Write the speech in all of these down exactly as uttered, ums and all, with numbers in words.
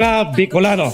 Ka Bicolano.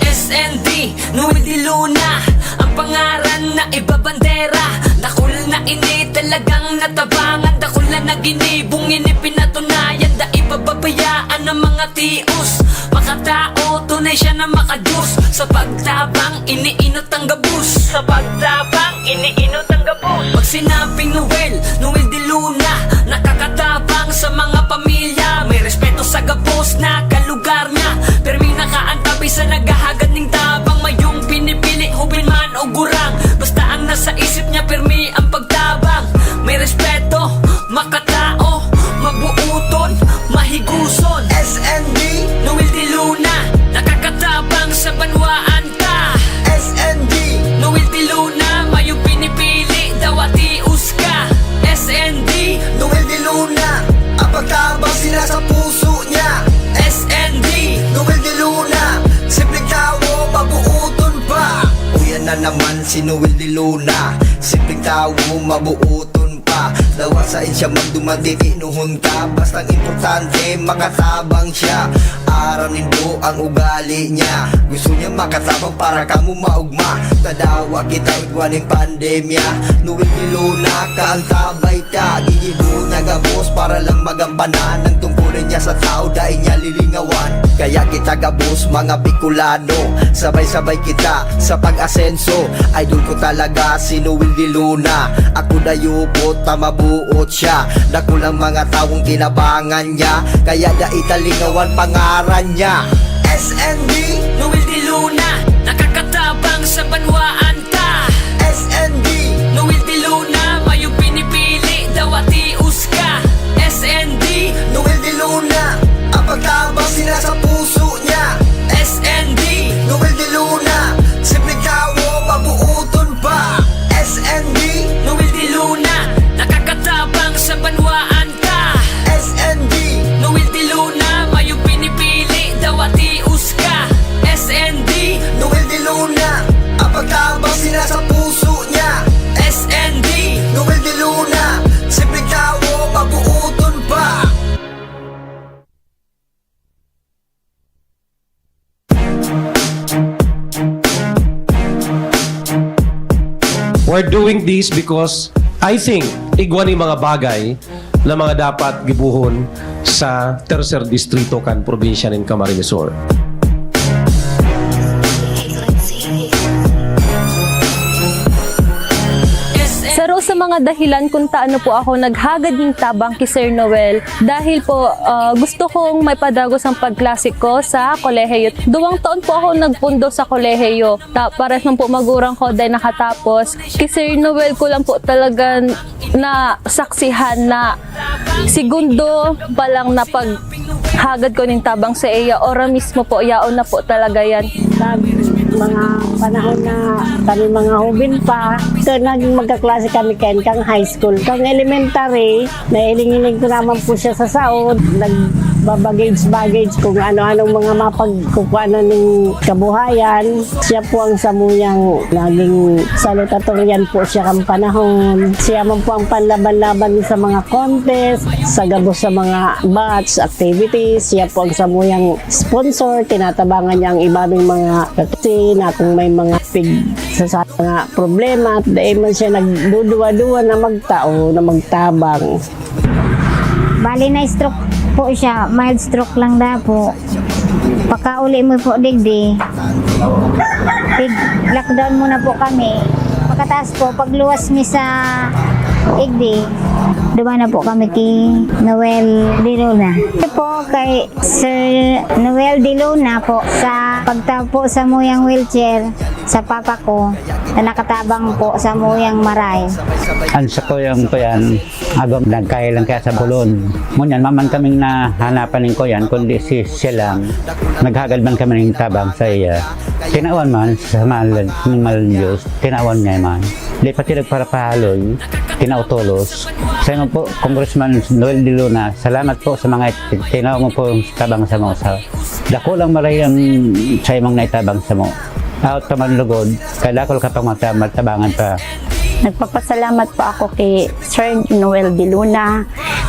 S N D, Noel de Luna, ang pangaran na ibabandera. Dakul na ini talagang natabangan, dakul na naginibong ini pinatunayan. Dai pababayaan ang mga tios, makatao, tunay siya na makadiyos. Sa pagtabang, iniinot ang gabos. Sa pagtabang, iniinot ang gabos. Pag sinabing Noel, Noel de Luna, nakakatabang sa mga pamilya. May respeto sa gabos na kalugar niya. Pirmi nakaantabay sa naghahagad ning tabang. Mayong pinipili, hubin man o gurang. Basta ang nasa isip niya, pirmi ang pagtabang. May respeto, makatao, mabuuton, mahiguson. S N D, Noel de Luna, nakakatabang sa banwaan ta. S N D, Noel de Luna, mayong pinipili, dawa tios ka. S N D, Noel de Luna, ang pagtabang sila sa puso niya. S N D, Noel de Luna, simpleng tawo, mabuuton pa. Uyan na naman si Noel de Luna, simpleng tawo, mabuuton pa. Dawa sain siya magduman, titinohon ka. Bastang importante, makatabang siya. Aram nindo ang ugali niya. Gusto niya makatabang para kamo maugma. Tadawa kita igwa ning pandemya. Noel de Luna, kaantabay ta. Gigibo niya gabos para lang magampanan ang tungkulin niya sa tao, dai niya lilingawan. Kaya kita gabos, mga Bicolano, sabay-sabay kita sa pag-asenso. Idol ko talaga si Noel de Luna. Ako dayo po ta mabuot siya. Dakul ang mga tawong tinabangan niya, kaya dai ta lingawan pangaran niya. S N D, Noel de Luna, nakakatabang sa banwaan ta. S N D, Noel de Luna, mayong pinipili, dawa tios ka. S N D, Noel de Luna, ang pagtabang sila sa puso niya. S N D, Noel de Luna, simpleng tawo, mabuuton pa. S N D, Noel de Luna, nakakatabang sa banwaan ta. S N D, Noel de Luna, mayong pinipili, dawa tios ka. S N D, Noel de Luna, ang pagtabang sila sa puso niya. S N D, Noel de Luna, simpleng tawo, mabuuton pa. We're doing this because I think igwa ni mga bagay na mga dapat gibohon sa Tercer Distrito kan probinsya nin Camarines Sur. Saro sa mga dahilan kung taano po ako naghagad nin tabang ki Sir Noel, dahil po, ah, gusto kong maipadagos ang pagklase ko sa kolehiyo. Duwang taon po ako nagpundo sa kolehiyo. Ta-, pares man po magurang ko dai nakatapos. Ki Sir Noel ko lang po talaga nasaksihan na segundo pa lang na paghagad ko nin tabang sa iya, ora mismo po, yaon na po talaga yan. Pag mga panahon na kami mga hubin pa, so, naging magkaklase kami kan, kang high school. Kang elementary, nahiling-hiling ko naman po siya sa saod. Nagbabagage-bagage kung ano-anong mga mapagkukuanan ng kabuhayan. Siya po ang samuyang naging salutatorian po siya kang panahon. Siya man po ang panlaban-laban sa mga contest, sa gabos sa mga batch activities. Siya po ang samuyang sponsor. Tinatabangan niya ang iba ning mga kaklase na kung may mga pig-, sa, sa mga problema. Dahil man siya nagduduwa-duwa na magtao, na magtabang. Bali, na-stroke po siya. Mild stroke lang daw po. Pagkauli mo po digdi, pig-, lockdown muna po kami. Pagkatapos po, pagluwas mi sa igdi, duman na po kami ki Noel de Luna. Ito po kay Sir Noel de Luna po sa pagtapo sa muyang wheelchair. Sa papa ko, na nakatabang po sa muyang maray. Ang sa kuyang ko yan, agom nagkahilang kaya sa bulon. Ngunyan, maman kaming nahanapan ning kuyan, kundi si siya lang. Naghagad man kami ning tabang sa iya. Tinawan man sa mahal, ng mahal ng Diyos, tinawan niya man. Di pa sila parapahaloy, tinautolos. Sa imo po, Congressman Noel de Luna, salamat po sa mga tinaw mo po tabang sa mga sa dakulang maray ang sa imong naitabang sa mo. Out pa man lugod, kadakol ka pang mata-, matabangan pa. Nagpapasalamat po ako kay Sir Noel de Luna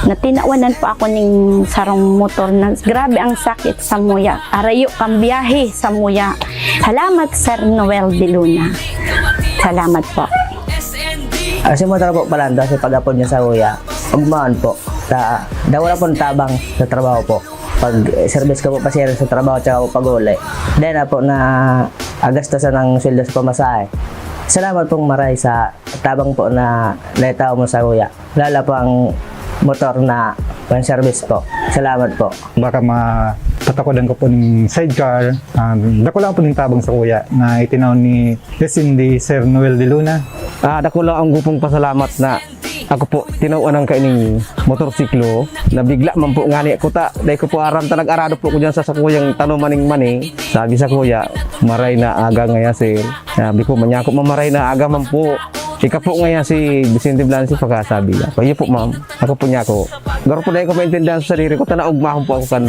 na tinawanan po ako ning sarong motor na grabe ang sakit sa muya. Arayo kang biyahe sa muya. Salamat, Sir Noel de Luna. Salamat po. Kasi motor po pala, kasi pag-apod niya sa kuya, ugmaon po. Ta, daw wala pong tabang sa trabaho po. Pag, eh, service ko po, pasero sa trabaho, tsaka po pag-uli. Then, na po na agastosan ng sweldo sa pamasahe. Salamat pong maray sa tabang po na naitao mo sa kuya. Lalo po ang motor na pang-service po. Salamat po. Baka mapatakodan ko po ning sidecar. Ah, dako lang po ning tabang sa kuya na itinaw ni S M D Sir Noel de Luna. Ah, dako lang ang gupong pasalamat na ako po, tinawan ang kaining motorsiklo, na bigla man po ngani ako ta, dai ko po aram ta nag-arado po ko dyan sa sakuyang tanom maning mani. Sabi sa kuya, "Maray na aga ngaya, sir." Sabi ko, "Manyako, mamaray na aga man po." Ika po ngaya si Vicente Blancy, pagkasabi niya. "Kayo po, ma'am." Ako po niya ako. Garo po dai ko maintindihan sa sarili ko, ta naugmahon po ako kan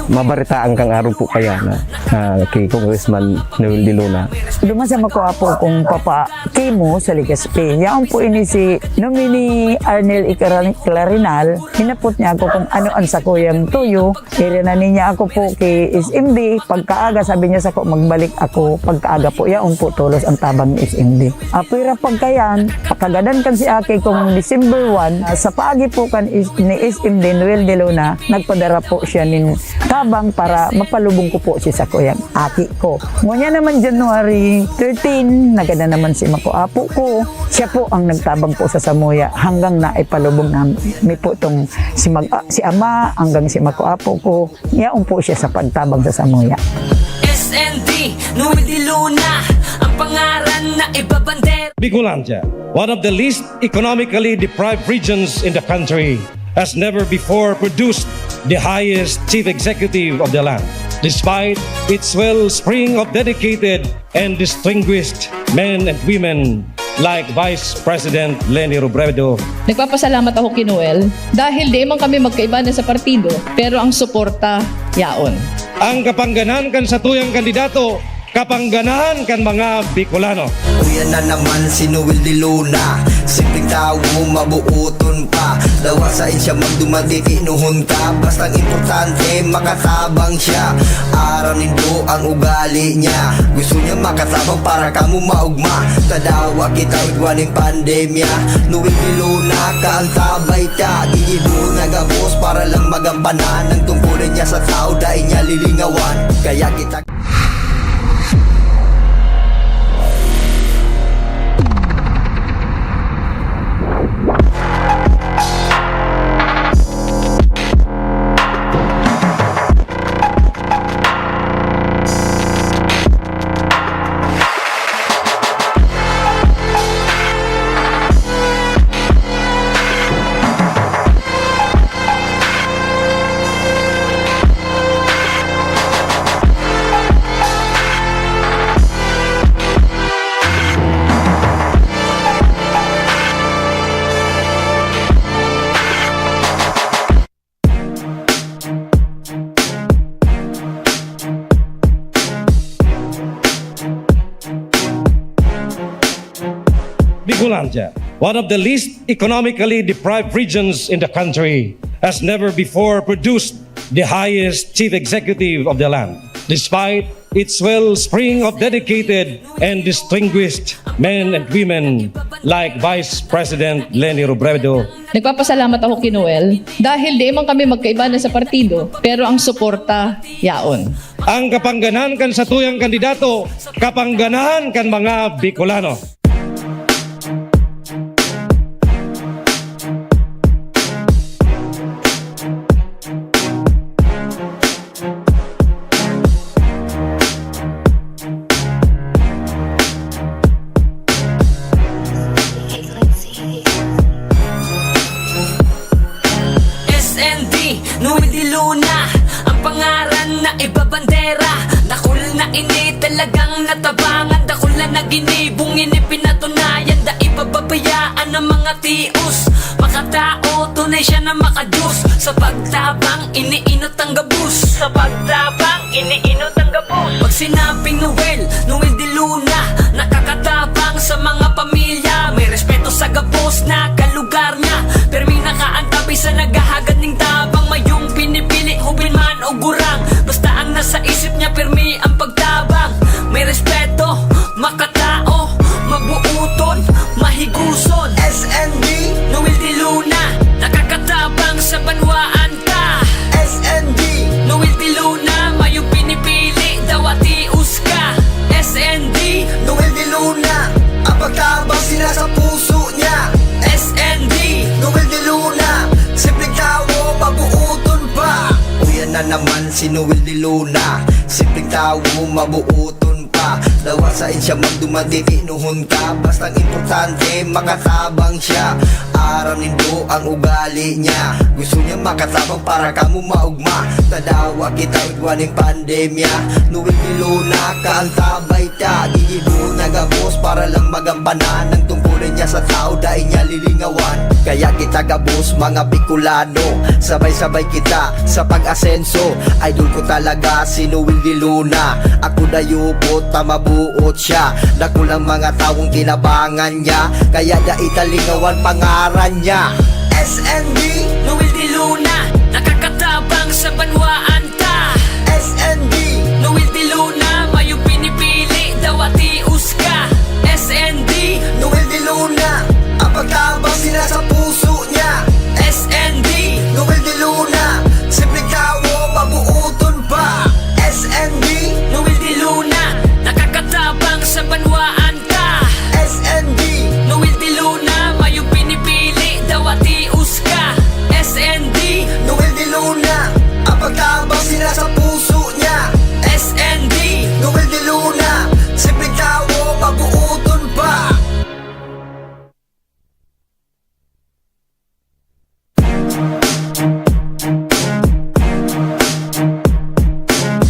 mabaritaan kang arog po kaya na, ah, kay Congressman Noel de Luna. Duman sa makuha po kong papa, Kimo sa Legazpi. Yaon po ini si Nominee Arnel Icaran-, Clarinal. Hinapot niya ako kung ano ang sakuyang tuyo. Irinanin niya ako po kay S M D. Pagkaaga, sabi niya sako, "Magbalik ako pagkaaga po." Yaon po tolos ang tabang ni S M D. Apira pagkayan, pakagadan kan si aki kong December one, ah, sa paagi po kan is-, ni S M D Noel de Luna, nagpadara po siya nin tabang para mapalubong ko po si sakuyang aki ko. Ngunyan naman, January thirteen, nagada naman si makuapo ko. Siya po ang nagtabang po sa samuya hanggang naipalubong nami po tong si mag-, ah, si ama hanggang si makuapo ko. Yaon po siya sa pagtabang sa samuya. S N D, Noel de Luna, ang pangaran na ibabandera. Bicolandia, one of the least economically deprived regions in the country, has never before produced the highest chief executive of the land, despite its wellspring of dedicated and distinguished men and women like Vice President Leni Robredo. Nagpapasalamat ako kay Noel dahil di man kami magkaiba na sa partido, pero ang suporta yaon. Ang kapangganahan kan satuyang kandidato, kapangganahan kan mga Bicolano. Kuya na naman si Noel de Luna, simpleng tawo, mabuoton pa. Dawa sa insya magduman, titinohon ka. Bastang importante, makatabang siya. Aram nindo ang ugali niya. Gusto niya makatabang para kamo maugma. Tadawa kita igwa ning pandemya. Noel de Luna, kaantabay ka. Gigibo na gabos para lang magampanan ang tungkulin niya sa tao, dai niya lilingawan. Kaya kita Bicolandia, one of the least economically deprived regions in the country, has never before produced the highest chief executive of the land, despite its wellspring of dedicated and distinguished men and women like Vice President Leni Robredo. Nagpapasalamat ako kay Noel dahil di man kami magkaiba na sa partido, pero ang suporta yaon. Ang kapangganahan kan satuyang kandidato, kapangganahan kan mga Bicolano. Noel de Luna, ang pangaran na ibabandera. Dakul na ini talagang natabangan. Dakul na naginibong ini pinatunayan. Da ibababayaan ang mga tios. Makatao, tunay siya na makadiyos. Sa pagtabang, iniinot ang gabos. Sa pagtabang, iniinot ang gabos. Pag sinabing Noel, Noel de Luna, nakakatabang sa mga pamilya. May respeto sa gabos na kalugar niya. Permi nakaantabay sa naghahagad ning tabang. Mayong pinipili, hubin man o gurang. Basta ang nasa isip niya, permi ang pagtabang. May respeto, makatao, mabuuton, mahiguson. S N D, Noel de Luna, nakakatabang sa banwaan ta. S N D, Noel de Luna, mayong pinipili, dawa tios ka. S N D, Noel de Luna, ang pagtabang sila sa puso niya. S N D, Noel de Luna, simpleng tawo, mabuuton pa. Uyan na naman si Noel de Luna, simpleng tawo, mabuuton pa. Dawa sa insya magduman, titinohon ka. Bastang importante, makatabang siya. Aram nindo ang ugali niya. Gusto niya makatabang para kamo maugma. Tadawa kita igwa ning pandemya. Noel de Luna, kaantabay ta. Gigibohon niya gabos para lang magampanan ang tungkulin niya sa tao, dai niya lilingawan. Kaya kita gabos, mga Bicolano, sabay-sabay kita sa pag-asenso. Idol ko talaga si Noel de Luna. Ako dayo po ta mabuot siya. Dakulang mga tawong tinabangan niya, kaya dai ta lingawan pangaran niya. S N D, Noel de Luna, nakakatabang sa banwaan ta. S N D, Noel de Luna, mayong pinipili, dawa tios ka. S N D, Noel de Luna, ang pagtabang sila sa puso niya. S N D, Noel de Luna, simpleng tawo, mabuuton pa. S N D, Noel de Luna, nakakatabang sa banwaan ta. S N D, Noel de Luna, mayong pinipili, dawa tios ka. S N D, Noel de Luna, ang pagtabang sila sa puso niya. S N D, Noel de Luna, simpleng tawo, mabuuton pa.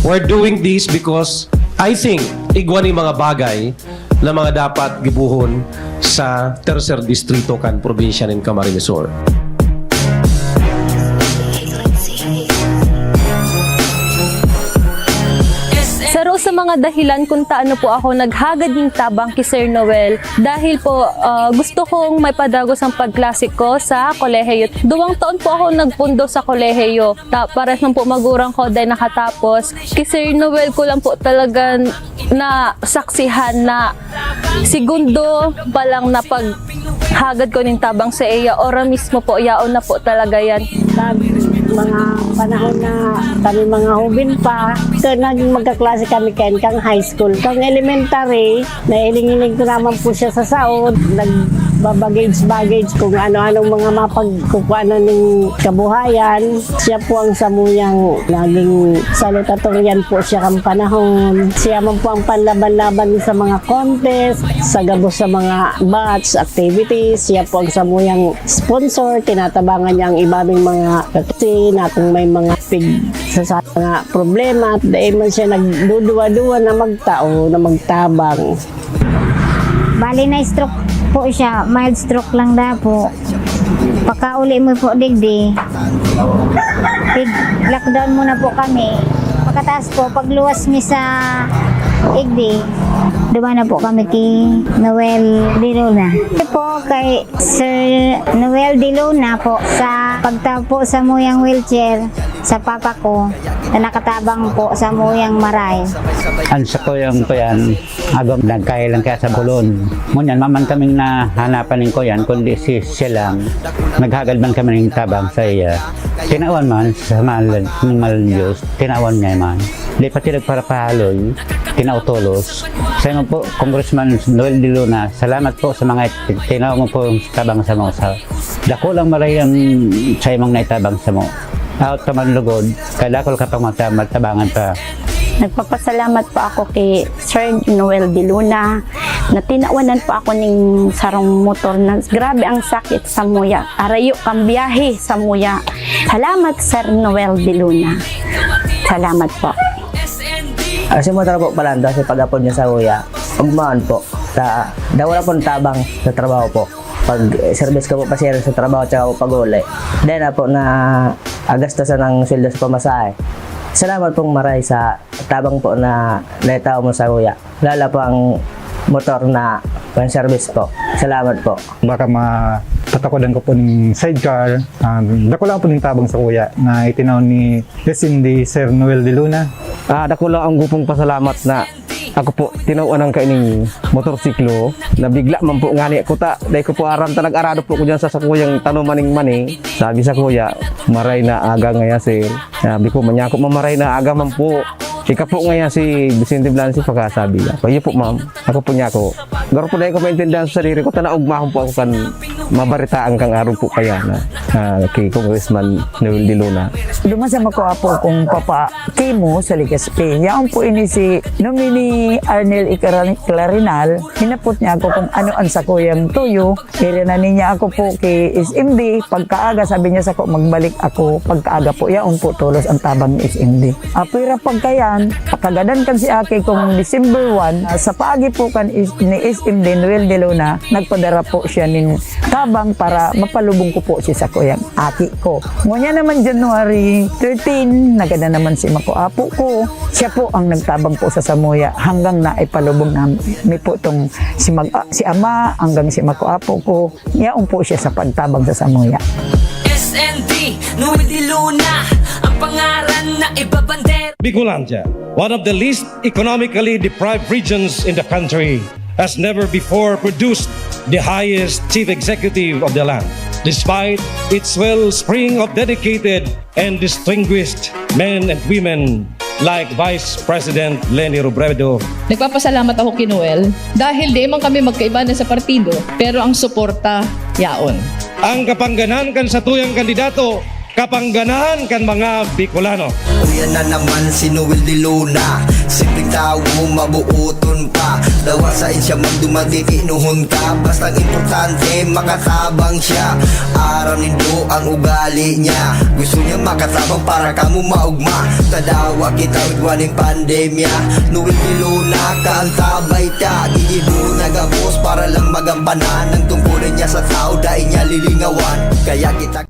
We're doing this because I think igwa ni mga bagay na mga dapat gibohon sa tercer distrito kan probinsya nin Camarines Sur. Saro sa mga dahilan kung taano po ako naghagad ning tabang ki Sir Noel, dahil po, ah, gusto kong maipadagos ang pagklase ko sa kolehiyo. Duwang taon po ako nagpundo sa kolehiyo. Ta pares man po magurang ko dai nakatapos. Ki Sir Noel ko lang po talaga nasaksihan na segundo pa lang na paghagad ko ning tabang sa iya, ora mismo po, yaon na po talaga yan. Pag mga panahon na kami mga hubin pa, so, naging magkaklase kami kayan kang high school. Kang elementary, nahiling-hiling ko naman po siya sa saod, nagbabagage-bagage kung ano-anong mga mapagkukuanan ng kabuhayan. Siya po ang samuyang naging salutatorian po siya kang panahon. Siya man po ang panlaban-laban sa mga contest, sa gabos sa mga batch activities. Siya po ang samuyang sponsor, tinatabangan niya ang iba ming mga kaklase na kung may mga pig sa, sa mga problema, dahil man siya nagduduwa-duwa na magtao, na magtabang. Bali na stroke po siya, mild stroke lang da po. Pagkauli mo po digdi, tig lockdown muna po kami. Pagkatapos po, pagluwas mi sa igdi, duman na po kami ki Noel Diluna. Ito po kay Sir Noel Diluna po sa pagtaw po sa muyang wheelchair sa papa ko na nakatabang po sa muyang maray. Ang sa kuyang kuyan, agom nagkahilang kaya sa bulon. Ngunyan, maman kaming nahanapan ning kuyan, kundi si siya lang. Naghagad man kami ning tabang sa iya. Tinawan man sa mahal, ning mahal ng Diyos, tinawan niya man. Di pa sila parapahaloy, tinao tolos. Sa imo po, Congressman Noel de Luna, salamat po sa mga tinao mo po tabang sa mga sa dakulang maray ang sa imong naitabang sa mo. Out ka man lugod, kadakol ka pang mata, matabangan pa. Nagpapasalamat po ako kay Sir Noel de Luna Natinawanan po ako ning sarong motor na grabe ang sakit samuya. Arayo kan biyahe samuya. Salamat, Sir Noel de Luna. Salamat po. Ah, si motor po pala, doon si pag-apod niya sa kuya. Ugmaon po. Sa, daw wala pong tabang sa trabaho po. Pag eh, service ko po pa, sir, sa trabaho tsaka po pag-uli. Then na po na agastosan ng sweldo sa pamasahe. Salamat pong maray sa tabang po na naitao mo sa kuya. Lala po ang motor na pang service po. Salamat po. Baka mapatakodan ko po ning sidecar. Um, dako lang po ning tabang sa kuya na itinaw ni S M D Sir Noel de Luna. Ah, dako lang ang gupong pasalamat na ako po tinawan ang kaining motorsiklo na bigla man po ngani kuta. Dahil ko po aram ta nag-arado po ko dyan sa sakuyang tanuman ning mani. Sabi sa kuya, maray na aga ngaya sir. Sabi ko, manyako mamaray na aga man po. Ika po ngaya si Vicente Blancy pagkasabi niya. Kayo po ma'am, ako po niya ako. Garo po dahil ko maintindihan sa sarili ko, tanaog mahon po ako kan mabaritaan kang araw po kaya na uh, kay Congressman Noel de Luna. Duman sa makuha po kung papa Kimo sa Legazpi. Yaon po ini si Nominee Arnel Icaran- Clarinal. Hinapot niya ako kung ano ang sakuyang tuyo. Irinanin niya ako po kay S M D. Pagkaaga, sabi niya sa ko, magbalik ako. Pagkaaga po, yaon po tulos ang tabang ni S M D. Apira pagkayan, pakagadan kan si Aki kung December one, ah, sa paagi po kan is, ni S M D Noel de Luna, nagpadara po siya nin tabang para mapalubong ko po si sakuyang aki ko. Ngunyan naman January thirteen, nagada naman si Mako Apo ko. Siya po ang nagtabang po sa samuya hanggang naipalubong nami po tong si, mag, ah, si ama hanggang si Mako Apo ko. Yaon po siya sa pagtabang sa samuya. S N D, Noel de Luna, ang pangaran na ibabandera. Bicolandia, one of the least economically deprived regions in the country, has never before produced the highest chief executive of the land, despite its wellspring of dedicated and distinguished men and women like Vice President Leni Robredo. Nagpapasalamat ako kay Noel dahil di man kami magkaiba na sa partido, pero ang suporta yaon. Ang kapangganan kan satuyang kandidato, kapangganan kan mga Bicolano. Uyan na naman si Noel de Luna, simpleng tawo, mabuoton pa. Dawa sa insya magduman, titinohon ka. Bastang importante, makatabang siya. Aram nindo ang ugali niya. Gusto niya makatabang para kamo maugma. Tadawa kita igwa ning pandemya. Noel de Luna, kaantabay ta. Gigibo na gabos para lang magampanan. Ang tungkulin niya sa tao, dai niya lilingawan. Kaya kita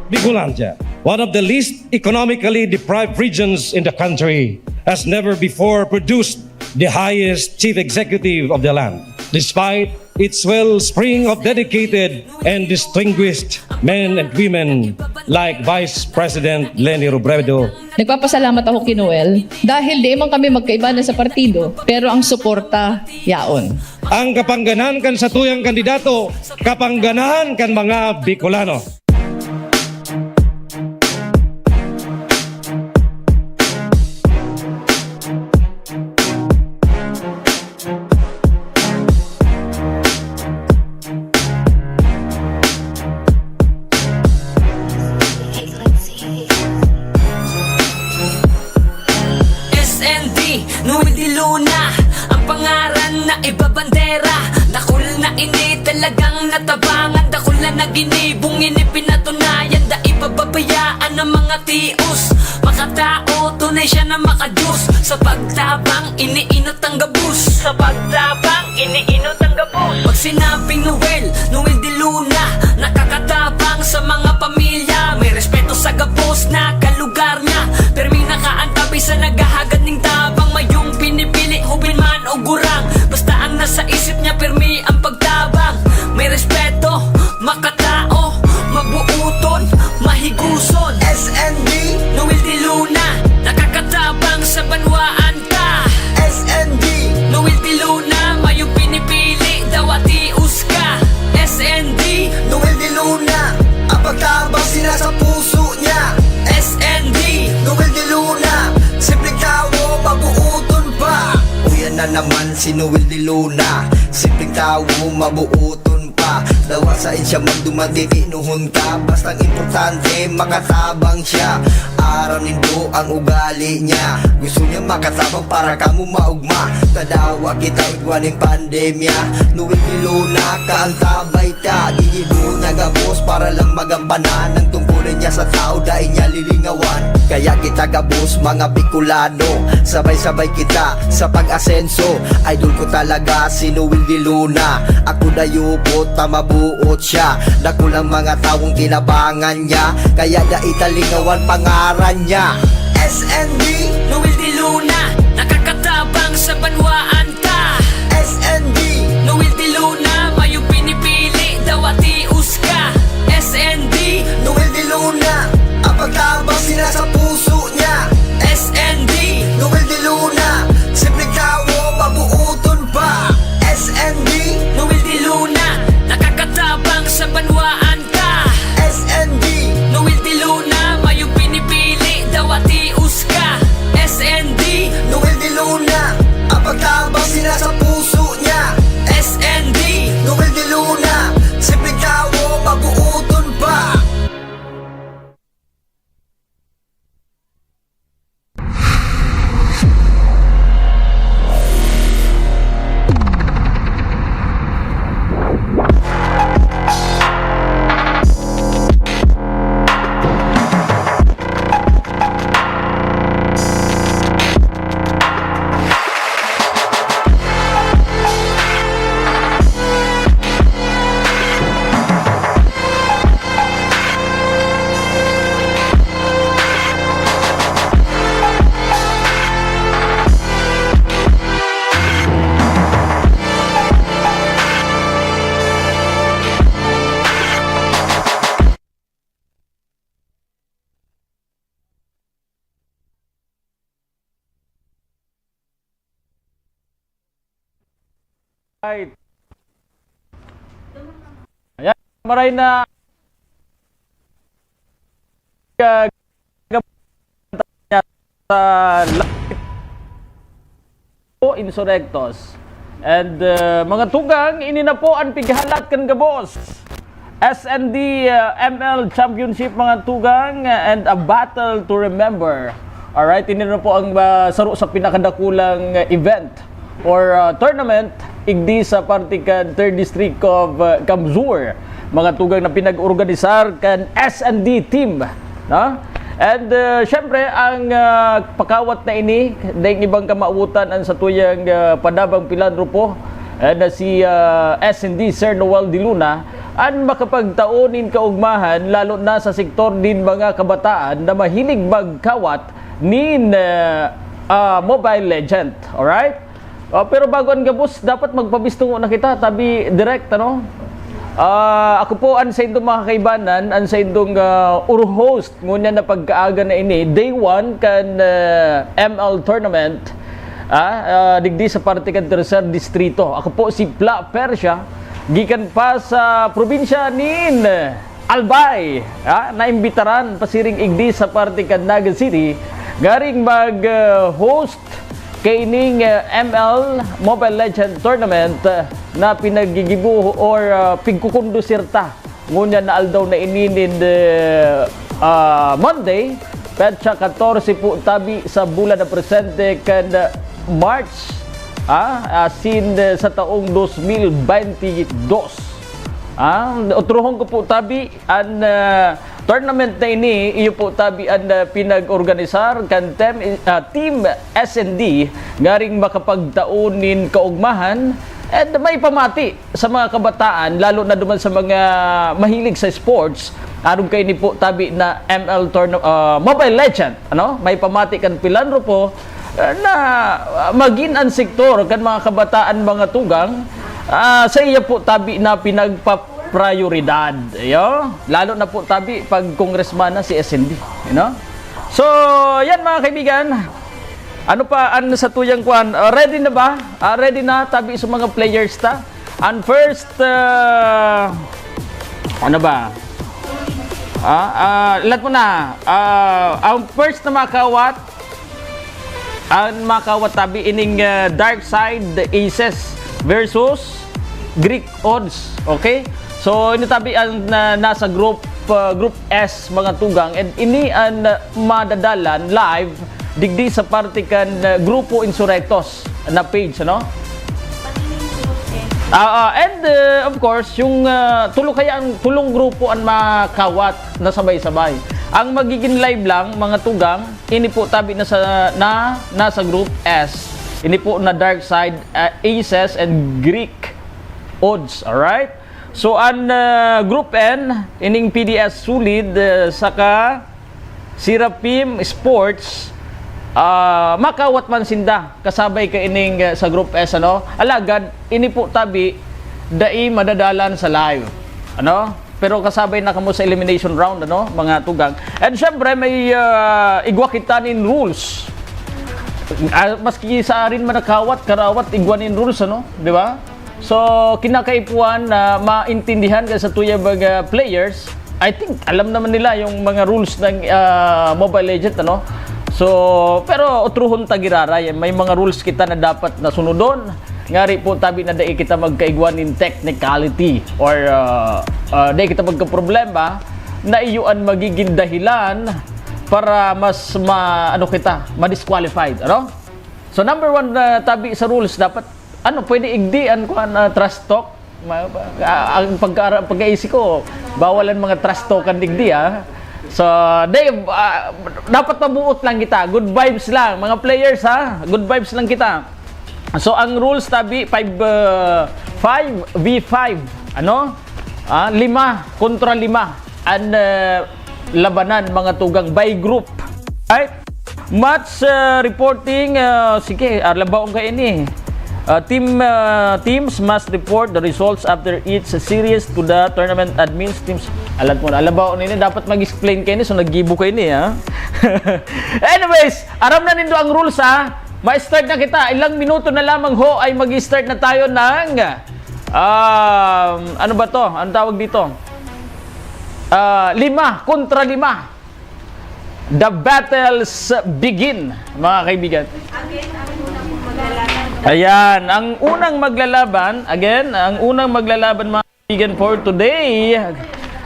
Bicolandia, one of the least economically deprived regions in the country, has never before produced the highest chief executive of the land, despite its wellspring of dedicated and distinguished men and women like Vice President Leni Robredo. Nagpapasalamat ako kay Noel dahil di man kami magkaiba na sa partido, pero ang suporta yaon. Ang kapangganan kan satuyang kandidato, kapangganan kan mga Bicolano. Noel de Luna, ang pangaran na ibabandera. Dakul na ini talagang natabangan. Dakul na naginibong ini pinatunayan. Dai pababayaan ang mga tios. Makatao, tunay siya na makadiyos. Sa pagtabang, iniinot ang gabos. Sa pagtabang, iniinot ang gabos. Pag sinabing Noel, Noel de Luna, nakakatabang sa mga pamilya. May respeto sa Gabos na kalugar niya, pirmi nakaantabi sa naghahagad ning tabang. Mayong pinipili, hubin man o gurang, basta ang nasa isip niya, pirmi ang pagtabang. May respeto, makatao, mabuuton, mahiguson. S N D, Noel de Luna, nakakatabang sa banwaan ta. S N D, Noel de Luna, mayong pinipili, dawa tios ka. S N D, Noel de Luna, ang pagtabang sila sa puso niya. S N D, Noel de Luna, simpleng tawo, mabuuton pa. Uyan na naman si Noel de Luna, simpleng tawo, mabuuton pa. Dawa sain siya magduman, titinohon ka. Bastang importante, makatabang siya. Aram nindo ang ugali niya. Gusto niya makatabang para kamo maugma. Tadawa kita igwa ning pandemya. Noel de Luna, kaantabay ta. Gigibohon niya gabos para lang magampanan ang tungkulin niya sa tao, dai niya lilingawan. Kaya kita gabos, mga Bicolano, sabay-sabay kita sa pag-asenso. Idol ko talaga si Noel de Luna. Ako dayo po ta mabuot siya. Dakulang mga tawong tinabangan niya, kaya dai ta lingawan pangaran niya. S N D, Noel de Luna, nakakatabang sa banwaan ta. S N D, Noel de Luna, mayong pinipili, dawa tios ka. S N D, Noel de Luna, ang pagtabang sila sa puso niya. S N D, Noel de Luna, simpleng tawo, mabuuton pa. S N D, Noel de Luna, nakakatabang sa banwaan ta. S N D, Noel de Luna, mayong pinipili, dawa tios ka. S N D, Noel de Luna, ang pagtabang sila sa puso niya. S N D, Noel de Luna, simpleng tawo, mabuuton pa. Right. Ayan, maray na sa po, insurrectos. And, uh, mga tugang, ini na po ang pighalat kan gabos. S N D, uh, M L Championship, mga tugang, and a battle to remember. Alright, ini na po ang, uh, saro sa pinakadakulang, uh, event or, uh, tournament igdi sa parte kan Third District of, uh, Camzur, mga tugang, na pinag-organisar kan S N D team, no? And, uh, syempre, ang, uh, pakawat na ini, daing ibang kamawotan an satuyang, uh, padabang pilantropo, uh, na si, uh, S N D Sir Noel de Luna, an makapagtao nin kaogmahan, lalo na sa sektor nin mga kabataan na mahilig magkawat nin, uh, uh, Mobile Legend. Alright? Ah, pero bago an gabos, dapat magpabistungo na kita, tabi direct, ano? Ah, ako po an saindong mga kaibanan, an saindong, ah, uro-host ngunyan na pagkaaga na ini, day one kan, ah, M L tournament, ah, ah, digdi sa parte kan Tercer Distrito. Ako po si Pla Persia, gikan pa sa probinsya nin Albay, ah, naimbitaran pasiring igdi sa parte kan Naga City, ngaring mag, ah, host kaining, ah, M L Mobile Legend Tournament, ah, na pinaggigibo or, ah, pigkukondusir ta ngunyan na aldaw na ini nin, ah, Monday, petsa katorse po tabi sa bulan na presente kan, ah, March, ah, asin, ah, sa taong dos mil baynte dos. Ah, otrohon ko po tabi, An, ah, tournament na ini, iyo po tabi an, ah, pinag-organisar kan tem-, ah, Team S N D, ngaring makapagtao nin kaogmahan And may pamati sa mga kabataan, lalo na duman sa mga mahilig sa sports, arog kaini po tabi na M L tourna-, ah, Mobile Legend, ano? May pamati kan Pilanropo, ah, na, ah, magin an sektor kan mga kabataan, mga tugang, ah, sa iya po tabi na pinagpaprioridad, iyo. Lalo na po tabi pag congressman na si S N D, you know? So, yan, mga kaibigan. Ano pa an sa tuyang kwan? Ah, ready na ba? Ah, ready na tabi sa mga players ta? Ang first, ah, ano ba? Ah, ah, lat mo na. Ah, ang first na makawat, ang makawat tabi ining, ah, Dark Side Aces versus Greek Odds. Okay? So, ini tabi ang, ah, nasa group, ah, group S, mga tugang. And ini ang, ah, madadalan live digdi sa parte kan, ah, Grupo Insurrectos na page, ano? Ah, ah, and, ah, of course, yung, ah, tulo kaya ang tulong grupo ang makawat na sabay-sabay. Ang magiging live lang, mga tugang, ini po tabi na sa, na, nasa Group S. Ini po na Dark Side, ah, Aces and Greek Odds, alright? So, ang, ah, Group N, ining P D S Sulid, ah, saka Serafim Sports, ah, makawat man sinda, kasabay kaining, ah, sa Group S, ano? Alagad, ini po tabi, dai madadalan sa live, ano? Pero kasabay na kamo sa elimination round, ano, mga tugang. And syempre, may, ah, igwa kita nin rules. Ah, maski sa arin man nakawat, karawat, igwa nin rules, ano? Di ba? So, kinakaipuhan na maintindihan ka sa tuyang mga players. I think, alam naman nila yung mga rules ng, ah, Mobile Legend, ano? So, pero otruhon ta giraray, may mga rules kita na dapat na sunodon. Ngari po, tabi na dai kita magkaigwa nin technicality or, ah, ah, dai kita magkaproblema na iyo an magiging dahilan para mas ma-, ano kita, ma-disqualified, ano? So, number one na tabi sa rules, dapat, ano, pwede igdi an kuwan, ah, trash talk. Ma-, ah, ang pagka-, pagkaisip ko, bawal ang mga trash talk kan digdi, ah. So, di, ah, dapat mabuot lang kita. Good vibes lang, mga players, ha? Good vibes lang kita. So, ang rules tabi, five, ah, five v five. Ano? Ah, lima kontra lima. An, ah, labanan, mga tugang, by group. Right? Match, ah, reporting, ah, sige, ah, labaon kayo ini. Ah, team, ah, teams must report the results after each series to the tournament admins teams. Alam mo na, labaon ini, dapat mag-explain kayo ini, so naggibo kayo ini, ha? Anyways, aram na nindo ang rules, ha? Ma-start na kita. Ilang minuto na lamang ho ay mag-start na tayo ng, um, ano ba to? Anong tawag dito? Ah, lima kontra lima. The battles begin, mga kaibigan. Ayan, ang unang maglalaban, again, ang unang maglalaban, mga kaibigan, for today,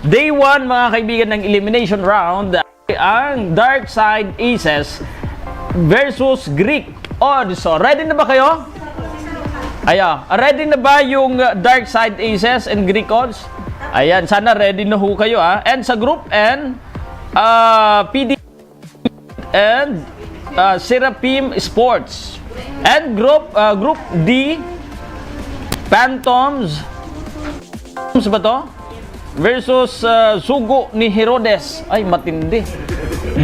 day one, mga kaibigan, ng elimination round, ang Dark Side Aces versus Greek Odds. So, ready na ba kayo? Ayan, ready na ba yung, uh, Dark Side Aces and Greek Odds? Ayan, sana ready na ho kayo, ah. And sa Group N, ah, P D and, ah, Serafim Sports. And group, ah, Group D, Phantoms. Phantoms ba to? Versus, ah, Sugo ni Herodes. Ay, matindi.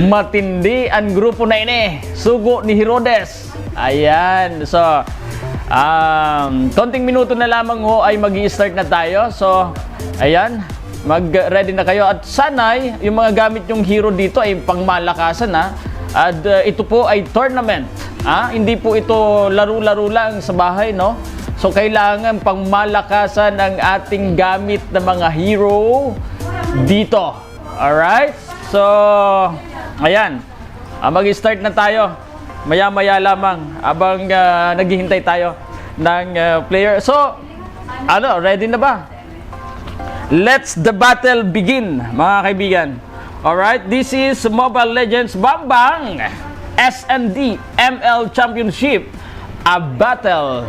Matindi ang grupo na ini. Sugo ni Herodes. Ayan. So, um, konting minuto na lamang ho ay mag-i-start na tayo. So, ayan. Mag-ready na kayo. At sanay, yung mga gamit yung hero dito ay pangmalakasan, ha. At, uh, ito po ay tournament, ha. Hindi po ito laro-laro lang sa bahay, no? So, kailangan pangmalakasan ang ating gamit na mga hero dito. Alright? So, ayan. Ah, mag-start na tayo. Maya-maya lamang, abang, ah, naghihintay tayo ng, ah, player. So, ano, ready na ba? Let's the battle begin, mga kaibigan. Alright, this is Mobile Legends Bambang S N D M L Championship, a battle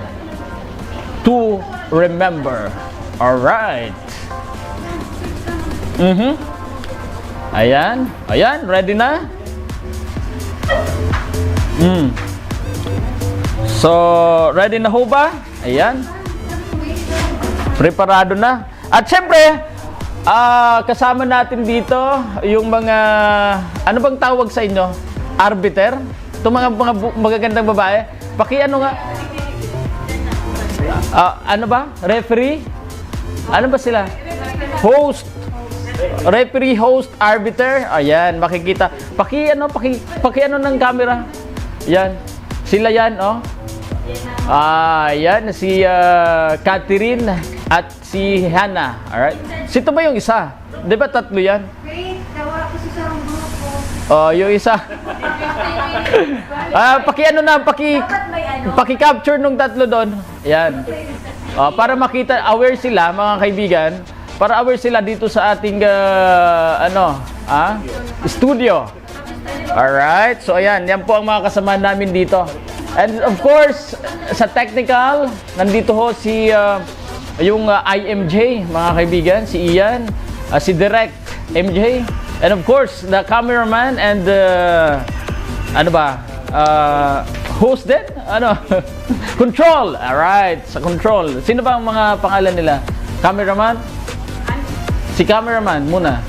to remember. Alright. Mhm. Ayan. Ayan, ready na? Mm. So, ready na ho ba? Ayan. Preparado na. At syempre, ah, kasama natin dito yung mga, ano bang tawag sa inyo? Arbiter? Itong mga, mga bu- magagandang babae. Paki ano nga? Ah, ano ba? Referee? Ano ba sila? Host. Referee, host, arbiter. Ayan, makikita. Paki ano, paki, paki ano ng camera. Yan. Sila yan, oh. Ah, yan. Si ah, Catherine at si Hannah. Alright? Sito ba yung isa? Di ba tatlo yan? Wait, gawa ko sa sarong grupo. Oh, yung isa. Ah, paki ano na, paki Dapat may ano. paki-capture nung tatlo doon. Yan. Oh, para makita, aware sila, mga kaibigan, para aware sila dito sa ating ah, ano, ah, studio. Alright. So ayan, yan po ang mga kasama namin dito. And of course, sa technical, nandito ho si ah, yung ah, I M J, mga kaibigan, si Ian, ah, si Direk M J, and of course, the cameraman and uh, ano ba? Uh, host din? Ano? Control. Alright, sa control. Sino ba ang mga pangalan nila? Cameraman? Si cameraman muna.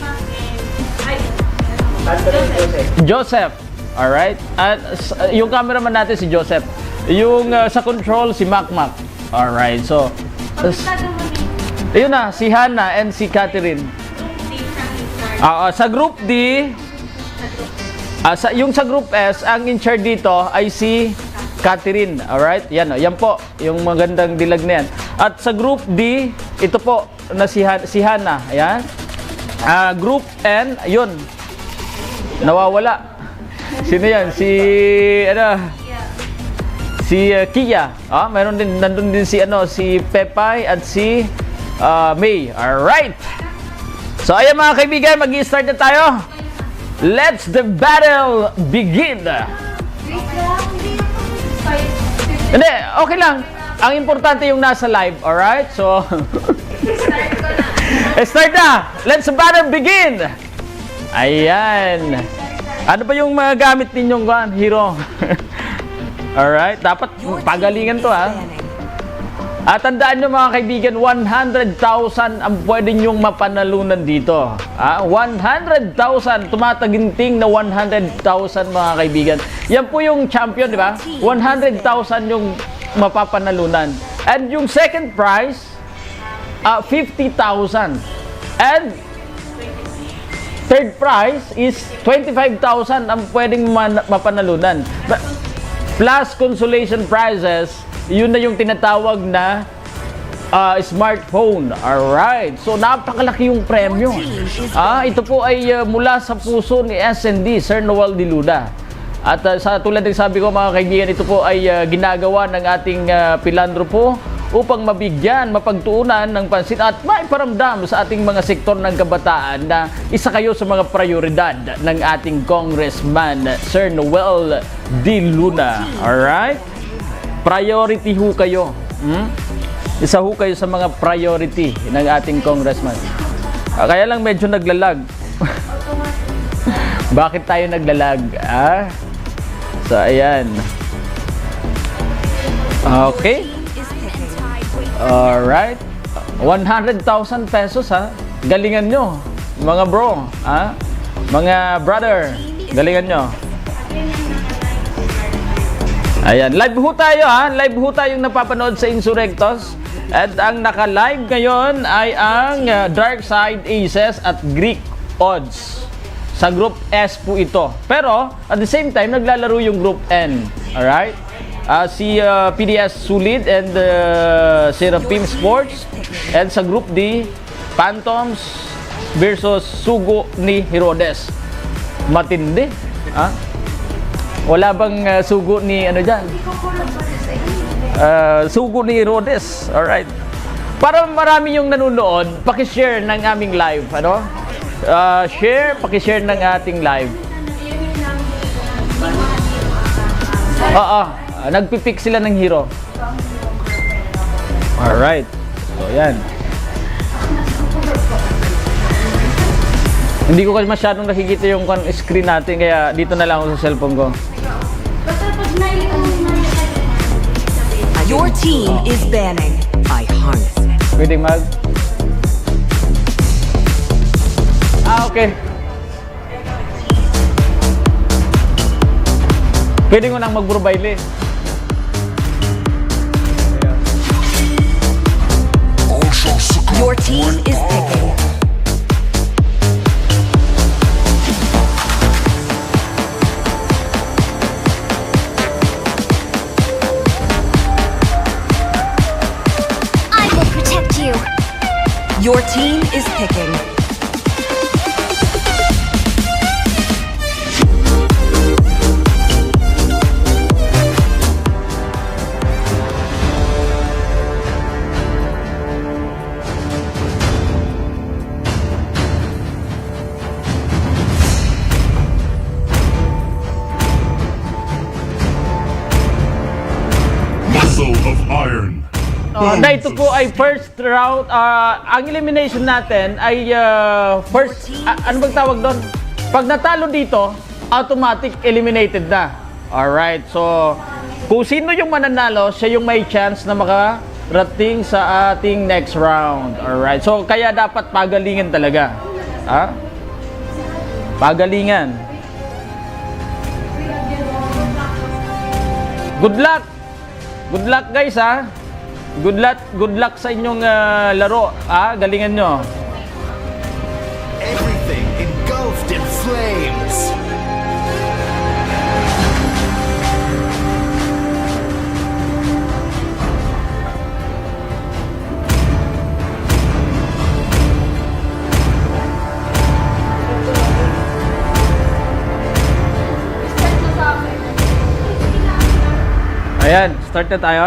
Joseph. Alright. At s- yung cameraman natin si Joseph. Yung uh, sa control si Makmak. Alright. So s- yun na, si Hannah and si Catherine. Ah, ah, sa group D, ah, sa, yung sa group S, ang in charge dito ay si Catherine. Alright? Yan, oh, yan po, yung magandang dilag na yan. At sa group D, ito po, na si, Han- si Hannah. Ayan. Ah, group N, yun. Nawawala. Sino yan? Si, ano? Si uh, Kia. Ah, meron din, nandun din si, ano, si Pepay at si uh, May. Alright. So, ayan mga kaibigan, mag-start na tayo. Let's the battle begin. Wait lang, hindi ako five. Hindi, okay lang. Ang importante yung nasa live, alright? So, start na. Let's the battle begin. Ayan. Ano ba yung mga gamit ninyong kuan, Hero? Alright, dapat pagalingan to ha. At tandaan nyo mga kaibigan, one hundred thousand ang pwede nyong mapanalunan dito. Ah, one hundred thousand, tumataginting na one hundred thousand mga kaibigan. Yan po yung champion, di ba? One hundred thousand yung mapapanalunan. And yung second prize, ah, fifty thousand. And third prize is twenty-five thousand ang pwedeng man- mapanalunan. Ba- Plus consolation prizes, yun na yung tinatawag na ah, smartphone. Alright. So, napakalaki yung premyo. Ah, ito po ay ah, mula sa puso ni S N D, Sir Noel Diluda. At ah, sa tulad ng sabi ko mga kaibigan, ito po ay ah, ginagawa ng ating ah, pilantropo upang mabigyan, mapagtuunan ng pansin at maiparamdam sa ating mga sektor ng kabataan na isa kayo sa mga prioridad ng ating Congressman Sir Noel De Luna. Alright? Priority ho kayo. Hmm? Isa ho kayo sa mga priority ng ating congressman. Ah, kaya lang medyo naglalag. Bakit tayo naglalag? Ah? So, ayan. Okay. Alright. One hundred thousand pesos ha. Galingan nyo, mga bro. Ha? Mga brother. Galingan nyo. Ayan. Live ho tayo ha. Live ho tayong napapanood sa Insurrectos. At ang naka-live ngayon ay ang uh, Dark Side Aces at Greek Odds. Sa Group S po ito. Pero, at the same time, naglalaro yung Group N. Alright? Ah, si ah, P D S Sulid and ah, Seraphim Sports. And sa Group D, Phantoms versus Sugo ni Herodes. Matindi. Ha? Wala bang ah, sugo ni ano dyan? Ah, sugo ni Herodes. Alright. Para marami yung nanonood, paki-share ng aming live, ano? Ah, share, paki-share ng ating live. Oo, ah, nagpi-pick sila ng hero. Alright. So, yan. Hindi ko kasi masyadong nakikita yung kan- screen natin, kaya dito na lang ako sa cellphone ko. Your team is banning. I harness it. Pwede mag... Ah, okay. Pwede mo nang magburo baile. Your team is picking. I will protect you. Your team is picking. Muscle of Iron. Uh, na ito po ay first round. Ah, ang elimination natin ay ah, first, ah, ano bang tawag doon? Pag natalo dito, automatic eliminated na. Alright, so kung sino yung mananalo, siya yung may chance na makarating sa ating next round. Alright, so kaya dapat pagalingan talaga. Ha? Pagalingan. Good luck! Good luck guys ha! Good luck, good luck sa inyong ah, laro ha! Galingan nyo! Everything engulfed in flames. Ayan, start na tayo.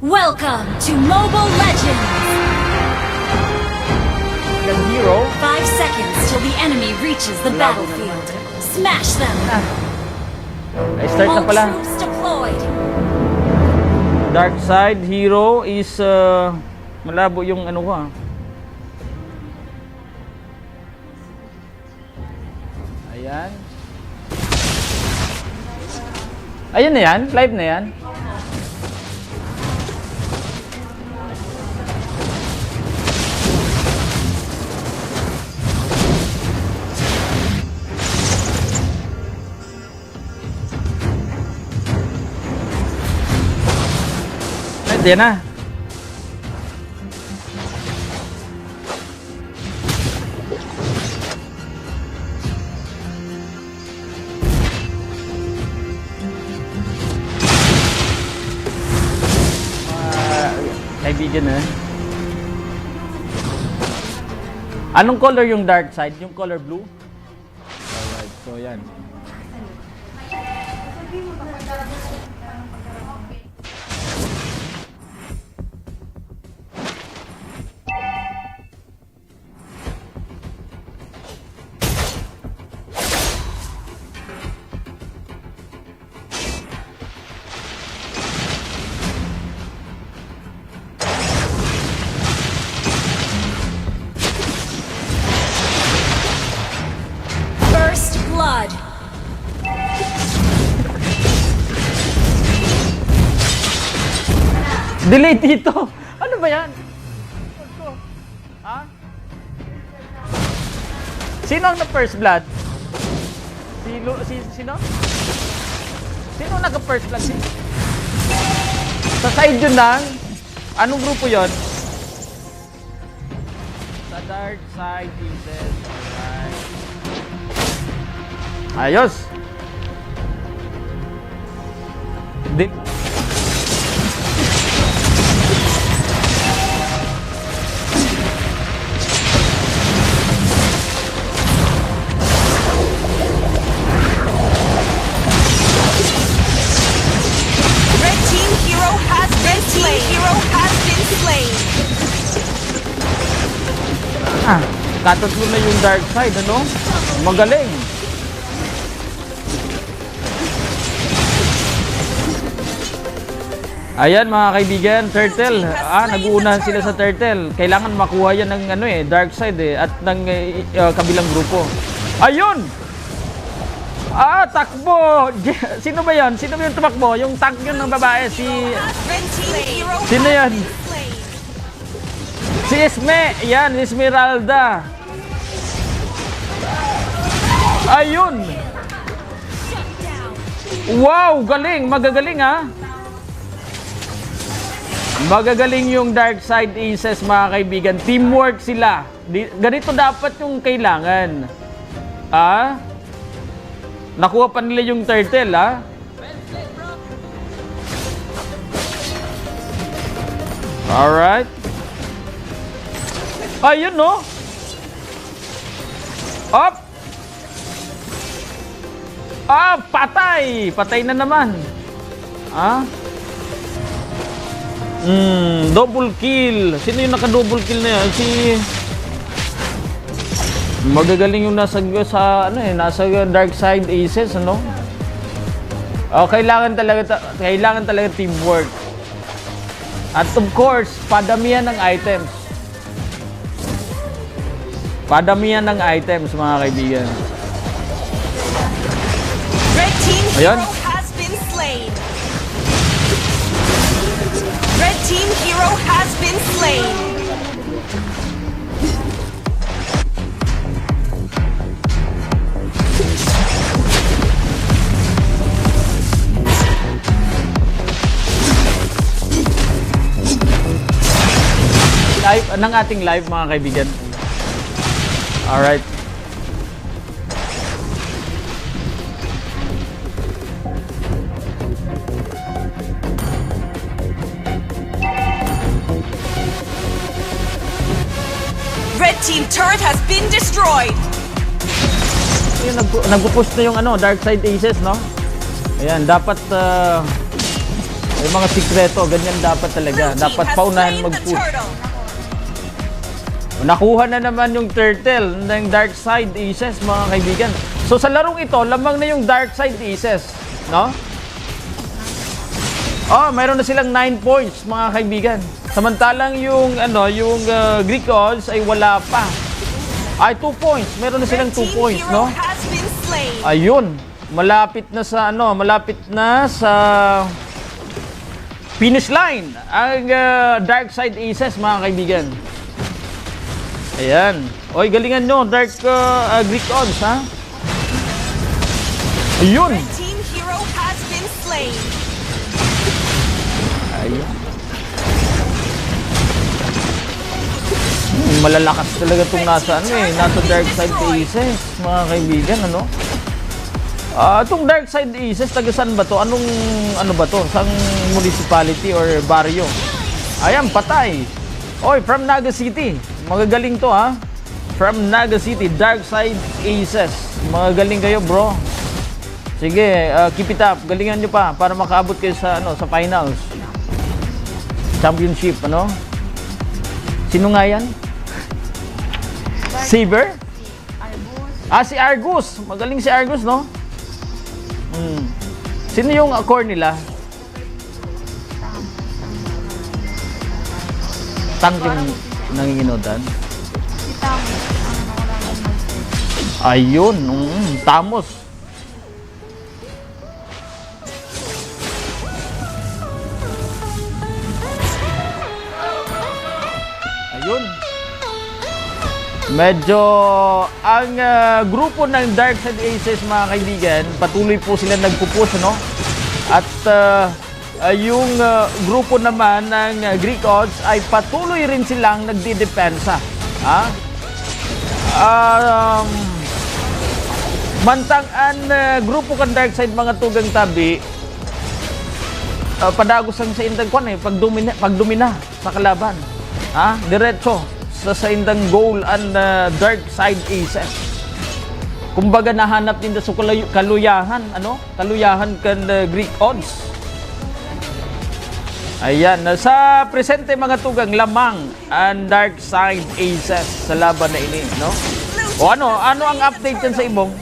Welcome to Mobile Legends! Yung hero, Five seconds till the enemy reaches the battlefield. Smash them! ay start na All pala. Troops deployed! Dark side hero is uh, malabo yung ano ko ah. Ayan. Ayan na yan. Live na yan. Ay, yan na. Mga kaibigan eh. Anong color yung dark side? Yung color blue? Alright, so yan. First blood. Delay dito! Ano ba yan? Ha? Sino ang na-first blood? Si Lu... si... sino? Sino nag-first blood? Si... Sa side yun ng... Anong grupo yon? Sa dark side is this. Alright. Ayos! Di... Katatlo na yung dark side, ano? Magaling. Ayan, mga kaibigan, turtle. Ah, nag-uunahan sila sa turtle. Kailangan makuha yan ng ano eh, dark side eh, at ng eh, uh, kabilang grupo. Ayun! Ah, takbo! Sino ba yan? Sino ba yung tumakbo? Yung tank yun ng babae, si... Sino yan? Si Esme! Yan, Esmeralda! Ayun! Wow! Galing! Magagaling, ha? Magagaling yung Dark Side Aces, mga kaibigan. Teamwork sila. Di, ganito dapat yung kailangan. Ah? Nakuha pa nila yung turtle, ha? Alright. Ayun, no? Up! Ah, patay! Patay na naman. Ah? Hmm, double kill. Sino yung naka-double kill na yan? Si... Magagaling yung nasa, sa, ano eh, nasa Dark Side Aces, ano? Oh, kailangan talaga ta-, kailangan talaga teamwork. At of course, padamihan ng items. Padamihan ng items, mga kaibigan. Red team Ayan. hero has been slain. Red team hero has been slain. Live, ng ating live, mga kaibigan. Alright. Red team turret has been destroyed. Yung nag nagpo-push na yung ano, Dark Side Aces, no? Ayan, dapat uh, may mga sikreto, ganyan dapat talaga. Blue team Dapat has paunahan slain the mag-push. Turtle. Nakuha na naman Yung turtle ng Dark Side Aces, mga kaibigan. So sa larong ito, lamang na yung Dark Side Aces, no? Oh, mayroon na silang nine points, mga kaibigan. Samantalang yung ano, yung uh, Greek Odds ay wala pa. Ay, two points. Meron na silang two points, no? Has been slain. Ayun. Malapit na sa ano, malapit na sa finish line ang uh, Dark Side Aces, mga kaibigan. Ayan. Oy, galingan nyo, Dark uh, uh, Greek Odds, ha? Ayun. Team hero has been slain. Ayun. Hmm, malalakas talaga itong nasa ano eh, nasa Dark Side Aces, mga kaibigan, ano? Ah, itong Dark Side Aces, taga saan ba to? Anong, ano ba to? Sang municipality or baryo? Ayan, patay. Oy, from Naga City. Magagaling to, ha? From Naga City, Dark Side Aces. Magagaling kayo, bro. Sige, uh, keep it up. Galingan nyo pa para makaabot kayo sa ano, sa finals. Championship, ano? Sino nga yan? Saber? Ah, si Argus. Magaling si Argus, no? Hmm. Sino yung core nila? Tank yung nanginginotan? Ayun, mm, Tamos. Ayun. Medyo ang uh, grupo ng Dark Side Aces, mga kaibigan, patuloy po sila nagpupush, no? At uh, uh, yung uh, grupo naman ng uh, Greek Odds ay patuloy rin silang nagdidepensa. Ha? Um, mantang an uh, grupo kan Dark Side, mga tugang tabi, uh, padagos ang sa indang kwan eh, pagdomina, pagdomina sa kalaban. Ha? Diretso sa saindang goal ang uh, Dark Side Aces. Kumbaga nahanap ninda sa kaluyahan, ano? Kaluyahan kan uh, Greek Odds. Ayan, na sa presente, mga tugang, lamang ang Dark Side Aces sa laban na ini, no? O ano, ano ang update dyan sa imong?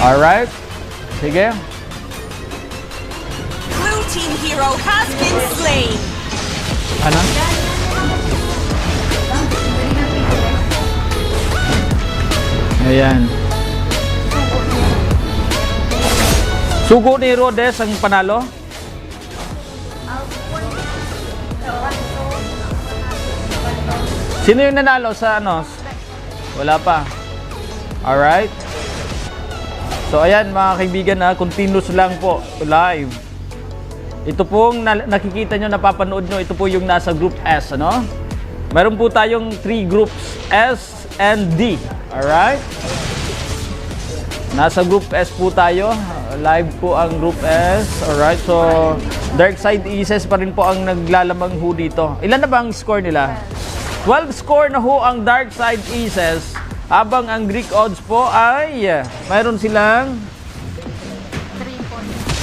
Alright. Sige. Blue team hero has been slain. Ano? Ayan. Sugo ni Rhodes ang panalo. Sino yung nanalo sa ano? Wala pa. Alright. So ayan, mga kaibigan, ha, continuous lang po, live. Ito pong na- nakikita nyo, napapanood nyo, ito po yung nasa Group S, ano? Meron po tayong three groups, S and D. Alright? Nasa Group S po tayo. Live po ang Group S. Alright, so Dark Side Aces pa rin po ang naglalamang ho dito. Ilan na ba ang score nila? Twelve score na ho ang Dark Side Aces, habang ang Greek Odds po ay, uh, mayroon silang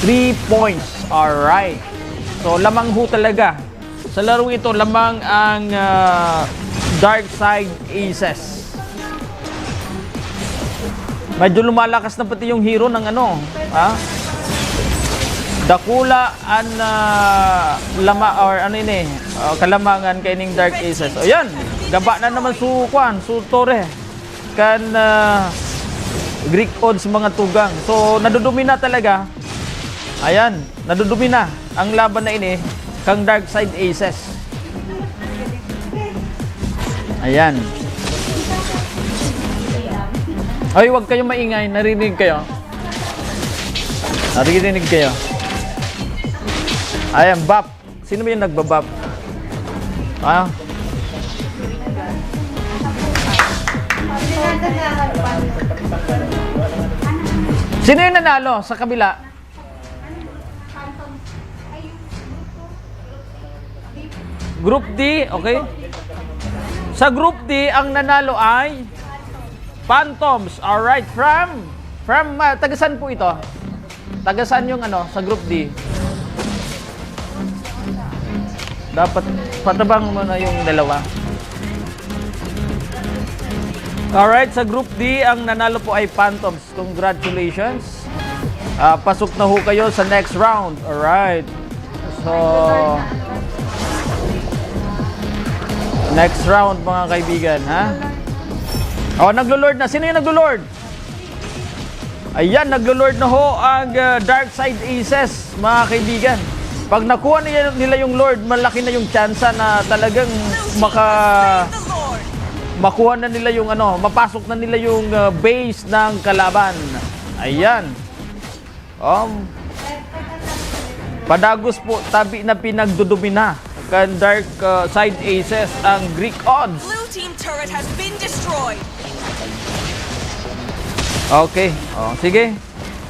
three points. Alright. So, lamang ho talaga. Sa larong ito, lamang ang, uh, Dark Side Aces. Medyo lumalakas na pati yung hero ng ano, ha? Dakula an, ah, lama or ano ini, ah, kalamangan kaining Dark Aces. O yan, gaba na naman su kwan, su tore kan, ah, Greek Odds, mga tugang. So, nadodomina talaga. Ayan, nadodomina ang laban na ini kang Dark Side Aces. Ayan. Ay, huwag kayong maingay. Naririnig kayo? Naririnig kayo? Ayan, bap. Sino ba yung nagbabap? Ah? Sino yung nanalo sa kabila? Group D, okay? Sa Group D, ang nanalo ay Phantoms. Alright, from, from, ah, taga saan po ito? Taga saan yung ano, sa Group D? Dapat patabang mo na yung dalawa. Alright, sa Group D, ang nanalo po ay Phantoms. Congratulations. Ah, pasok na ho kayo sa next round. Alright. So, next round, mga kaibigan, ha? Oh, naglo-lord na. Sino yung naglo-lord? Ayan, naglo-lord na ho ang, ah, Dark Side Aces, mga kaibigan. Pag nakuha niya, nila yung lord, malaki na yung tsansa na talagang maka makuha na nila yung ano, mapasok na nila yung, ah, base ng kalaban. Ayan. Um, padagos po, tabi na pinagdodomina kan Dark, ah, Side Aces ang Greek Odds. Blue team turret has been destroyed. Okay. Oh, sige.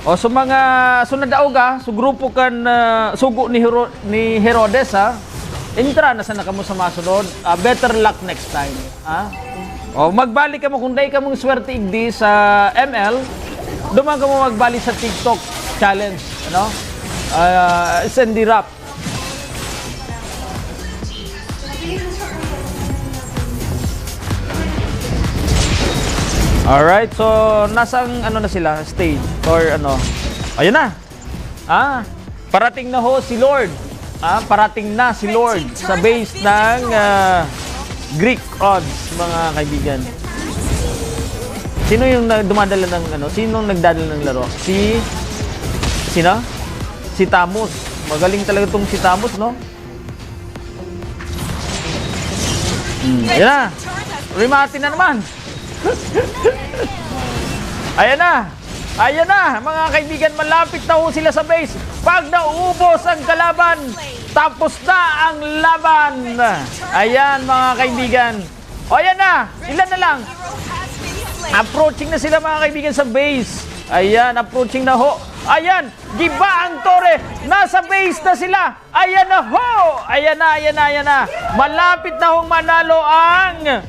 O, so mga sunod na uga, so grupo kan, ah, sugo ni Hero-, ni Herodes, ha. Entra na sana kamo sa masunod. Ah, better luck next time, ha. O, magbalik kamo kung dai kamong swerte igdi sa M L. Duman kamo magbalik sa TikTok challenge, ano? Ah, Sandy Rap. Alright, so nasang ano na sila, stage or ano? Ayun na. Ah, parating na ho si Lord. Ah, parating na si Lord sa base ng, ah, Greek Odds, mga kaibigan. Sino yung na- dumadala ng ano? Sinong nagdadala ng laro? Si sino? Si Tamus. Magaling talaga tong si Tamus, no? Hmm, ayan na. Remate na naman. Ayan na. Ayan na, mga kaibigan, malapit na ho sila sa base. Pag naubos ang kalaban, tapos na ang laban. Ayan, mga kaibigan. O, ayan na. Ilan na lang? Approaching na sila, mga kaibigan, sa base. Ayan, approaching na ho. Ayan, giba ang tore. Nasa base na sila. Ayan na ho! Ayan na, ayan na, ayan na. Malapit na hong manalo ang...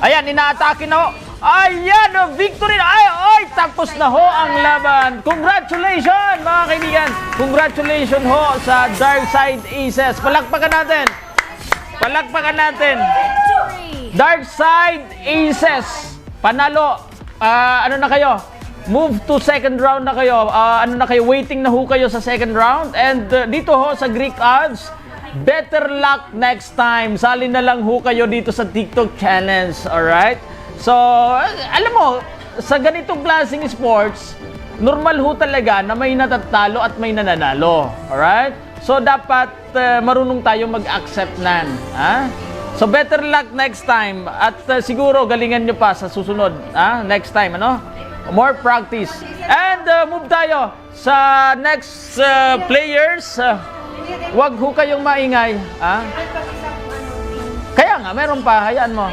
Ayan, inaatake na ho. Ayan, oh, victory na. Ay, ay, tapos na ho ang laban. Congratulations, mga kaibigan. Congratulations ho sa Dark Side Aces. Palakpakan natin. Palakpakan natin. Dark Side Aces. Panalo. Ah, ano na kayo? Move to second round na kayo. Ah, ano na kayo? Waiting na ho kayo sa second round. And, uh, dito ho sa Greek Odds, better luck next time. Sali na lang ho kayo dito sa TikTok Challenge. Alright? So, alam mo, sa ganitong klaseng sports, normal ho talaga na may natatalo at may nananalo. Alright? So, dapat, uh, marunong tayo mag-accept nan. Ha? So, better luck next time. At, uh, siguro, galingan nyo pa sa susunod. Ha? Next time, ano? More practice. And, uh, move tayo sa next, uh, players. Uh, wag ho kayong maingay. Ha? Kaya nga, meron pa. Hayaan mo.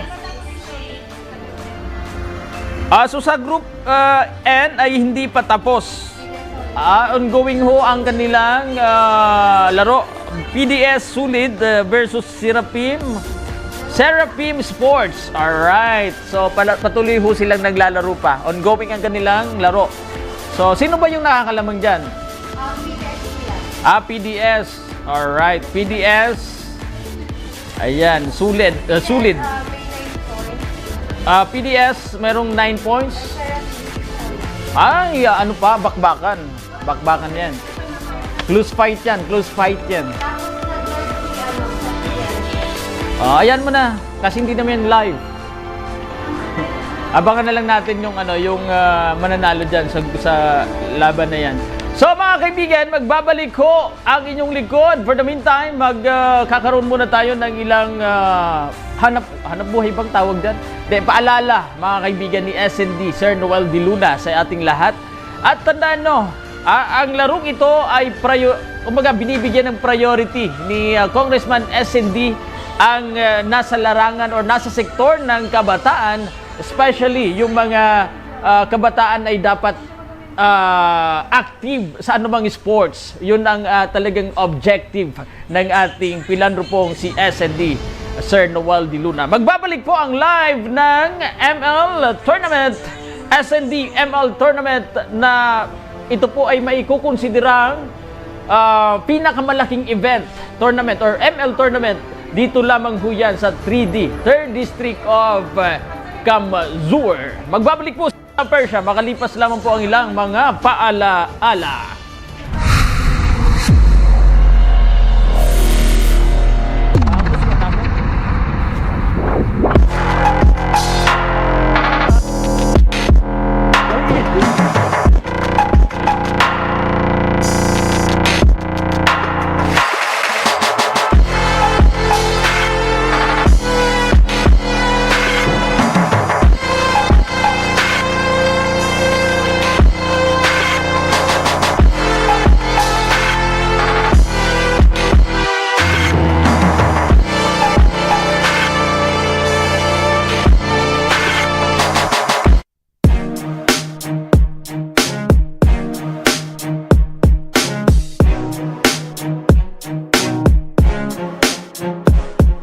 Ah, so sa Group, ah, N ay hindi pa tapos. Ah, ongoing ho ang kanilang, ah, laro. P D S Sulid, ah, versus Serafim. Serafim Sports. Alright. So, pala-, patuloy ho silang naglalaro pa. Ongoing ang kanilang laro. So, sino ba yung nakakalamang dyan? Ah, P D S. Alright. P D S. Ayan, Sulid, ah, Sulid. Ah, P D S, merong nine points. Ay, ah, ano pa, bakbakan. Bakbakan yan. Close fight yan, close fight yan. Ah, ayan mo na, kasi hindi naman yan live. Abangan na lang natin yung, ano, yung, ah, mananalo dyan sa, sa laban na yan. So, mga kaibigan, magbabalik ho ang inyong lingkod. For the meantime, mag, ah, kakaroon muna tayo ng ilang, ah, hanap, hanap buhay bang tawag dyan? Hindi, paalala, mga kaibigan ni S N D, Sir Noel De Luna, sa ating lahat. At tandaan, no, ah, ang larong ito ay priyo-, kumbaga, binibigyan ng priority ni, ah, Congressman S N D ang, ah, nasa larangan or nasa sektor ng kabataan, especially yung mga, ah, kabataan ay dapat, ah, active sa anumang sports. Yun ang, ah, talagang objective ng ating pilantropong si S N D, Sir Noel De Luna. Magbabalik po ang live ng M L Tournament, S N D M L Tournament, na ito po ay maikukonsiderang, ah, pinakamalaking event, tournament or M L tournament. Dito lamang ho yan sa three D, Third District of, ah, Kamzur. Magbabalik po. Persia, makalipas lamang po ang ilang mga paalaala.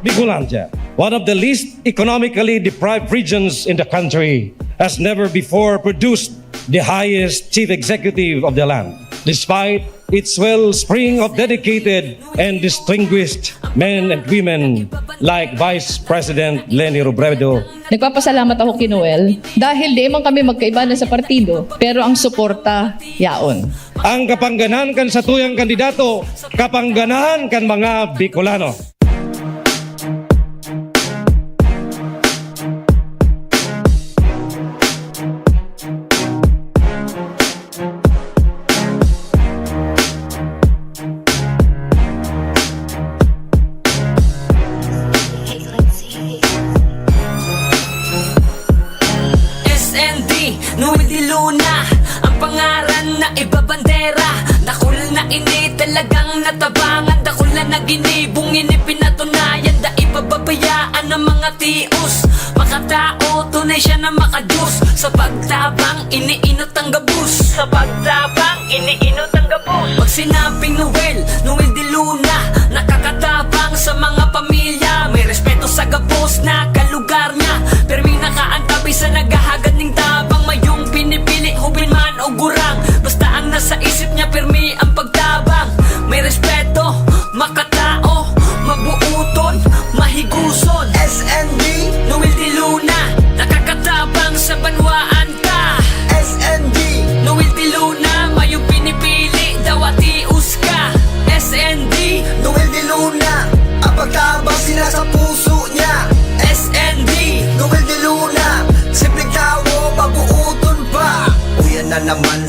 Bicolandia, one of the least economically deprived regions in the country, has never before produced the highest chief executive of the land, despite its wellspring of dedicated and distinguished men and women like Vice President Leni Robredo. Nagpapasalamat ako kay Noel dahil di man kami magkaiba na sa partido, pero ang suporta, yaon. Ang kapangganan kan satuyang kandidato, kapangganan kan mga Bicolano. S N D, Noel de Luna, ang pangaran na ibabandera. Dakul na ini talagang natabangan, dakul na naginibong ini pinatunayan. Dai pababayaan ang mga tios, makatao, tunay siya na makadiyos. Sa pagtabang, iniinot ang gabos. Sa pagtabang, iniinot ang gabos. Pag sinabing Noel, Noel de Luna, nakakatabang sa mga pamilya. May respeto sa gabos na kalugar niya. Permi nakaantabi sa naghahag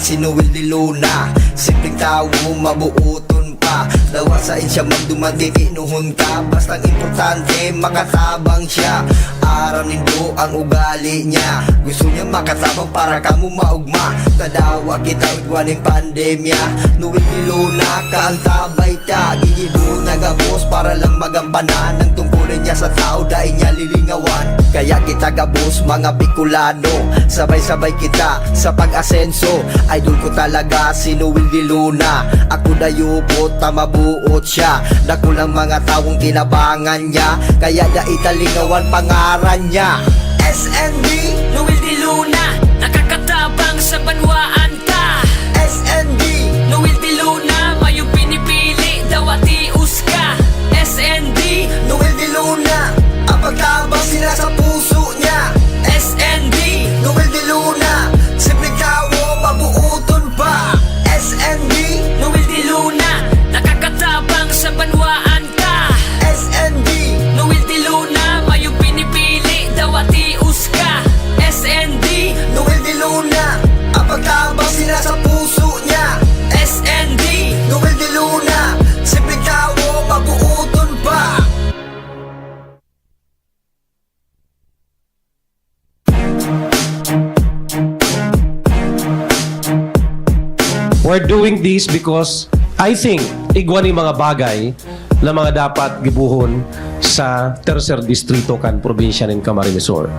Si Noel de Luna, simpleng tawo, mabuoton pa. Dawa sa insya magduman, titinohon ka. Bastang importante, makatabang siya. Aram nindo ang ugali niya. Gusto niya makatabang para kamo maugma. Tadawa kita igwa ning pandemya. Noel de Luna, kaantabay ta. Gigibo na gabos para lang magampanan ang tungkulin niya sa tao, dai niya lilingawan. Kaya kita gabos, mga Bicolano, sabay-sabay kita sa pag-asenso. Idol ko talaga si Noel de Luna. Ako dayupot ta mabuot siya. Dakulang mga tawong tinabangan niya, kaya dai ta lingawan pangaran niya. S N D, Noel de Luna, nakakatabang sa banwaan ta. S N D, Noel de Luna, mayong pinipili, dawa tios ka. S N D, Noel de Luna, ang pagtabang sila sa puso niya. S N D, Noel de Luna, simpleng tawo, mabuoton pa. S N D, Noel de Luna, nakakatabang sa banwaan ta. S N D, Noel de Luna, mayong pinipili, dawa tios ka. S N D, Noel de Luna, ang pagtabang sila sa puso niya. S N D, Noel de Luna, simpleng tawo, mabuoton pa. We're doing this because I think igwa ni mga bagay na mga dapat gibohon sa tercer distrito kan probinsya nin Camarines Sur.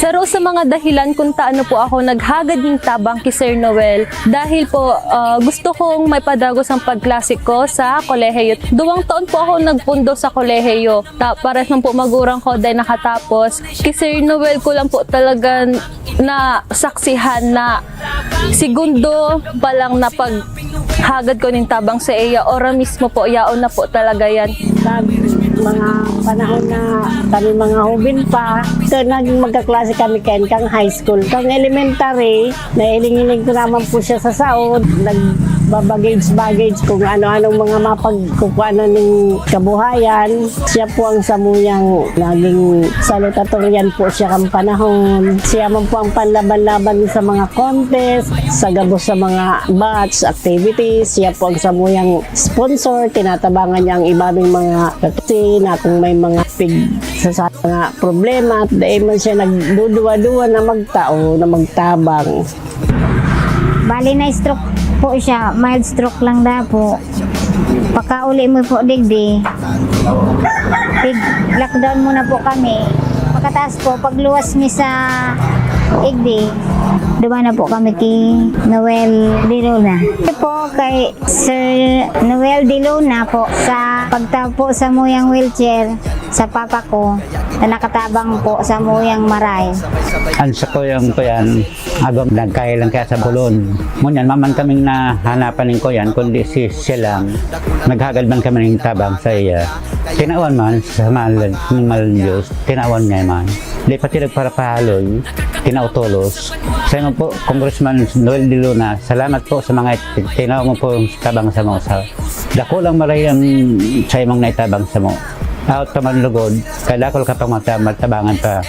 Saro sa mga dahilan kung taano po ako naghagad ning tabang ki Sir Noel dahil po ah, gusto kong maipadagos ang pagklase ko sa kolehiyo. Duwang taon po ako nagpundo sa kolehiyo. Ta, pares man po magurang ko dahil nakatapos. Ki Sir Noel ko lang po talaga nasaksihan na segundo pa lang na paghagad ko ning tabang sa iya, ora mismo po, yaon na po talaga yan. Pag mga panahon na kami mga hubin pa, so, naging magkaklase kami kayan kang high school. Kang elementary, nahiling-hiling ko naman po siya sa saod. Nagbabagage-bagage kung ano-anong mga mapagkukuanan ng kabuhayan. Siya po ang samuyang naging salutatorian po siya kang panahon. Siya man po ang panlaban-laban sa mga contest, sa gabos sa mga batch activities. Siya po ang samuyang sponsor, tinatabangan niya ang iba ning mga kaklase na kung may mga pig sa, sa mga problema, dahil man siya nagduduwa-duwa na magtao, na magtabang. Bali na stroke po siya, mild stroke lang da po. Pagkauli mo po digdi, tig lockdown muna po kami. Pagkatapos po, pagluwas mi sa igdi, duman na po kami ki Noel Dirona. Ito po kay Sir Noel de Luna po sa pagtapo sa muyang wheelchair sa papa ko na nakatabang po sa muyang maray. Ang sa kuyang kuyan, agom nagkahilang kaya sa bulon. Ngunyan, maman kaming nahanapan ning kuyan, kundi si siya lang. Naghagad man kami ning tabang sa iya. Tinawan man sa mahal, ng mahal ng Diyos, tinawan niya man. Di pati nagparapahaloy, tinao tolos. Sa imo po, Congressman Noel de Luna, salamat po sa mga tinao mo po tabang sa mga sa Dakulang maray ang sa imong naitabang sa mo. Awat pa man lugod, kadakol ka pang mata, matabangan pa.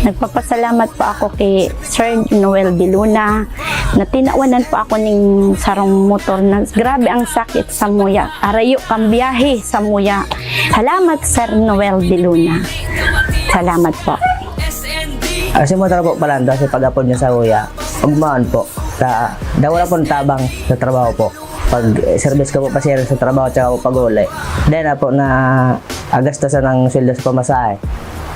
Nagpapasalamat po ako kay Sir Noel de Luna na tinawanan po ako ning sarong motor na grabe ang sakit sa muya. Arayo kang biyahe sa muya. Salamat, Sir Noel de Luna. Salamat po. Kasi mo po pala, kasi pag-apod niya sa kuya, ugmaon po. Ta, daw wala pong tabang sa trabaho po. Pag-service ko po pa sir sa trabaho tsaka po pag-uli. Then na po na agastosan ang sweldo sa pamasahe.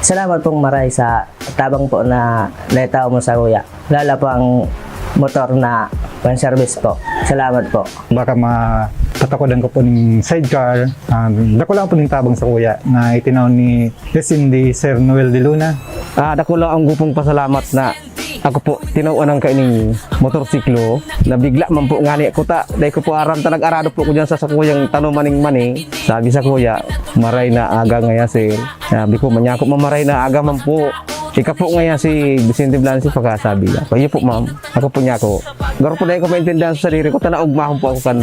Salamat pong maray sa tabang po na naitao mo sa kuya. Lala po ang motor na pang-service po. Salamat po. Baka mapatakodan ko po ning sidecar. Um, dako lang po ning tabang sa kuya na itinaw ni Cindy, Sir Noel de Luna. Ah, dako lang ang gupong pasalamat na ako po, tinawan ang kaining motorsiklo na bigla man po ngani ko ta. Dahil ko po aram ta nag-arado po ko dyan sa sakuyang tanoman ning mani. Sabi sa kuya, maray na aga ngaya sir. Sabi ko, manyako mamaray na aga man po. Ika po ngaya si Vicente Blancy pagkasabi niya. Kayo po ma'am, ako po niya ako. Garo po dahil ko maintindihan sa sarili ko, tanaog mahon po ako kan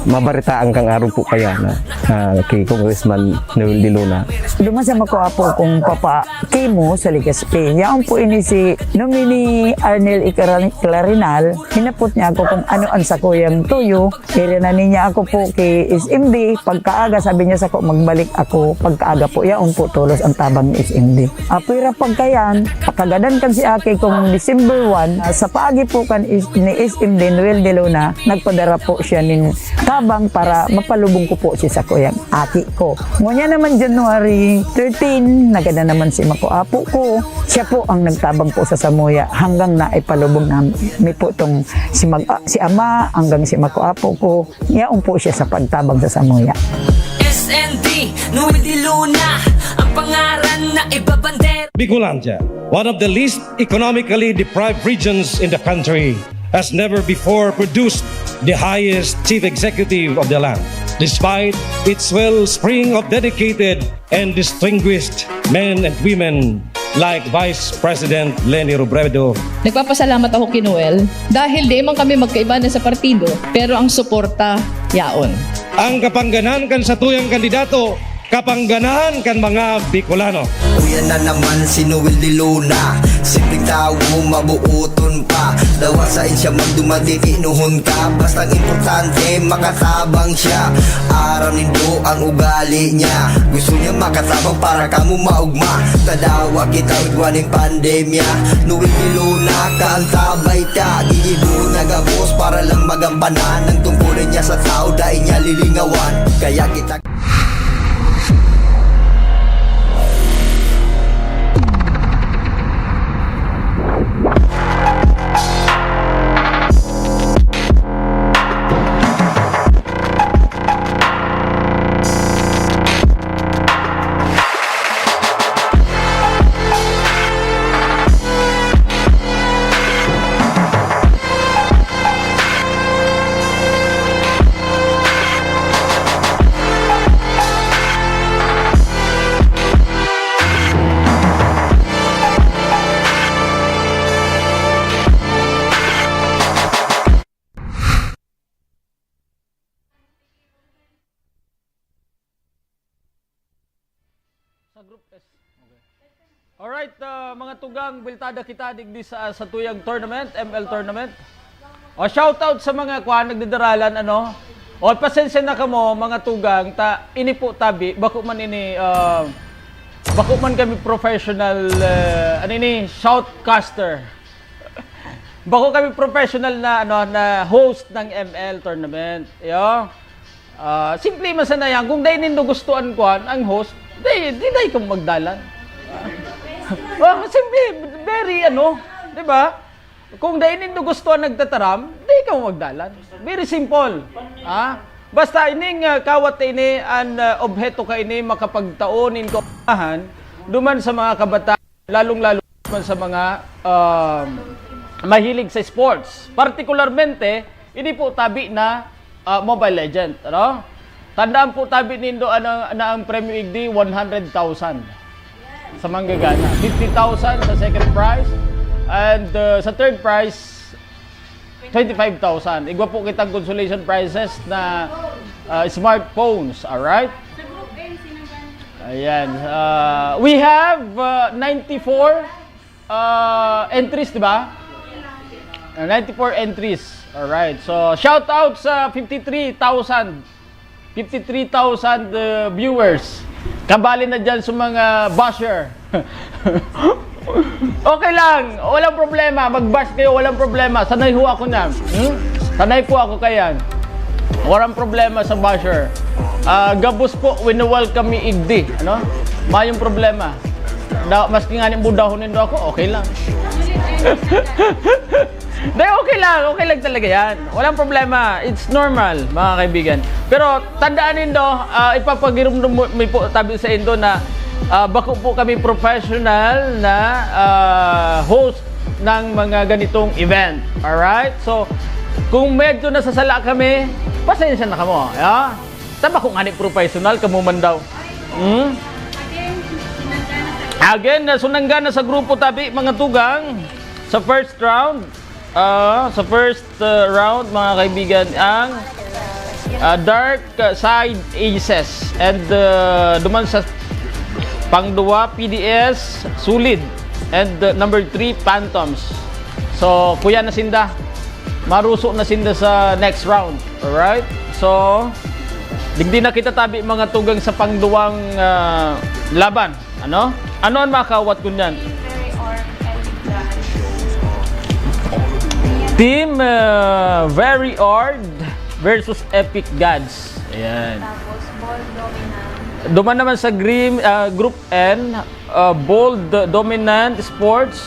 Mabaritaan kang arog po kaya na, ah, kay Congressman Noel De Luna. Duman sa makuha po kung papa-chemo sa Legazpi. Yaon po ini si Nominee Arnel Iclarinal. Hinapot niya ako kung ano ang sakuyang tuyo. Irinanin niya ako po kay S M D. Pagkaaga, sabi niya sa ko, magbalik ako pagkaaga po. Yaon po tulos ang tabang ni S M D. Apira pagkayan, pakagadan kan si Aki kung December one, ah, sa paagi po kan is-, ni S M D Noel De Luna, nagpadara po siya nin tabang para mapalubong ko po si sakuyang aki ko. Ngunyan naman January thirteen, nagada naman si Mako Apo ko. Siya po ang nagtabang po sa samuya hanggang na ipalubong namin po tong si, mag, ah, si ama hanggang si Mako Apo ko. Yaon po siya sa pagtabang sa samuya. S N D, Noel de Luna, ang pangaran na ibabandera. Bicolandia, one of the least economically deprived regions in the country, has never before produced the highest chief executive of the land, despite its wellspring of dedicated and distinguished men and women like Vice President Leni Robredo. Nagpapasalamat ako kay Noel dahil di man kami magkaiba na sa partido, pero ang suporta yaon. Ang kapangganan kan satuyang kandidato, kapangganan kan mga Bicolano. Uyan na naman si Noel de Luna. Simpleng tawo, mabuoton pa. Dawa sa insya magduman, titinohon ka. Bastang importante, makatabang siya. Aram nindo ang ugali niya. Gusto niya makatabang para kamo maugma. Tadawa kita igwa ning pandemya. Noel de Luna, kaantabay ta. Gigibo na gabos para lang magampanan. Ang tungkulin niya sa tao, dai niya lilingawan. Kaya kita Sa Group S. Okay. Alright, ah, mga tugang, biltada kita digdi sa, sa tuyang tournament, M L tournament. O, shoutout sa mga kwan, nagdadaralan, ano? O, pasensya na kamo, mga tugang, ta, ini po tabi, bako man ini, ah, bako man kami professional, ah, ano ini, shoutcaster. Bako kami professional na, ano, na host ng M L tournament. Yo. Ah, simple man sana yan. Kung dai nindo gusto an kwan, ang host, di, di dai kamo magdalan. Oh, simple, very ano, di ba? Kung dai nindo gusto ang nagtataram, di kamo magdalan. Very simple. Ha? Basta ining ah, kawat ini, an ah, obheto kaini makapagtao nin kaumahan duman sa mga kabataan, lalong-lalo man sa mga um, mahilig sa sports. Partikularmente, ini po tabi na ah, Mobile Legend, ano? Tandaan po tabi nindo ano, na ang premyo igdi one hundred thousand sa manggagana, fifty thousand sa second prize, and uh, sa third prize twenty-five thousand. Igwa po kitang consolation prizes na ah, smartphones, alright? Ayan. Uh, we have uh, ninety-four uh, entries, di ba? Uh, ninety-four entries. Alright. So, shout out sa fifty-three thousand. fifty-three thousand uh, viewers. Kabali na dyan sa mga basher. Okay lang, walang problema. Mag-bash kayo, walang problema. Sanay ho ako niyan. Hmm? Sanay po ako kayan. Walang problema sa basher. Ah, gabos po, wini-welcome mi igdi, ano? Mayong problema. Da, maski nga ning budahon nindo ako, okay lang. Hindi, okay lang. Okay lang talaga yan. Walang problema. It's normal, mga kaibigan. Pero tandaan nindo, ah, ipapagirumdom mo- mi po tabi sa indo na ah, bako po kami professional na ah, host ng mga ganitong event. Alright? So, kung medyo nasasala kami, pasensya na kamo. Yeah? Tama kung ani professional, kamo man daw. Hmm? Again, nasunanggan na sa grupo tabi, mga tugang, sa first round. Ah, sa first uh, round, mga kaibigan, ang Ah, Dark, ah, Side Aces. And, ah, duman sa pangduwa, P D S, Solid. And, ah, number three, Phantoms. So, kuya na sinda. Maruso na sinda sa next round. Alright? So, digdi na kita tabi, mga tugang, sa pangduwang, ah, laban. Ano? Ano ang makawat ko niyan? Team Very Odd Epic Guys. Team, ah, Very Odd versus Epic Gods. Ayan. Tapos, Bold Dominant. Duman naman sa green, ah, Group N, ah, Bold Dominant Sports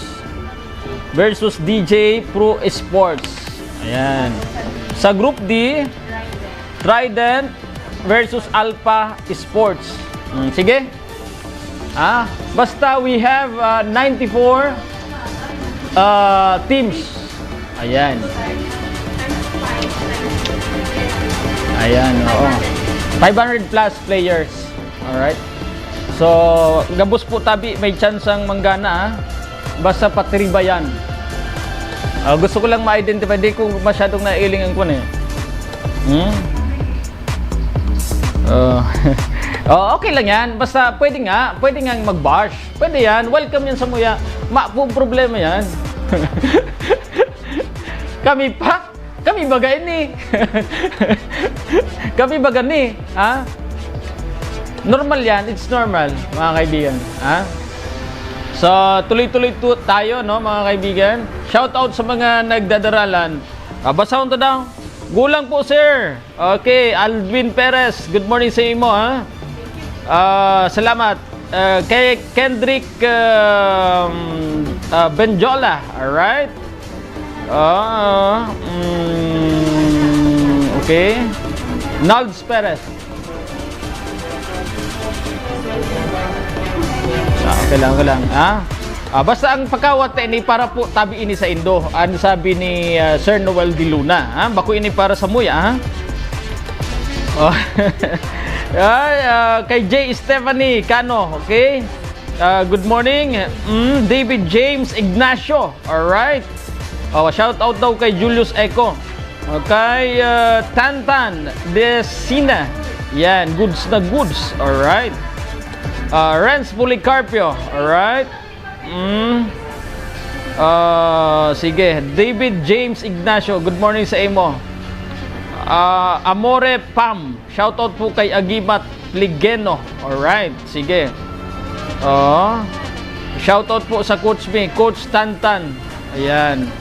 versus D J Pro Sports. Ayan. Sa Group D, Trident. Trident versus Alpha Sports. Hmm, sige. Ah, basta we have, ah, ninety-four, ah, teams. Ayan. Ayan, oo. Five hundred plus players. Alright. So, gabos po tabi, may chance ang manggana, ah. Basta patribayan. Ah, gusto ko lang ma-identify, di ko masyadong nailing ang kun eh. Hmm? Oh. Oh, okay lang yan. Basta pwede nga, pwede nga mag-bash. Pwede yan. Welcome yan sa muya. Ma, po problema yan. Kami pa? Kami baga ini? Kami baga ni? Ha? Normal yan. It's normal, mga kaibigan. Ha? So, tuloy-tuloy tu-, tayo, no, mga kaibigan? Shout out sa mga nagdadaralan. Ah, basahon ta daw. Gulang po, sir. Okay, Alvin Perez, good morning sa imo, ha? Ah, salamat. Ah, kay Kendrick, um, ah, Benjola, alright? Ah, mm, okay. Nalds Perez. Ah, okay lang, okay lang, ha? Ah, basta ang pagkawat ini para po tabi ini sa indo, ang sabi ni, ah, Sir Noel de Luna, ha? Bako ini para sa muya, ha? Oh. Ay, ah, kay J Stephanie Cano, okay? Ah, good morning. Mm, David James Ignacio, alright? Oh, shout out daw kay Julius Eco. Okay, ah, Tantan Desina. Yan, goods na goods. Alright. Ah, Renz Policarpio. Alright. Mm. Ah, sige. David James Ignacio, good morning sa imo. Ah, Amore Pam. Shoutout po kay Agimat Ligeno. Alright, sige. Oh. Shoutout po sa coach mi, Coach Tantan. Ayan.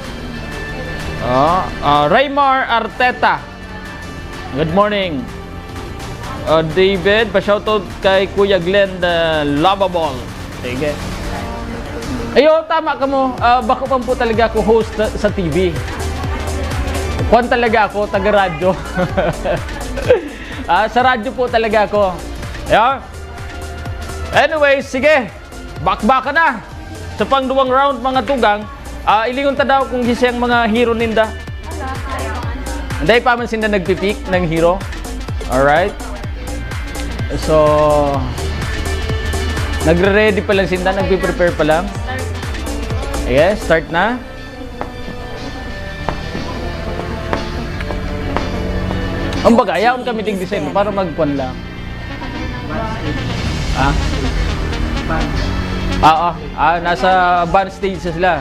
Oh, ah, Raymar Arteta. Good morning. Ah, David, pa-shoutout kay Kuya Glenn, ah, Lovable. Sige. Ayo, tama ka mo. Ah, bako pa po talaga ako host sa, sa T V. Kwan talaga ako, taga-radyo. Ah, sa radyo po talaga ako. Yeah? Anyway, sige. Bakbakan na. Sa pangduwang round, mga tugang, ah, ilingon ta daw kung gising mga hero ninda. Dai pa man sinda nagpipik ng hero. Alright? So, nagre-ready pa lang sinda, nagpe-prepare pa lang. Yes, start na. Ang baga, yaon kami tig design para magkuan lang. Ha? Oo. Ah, nasa ban stage na sila.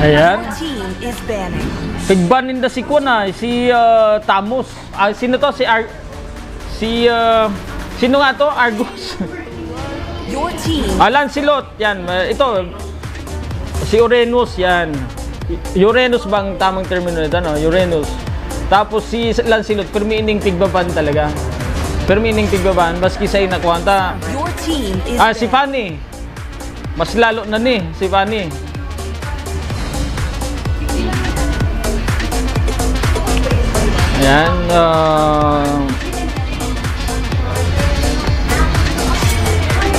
Ayan. Your team is banning. Tigban ninda si kuan, ah, si, ah, Tamos. Ah, sino to? Si Ar-, si, ah, sino nga to? Argus. Your team. Ah, Lancelot. Yan. Ah, ito. Si Uranus, yan. Uranus bang tamang termino nito, no? Uranus. Tapos si Lancelot, permi ining tigbaban talaga. Permi ining tigbaban, maski sa inakuan ta. Your team is Ah, si dead. Fanny. Mas lalo na ni, si Fanny. Ayan, ah,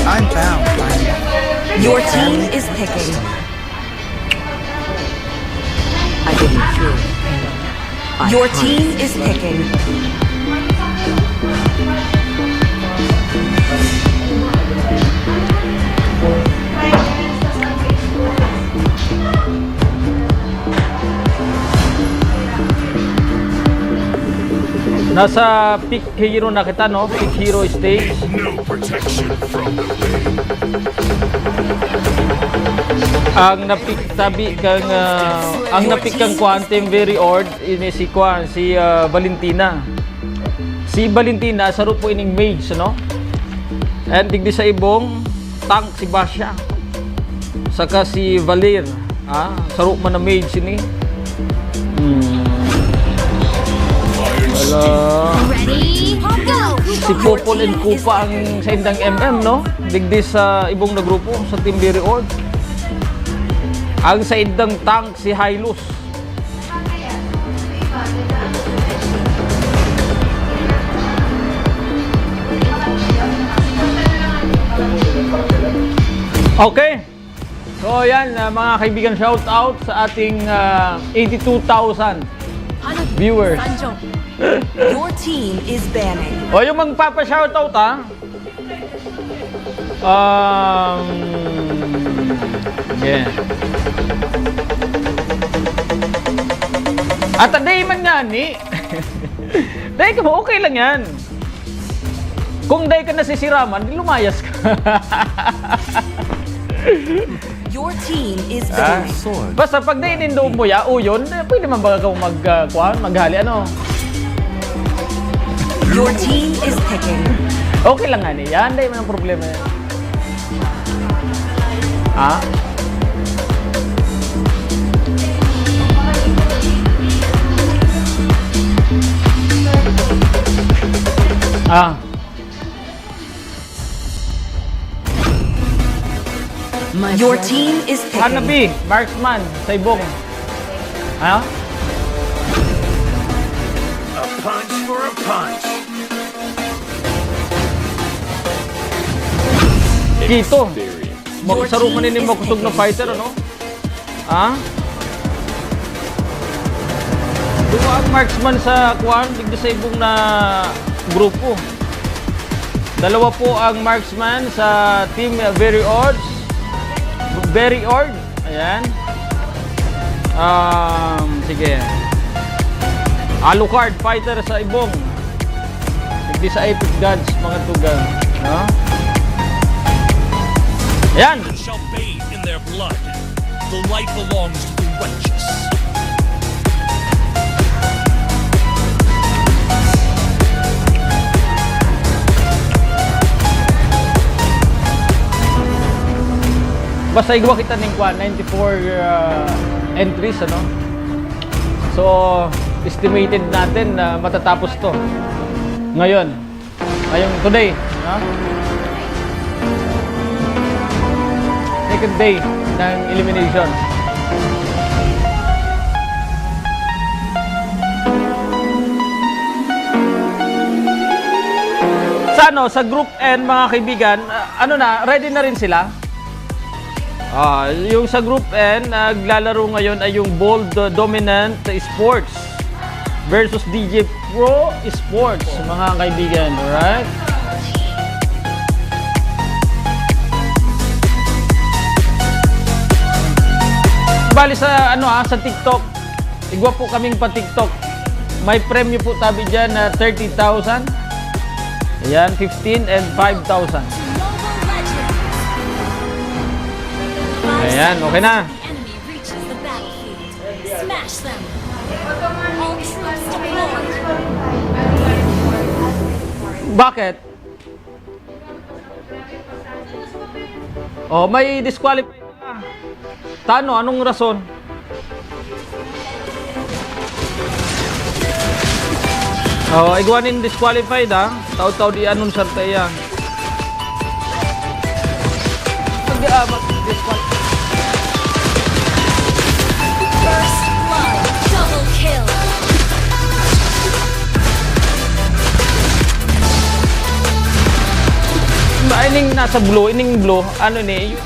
I'm bound by Your team is picking. I didn't feel it. I Your team is picking. Nasa Peak Hero na kita, no? Peak Hero stage. Ang napik tabi kang, ah, ang napik kang kuan, Team Very Odd, ini si kuan, si, ah, Valentina. Si Valentina, saro po ining mage, no? And digdi sa ibong, tank si Basha. Saka si Valir. Ah, saro man na mage ini. Hmm. Wala. Ready, go! Si Popol and Kupa ang sa indang M M, no? Digdi sa ibong na grupo, sa Team Very Odd. Ang sa indang tank, si Hylos. Okay. So, yan, ah, mga kaibigan, shout out sa ating, ah, eighty-two thousand viewers. Your team is banning. O, yung magpapa-shoutout, ha? Um, yeah. At a day man nga ni. Dai ka mo, okay lang yan. Kung dai ka nasisiraman, di lumayas ka. Your team is Ah. Basta pag nainindoon mo ya, uyon, eh, pwede man ba kang mag, ah, kuwan, maghali, ano? Your team is picking. Okay lang nga ni yan, dai man ang problema yan. Ha? Ah. Your team is picking. Hanabi, marksman, sa ibong. Ha? A punch for a punch. Kito. Experience. Magsaro man ini makusog na fighter, ano? Ha? Duwa ang marksman sa kwan, digdi sa ibong na grupo. Dalawa po ang marksman sa Team Very Odd. Very Odd. Ayan. Um, sige. Alucard, fighter sa ibong. Digdi sa Epic Gods, mga tugang. No? Ayan. Shall bathe in their blood. The light belongs to the righteous. Basta igwa kita ning kwan, ninety-four, ah, entries, ano? So, estimated natin na matatapos 'to ngayon. Ngayong today, no? Second day ng elimination. Sa ano, sa Group N, mga kaibigan, ah, ano na, ready na rin sila? Ah, yung sa Group N, naglalaro ngayon ay yung Bold, uh, Dominant Sports versus D J Pro Sports, mga kaibigan, alright? Bali sa, ano, ah, sa TikTok, igwa po kaming pa-TikTok. May premyo po tabi dyan na thirty thousand. Ayan, fifteen and five thousand. Ayan, okay na. Enemy reaches the battlefield. Smash them. All troops deployed. Bakit? Oh, may disqualify ka. Tano, anong rason? Oh, igwa nin disqualified, ha? Taud-taud i-anunsar ta iya. Sige, ah, mag-disqual- First blood, double kill. Ba, ining nasa blue, ining blue, ano ni,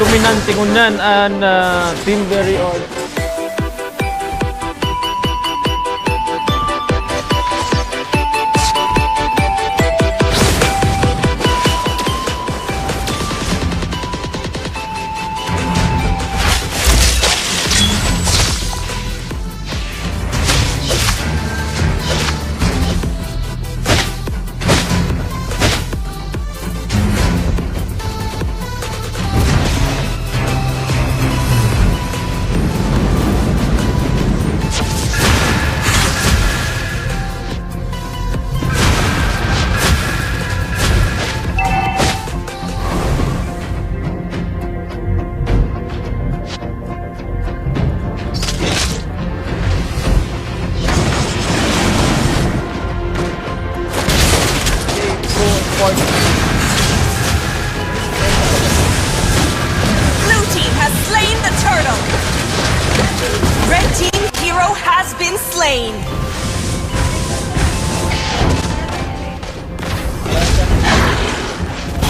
Dominante ngunyan an, ah, Team Very Odd. Blue team has slain the turtle. Red team hero has been slain.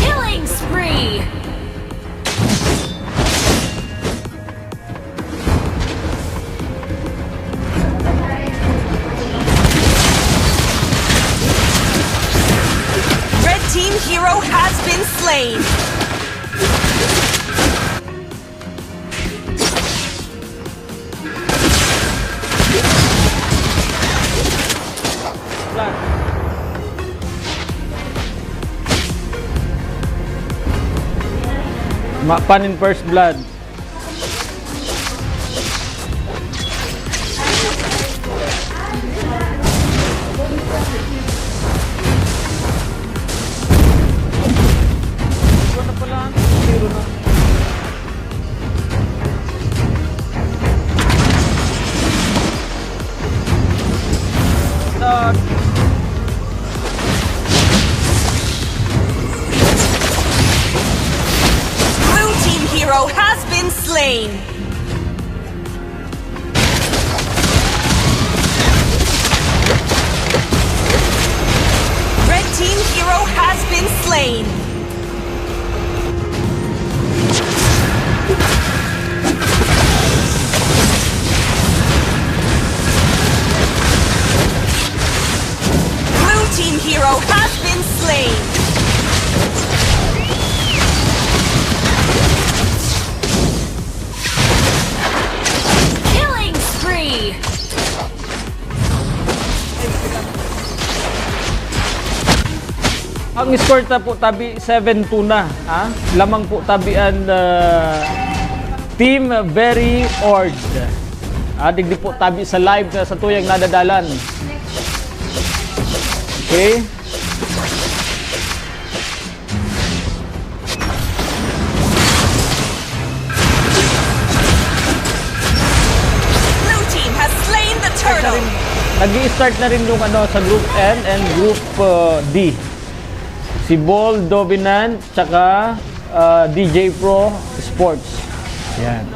Killing spree. Red team hero has been slain. Mapan in first blood. Blue team hero has been slain. Red team hero has been slain. Blue team hero has been slain. Killing spree. Ang score ta po tabi, seven two na, ha? Lamang po tabi an, ah, Team Very Ord. Ah, digdi po tabi sa live na sa tuyang nadadalan. Okay? Blue team has slain the turtle. Nag-i-start na rin yung ano, sa Group N and Group, uh, D. Si Ball Dominant, tsaka, uh, D J Pro Sports. Yan.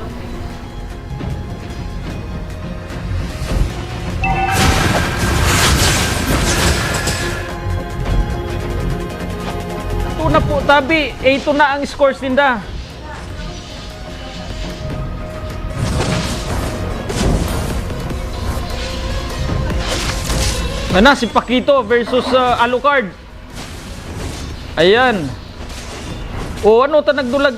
Ito na po, tabi. Ito na ang scores ninda. Ana, si Paquito versus, uh, Alucard. Ayan. O, ano ta nagdulag?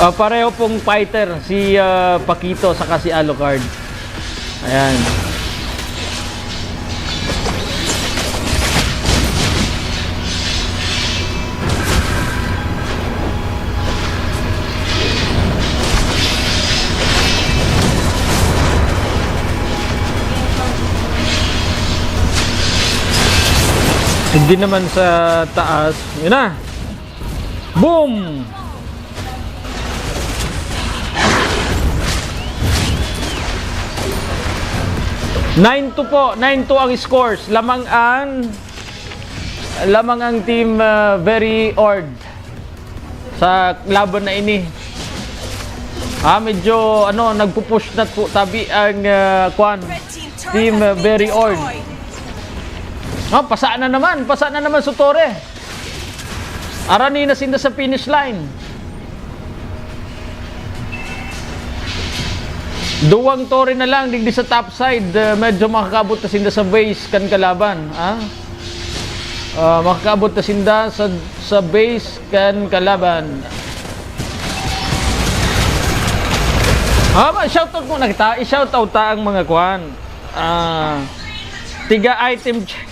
Ah, pareho pong fighter si, ah, Paquito saka si Alucard. Ayan. Hindi naman sa taas. Yun na. Boom! Nine two po, nine two ang scores. Lamang ang, lamang ang team, ah, Very Ord sa laban na ini. Ah, medyo, ano, nagpupush na po tabi ang, ah, kwan, team, ah, Very Ord. Ah, pasa na naman, pasa na naman sa torre. Arani na sinda sa finish line. Duwang tore na lang digdi sa top side. Uh, medyo makakaabot na sinda sa base kan kalaban, ha? Uh, makakaabot na sinda sa, sa base kan kalaban. Ah, ma-, shoutout muna kita. I-shoutout ta ang mga kwan. Ah, tiga item check.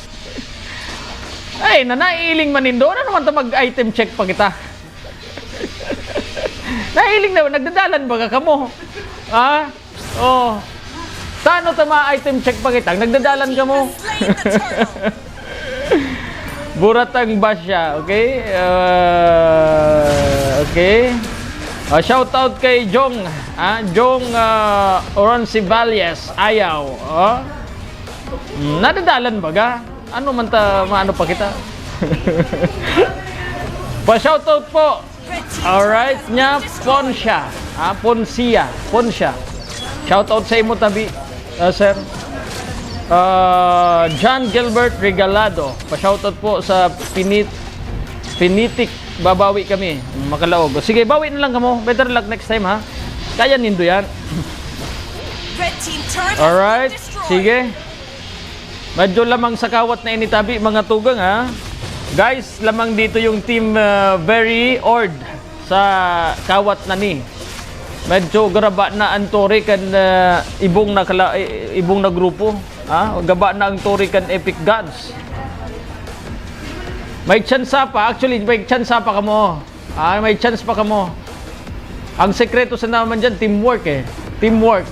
Ay, na naiiling man nindo. Ano naman ta mag-item check pa kita? Naiiling na, nagdadalan ba ka kamo? Ha? Oh. Tano ta ma-item check pa kita? Nagdadalan kamo? Buratang ba siya? Okay? Uh, okay. Uh, shout out kay Jong, ah, Jong, ah, Oronsivalles, ayaw. Oh? Mm, nadadalan baga? Ano man ta, maano pa kita? Pa-shoutout po. Alright, nya Poncia. Ah, Poncia. Poncia. Shoutout sa imo tabi, ah, sir. Ah, John Gilbert Regalado. Pa-shoutout po sa Pinit Pinitik. Babawi kami. Makalaog. Sige, bawi na lang kamo. Better luck next time, ha? Kaya nindo yan. Red team turret has been Alright. destroyed. Sige. Medyo lamang sa kawat na ini tabi, mga tugang, ha? Guys, lamang dito yung team, ah, Very Ord sa kawat na ni. Medyo garaba na ang tore kan, ah, ibong na kala-, i-, ibong na grupo, ha? Gaba na ang tore kan Epic Gods. May tsansa pa, actually, may tsansa pa kamo. Ah, may chance pa kamo. Ang sekreto sa naman dyan, teamwork eh. Teamwork.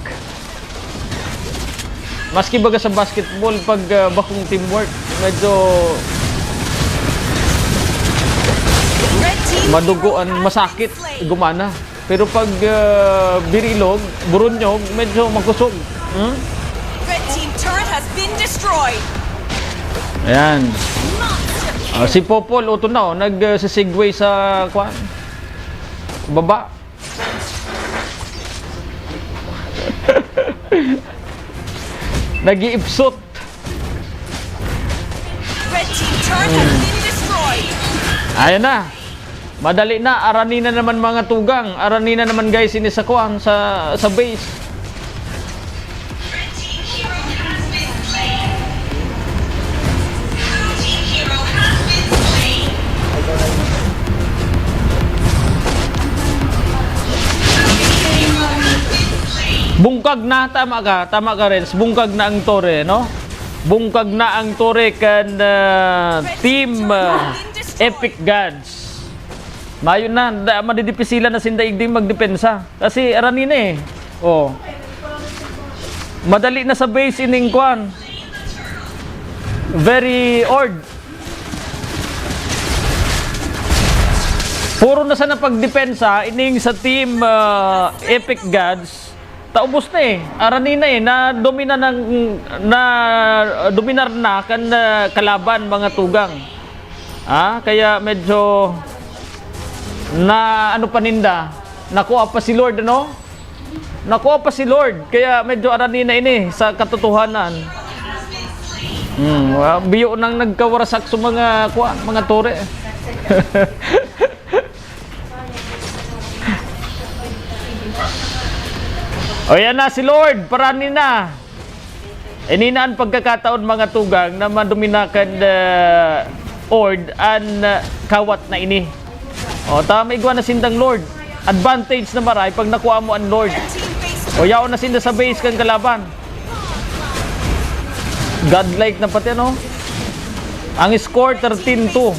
Maski baga sa basketball, pag, ah, bakong teamwork, medyo Red team madugo an hero has masakit, been slain. Gumana. Pero pag, ah, birilog, burunyog, medyo makusog. Hmm? Red team turret has been destroyed. Ayan. Monster kill. Ah, si Popol, uto na, oh, nag, ah, si-segue sa, kwan, baba. Nag-iipsot. Red team turret has been destroyed. Ayan na. Madali na, arani na naman mga tugang. Arani na naman guys, ini sa kuan, sa, sa base. Bungkag na, tama ka, tama ka, Renz. Bungkag na ang tore, no? Bungkag na ang tore kan, ah, team, ah, Epic Gods. Mayo na, da-, madidipisilan na sinda igding magdepensa. Kasi arani na eh. Oh. Madali na sa base ining kwan. Very odd. Puro na sana pagdepensa ining sa team, ah, Epic Gods. Taubos na eh. Arani na eh. Na domina ng, na dominar na kan, ah, kalaban, mga tugang. Ah, kaya medyo na ano pa ninda, nakuha pa si Lord, ano? Nakuha pa si Lord, kaya medyo arani na ini sa katotohanan. Hmm, wa-, biyo nang nagkawarasak sa mga, kuwan, mga tore. O, yan na si Lord, parani na. Ini na an pagkakataon, mga tugang, na madomina kan, ah, Ord an, ah, kawat na ini. O, tama, igwa na sindang Lord. Advantage na maray pag nakuha mo an Lord. O, yaon na sinda sa base kan kalaban. Godlike na pati, ano? Ang score, thirteen two.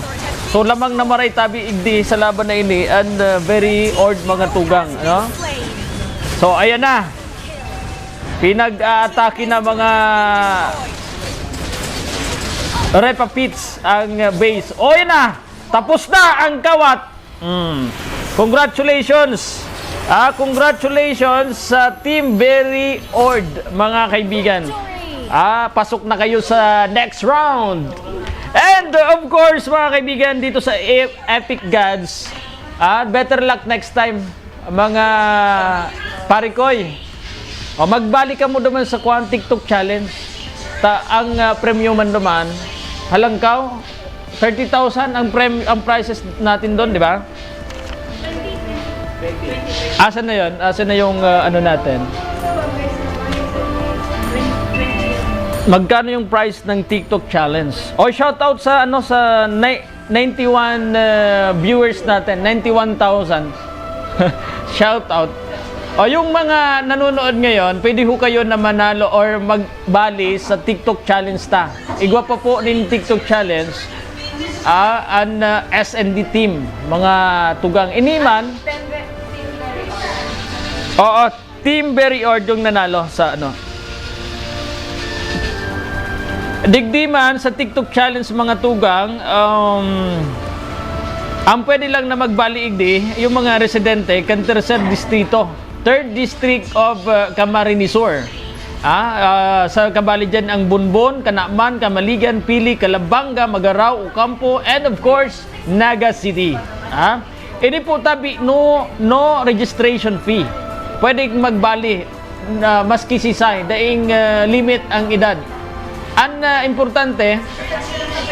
So, lamang na maray tabi igdi sa laban na ini, and, uh, very odd, mga tugang, ano? So, ayan na. Pinag-aatake na mga Repapits ang base. O, yan na! Tapos na ang kawat! Mm. Congratulations! Ah, congratulations sa Team Very Odd, mga kaibigan. Ah, pasok na kayo sa next round. And of course, mga kaibigan, dito sa E-, Epic Gods, ah, better luck next time, mga parikoy. O, magbalik kamo duman sa kuwan, TikTok challenge. Ta, ang, ah, premyo man duman, halangkaw, Thirty thousand ang prem-, ang prizes natin doon, di ba? Asan na yon? Asan na yung, ah, ano natin? Magkano yung price ng TikTok challenge? O, shoutout sa, ano, sa ni-, ninety-one, ah, viewers natin, ninety-one thousand. Shoutout. O, yung mga nanonood ngayon, pwede ho kayo na manalo or magbali sa TikTok challenge ta. Igwa pa po nin TikTok challenge, ah, an, ah, S N D team, mga tugang. Ini man, oo, Team Very Ord yung nanalo sa, ano. Digdi man sa TikTok challenge, mga tugang, um, ang pwede lang na magbali igdi, yung mga residente kan tercer distrito, third district of, uh, Camarines Sur. Ah, ah, sa kabali dyan ang Bonbon, Canaman, Camaligan, Pili, Calabanga, Magarao, Ocampo, and of course, Naga City. Ah, ini po tabi, no, no registration fee. Pwede magbali na maski sisay, daing, ah, limit ang edad. Ang, ah, importante,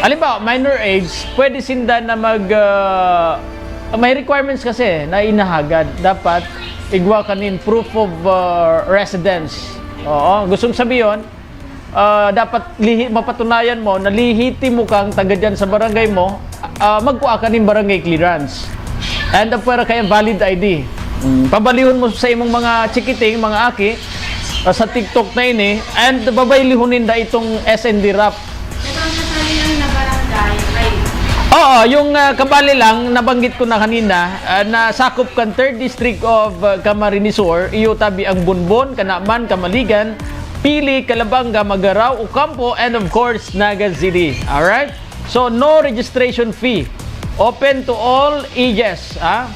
halimbawa, minor age, pwede sinda na mag, ah, may requirements kasi na inahagad. Dapat igwa kanin proof of, ah, residence. Oo, gustong sabihin, ah, dapat lihi-, mapatunayan mo na lehitimo kang taga dyan sa barangay mo, ah, magkua ka nin barangay clearance. And, ah, pwera kaya valid I D. Mm, pabalihon mo sa imong mga chikiting, mga aki, ah, sa TikTok na ini, and babaylihonin da itong S N D rap. Ito ang kasali lang na barangay, ay. Oo, yung, ah, kabali lang, nabanggit ko na kanina, ah, na sakop kan third District of, ah, Camarines Sur, iyo tabi ang Bonbon, Canaman, Camaligan, Pili, Calabanga, Magarao, Ocampo, and of course, Naga City. Alright? So, no registration fee. Open to all ages, ah.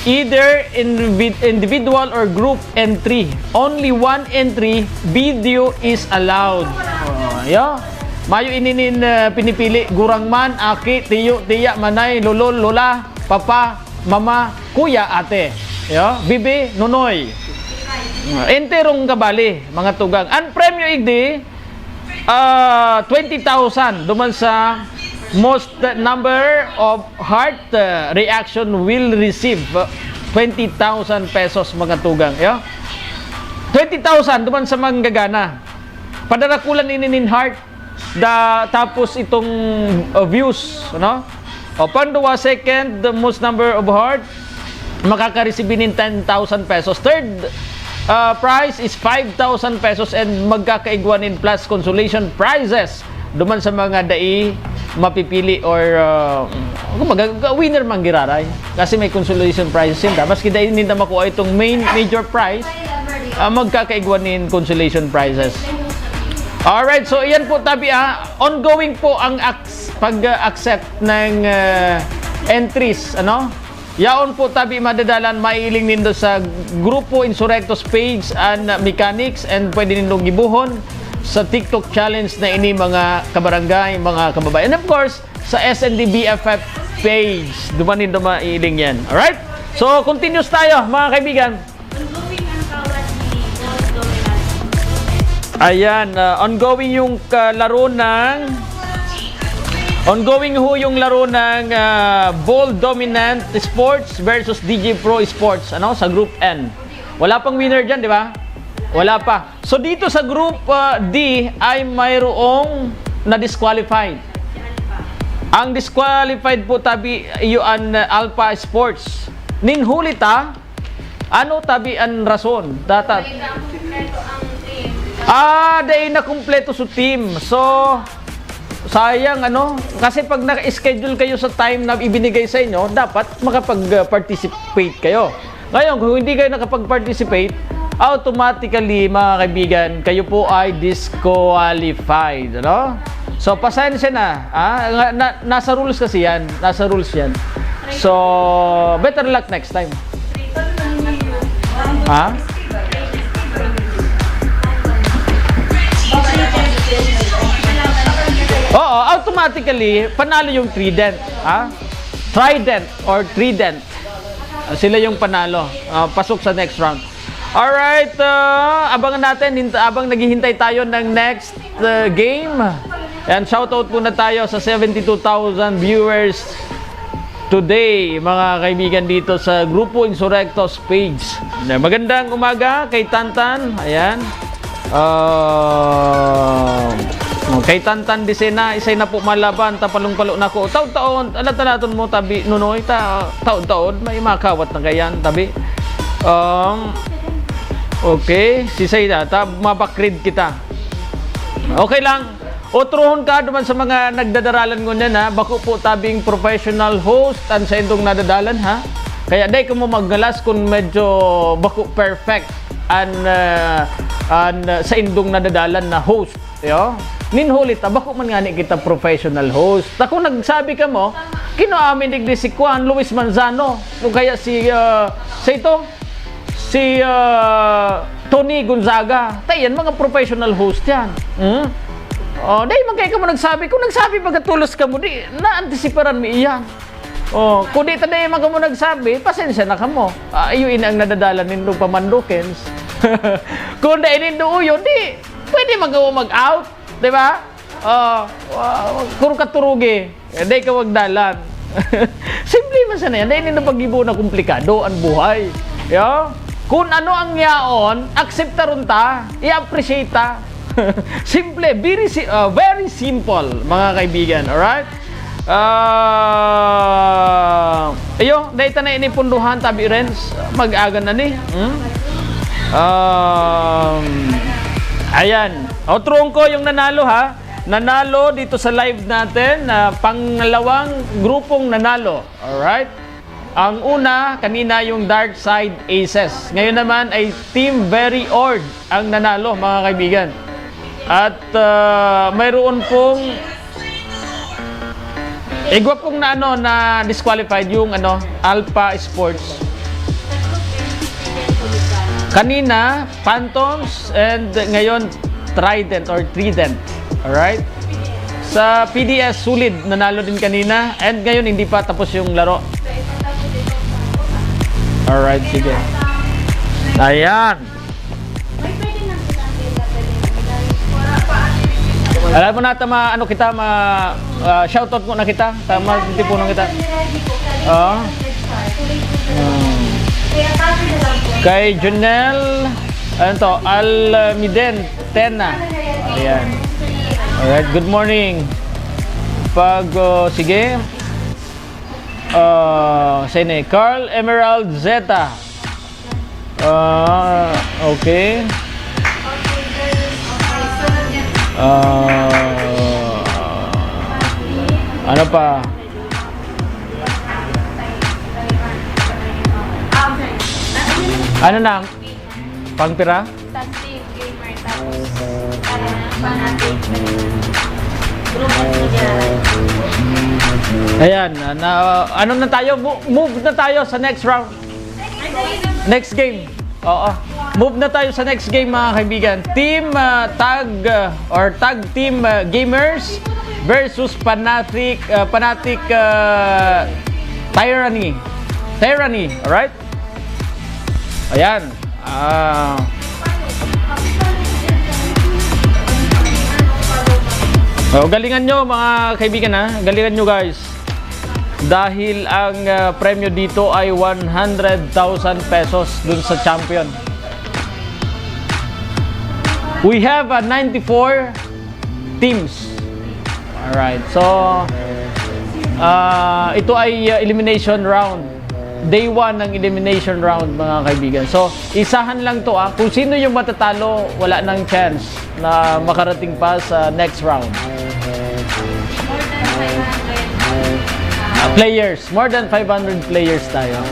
Either invi-, individual or group entry. Only one entry, video is allowed. Oh, yeah. Mayo ini nin, ah, pinipili, gurang man, aki, tiyo, tiya, manay, lolo, lola, papa, mama, kuya, ate. Yeah, bibi, nonoy. Enterong kabali, mga tugang. Ang premyo igdi, ah, twenty thousand duman sa most number of heart, ah, reaction will receive, ah, twenty thousand pesos, mga tugang. Yeah? Twenty thousand duman sa manggagana. Padarakulan ini nin heart, da, tapos itong, uh, views, ano? O, panduwa, second, the most number of heart, makaka-receive nin ten thousand pesos. Third, uh, prize is five thousand pesos and magkakaigwa nin plus consolation prizes duman sa mga dai mapipili or, uh, kumbaga, winner man giraray. Kasi may consolation prizes sinda. Maski dai ninda makuha itong main major prize, ah, magkakaigwa nin consolation prizes. Alright, so iyan po tabi, ah, ongoing po ang ac-, pag-accept ng, ah, entries, ano? Yaon po tabi madadalan, maiiling nindo sa Grupo Insurrectos page and Mechanics, and pwede nindong gibuhon sa TikTok challenge na ini, mga kabarangay, mga kababayan. And of course, sa S N D B F F page, duman nindo maiiling yan. Alright? So, continuous tayo, mga kaibigan. Ayan, ah, ongoing yung, ah, laro ng, ongoing ho yung laro ng, ah, Ball Dominant Sports versus D J Pro Sports, ano, sa Group N. Wala pang winner dyan, di ba? Wala pa. So, dito sa Group, ah, D ay mayroong na-disqualified. Ang disqualified po tabi, iyo an, ah, Alpha Sports. Nin huli ta, ano tabi an rason? Data. Ah, dai na kumpleto su team. So, sayang, ano? Kasi pag naka-schedule kayo sa time na ibinigay sa inyo, dapat makapag-participate kayo. Ngayon, kung hindi kayo nakapag-participate, automatically, mga kaibigan, kayo po ay disqualified, ano? So, pasensya na, ah, nga-, na-, nasa rules kasi yan, nasa rules yan. So, better luck next time. Ha? Oo, automatically, panalo yung Trident, ha? Trident or Trident. Ah, sila yung panalo. Ah, pasok sa next round. Alright, ah, abangan natin, hint-, abang naghihintay tayo ng next, ah, game. Ayan, shoutout muna tayo sa seventy-two thousand viewers today, mga kaibigan, dito sa Grupo Insurrectos page. Magandang umaga kay Tantan. Ayan. Ah, kay Tantan Disena, isay na po malaban, tapalong-palo na ko. Taon-taon, alat-alaton mo, tabi, Nunoy, ta, taon-taon, may makawat na kayan, tabi. Um, okay, si Sayda, ta, mabakrid kita. Okay lang. Otrohon ka duman sa mga nagdadaralan ngunyan, ha. Bako po tabing professional host an saindong nadadalan, ha. Kaya dai kamo magngalas kun medyo bako perfect an, ah, an, ah, saindong nadadalan na host, yo. Nin huli ta, bako man ngani kita professional host. Ta kun nagsabi kamo, kinaami digdi si Kuan, Luis Manzano, o kaya si, ah, sa ito, si, ah, Tony Gonzaga. Ta yan, mga professional host yan. Hmm? Oh, dai man kayo kamo nagsabi. Kung nagsabi, pagkatulos kamo, di, naantisiparan mi iyan. Oh, kung di ta dai man kamo nagsabi, pasensya na kamo. Ah, iyo ini ang nadadalan nindo pa man, Dukens. Kung dai nindo uyon, di, pwede man kamo mag-out, di ba? Oh, wow, kung katurugi, eh, dai ka magdalan. Simple man sana yan. Dai nindo pag-ibo na komplikado ang buhay. Yo? Kung ano ang yaon, akseptaron ta, i-appreciate ta. Simple, very si-, ah, very simple, mga kaibigan. Alright? Ah, iyo, dai ta na ini punduhan, tabi, Renz. Mag-aga na ni. Hmm? Um, ayan. Otrong ko yung nanalo, ha. Nanalo dito sa live natin, ah, pangalawang grupong nanalo. Alright? Ang una, kanina yung Dark Side Aces. Ngayon naman ay Team Very Ord ang nanalo, mga kaibigan. At, ah, mayroon pong igwa pong na, ano, na disqualified yung, ano, Alpha Sports. Kanina, Phantoms, and ngayon, Trident or Trident. Alright? Sa P D S, Sulid, nanalo din kanina. And ngayon, hindi pa tapos yung laro. Alright, sige. Ayan. Alam mo na, tama, ano kita, ma, ah, shoutout muna kita. Tama, titipunan kita. Oo. Hmm. Kay Junel, ano to, Almiden Tena. Ayan. Alright, good morning. Pag, oh, sige. Ah, sino eh? Carl Emerald Zeta. Ah, okay. Ah, ano pa? Ano na? Pang pira? Tanting gamer, tapos, ano, fanatic. Group of media. Ayan, na, na, ano na tayo? Mo-, move na tayo sa next round. Ay, dali lang. Next game. Oo. Move na tayo sa next game, mga kaibigan. Team, ah, tag, ah, or tag team, ah, gamers versus fanatic, ah, fanatic, ah, tyranny. Tyranny, alright? Ayan. Ah. Oh, galingan nyo, mga kaibigan, ha? Galingan nyo, guys. Dahil ang, ah, premyo dito ay one hundred thousand pesos dun sa champion. We have a ninety-four teams. Alright. So, ah, ito ay, ah, elimination round. Day one ng elimination round, mga kaibigan. So, isahan lang to, ah. Kung sino yung matatalo, wala nang chance na makarating pa sa next round. Ah, players. More than five hundred players tayo.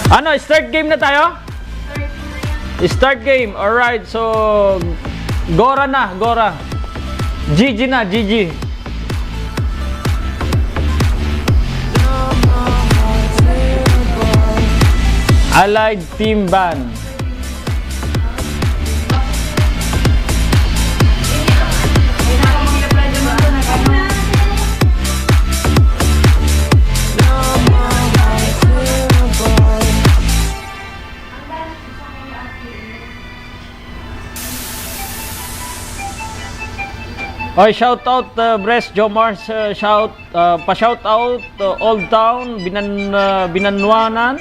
Ano, start game na tayo? Start game. Alright, so Gora na, Gora. G G na, G G. Allied Team Ban. Oy, shout out, uh, Bres Jomar, uh, shout, uh, pa-shout out, uh, Old Town, Binan-, uh, Binanuanan,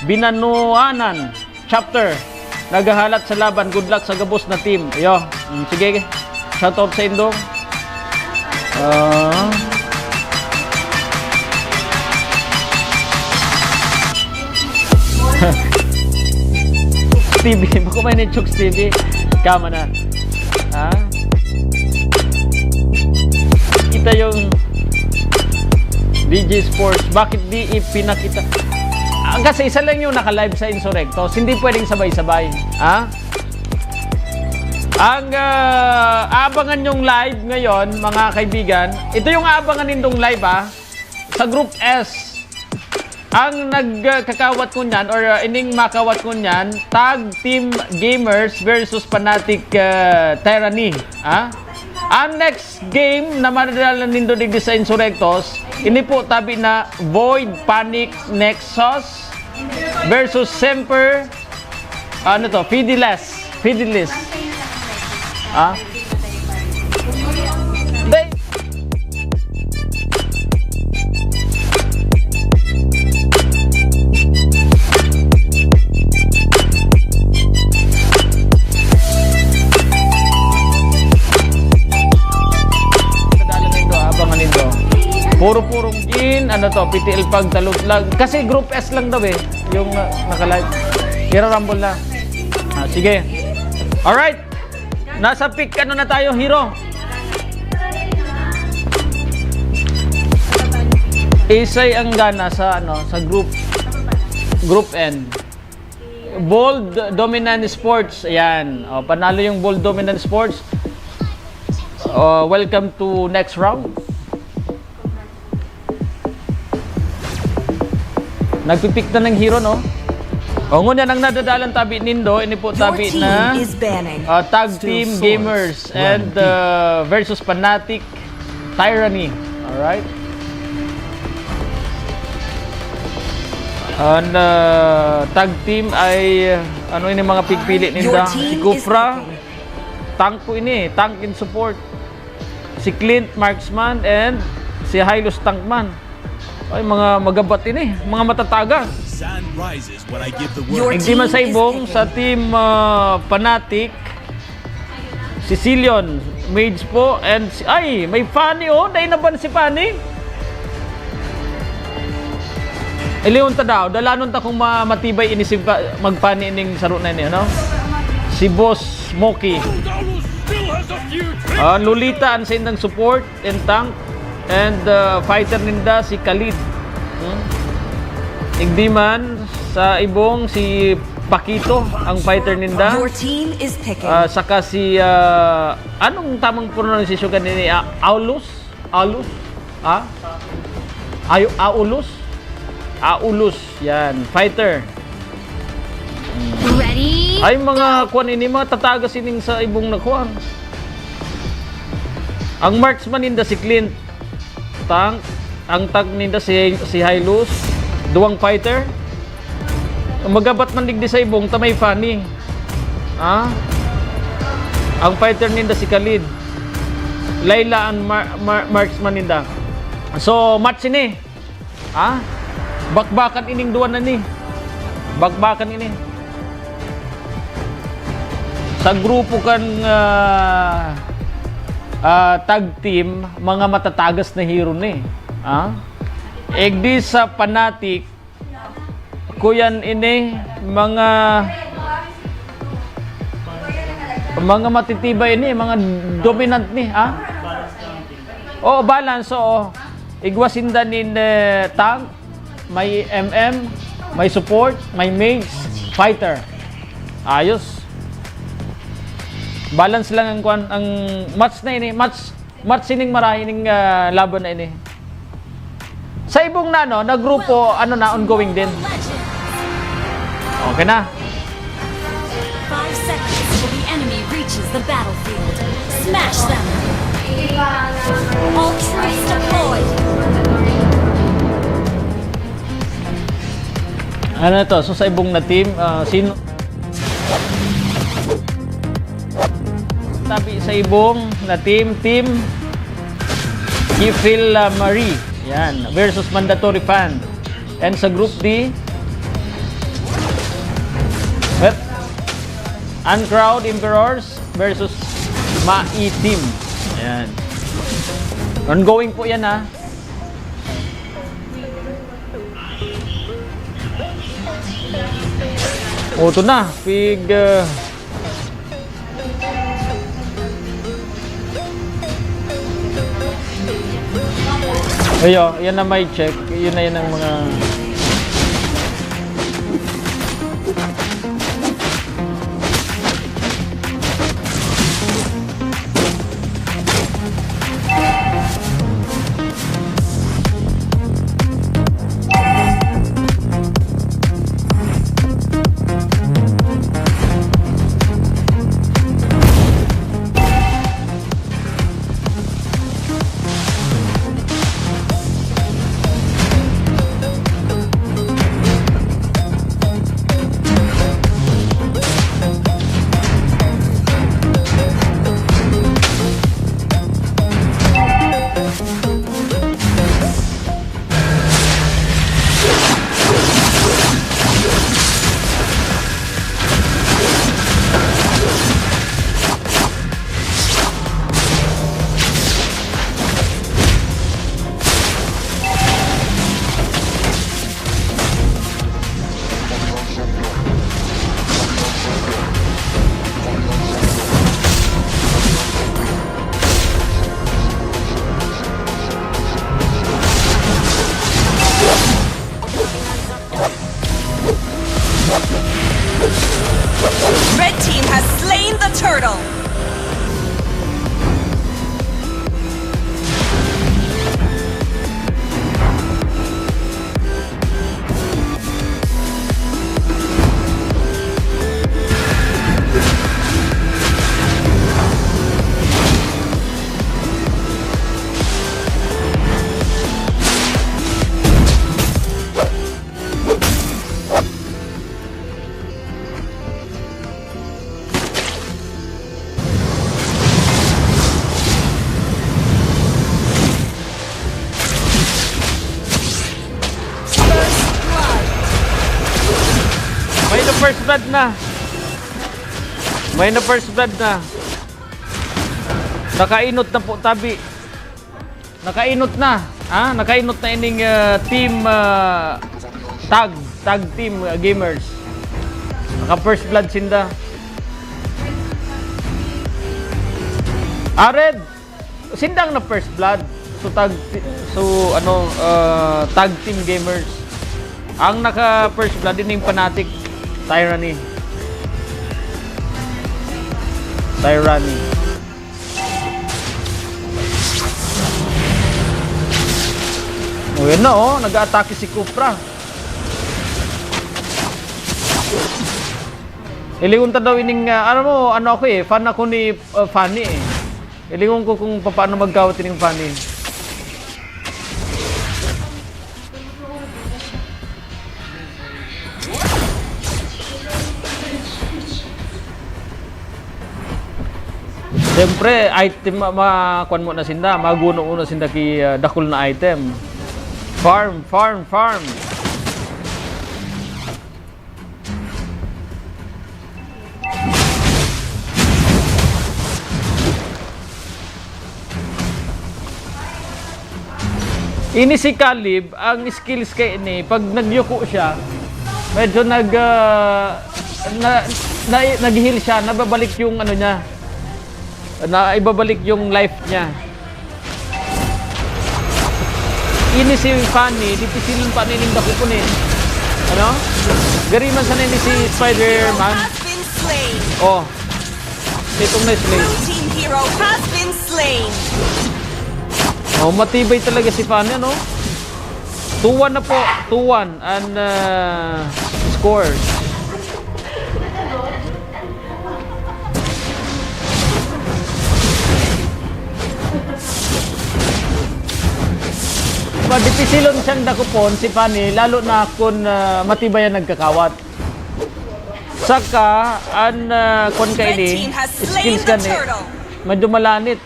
Binanuanan chapter. Naghahalat sa laban. Good luck sa gabos na team. Iyo. Mm, sige. Shout out sa indo. Ah. T V. Bako may ni Chooks T V. Kama na. Ah. Kita yung D J Sports. Bakit di ipinakita? Ah, kasi isa lang yung naka-live sa Insurrectos. Hindi pwedeng sabay-sabay. Ha? Ang, ah, aabangan yung live ngayon, mga kaibigan. Ito yung aabangan nindong live, ah. Sa Group S, ang nagkakawat ko niyan or, uh, ining makawat ko niyan, Tag Team Gamers versus Fnatic, uh, Tyranny. Ha? Ang next game na madadala nindo digdi sa Insurrectos, ini po tabi na Void Panic Nexus versus Semper, ano to, Fidelis. Fidelis. Ah? Day. Nadala nito, abangan nito. Puro-purong gin, ano to, P T L pagtalutlag. Kasi Group S lang daw eh, yung, uh, naka-live. Hero Rumble na. Ah, sige. Alright. Nasa pick, ano na tayo, Hero? Isay ang gana sa, ano, sa group, group N. Bold Dominant Sports. Ayan. O, panalo yung Bold Dominant Sports. O, welcome to next round. Nagpipick na ng hero, no? O, ngunyan ang nadadalan tabi nindo, ini po Your tabi team na, is banning ah, Tag Still Team Swords. Gamers and, Run deep. uh, versus Fnatic Tyranny. Alright? Ang, uh, Tag Team ay, uh, ano ini mga pigpili ninda? Your team Si is Kufra, picking. Tank ko ini, tank in support. Si Clint, marksman, and si Hylos, tankman. Ay, mga magabat ini, mga matatagas. Sand rises when I give the word. Your Igdi man sa team is ibong picking. Sa team, ah, Fnatic, si Silion, mage po, and si, ay, may Fanny, oh, nainaban si Fanny. Iliyon ta daw, dalanon ta kung ma-, matibay ini si pa-, mag-Fanny ining saro na ini, ano? Si Boss Moki. Ah, Lolita ang sa indang support and tank. And, uh, fighter ninda si Khalid. Hmm? Igdi man sa ibong si Paquito ang fighter ninda. Your team is picking. Ah, saka si, ah, anong tamang pronunciation kanini? Ah, Aulus? Aulus? Ah? Ayo, Aulus? Aulus. Yan. Fighter. Ready? Ay, mga kwan ini, mga tatagas ining sa ibong na kwan. Ang marksman ninda si Clint. Tank. Ang tank ninda si, si Hylos. Duwang fighter. Ang magabat man digdi sa ibong, ta may Fanny. Ha? Ang fighter ninda si Khalid. Layla ang mar-, mar-, marksman ninda. So, match ini. Ha? Bakbakan ining duwa na ni. Bakbakan ini. Sa grupo kan, ah, ah, tag team, mga matatagas na hero ni. Ha? Igdi sa Fnatic, kuyan ini, mga, mga matitibay ini, mga dominant ni, ha? Oo, balance, oo. Igwa sinda nin, eh, tank, may M M, may support, may mage, fighter. Ayos. Balance lang ang kwan, ang match na ini, match, match sining marahay ning, ah, laban na ini. Sa ibong na, ano, na grupo, ano na, ongoing din. Okay na. Five seconds till the enemy reaches the battlefield. Smash them! All troops deployed! Ano to? So, sa ibong na team, ah, sino? Sabi sa ibong na team, Team Kifil, ah, Marie. Yan, versus Mandatory Fan. And sa Group D, well, Uncrowd Emperors versus Mai Team. Ayan. Ongoing po yan, ha. O, ito na. Pig, uh, Ayo, yan na may check. Yun na yun ang mga Red team has slain the turtle. May na first blood na. May na first blood na. Nakainot na po, tabi. Nakainot na. Ha? Nakainot na ining, ah, team, ah, tag, tag team, ah, gamers. Naka first blood sinda. Ared! Sindang na first blood. So, tag, so, ano, ah, tag team gamers. Ang naka first blood, yun yung Fnatic. Tyranny. Tyranny. O, yan na, oh. Nag-aatake si Cupra. Ilingon ta daw ining, ah, ano mo, ano ako eh, fan ako ni, ah, Fanny eh. Ilingon ko kung paano magkawat ining Fanny. Siyempre, item, ma-, ma-, kuwan mo na sinda, maguno mo na sinda ki, ah, dakul na item. Farm, farm, farm. Ini si Caleb, ang skills kay ini, pag nagyuko siya, medyo nag, ah, na, na, nag-heal siya, nababalik yung ano niya, na ibabalik yung life niya. Ini si Fanny, dipisilon pa nining dakopon eh. Ano? Gari man sana ini si Spider-Man. Has been slain. Oh. Itong na slay. Blue team hero has been slain. Oh, matibay talaga si Fanny, ano? Two one na po. Two one ang, ah, score. Madipisilon siyang dakopon si Fanny, lalo na kun, ah, matibay ang nagkakawat. Saka, an, ah, kwan ka Red ini, team has slain skills the ka ni, turtle. Medyo malanit.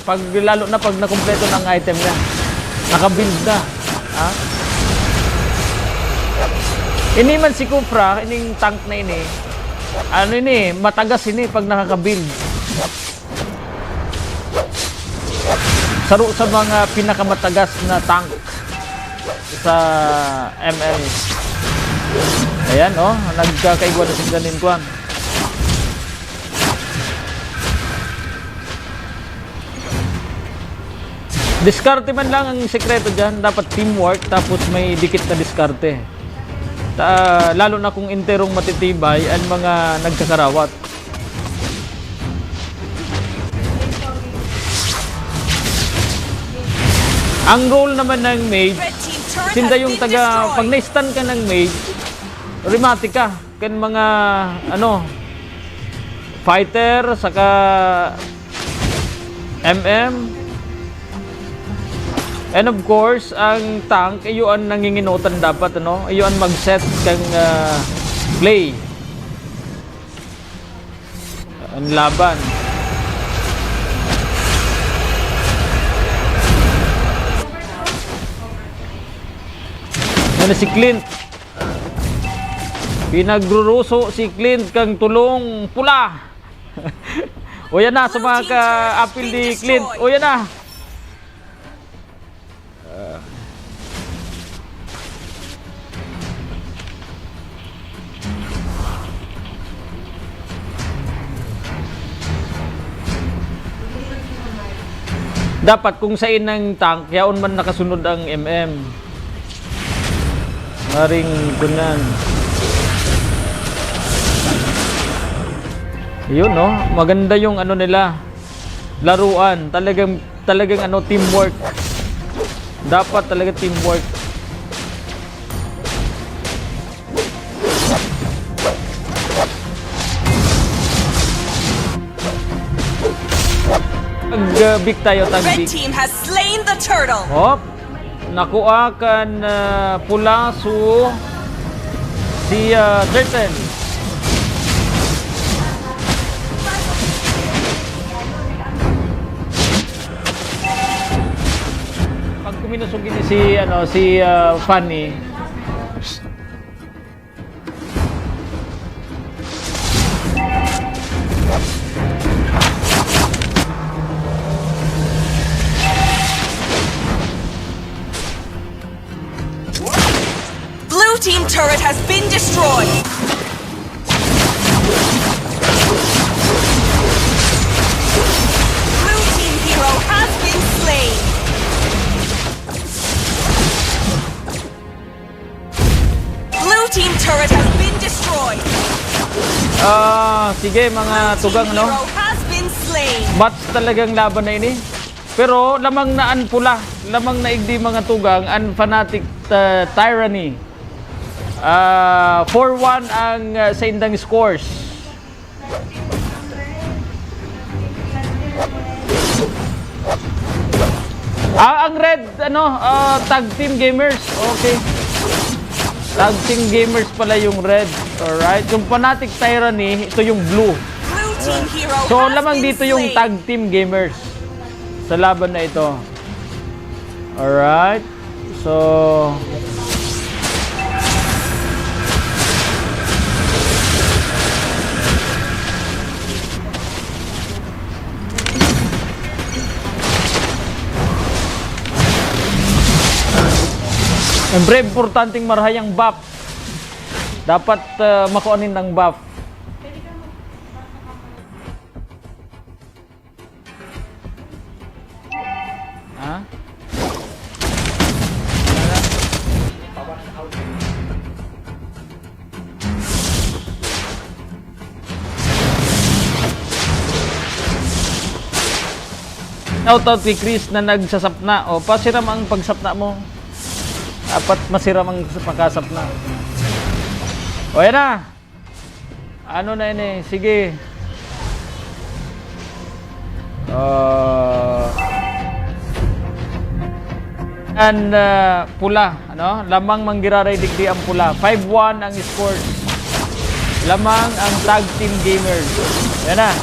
Pag, lalo na pag nakumpleto na ang item niya. Naka-build na. Ha? Ini man si Kufra, ining tank na ini, ano ini, matagas ini pag nakaka-build. Saro sa mga pinakamatagas na tank sa M L. Ayan, oh, nagkakaigwa na sila nin kwan. Diskarte man lang ang sikreto dyan. Dapat teamwork, tapos may dikit na diskarte. Ta-, lalo na kung enterong matitibay ang mga nagkakarawat. Ang role naman ng mage, Red team turret sinda has yung been taga, destroyed. Pag na-stun ka ng mage, remati ka kan mga, ano, fighter, saka M M. And of course, ang tank, iyo ang nanginginotan dapat, ano? Iyo ang mag-set kang, ah, play. Ang laban. Yan na si Clint. Pinagruruso si Clint kang tulong pula. O yan na, sa mga ka-apil ni Clint. O yan na. Ah. Dapat kung sain ang tank, yaon man nakasunod ang M M. Maring kunan. Yun, no? Maganda yung ano nila, laruan. Talagang, talagang ano, teamwork. Dapat talaga teamwork. Tag, uh, big tayo, tag Red big. Team has slain the turtle. Hop. Nakua kan, ah, pula su si, ah, Turtle. Pag kuminusog ini si, ano, si, ah, Fanny. Blue team turret has been destroyed. Blue team hero has been slain. Blue team turret has been destroyed. Ah, sige, mga tugang, no? Blue team hero has been slain. Match talagang laban na ini. Pero lamang na an pula, lamang na igdi, mga tugang, an Fnatic, ah, Tyranny. Ah, four one ang, ah, saindang scores. Ah, ang red, ano, ah, Tag Team Gamers. Okay. Tag Team Gamers pala yung red. Alright. Yung Fnatic Tyranny, ito yung blue. Blue team hero So, has lamang been dito yung slain. Tag Team Gamers sa laban na ito. Alright. So, siyempre, importanteng marahay ang buff. Dapat, ah, makuha nin ang buff. Ha? Shoutout kay Chris na nagsasapna. O, pasiram ang pagsapna mo. Dapat masiram ang pakasapna. O, yan na. Ano na ini? Sige. Ah, an, ah, pula, ano? Lamang manggiraray digdi ang pula. Five one ang score. Lamang ang Tag Team Gamers. Yan na.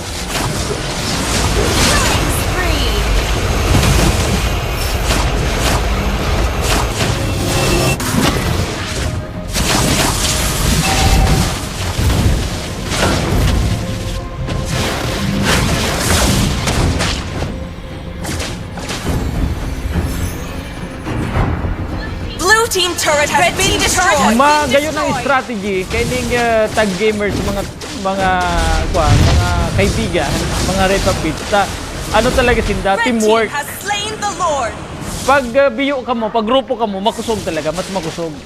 Team turret has been destroyed. Magayon ang strategy kay ning uh, tag gamers, mga mga kuan, mga kaibigan, mga Red Puppets. Ta, ano talaga sinda, Red team teamwork. Has slain the Lord. Pag uh, biyo ka mo, pag grupo ka mo, makusog talaga, mas makusog.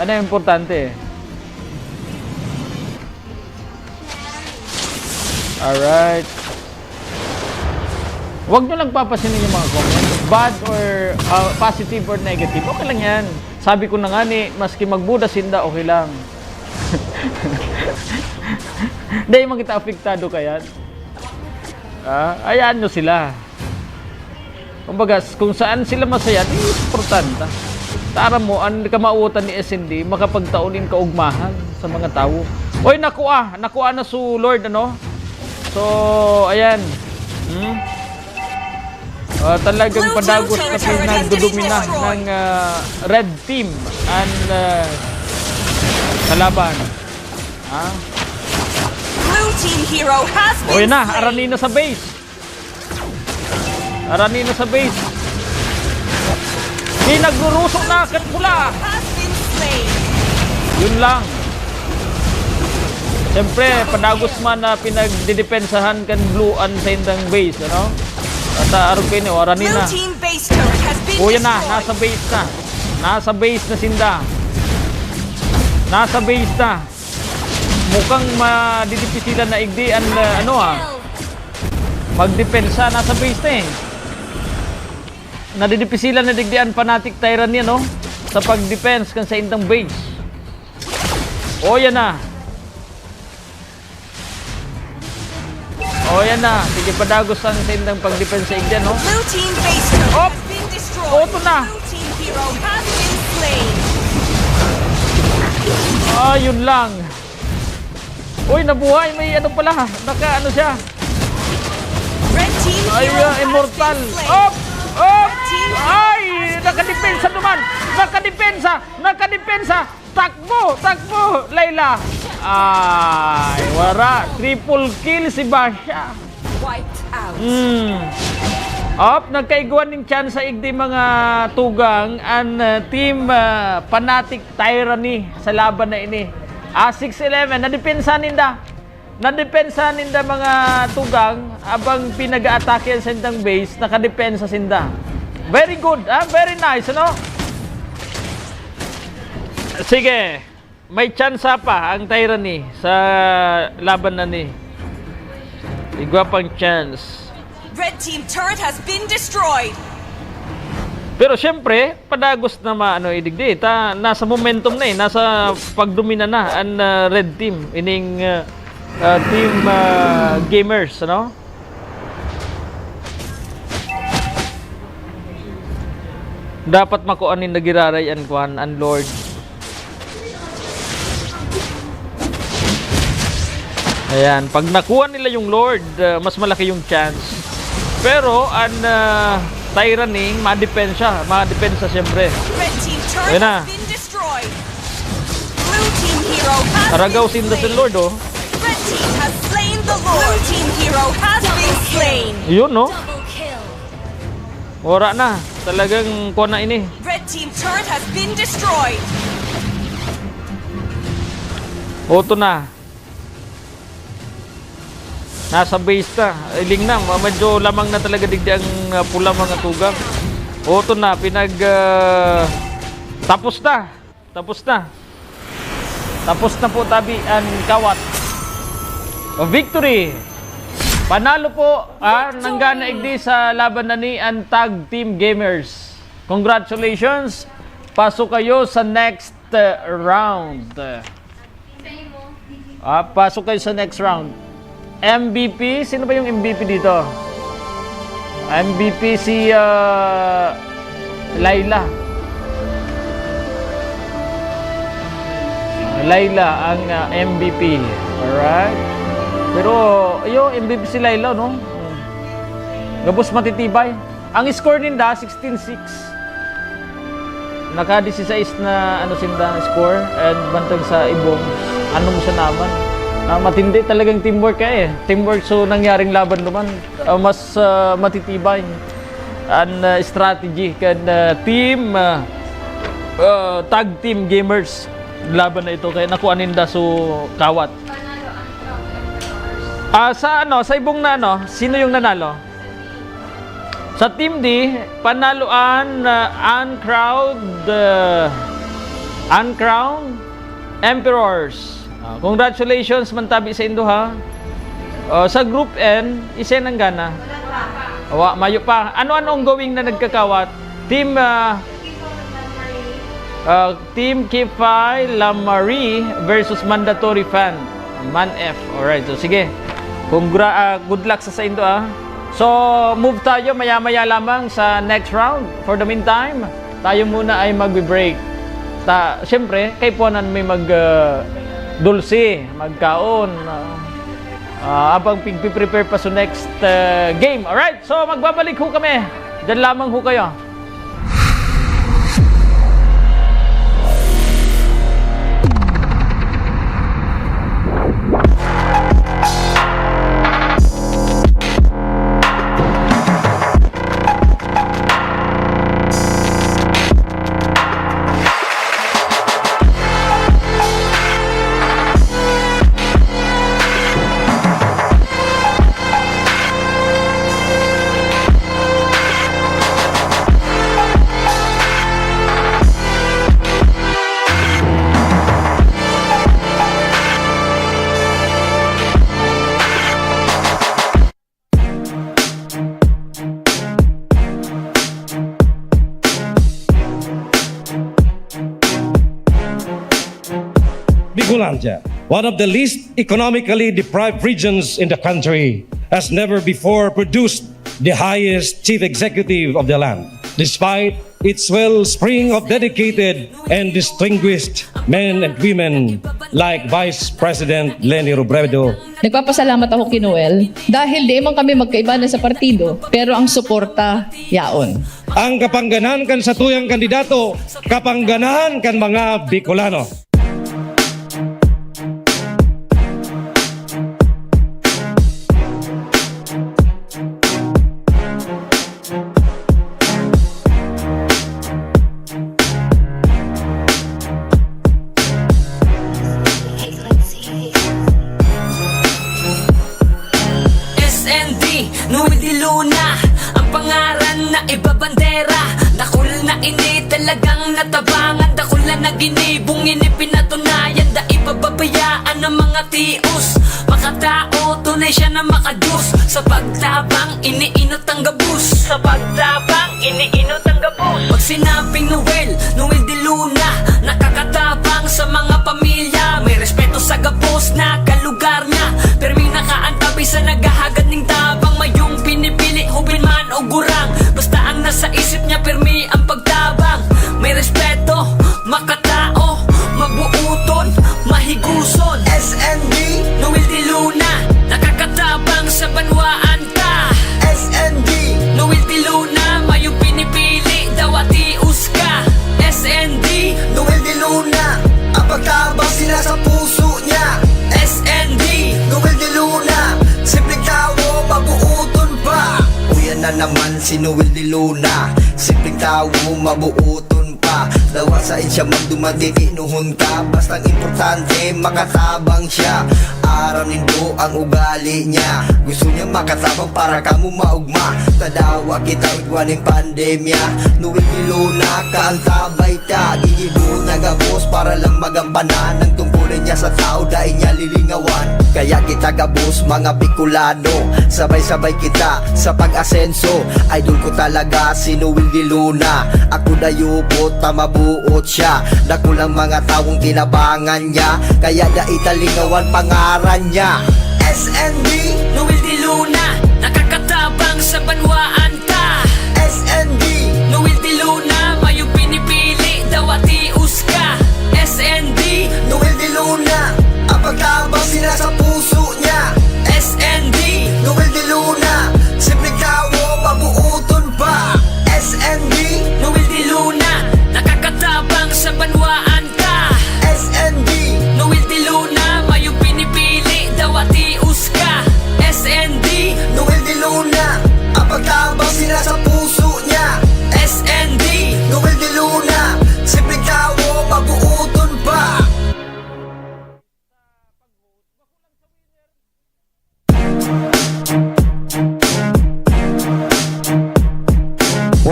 Ano yung importante eh. Alright. Huwag nyo lang papasinin yung mga comments. Bad or uh, positive or negative. Okay lang yan. Sabi ko na nga ni, maski magbuda sinda, okay lang. Dahil man kita apektado kayan. Ah, ayaan nyo sila. Kumbaga, s- kung saan sila masaya, di suportahan ta. Tara mo, ang kamautan ni S N D, makapagtaon nin kaugmahan sa mga tawo. Oy, nakua! Nakua na su Lord, ano? So, ayan. Hmm? Ah, talagang Blue padagos team na turret has been pinagdudumina destroyed. ng ah, red team ang ah, kalaban. Ha? Blue team hero has O been yun na, slain. Arani na sa base. Arani na sa base. Di nagruruso na, kat pula. Has been slain. Yun lang. Siyempre, padagos man na pinagdidepensahan kan Blue an sa indang base, ano? At uh, arog kayo ni, Arani Blue na. Team base turret has been O yan na, destroyed. Nasa base na. Nasa base na sinda. Nasa base na. Mukhang madidipisilan na igdi ang uh, ano ah. Magdepensa, nasa base na eh. Nadidipisilan na digdi ang Fnatic Tyranny, no? Sa pag-defense kan sa indang base. O, yan na. O, yan na. Sige, padagos ang sa indang pag-defense sa igdi, no? Blue Team base turret Op! has been destroyed. Oto na. Blue Team hero has been slain. Ah, yun lang. Uy, nabuhay. May ano pala. Naka ano siya. Red Team Ay, hero uh, has immortal. been slain. Op! Op! Team Ay! has been Nakadepensa slain. naman! Nakadepensa! Nakadepensa! Takbo! Takbo! Layla! Ay! Wara! Triple kill si Basha! Wiped out. Hmm. Op, nagkaigwan nin chance sa igdi mga tugang an uh, team uh, Fnatic Tyranny sa laban na ini. Ah, six eleven, nadepensa ninda. Nadepensa ninda mga tugang abang pinag-aatake sa indang base, nakadepensa sinda. Very good, ah, very nice, ano? Sige. May tsansa pa ang Tyranny sa laban na ni. Igwa pang chance. Red Team turret has been destroyed. Pero siyempre, padagos na maano idigdi. Ta, nasa momentum na eh. Nasa pagdomina na ang uh, red team. Ining uh, uh, team uh, gamers, ano? Dapat makuha ni nagiraray an kuan, an Lord. Ayan, pag nakuha nila yung Lord, uh, mas malaki yung chance. Pero an uh, Tyranny, madepensa, madepensa siyempre. Red Team Ayan turret na. Has been destroyed. Blue Team hero has Aragaw been sinda si slain. Lord, oh. Red Team has slain the Lord. Blue Team hero has been slain. Yun, no? Double kill. Wala na. Talagang kuha na ini. Red Team turret has been destroyed. Oto na. Nasa base na. Iling na. Medyo lamang na talaga digdi ang uh, pula mga tugang. Oto na. Pinag... Uh, tapos na. Tapos na. Tapos na po tabi ang kawat. Victory! Panalo po ah, nanggana igdi sa laban na ni ang Tag Team Gamers. Congratulations! Pasok kayo sa next uh, round. Ah, pasok kayo sa next round. M V P, sino ba yung M V P dito? M V P si uh, Laila. Laila ang uh, M V P. Alright. Pero, yo, M V P si Laila, no? Gabos matitibay. Ang score ninda, sixteen six. Naka disisais na ano sinda score and bantog sa ibong anong siya naman. Ah, matindi talagang teamwork kaya eh. Teamwork so nangyaring laban naman ah, mas ah, matitibay ang ah, strategy kan ah, team ah, uh, tag team gamers laban na ito kaya nakuha ninda so kawat. Ah, sa ano, sa ibong na ano, sino yung nanalo? Sa Team D, panalo an uh, Uncrowned uh, Uncrowned Emperors. Ah, congratulations man tabi sa indo ha. Oh, sa Group N, isa nang gana. Wa, mayo pa. Ano-ano ang going na nagkakawat? Team uh, uh, Team Kifay Lamari versus Mandatory Fan. Man F. Alright, so sige. Congra ah, good luck sa saindo ah. So, move tayo maya-maya lamang sa next round. For the meantime, tayo muna ay magbe-break. Ta, siyempre, kaipuanan may mag ah, dulce, magkaon. Ah, ah, habang pigpiprepare pa sa next ah, game. Alright, so magbabalik ho kami. Diyan lamang ho kayo. Bicolandia, one of the least economically deprived regions in the country, has never before produced the highest chief executive of the land, despite its wellspring of dedicated and distinguished men and women like Vice President Leni Robredo. Nagpapasalamat ako kay Noel dahil di man kami magkaiba na sa partido, pero ang suporta yaon. Ang kapangganan kan satuyang kandidato, kapangganan kan mga Bicolano. S N D, Noel de Luna, ang pangaran na ibabandera. Dakul na ini talagang natabangan, dakul na naginibong ini pinatunayan. Dai pababayaan ang mga tios, makatao, tunay siya na makadiyos. Sa pagtabang, iniinot ang gabos. Sa pagtabang, iniinot ang gabos. Pag sinabing Noel, Noel de Luna, nakakatabang sa mga pamilya. May respeto sa gabos na kalugar niya. Permi nakaantabay sa naghahagad ning tabang. Mayong pinipili, hubin man o gurang. Basta ang nasa isip niya, permi ang pagtabang. May respeto, makatao, mabuuton, mahiguson. S N D, Noel de Luna, nakakatabang sa banwaan ta. S N D, Noel de Luna, mayong pinipili, dawa tios ka. S N D, Noel de Luna, ang pagtabang sila sa puso niya. S N D, Noel de Luna, simpleng tawo, mabuuton pa. Uyan na naman si Noel de Luna, simpleng tawo, mabuuton pa. Dawa sain siya magduman, titinohon ka. Bastang importante, makatabang siya. Aram nindo ang ugali niya. Gusto niya makatabang para kamo maugma. Tadawa kita igwa ning pandemya. Noel de Luna, kaantabay ta. Gigibo na gabos para lang magampanan ang tungkulin niya sa tao, dai niya lilingawan. Kaya kita gabos, mga Bicolano, sabay-sabay kita sa pag-asenso. Idol ko talaga si Noel de Luna. Ako dayupot ta mabuot siya. Dakulang mga tawong tinabangan niya, kaya dai ta lingawan pangaran niya. S N D, Noel de Luna, nakakatabang sa banwaan ta. S N D, Noel de Luna, mayong pinipili, dawa tios ka. S N D, Noel de Luna, ang pagtabang sila sa puso niya. S N D, Noel de Luna, simpleng tawo, mabuuton pa. S N D, Noel de Luna, nakakatabang sa banwaan ta. S N D, Noel de Luna, mayong pinipili, dawa tios ka. S N D,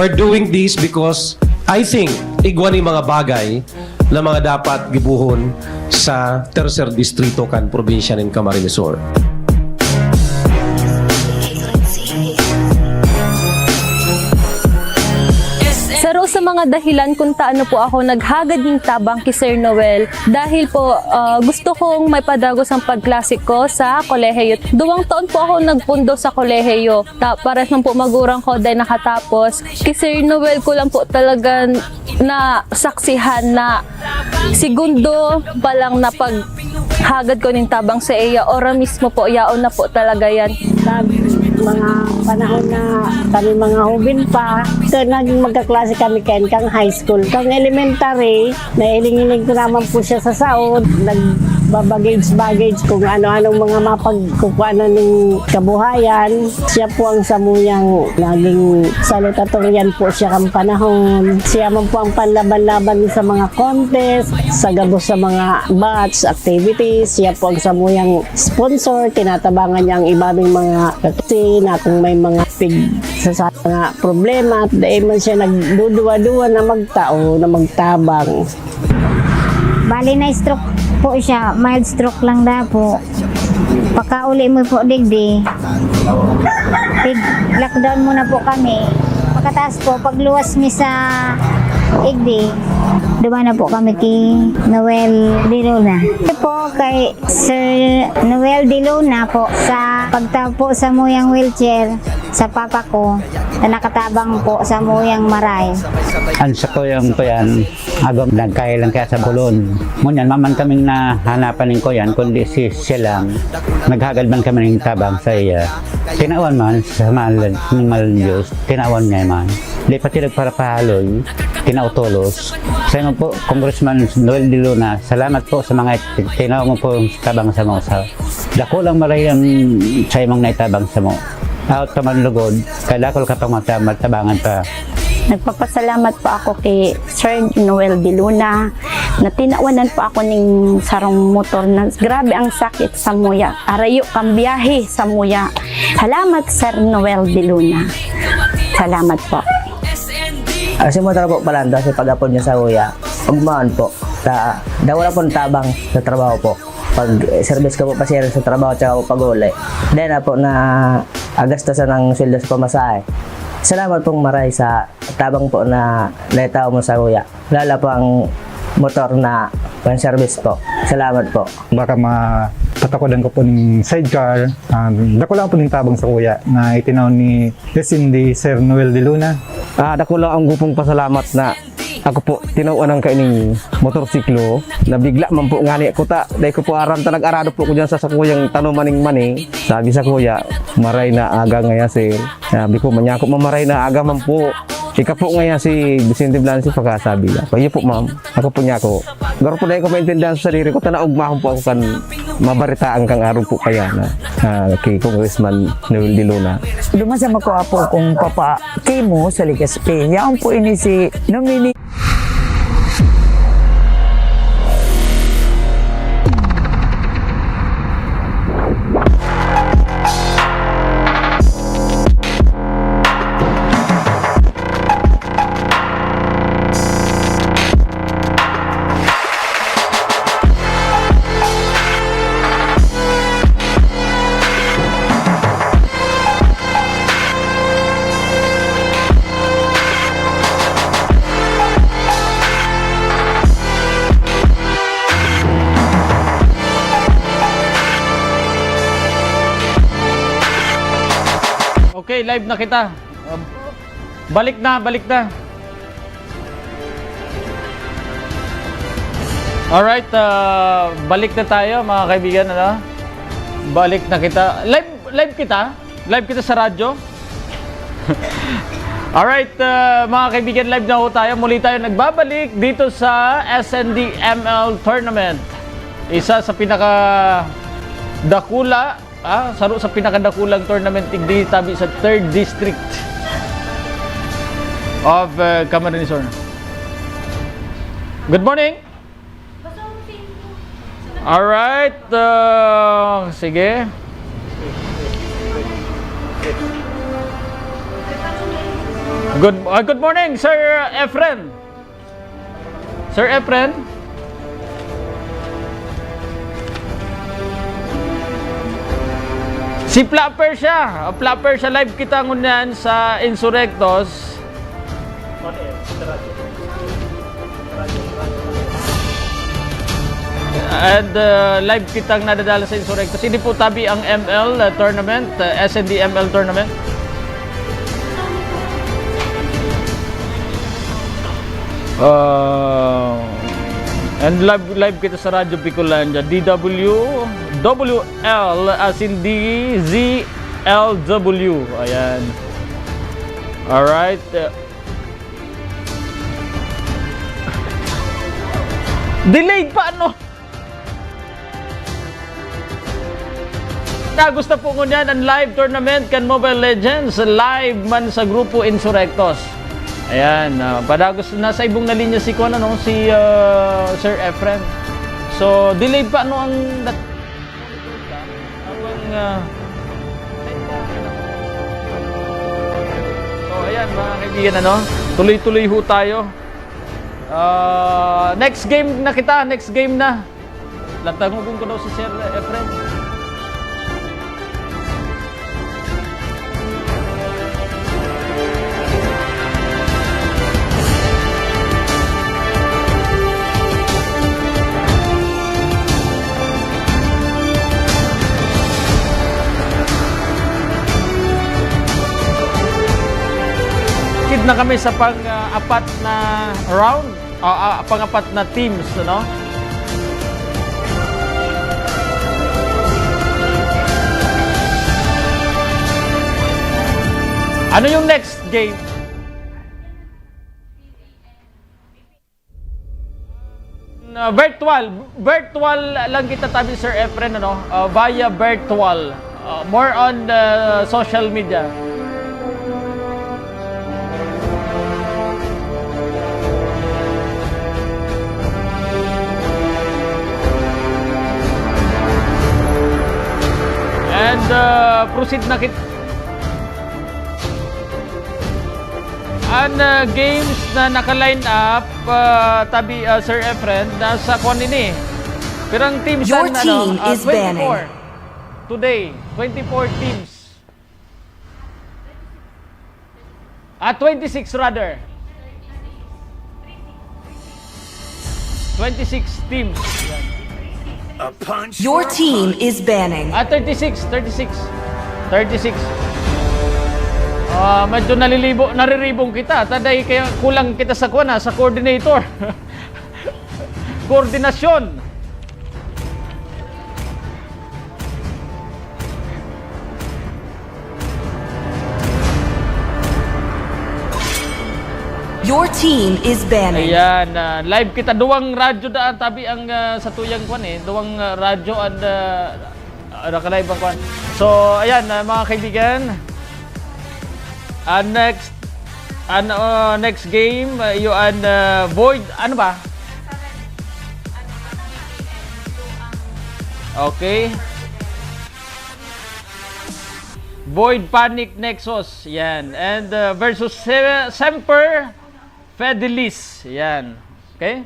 We're doing this because I think igwa ni mga bagay na mga dapat gibohon sa tercer distrito kan probinsya nin Camarines Sur. Saro sa mga dahilan kung taano po ako naghagad ning tabang ki Sir Noel, dahil po, ah, gusto kong maipadagos ang pagklase ko sa kolehiyo. Duwang taon po ako nagpundo sa kolehiyo. Ta-, pares man po magurang ko, dai nakatapos. Ki Sir Noel ko lang po talaga nasaksihan na segundo pa lang na paghagad ko nin tabang sa iya, ora mismo po, yaon na po talaga yan. Pag mga panahon na kami mga hubin pa, so, naging magkaklase kami kayan kang high school. Kang elementary, nahiling-hiling ko naman po siya sa saod. Nagbabagage-bagage kung ano-anong mga mapagkukuanan ng kabuhayan. Siya po ang samuyang naging salutatorian po siya kang panahon. Siya man po ang panlaban-laban sa mga contest, sa gabos sa mga batch activities. Siya po ang samuyang sponsor, tinatabangan niya ang iba ning mga kaklase na kung may mga pig sa, sa mga problema, dai man siya nagduduwa-duwa na magtao, na magtabang. Bali, na-stroke po siya, mild stroke lang daw po. Pagkauli mo po digdi, tig-lockdown muna po kami. Pagkatapos po, pagluwas mi sa igdi, duman na po kami ki Noel de Luna. Ito po kay Sir Noel de Luna po sa pagtapo sa muyang wheelchair sa papa ko na nakatabang po sa muyang maray. Ang sakuyang kuyan, agom nagkahilang kaya sa bulon. Ngunyan, maman kaming nahanapan ning kuyan, kundi si siya lang. Naghagad man kami ning tabang sa iya. Tinawan man sa mahal, ning mahal ng Diyos, tinawan niya man. Di pati nagparapahaloy, tinao tolos. Sa imo po, Congressman Noel de Luna, salamat po sa mga tinaw mo po tabang sa mga sa dakulang maray ang sa imong naitabang sa mo. Out ka man lugod, kadakol ka pang mata, matabangan pa. Nagpapasalamat po ako kay Sir Noel de Luna na tinawanan po ako ning sarong motor na grabe ang sakit sa muya. Arayo kang biyahe sa muya. Salamat, Sir Noel de Luna. Salamat po. Ang simula po pala, sa pag-apod niya sa kuya, ugmaon po. Sa, daw wala pong tabang sa trabaho po. Pag-service ko po pa sir sa trabaho tsaka po pag-uli. Dahil na po na agastosan ang sweldo sa pamasahe. Salamat pong maray sa tabang po na naitao mo sa kuya. Lalo po ang motor na pang-service po. Salamat po. Baka mapatakodan ko po ning sidecar. Um, dako lang po ning tabang sa kuya na itinaw ni Cindy, Sir Noel de Luna. Ah, dako lang ang gupong pasalamat na ako po, tinawan ang kaining motorsiklo na bigla man po ngani kuta. Dai ko po aram ta nag-arado po ko dyan sa sakuyang tanom maning mani. Sabi sa kuya, maray na aga ngaya sir. Sabi ko, manyako mamaray na aga man po. Ika po ngaya si Vicente Blanco pagkasabi niya. Kayo po ma'am, ako po niya ako. Garo po dahil ko maintindihan sa sarili ko, tanaog mahon po ako kan mabaritaan kang araw po kaya na ah, kay Congressman Noel de Luna. Dumasama ko po kung papa Kimo sa Legazpi. Yaon po ini si Nominee. Okay, live na kita. Um, balik na, balik na. Alright, ah, balik na tayo mga kaibigan, ano? Balik na kita. Live, live kita? Live kita sa radyo? Alright, ah, mga kaibigan, live na ho tayo. Muli tayo nagbabalik dito sa S N D M L Tournament. Isa sa pinaka dakula, ah, saro sa pinakadakulang tournament digdi tabi sa third District of uh, Camarines Sur. Good morning! Alright, uh, sige. Good, ah, good morning, Sir Efren. Sir Efren? Si Flapper siya. Flapper siya, live kita ngunyan sa Insurrectos. And, uh, live kitang nadadala sa Insurrectos. Ini po tabi ang M L, uh, tournament, uh, S N D M L tournament. Uh, and live, live kita sa Radyo Bicolandia, D W W L, as in D Z L W. Ayan. Alright. Uh, delayed pa, no? Dagos na po ngunyan an live tournament kan Mobile Legends, live man sa Grupo Insurrectos. Ayan, ah, padagos na sa ibong na linya si kuan, ano, si, ah, Sir Efren. So, delayed pa, no, ang dat-, ang, ah, so, ayan, mga kaibigan, ano, tuloy-tuloy ho tayo. Ah, next game na kita, next game na. Latangogon ko daw si Sir Efren. Kid na kami sa pang, ah, apat na round. Ah, ah, pangapat na teams, ano? Ano yung next game? Na virtual, virtual lang kita tabi, Sir Efren, ano? Ah, via virtual. Uh, more on the social media. And, uh, proceed na kit-, an, uh, games na naka-line up, uh, tabi, uh, Sir Efren, nasa kwan ini. Pero ang team Your san, ano, team uh, is banning. Twenty-four. Today, twenty-four teams. Ah, twenty-six rather. Twenty-six teams. Yan. A punch Your for a team punch. Is banning. Ah, thirty-six, thirty-six. Thirty-six. Ah, medyo nalilibo, nariribong kita. Taday kaya kulang kita sa kuwan, ah, sa coordinator. Koordinasyon. Your team is banning. Ayan, ah, live kita. Duwang radyo daan, tabi ang, ah, sa tuyang kwan eh. Duwang, ah, radyo and, ah, ah, naka-live ang kwan. So, ayan, ah, mga kaibigan. Ah, next, ano, ah, next game, ah, yung, ah, Void, ano ba? Okay. Void Panic Nexus. Yan. And, uh, versus Se-, Semper Fidelis. Yan. Okay?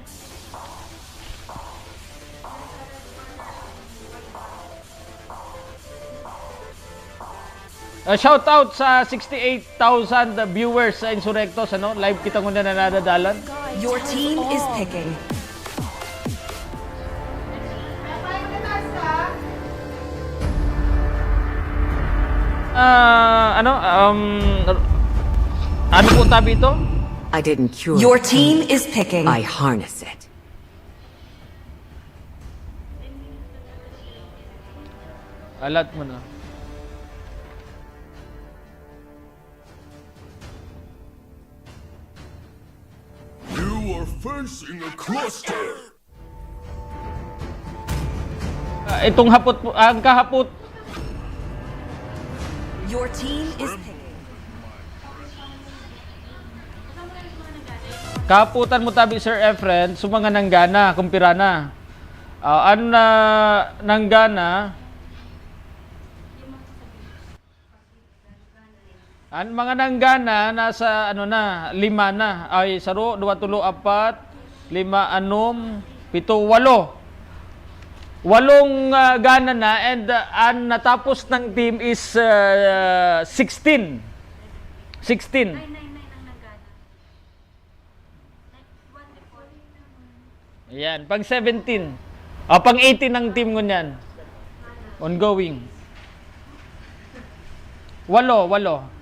Uh, shout out sa sixty-eight thousand viewers sa Insurrectos, ano? Live kita ngunyan na nadadalan. Your team is picking. Ah, ano, um, ano po tabi ito? I didn't cure Your the team pain. Is picking. I harness it. Alat mo na. You are facing a cluster. Ah, itong hapot po, ang kahapot. Your team is picking. Kahapotan mo tabi, Sir Efren, sa mga nanggana, kung pira na. Ah, an, ah, nanggana, An mga nanggana, nasa ano na, lima na. Ay, saro, duwa, tolo, apat, lima, anom, pito, walo. Walong, ah, gana na, and, ah, an natapos ng team is, ah, sixteen. Sixteen. Ay, nine, nine ang nanggana. Ayan, pang seventeen. Ah, pang eighteen ang team ngunyan. Ongoing. Walo, walo.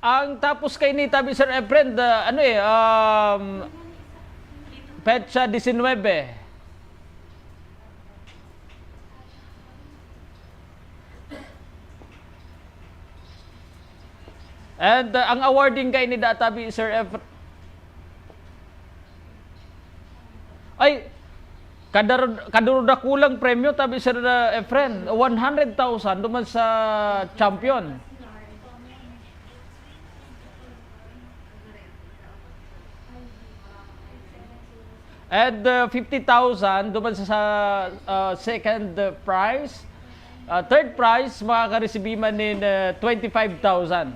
Ang tapos kaini tabi, Sir Efren, ah, ano eh, um, petsa disinwebe. And, ah, ang awarding kaini da tabi, Sir Efren, ay, kadaro-, kaduro dakulang premyo tabi, Sir, ah, Efren, one hundred thousand duman sa champion. And, uh, fifty thousand duman sa, sa, uh, second, uh, prize. Uh, third prize, makakaresibi man nin, uh, twenty-five thousand.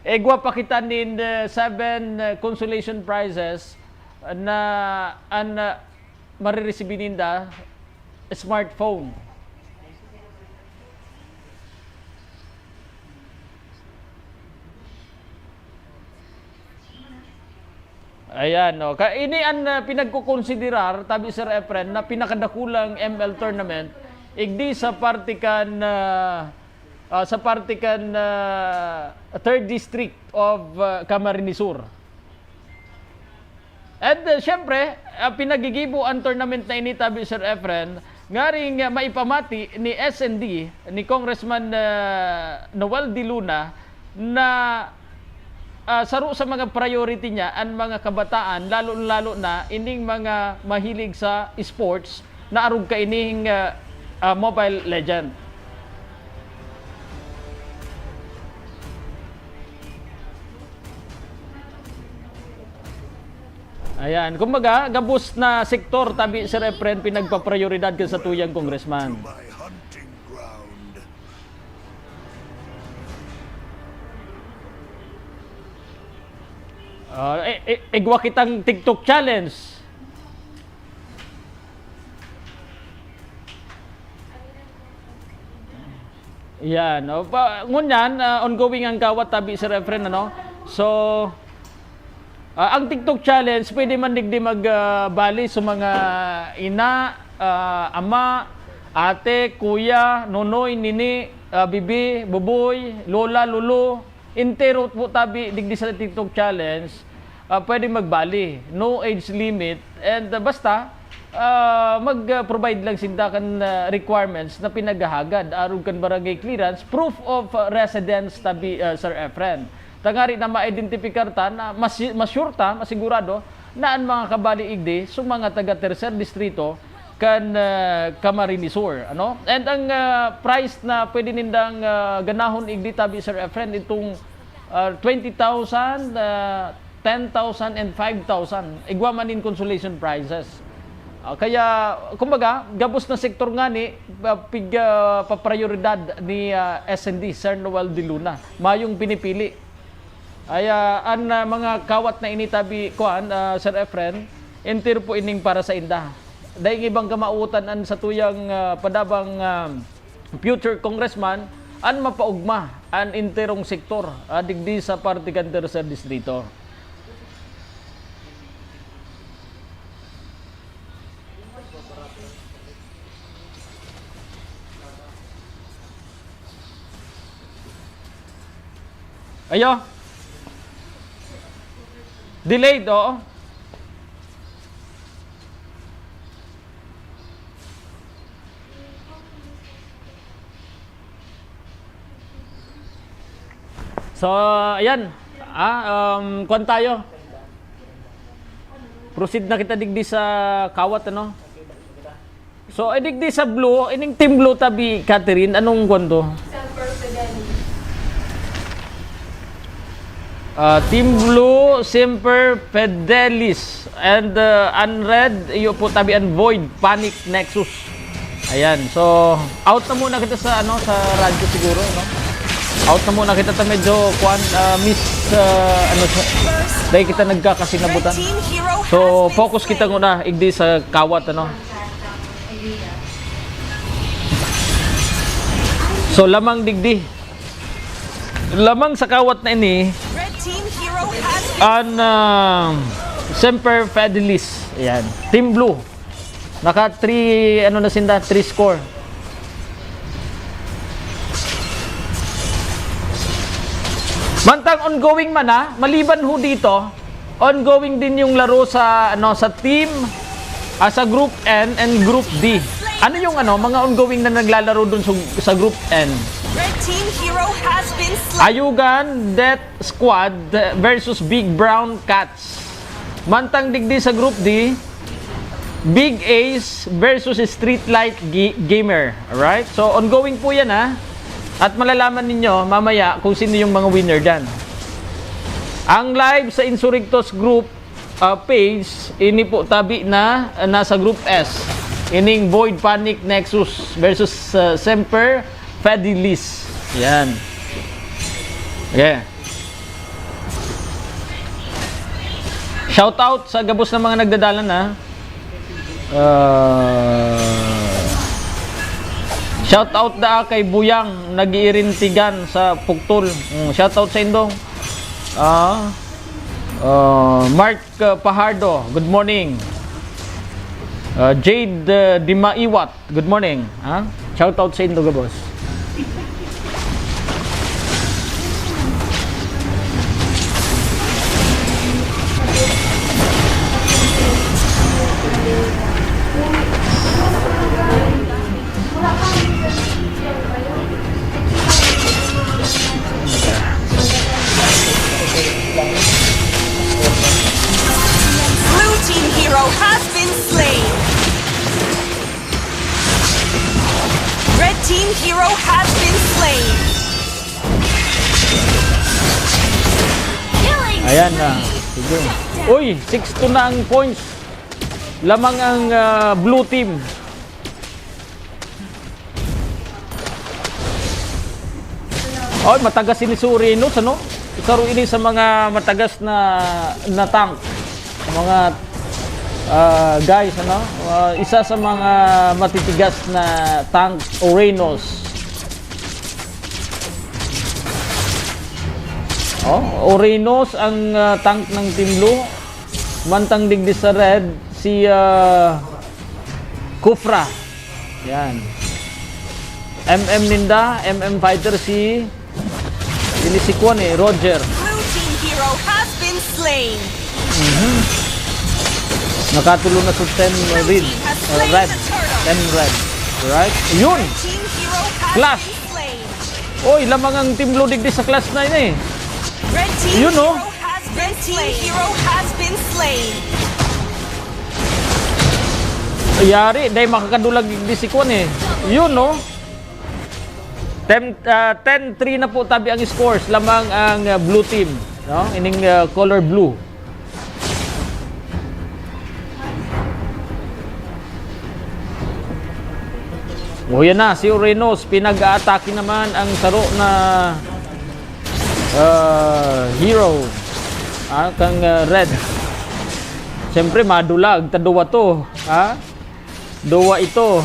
Igwa pa kita nin, uh, seven, uh, consolation prizes, uh, na an, uh, mariresibi ninda smartphone. Ayan, no. Ka-, ini an, ah, pinagkukonsiderar, tabi Sir Efren, na pinakadakulang M L tournament, igdi sa parte kan, ah, ah, sa parte kan, ah, third District of, ah, Camarines Sur. And, uh, siyempre, uh, pinagigibo an tournament na ini, tabi Sir Efren, ngaring, uh, maipamati ni S N D, ni Congressman, uh, Noel De Luna, na, uh, saro sa mga priority niya an mga kabataan, lalo-lalo na ining mga mahilig sa sports, na arog kaining, ah, ah, Mobile Legend. Ayan, kumbaga, gabos na sektor tabi, Sir Efren, pinagpaprioridad kan satuyang congressman. Ah, eh, eh, igwa kitang TikTok challenge. Yan, no? Pa, ngunyan, ah, ongoing ang kawat tabi, Sir Efren, ano? So, ah, ang TikTok challenge, pwede man digdi mag, ah, bali sa mga ina, ah, ama, ate, kuya, nonoy, nini, ah, bibi, buboy, lola, lolo, entero po tabi digdi sa TikTok challenge, ah, pwede magbali. No age limit. And, ah, basta, ah, mag, ah, provide lang sinda kan, ah, requirements na pinaghahagad arog kan barangay clearance, proof of, ah, residence tabi, ah, Sir Efren. Tangari na ma-identify ta na masi-, ma-sure ta, masigurado na an mga kabali igdi, so mga taga Tercer Distrito, kan, ah, Camarines Sur, ano? And ang, ah, prize na pwede nindang, ah, ganahon igdi tabi, Sir Efren, itong, ah, twenty thousand, ah, ten thousand and five thousand. Igwa man nin consolation prizes. Ah, kaya, kumbaga, gabos na sektor ngani, ah, pig-, ah, paprioridad ni, ah, S N D, Sir Noel De Luna. Mayong pinipili. Ay, ah, an, ah, mga kawat na ini tabi, kuan, ah, Sir Efren, entero po ining para sa inda. Dai ngibang kamautan an satuyang, ah, padabang, ah, future congressman, an mapaogma an enterong sektor, ah, digdi sa parte kan Tercer Distrito. Ayo. Delayed, oo. So, ayan. Ah, um, kuwan tayo. Proceed na kita digdi sa kawat, ano? So, eh, digdi sa blue, ining team blue tabi, Catherine, anong kuwan to? Self-representing. Ah, Team Blue, Semper Fidelis. And, ah, an red, iyo po tabi an Void, Panic, Nexus. Ayan. So, out na muna kita sa, ano, sa radyo siguro, no? Out na muna kita ta medyo, kwan, ah, miss, ah, ano, sa, dahil kita nagkakasinabutan. So, focus kita muna, igdi sa kawat, ano? So, lamang digdi. Lamang sa kawat na ini, Red team hero has been an, ah, Semper Fidelis. Ayan. Team Blue. Naka three, ano na sinda, three score. Mantang ongoing man, ah, maliban ho dito, ongoing din yung laro sa, ano, sa team, ah, sa Group N and Group D. Ano yung, ano, mga ongoing na naglalaro dun sa, sa Group N? Red team hero has been slain. Ayugan, Death Squad versus Big Brown Cats. Mantang digdi sa Group D, Big Ace versus Streetlight Gi-, Gamer. Alright? So, ongoing po yan, ha? At malalaman ninyo mamaya kung sino yung mga winner dyan. Ang live sa Insurrectos Group, ah, page, ini po tabi na, ah, nasa Group S. Ining Void Panic Nexus versus, ah, Semper Fidelis. Yan. Okay. Shout out sa gabos na mga nagdadalan, ha. Ah, shout out da kay Buyang nag-iirintigan sa Pugtol. Mm, shout out sa indo. Ah, ah, Mark, ah, Pahardo, good morning. Ah, Jade, ah, Dimaiwat, good morning, ha? Shout out sa indo gabos. Blue team hero has been slain. Red team hero has been slain. Killing Ayan na. Spree. Sige. Shut down. Uy, six two na ang points. Lamang ang, ah, blue team. Oy, matagas ini si Urenos, ano? Saro ini sa mga matagas na, na tank. Mga, ah, guys, ano? Ah, isa sa mga matitigas na tank, Urenos. Oh, Urenos ang, ah, tank ng Team Blue. Mantang digdi sa red, si, ah, Kufra. Yan. M M ninda, M M fighter si, ini si Kwan eh, Roger. Blue team hero has been slain. Mhm. Nakatulo na sa ten red, uh, red. Ten red. Right? Yun! Team hero has Clash. Been slain. Oy, lamang ang Team Blue digdi sa clash na ini. Red team Yun, no? Hero has been slain. Red team hero has been slain. Yari, dahil makakadulag digdi si Kwan eh. Yun, no? Ten, ah, ten three na po tabi ang scores. Lamang ang, ah, blue team, no? Ining, ah, color blue. O, yan na, si Urenos, pinag-aatake naman ang saro na, ah, hero, ah, kang, ah, Red. Siyempre, madulag, taduwa to, ha? Duwa ito.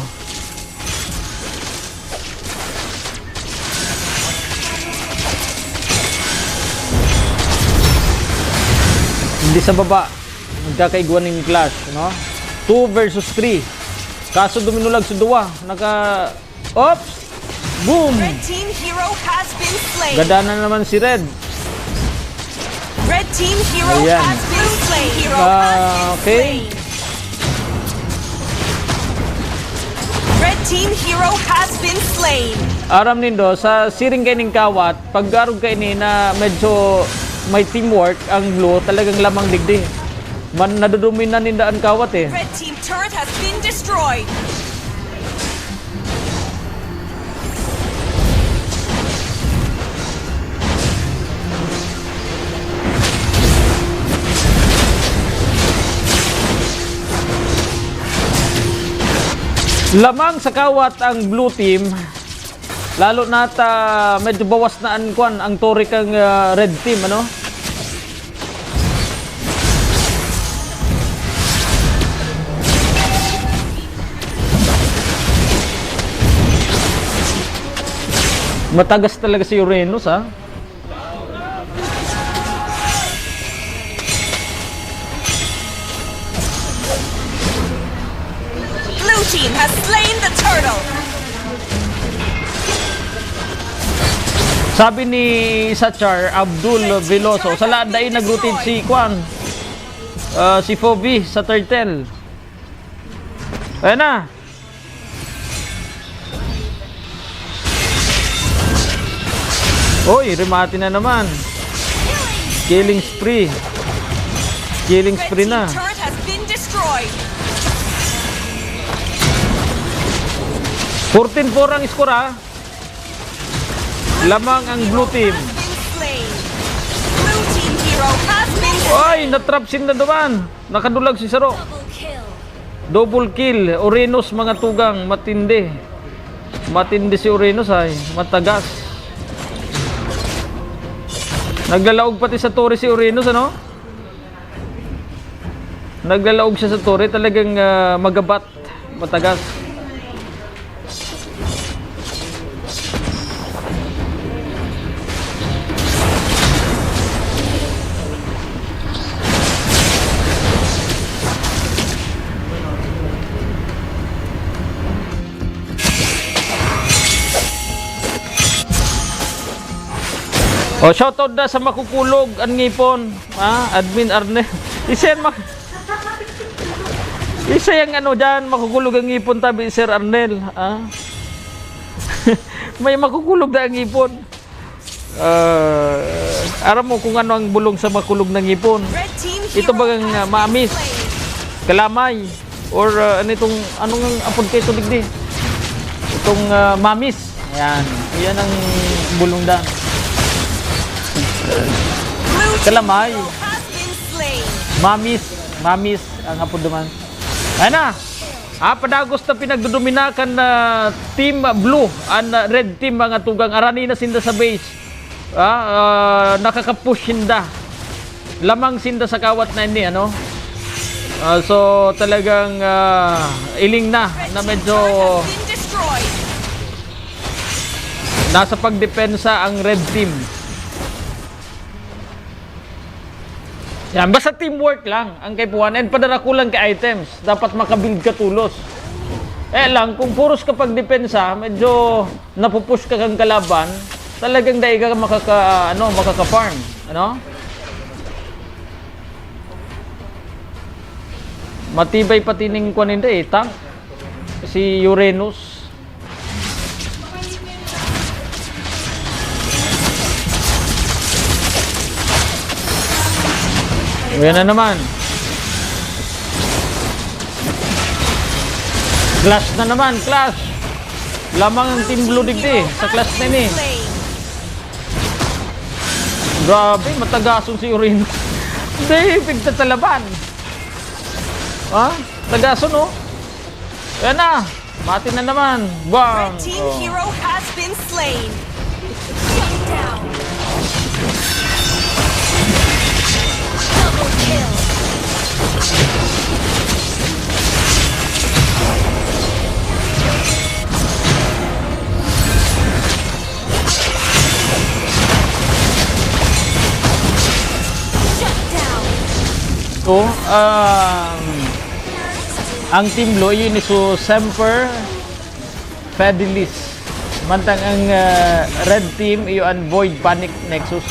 Hindi sa baba. Nagkakaigwa ning clash, no? Two versus three. Kaso duminulag sa duwa. Naka-, oops! Boom! Red team hero has been slain. Gada na naman si Red. Red team hero Ayan. Has been slain. Hero Ah, has been okay. Slain. Red team hero has been slain. Aram nindo, sa siring kaining kawat, pag arog kaini na medyo may teamwork ang blue, talagang lamang digdi. Man, nadodomina ninda an kawat eh. Red team turret has been destroyed. Lamang sa kawat ang blue team. Lalo na ta medyo bawas na an kwan, ang tore kang, ah, red team, ano? Matagas talaga si Uranus, ha? Blue team has slain the turtle. Sabi ni Sachar Abdul Veloso, sa laad dai nag-rotate si Kwan, ah, si Fobi sa turtle. Ayan na. Oy, remate na naman. Killing spree. Killing spree na. Turret has been destroyed. Fourteen four ang score, ha. Lamang ang blue team. Been slain. Blue team hero has been Ay, natrap sinda duman. Nakadulag si Saro. Double kill. Double kill. Uranus, mga tugang. Matindi. Matindi si Uranus ay. Matagas. Naglalaog pati sa tore si Uranus, ano? Naglalaog siya sa tore. Talagang ah, magabat. Matagas. O, shoutout na sa makukulog ang ngipon. Ha? Admin Arnel. Isa yan, mak- isa yung ano dyan, makukulog ang ngipon, tabi Sir Arnel. Ha? May makukulog na ang ngipon. Ah, aram mo kung ano ang bulong sa makulog na ngipon? Red team Ito hero bagang has ah, been maamis? slain. Kalamay? Or ah, ano itong, anong ang apod kayo tubig di? Itong ah, mamis. Ayan. Yan ang bulong dan. Blue team Kalamay. hero has been slain. Mamis. Mamis ang apod naman. Ayan na. Ah, padagos na pinagdodomina kan ah, Team Blue, an ah, Red Team, mga tugang. Arani na sinda sa base. Ah, ah, nakaka-push sinda. Lamang sinda sa kawat na ini, ano? Ah, so, talagang ah, iling na na medyo Turret has been destroyed. nasa pagdepensa ang Red Team. Yan, basta teamwork lang ang kaipuhan and padarakulan ka items. Dapat makabuild ka tolos. Eh lang, kung puros ka pagdepensa, medyo napupush ka kang kalaban, talagang dai ka makaka, ano, makaka-farm. Ano? Matibay pati ning kwan ninda eh, tank. Si Uranus. Ayan na naman. Clash na naman, clash. Lamang ang Team Blue digdi sa clash na ini. Grabe, matagason si Uranus. Hindi, pigtatalaban. Ha? Tagason, oh. Ayan na. Mati na naman. Bang! Red team Oh. hero has been slain. Shut down. Double kill. Shut down. So, um, ang Team Blue, yun is so Semper Fidelis. Mantang ang uh, Red Team, yun ang Void Panic Nexus.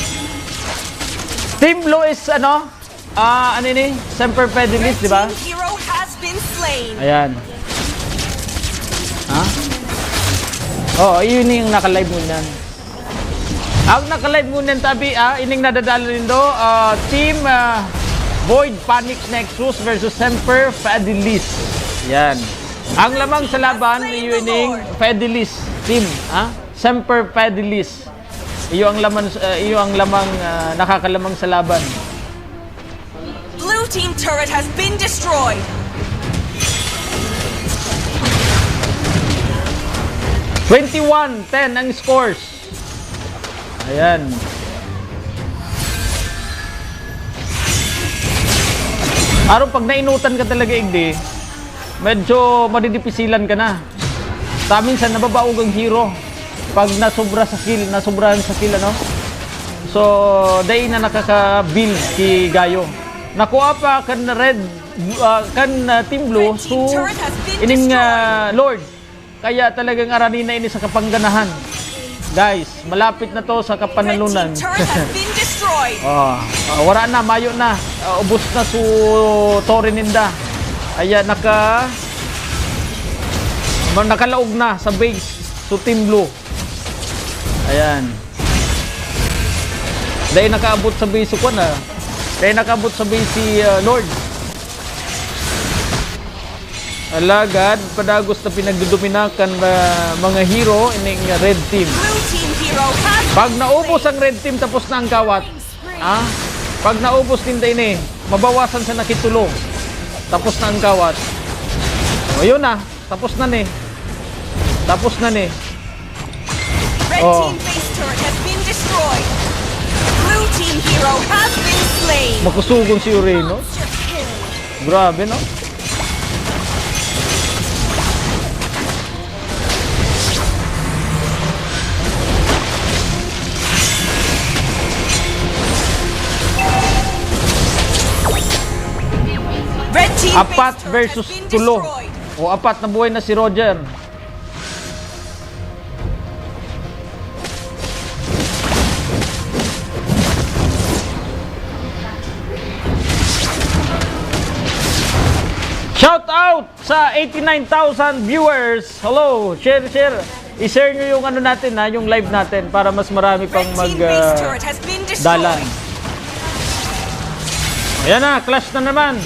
Team Blue is ano? Ah, ano ini? Semper Fidelis, di ba? Team hero has been slain. Ayan. Ha? Oo, yun yung naka-live mo niyan. Ang naka-live mo niyan, tabi, ah, ining nadadala nindo, ah, Team ah, Void Panic Nexus versus Semper Fidelis. Yan. Ang lamang sa laban, yun yung Fidelis Team, ha? Semper Fidelis. Iyo ang laman, ah, iyo ang lamang ah, nakakalamang sa laban. Blue team turret has been destroyed. Twenty-one ten ang scores. Ayan. Aron pag nainutan ka talaga, igdi, medyo madidipisilan ka na. Sa minsan, nababaog ang hero pag nasobra sa kill, nasobrahan sa kill, ano? So, dai na nakaka-build ki Gayo. Nakuha pa kan red, ah, kan, ah, Team Blue, so, ining, ah, Lord. Kaya talagang arani na ini sa kapangganahan. Guys, malapit na to sa kapanalunan. Red team turret has been destroyed. Oh, ah, wala na, mayo na. Ah, ubos na su torre ninda. Kaya naka, ma-, nakalaog na sa base su Team Blue. Ayan. Dahil nakaabot sa base su kwan, ah. Dahil nakaabot sa base si, ah, Lord. Alagad, padagos na pinagduduminakan na mga hero ining red team. Blue team hero has Pag naubos ang red team, tapos na ang kawat. Ah? Pag naubos ninda ini, mabawasan sa nakitulo. Tapos na ang kawat. O, yun na. Tapos na ni. Tapos na ni. Red Oh. team base turret has been destroyed. Blue team hero has been slain. Makusugon si Ureno. Monster kill. Grabe, no? Red team Apat base turret versus has been tulo. destroyed. O, apat, nabuhay na si Roger. Shout out sa eighty-nine thousand viewers. Hello, share, share. I-share nyo yung ano natin, ha, yung live natin para mas marami pang Red mag, team base ah, turret has been destroyed. dalan. Ayan na, clash na naman.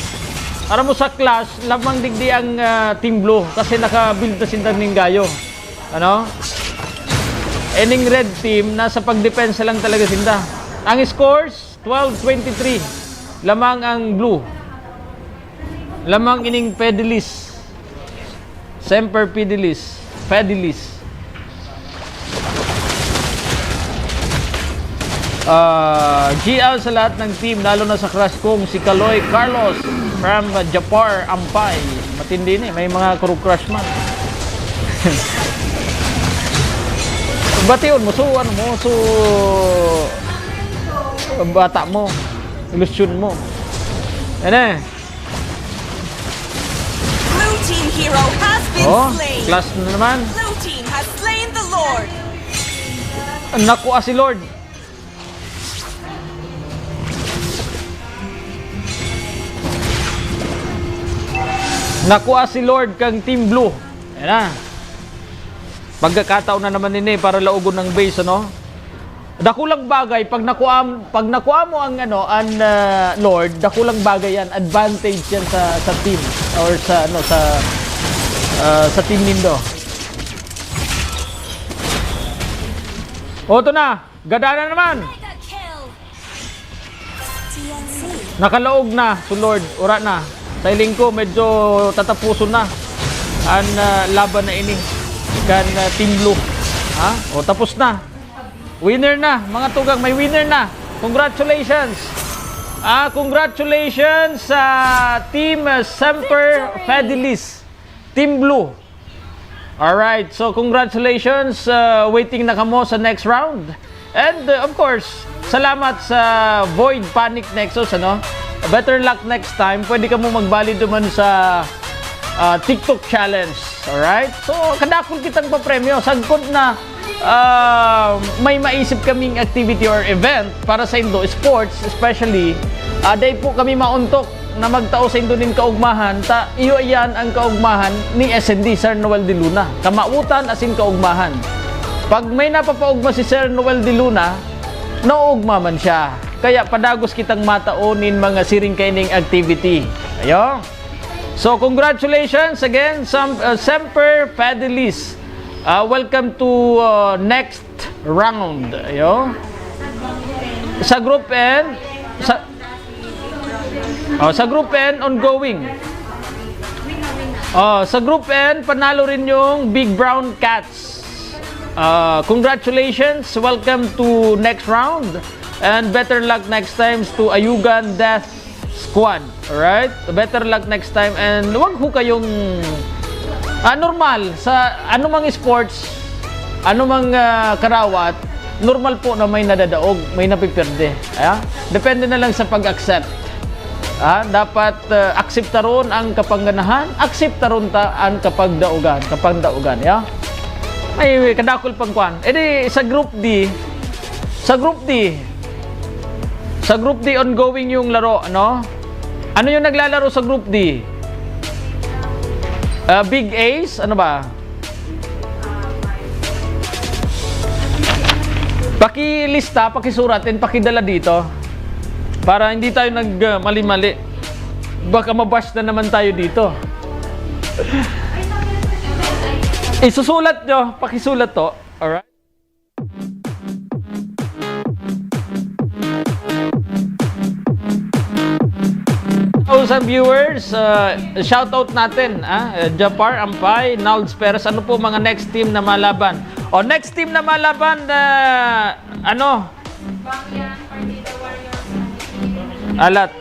Aram mo sa clash, lamang digdi ang, ah, Team Blue kasi naka-build na sinda ning Gayo. Ano? Ining red team, nasa pagdepensa lang talaga sinda. Ang scores, twelve twenty-three. Lamang ang blue. Lamang ining Fidelis. Semper Fidelis. Fidelis. Ah, G L sa lahat ng team, lalo na sa crush kong si Kaloy Carlos from Japar, Ampay. Matindi ni, may mga kru-crush man. Bation mo, so ano mo, so bata mo, ilusyon mo. Yan eh. Blue team hero has been Oh, slain. clash na naman. Blue team has slain the Lord. Naku, ah, si Lord. Naku, ah, si Lord kang Team Blue. Ayan na. Pagkakataon na naman ini para laogon ang base, ano? Dakulang bagay, pag nakuha, pag nakuha mo ang, ano, ang, ah, Lord, dakulang bagay yan, advantage yan sa, sa team or sa, ano, sa, ah, sa team nindo. O, ito na. Gada na naman. Mega kill. T N C. Nakalaog na, so Lord, ura na. Sa hiling ko, medyo tatapuson na ang, ah, laban na ini kan, ah, Team Blue. Ha? O, tapos na. Winner na, mga tugang, may winner na. Congratulations. Ah, congratulations sa Team, ah, Semper Fidelis. Team Blue. Alright, so congratulations. Uh, waiting na kamo sa next round. And, uh, of course, salamat sa Void Panic Nexus, ano? Better luck next time. Pwede kamo magbali duman sa, uh, TikTok challenge. Alright? So, kadakul kitang papremyo. Sagkod na, uh, may maisip kaming activity or event para sa indo sports, especially, uh, dai po kami mauntok na magtao saindo nin kaugmahan, ta iyo iyan ang kaugmahan ni S N D, Sir Noel de Luna. Kamawotan asin kaugmahan. Pag may napapaugma si Sir Noel de Luna, naugma man siya. Kaya padagos kitang matao nin mga siring kaining activity. Ayo. So, congratulations again, Sam-, uh, Semper Fidelis. Uh, welcome to, uh, next round. Ayo. Sa Group N, sa, oh, sa Group N, ongoing. Oh, sa Group N, panalo rin yung Big Brown Cats. Uh, congratulations, welcome to next round, and better luck next times to Ayugan Death Squad. Alright? Better luck next time, and wag ho kayong, ah, normal sa anumang sports, anumang, ah, karawat, normal po na may nadadaog, may napiperde. Ayan? Depende na lang sa pag-accept. Ah, dapat, ah, akseptaron ang kapangganahan, akseptaron ta ang kapagdaogan, kapagdaogan, ya? Ay, kadakol pang kwan. Eh di, sa Group D, sa Group D, sa Group D, ongoing yung laro, ano? Ano yung naglalaro sa Group D? Ah, Big Ace, ano ba? Pakilista, pakisurat, and pakidala dito. Para hindi tayo nagmali-mali. Baka mabash na naman tayo dito. Isusulat nyo, pakisulat to. Alright? Thousand viewers, uh, shoutout natin, ah, Japar Ampay, Nalds Perez, ano po mga next team na malaban? O, next team na malaban, ah, ano? Bangyan, Partida Warriors, Alat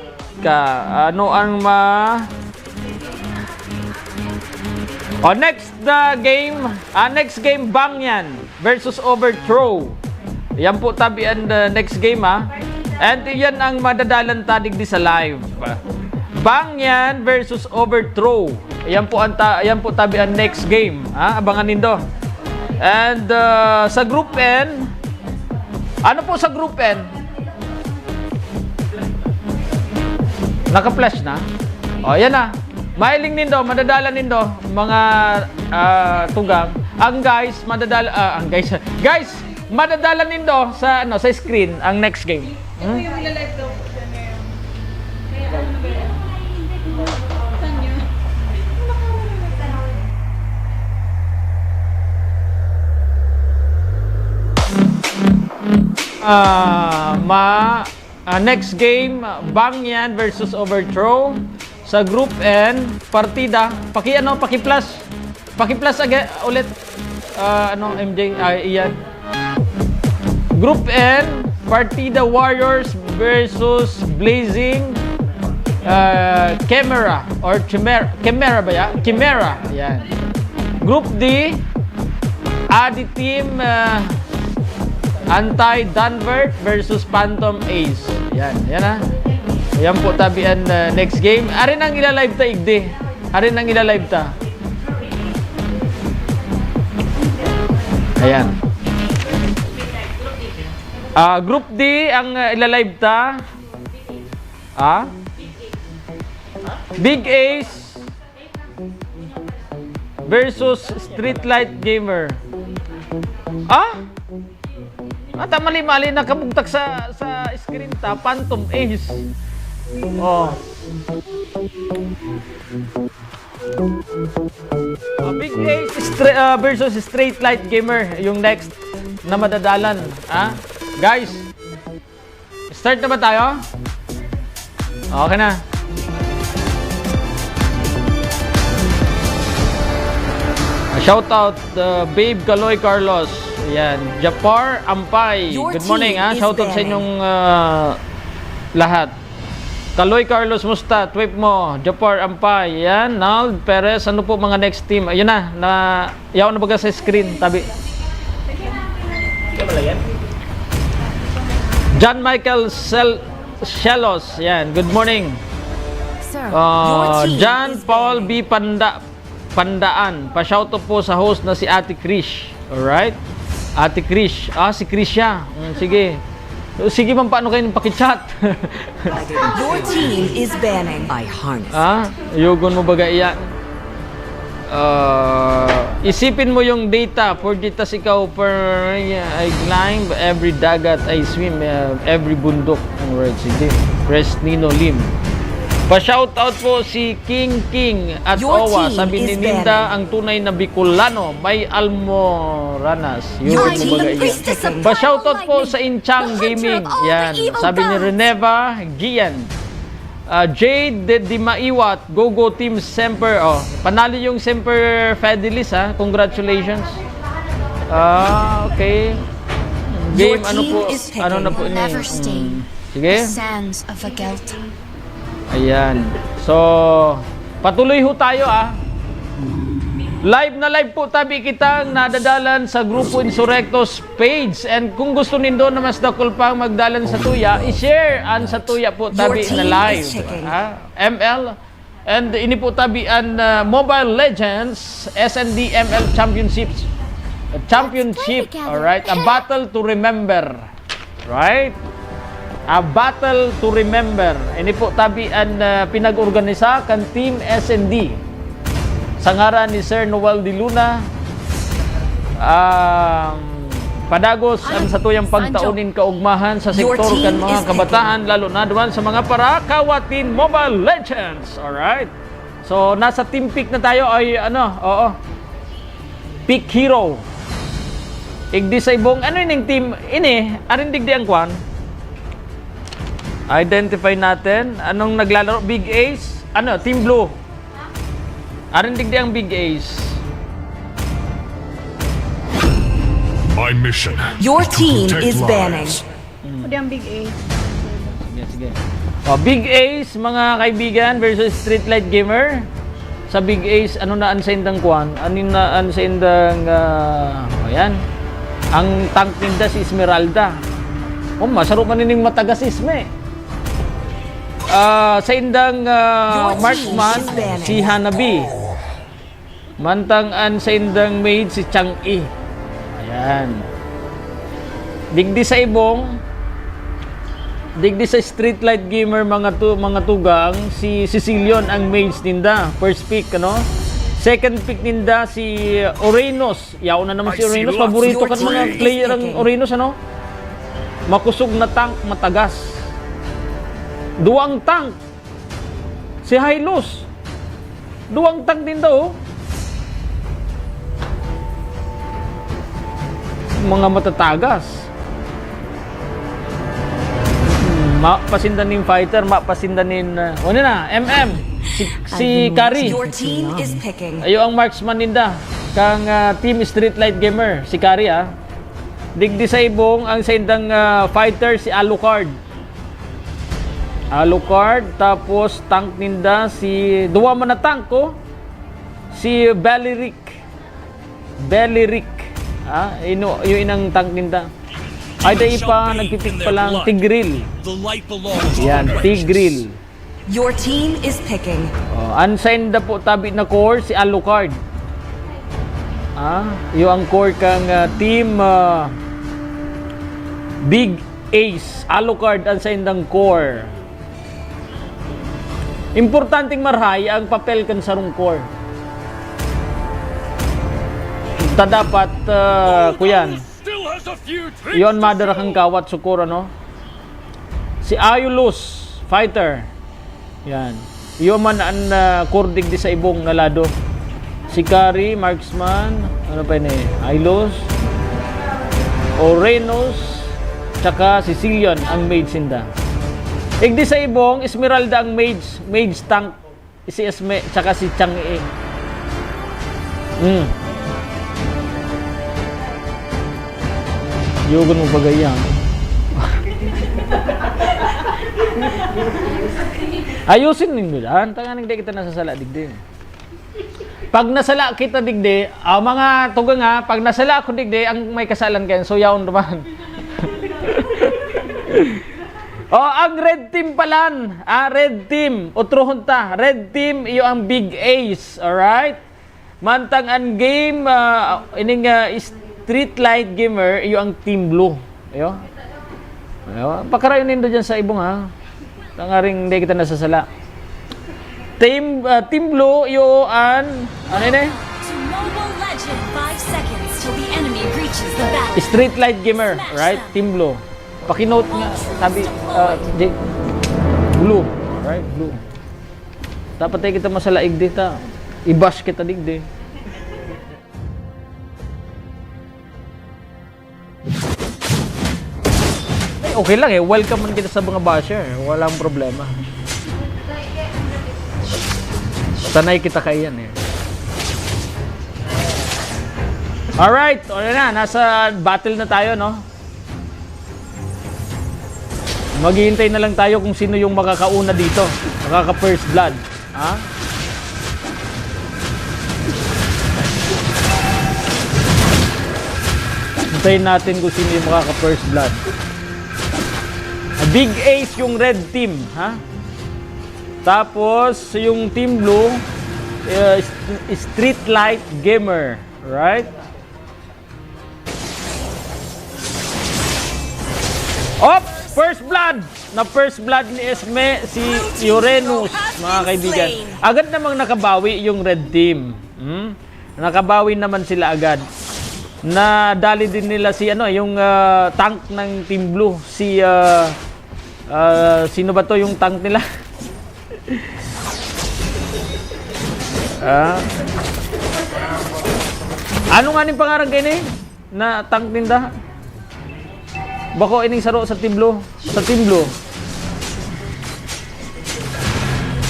ka, ano ang ma... O, next, the game, ah, next game, Bangyan versus Overthrow. Yan po tabi ang, uh, next game, ha. And yan ang madadalan ta digdi sa live. Bangyan versus Overthrow. Yan po ang ta-, yan po tabi ang next game, ha. Abangan nindo. And, uh, sa Group N, ano po sa Group N? Naka-flash na? O, yan na. Mahiling nindo, madadalan nindo, mga, ah, tugang. Ang guys, madadal-, ah, ang guys, guys, madadalan nindo sa, ano, sa screen ang next game. Ito Hmm? yung nila-live daw po siya ngayon. Kaya ano na ba yan? Saan yun? Ah, ma-, ah, next game, Bangyan versus Overthrow. Sa Group N, partida, paki-ano, paki-plus. Paki-plus aga-, ulit. Ah, ano, M J, ah, Ian. Group N, Partida Warriors versus Blazing, ah, Chimera or Chimera. Chimera ba yan? Chimera. Yan. Group D, Adi Team, ah, Anti Danvert versus Phantom Ace. Yan, yan, ah. Yan po tabi ang, ah, next game. Arin ang ila-live ta, igdi. Arin ang ila-live ta. Ayan. Ah, Group D ang, ah, ila-live ta. Ah? Big Ace versus Streetlight Gamer. Ah? Ata mali-mali, nakabugtak sa, sa screen ta, Phantom Ace. Oh. Ah, Big Ace stra-, ah, versus Streetlight Gamer, yung next na madadalan, ha? Guys, start na ba tayo? Okay na. Ah, shout out, uh, Babe Kaloy Carlos. Ayan. Japar Ampay. Your Good morning, team ha? is Shout out sa banning. inyong, uh, lahat. Kaloy Carlos, musta? Tweet mo. Japar Ampay. Ayan. Nald Perez, ano po mga next team? Ayun na. Na, yaw na baga sa screen. Tabi. John Michael Sel-, Shelos. Ayan. Good morning. Sir, Ah, your team John is Paul banning. B. Panda. Pandaan, pa-shoutout po sa host na si Ate Krish. Alright? Ate Krish. Ah, si Krish siya. Mm, sige. Sige man, paano kayo nagpakichat? Your team is banning. I harness. Ah, yugon mo baga iyan. Ah, isipin mo yung data, four G tas ikaw per, yeah, I climb every dagat, I swim, uh, every bundok. Alright, sige. Resnino Lim. Pa-shoutout po si King King at Your Owa, team sabi ni is Ninda, banning. Ang tunay na Bicolano, may Almoranas. Yun Your yung team baga is iyan. Taking. Pa-shoutout po sa Inchang The hunter Gaming. of all the Yan. evil Sabi ni gods. Reneva Gian. Ah, Jade de, de Maiwat, Go Go Team Semper. Oh, panalo yung Semper Fidelis, ha. Congratulations. Ah, okay. Game, ano po? Ano na po ini? Never sting. Mm. Sige. The sands of Agelta. Ayan. So, patuloy ho tayo, ah. Live na live po tabi kitang nadadalan sa Grupo Insurrectos page. And kung gusto nindo na mas dakul pang magdalan sa tuya, i-share an sa tuya po tabi na live. Ah, M L. And ini po tabi an, ah, Mobile Legends S N D M L Championships. Championship, alright? A battle to remember. Right? A battle to remember. Ini po tabi an, ah, pinag-organisa kan Team S N D. Sa ngaran ni Sir Noel de Luna, um, padagos ang satuyang pagtao nin kaugmahan sa sektor kan mga kabataan, lalo na duman sa mga parakawatin Mobile Legends. Alright? So, nasa team pick na tayo. Ay, ano, oo. Pick hero. Igdi sa ibong, ano ining team? Ini, arin digdi ang kwan? Identify natin. Anong naglalaro? Big Ace? Ano? Team Blue. Arin digdi ang Big Ace. My mission Your is to team protect is banning. Lives. Mm. Pwede ang Big Ace. Sige, sige. Oh, Big Ace, mga kaibigan, versus Streetlight Gamer. Sa Big Ace, ano na an saindang kwan? Ano na an saindang, ah, ayan. Ang tank ninda si Esmeralda. Oh, masaro man ining matagas si Esme. Ah, saindang, ah, marksman, si Hanabi. Mantang an saindang mage si Chang-E. Ayan. Digdi sa ibong, digdi sa Streetlight Gamer, mga tu-, mga tugang, si Cecilion ang mage ninda. First pick, ano? Second pick ninda si Orenos. Yaon na naman si Orenos. Paborito kan mga player ang Orenos, ano? Makusog na tank, matagas. Duwang tank. Si Hylos. Duwang tank din daw, oh. Mga matatagas. Hmm, mapasinda nin fighter, mapasinda nin, uh, ano na, M M. Si, si Kari. Your team is picking. Ayo ang marksman ninda. Kang, ah, Team Streetlight Gamer, si Kari, ah. Digdi sa ibong, ang saindang, ah, fighter, si Alucard. Alucard, tapos tank ninda, si, duwa man na tank, oh. Si Belerick. Belerick. Ah, ino, yung inang tank ninda. Ay, dai pa, nagpipick pa lang, Tigreal. Yan, Tigreal. Your team is picking. Oh, an sainda po tabi na core, si Alucard. Ah, iyo ang core kang, ah, team, ah, Big Ace. Alucard an saindang core. Importanteng marahay ang papel kan sarong core. Ta dapat, ah, kuyan. Yon, madara kang kawat sa core, ano? Si Ayulos, fighter. Yan. Iyo man an, ah, core digdi sa ibong na lado. Si Kari, marksman. Ano pa ini? Ayulos. Orenos. Tsaka si Sicilian ang mage sinda. Igdi sa ibong, Esmeralda ang mage. Mage tank. Si Esme, tsaka si Chang-E. Hmm. Yugon mo bagay yan. Ayusin ninyo yan. Tanganing di kita nasasala digdi. Pag nasala kita digdi, ah, mga tugang ha, pag nasala ako digdi, ang may kasalan kayan, so yaon naman. Oh, ang red team palan. Ah, red team. Otrohon ta. Red team, iyo ang Big Ace. Alright? Mantang an game, ah, ining, ah, Streetlight Gamer, iyo ang Team Blue. Iyo. Iyo. Pakarayon nindo dyan sa ibong, ha? Tangaring hindi kita nasasala. Team, ah, Team Blue, iyo an, ano yun eh? To Mobile Legend, five seconds till the enemy reaches the battlefield. Streetlight Gamer, right? Team Blue. Pakinote nga, sabi, ah, di, blue. Right? Blue. Dapat tayo kita masalaig dita. I-bash kita digdi. Ay, okay lang eh. Welcome man kita sa mga basher. Walang problema. Sanay kita kaiyan eh. Alright, o na, nasa battle na tayo, no? Maghihintay na lang tayo kung sino yung makakauna dito. Makaka-first blood. Ha? Hintayin natin kung sino yung makaka-first blood. Ah, Big Ace yung red team, ha? Tapos, yung team blue, uh, Streetlight Gamer, right? Op! First blood! Na first blood ni Esme si Uranus, mga kaibigan. Agad namang nakabawi yung red team. Hmm? Nakabawi naman sila agad. Nadali din nila si ano, yung ah, tank ng Team Blue, si ah, ah, sino ba to yung tank nila? Ah. Ano nga ning pangaran kaini? Na tank ninda? Bako ining saro sa Team Blue. Sa Team Blue.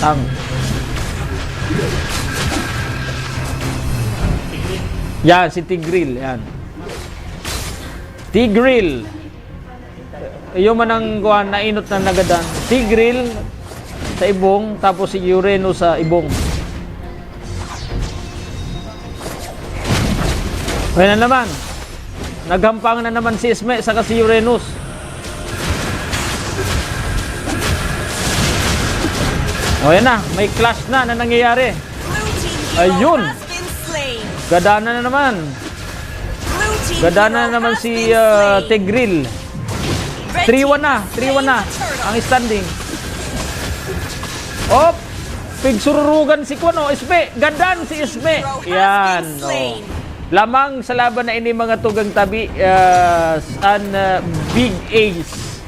Tank. Yan, si Tigril. Yan. Tigril. Iyo man ang kuwan, nainot na nagadan. Tigril sa ibong, tapos si Uranus sa ibong. Kaya na naman. Naghampang na naman si Esme saka si Uranus. O yan na, may clash na na nangyayari. Ayun. Gada na naman. Gada na naman si ah, Tigril. Three one na, three one na ang standing. Op! Pigsururugan si Kuno, Esme. Gadan si Esme. Yan, oh. Lamang sa laban na ini, mga tugang tabi, ah, an ah, Big Ace.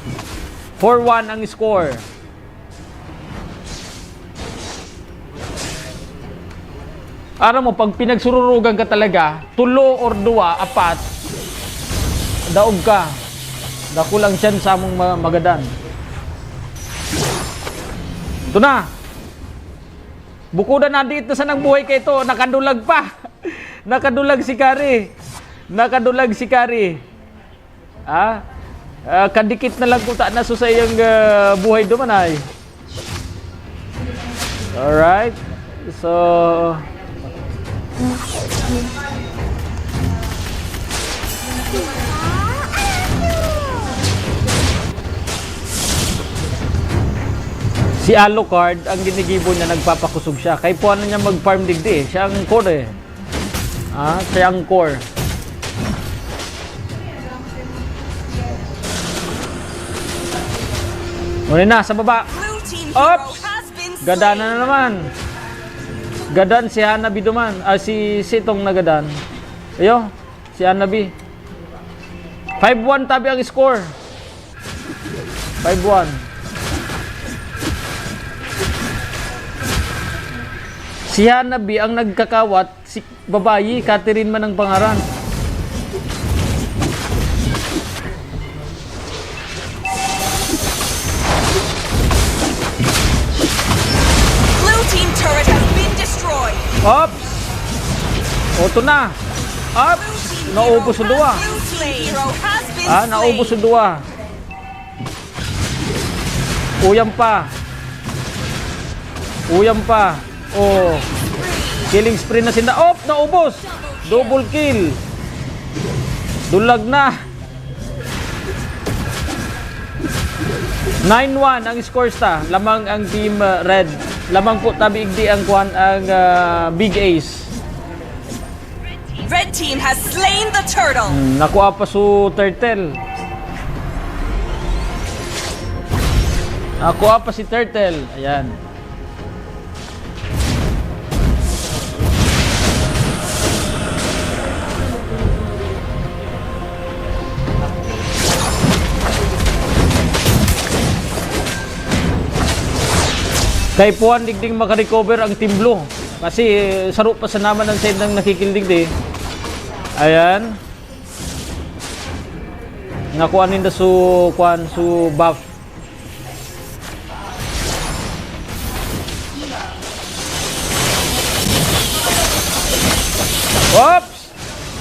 Four one ang score. Aram mo, pag pinagsururugan ka talaga, tulo or duwa, apat, daog ka. Dakul ang chance sa among ma- magadan. Ito na. Bukudan na, di ito sa nagbuhay kay ito. Nakadulag pa. Nakadulag si Kari. Nakadulag si Kari. Ah, ah, kadikit na lang kuta na sa iyang ah, buhay duman ay. Alright. So, si Alucard, ang ginigibo niya, nagpapakusog siya. Kay puwan na niya mag-farm digdi eh. Siya ang core eh. Ah, triangle. Muna na, sa baba. Oops! Gada na naman. Gadan si Hanabi duman. Ah, si Sitong nagadan. Ayo, si Hanabi. Five one tabi ang score. Five one. Si Hanabi ang nagkakawat, si babayi, Catherine man ang pangaran. Blue team turret has been destroyed. Ops! Oto na! Ops! Naubos sa duwa! Blue team hero has been Ah, naubos sa duwa! Uyam pa! Uyam pa! Oh! Killing spree na sinda! Op! Naubos! Double kill! Dulag na! Nine one ang scores ta. Lamang ang team uh, red. Lamang po tabi igdi ang kuan ang uh, Big Ace. Red team has slain the turtle. Hmm, nakuha pa su turtle. Nakuha pa si turtle. Ayan. Kay puwan digding makarecover ang Team Blue. Kasi saro pa sa naman ang side ng nakikil digdi. Ayan. Nakuha ninda su kuan su buff. Oops!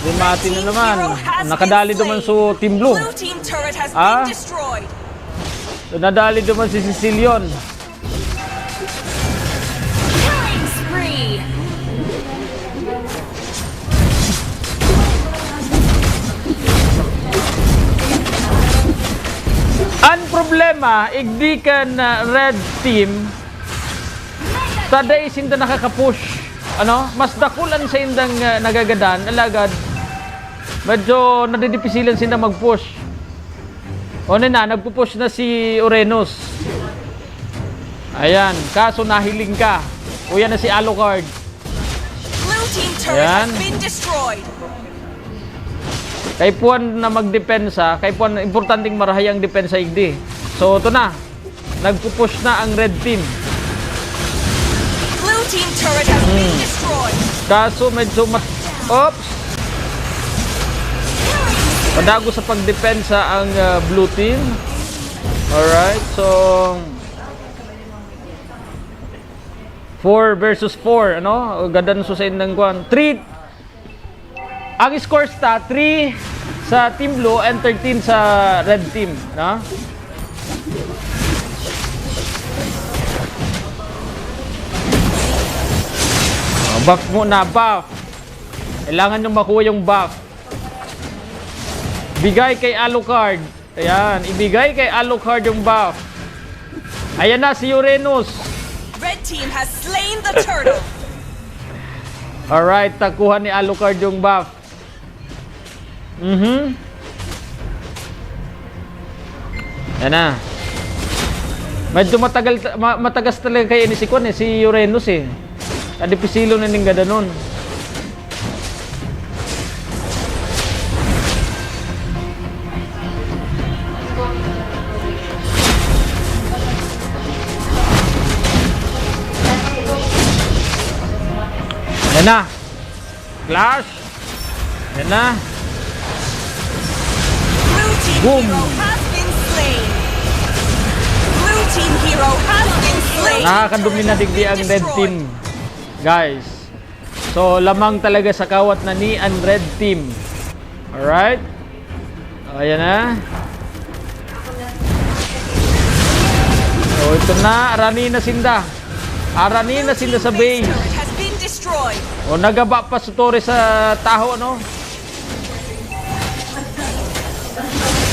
Yun Pati na naman. Nakadali naman so Team Blue. Ah? So, nadali naman si Sicilion. Ang problema, igdi kan, ah, red team, ta dai sinda nakaka-push. Ano? Mas dakul an saindang, ah, nagagadan, alagad medyo nadidipisilan sinda mag-push. O na, na, nagpo-push na si Urenus. Ayan, kaso nahiling ka. Uya na si Alucard. Blue team turret has Ayan. been destroyed. Kaipuhan na magdepensa, kaipuhan importanteng marahay ang depensa igdi. So, ito na. Nagpo-push na ang red team. Blue team turret has been Hmm. destroyed. Kaso medyo mat-, oops. Padago sa pagdepensa ang, ah, blue team. Alright, so four versus four, ano? Gadan so sa indang kwan. Three, ang scores ta, three sa Team Blue and thirteen sa Red Team, no? Oh, buff muna, buff. Kailangan nyo makuha yung buff. Bigay kay Alucard. Ayan, ibigay kay Alucard yung buff. Ayan na, si Urenus. Red team has slain the turtle. Alright, nakuha ni Alucard yung buff. Mhm. Yan na. Medyo matagal, ma-, matagas talaga kaya ni si Kwan eh, si Urenus eh. Adipisilo na ning gadanon. Yan na. Clash. Yan na. Blue team Boom. hero has been slain. Blue team hero has been slain. Nakakadomina digdi ang red team, guys. So, lamang talaga sa kawat na ni ang red team. Alright? Ayan na. So, ito na. Arani na sinda. Arani na sinda sa base. Turret has been destroyed. O, nagaba pa sa torre sa taho, no?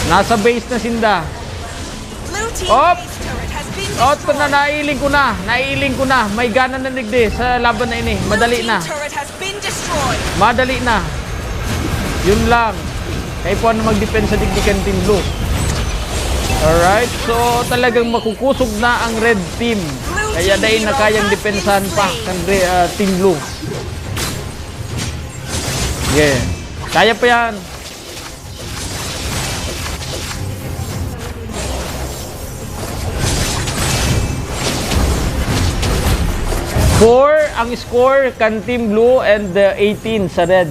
Nasa base na sinda. Blue team Op! base turret has been Op, na, destroyed. Nailing ko na. Nailing ko na. May gana na digdi sa laban na ini. Madali Blue team na. turret has been destroyed. Madali na. Yun lang. Kaipuhan na magdepensa digdi kan Team Blue. Alright. So, talagang makukusog na ang red team. Kaya dahil na kayang depensahan pa kan re-, ah, Team Blue. Yeah. Kaya pa yan. Four ang score kan Team Blue and, uh, eighteen sa red.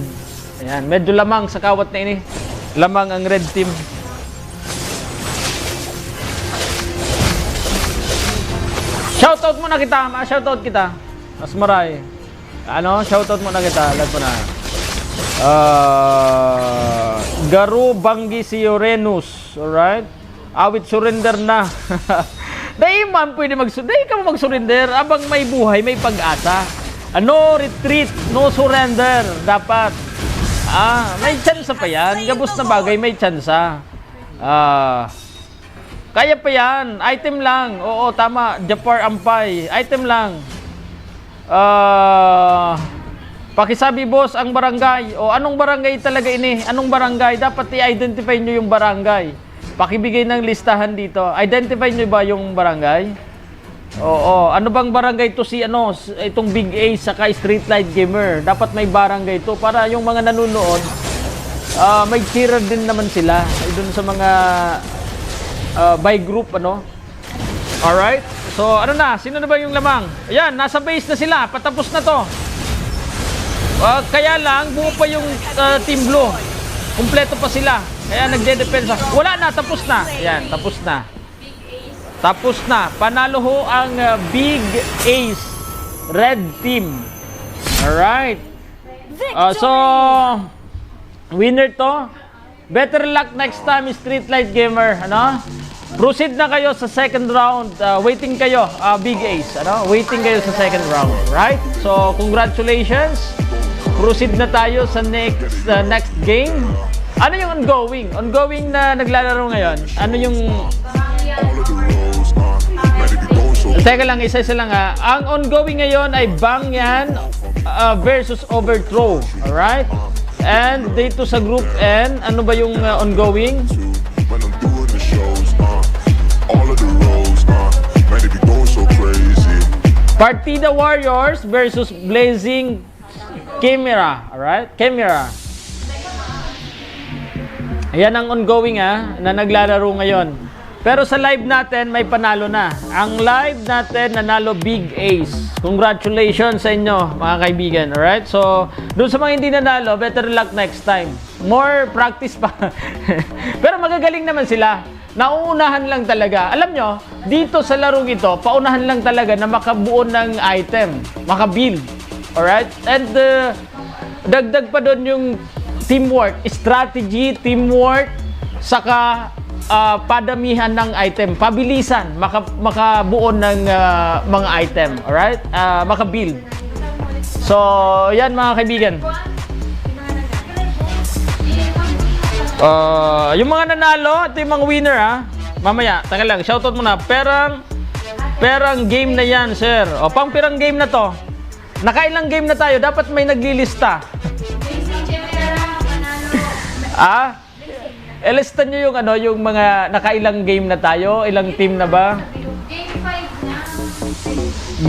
Ayan, medyo lamang sa kawat na ini. Lamang ang red team. Shoutout muna kita, ma-shoutout kita. Mas maray. Ano, shoutout muna kita, lag ko na. Ah, Garo Banggi Siorenus, alright? Awit surrender na. Dai man pwede magsu-, dai ka mag-surrender. Abang may buhay, may pag-asa. Ano, retreat, no surrender, dapat. Ah, may tsansa pa yan. Gabos na bagay, may tsansa. Ah, kaya pa yan. Item lang. Oo, tama. Japar Ampay. Item lang. Ah, pakisabi, boss, ang barangay. O, anong barangay talaga ini? Anong barangay? Dapat i-identify nyo yung barangay. Pakibigay ng listahan dito. Identify nyo ba yung barangay? Oo. Ano bang barangay to si, ano, s-, itong Big Ace saka Street Light Gamer? Dapat may barangay to para yung mga nanonood, ah, may cheerer din naman sila. Doon sa mga, ah, by group, ano? Alright. So, ano na? Sino na ba yung lamang? Ayan, nasa base na sila. Patapos na to. Ah, kaya lang, buo pa yung, ah, Team Blue. Kumpleto pa sila. Kaya nagdedepensa. Wala na, tapos na. Ayan, tapos na. Tapos na. Panalo ho ang, ah, Big Ace Red Team. Alright. Ah, so, Winner to. Better luck next time, Streetlight Gamer. Ano? Proceed na kayo sa second round. Ah, waiting kayo, ah, Big Ace. Ano? Waiting kayo sa second round. Right? So, congratulations. Proceed na tayo sa next, ah, next game. Ano yung ongoing? Ongoing na naglalaro ngayon? Ano yung... Teka lang, isa-isa lang ha. Ang ongoing ngayon ay Bangyan, ah, versus Overthrow. Alright? And dito sa Group N, ano ba yung, ah, ongoing? When I'm doing the shows, uh, all of the roles, uh, man, it be going so crazy. Partida Warriors versus Blazing Chimera. Alright? Chimera. Ayan ang ongoing, ah, na naglalaro ngayon. Pero sa live natin, may panalo na. Ang live natin, nanalo Big Ace. Congratulations sa inyo, mga kaibigan. Alright? So, doon sa mga hindi nanalo, better luck next time. More practice pa. Pero magagaling naman sila. Nauunahan lang talaga. Alam nyo, dito sa larong ito, paunahan lang talaga na makabuo ng item, makabuild. Alright? And uh, dagdag pa doon yung teamwork, strategy, teamwork, saka ah, padamihan ng item, pabilisan, maka, makabuo ng ah, mga item. Alright? Ah, makabuild. So, yan mga kaibigan. Ah, yung mga nanalo, ito yung mga winner ha. Mamaya, taka lang, shoutout muna. Perang, perang game na yan, sir. O, pang pirang game na to? Nakailang game na tayo? Dapat may naglilista. Ah? Ilista nyo yung ano, yung mga nakailang game na tayo, ilang team na ba? Game five na.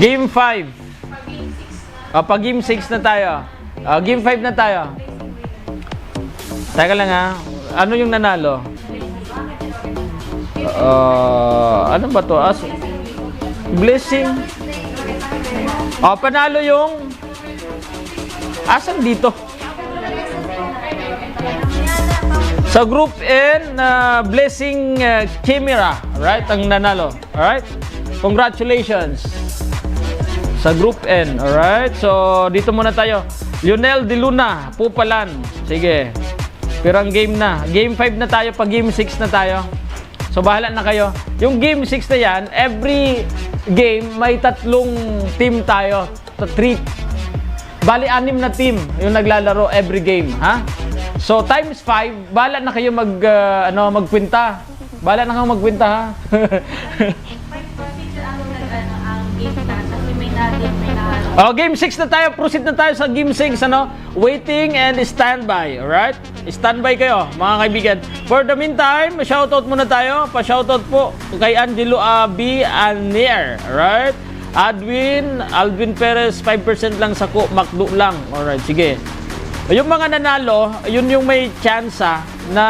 Game five. Pag game six na. Ah, pag game six na tayo. Ah, game five na tayo. Teka lang ha. Ano yung nanalo? Ah, ano ba to? As Blessing. Oh, panalo yung... Asan dito? Sa Group N, ah, Blessing ah, Chimera, right? Ang nanalo. Alright? Congratulations. Sa Group N, alright? So, dito muna tayo. Lionel De Luna, Pupalan. Sige. Pirang game na. Game five na tayo, pa game six na tayo. So, bahala na kayo. Yung game six na yan, every game may tatlong team tayo. Sa three, bali anim na team yung naglalaro every game, ha? So, times five, bahala na kayo mag, ah, ano, magkwenta. Bahala na kang magkwenta, ha? Pag-, pag-, ano, nag-, ano, ang game na, kasi may na-, may na-, Oh, game six na tayo. Proceed na tayo sa game six, ano? Waiting and standby, alright? Standby kayo, mga kaibigan. For the meantime, shoutout muna tayo. Pa-shoutout po kay Angelo Abi Anier, alright? Adwin, Alvin Perez, five percent lang sako, McDo lang. Alright, sige. Yung mga nanalo, yun yung may tsansa na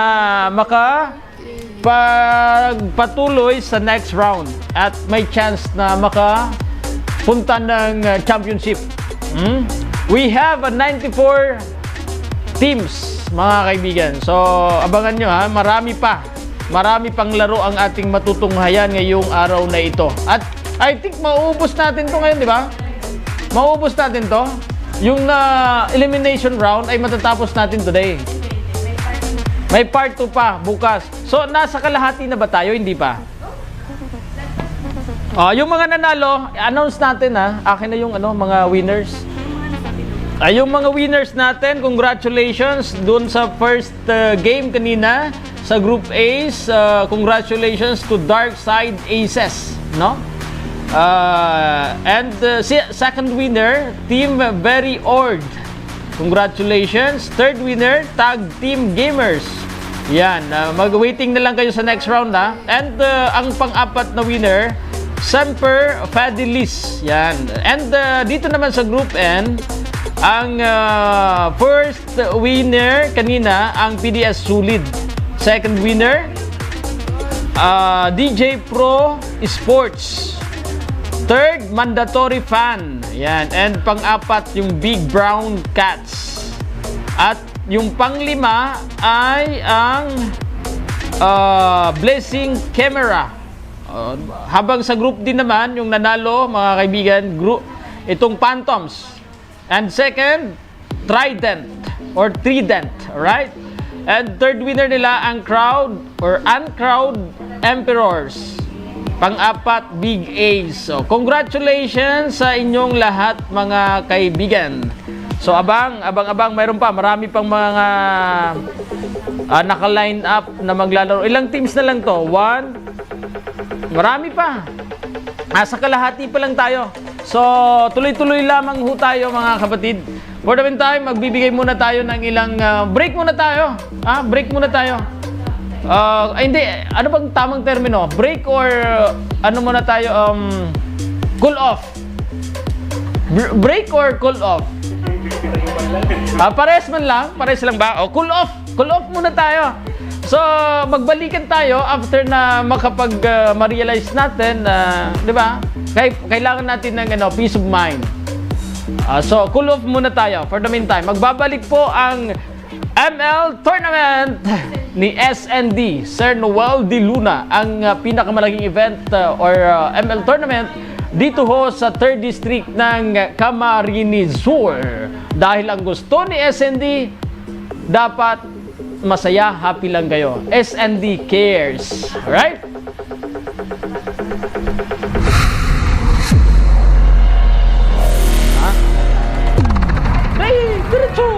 maka pagpatuloy sa next round at may chance na makapunta ng uh, championship. Hmm? We have a ninety-four teams, mga kaibigan. So, abangan nyo ha, marami pa. Marami pang laro ang ating matutunghayan ngayong araw na ito. At I think maubos natin to ngayon, di ba? Maubos natin to. Yung na elimination round ay matatapos natin today. May part two pa bukas. So, nasa kalahati na ba tayo? Hindi pa. Ah, yung mga nanalo, announce natin ha. Akin na yung ano, mga winners. Ay, yung mga winners natin, congratulations dun sa first uh, game kanina sa Group A's. Uh, congratulations to Dark Side Aces, no? Uh, and uh, si second winner, Team Very Ord. Congratulations. Third winner, Tag Team Gamers. Yan, uh, mag-waiting na lang kayo sa next round ha. And uh, ang pang-apat na winner, Semper Fadilis. Yan. And uh, dito naman sa Group N, ang uh, first winner kanina, ang P D S Sulid. Second winner, uh, D J Pro Sports. Third, Mandatory Fan. Yan. And pang-apat, yung Big Brown Cats. At yung panglima ay ang uh, Blessing Camera. Uh, habang sa group din naman, yung nanalo, mga kaibigan, group, itong Phantoms. And second, Trident or Trident, right? And third winner nila, ang Crowned or Uncrowned Emperors. Pang-apat, Big Ace. So, congratulations sa inyong lahat, mga kaibigan. So, abang, abang, abang. Mayroon pa. Marami pang mga, ah, naka-line up na maglalaro. Ilang teams na lang to? One? Marami pa. Nasa kalahati pa lang tayo. So, tuloy-tuloy lamang ho tayo, mga kapatid. For the meantime, magbibigay muna tayo ng ilang, ah, break muna tayo. Ah, break muna tayo. Ah, ay, hindi. Ano bang tamang termino? Break or, ah, ano muna tayo? Um, cool off. Br- break or cool off? Ah, pares man lang. Pares lang ba? O, cool off. Cool off muna tayo. So, magbalikan tayo after na makapag, ah, ma-realize natin na, di ba? Kay-, kailangan natin ng, ano, peace of mind. Ah, so, cool off muna tayo for the meantime. Magbabalik po ang M L Tournament ni S N D, Sir Noel De Luna, ang, ah, pinakamalaking event, ah, or, ah, M L Tournament dito ho sa third District ng Camarines Sur. Dahil ang gusto ni S N D, dapat masaya, happy lang kayo. S N D cares. Alright? Ha? Hey, diretso!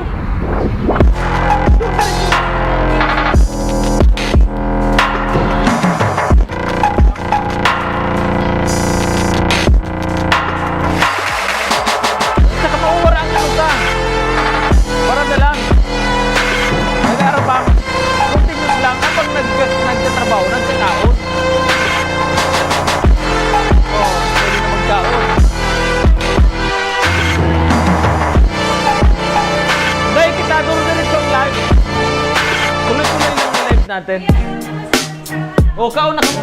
Saka mawawala ang ano ka. Para na lang. Nag-aarabang. Continuous lang. Habang nag-, nagtatrabaho, nagkakaon. Oh, pwede na magkaon. Dahil kita, duro na rin itong live. Tuloy-tuloy lang yung live natin. Oh, kaon na ka mo.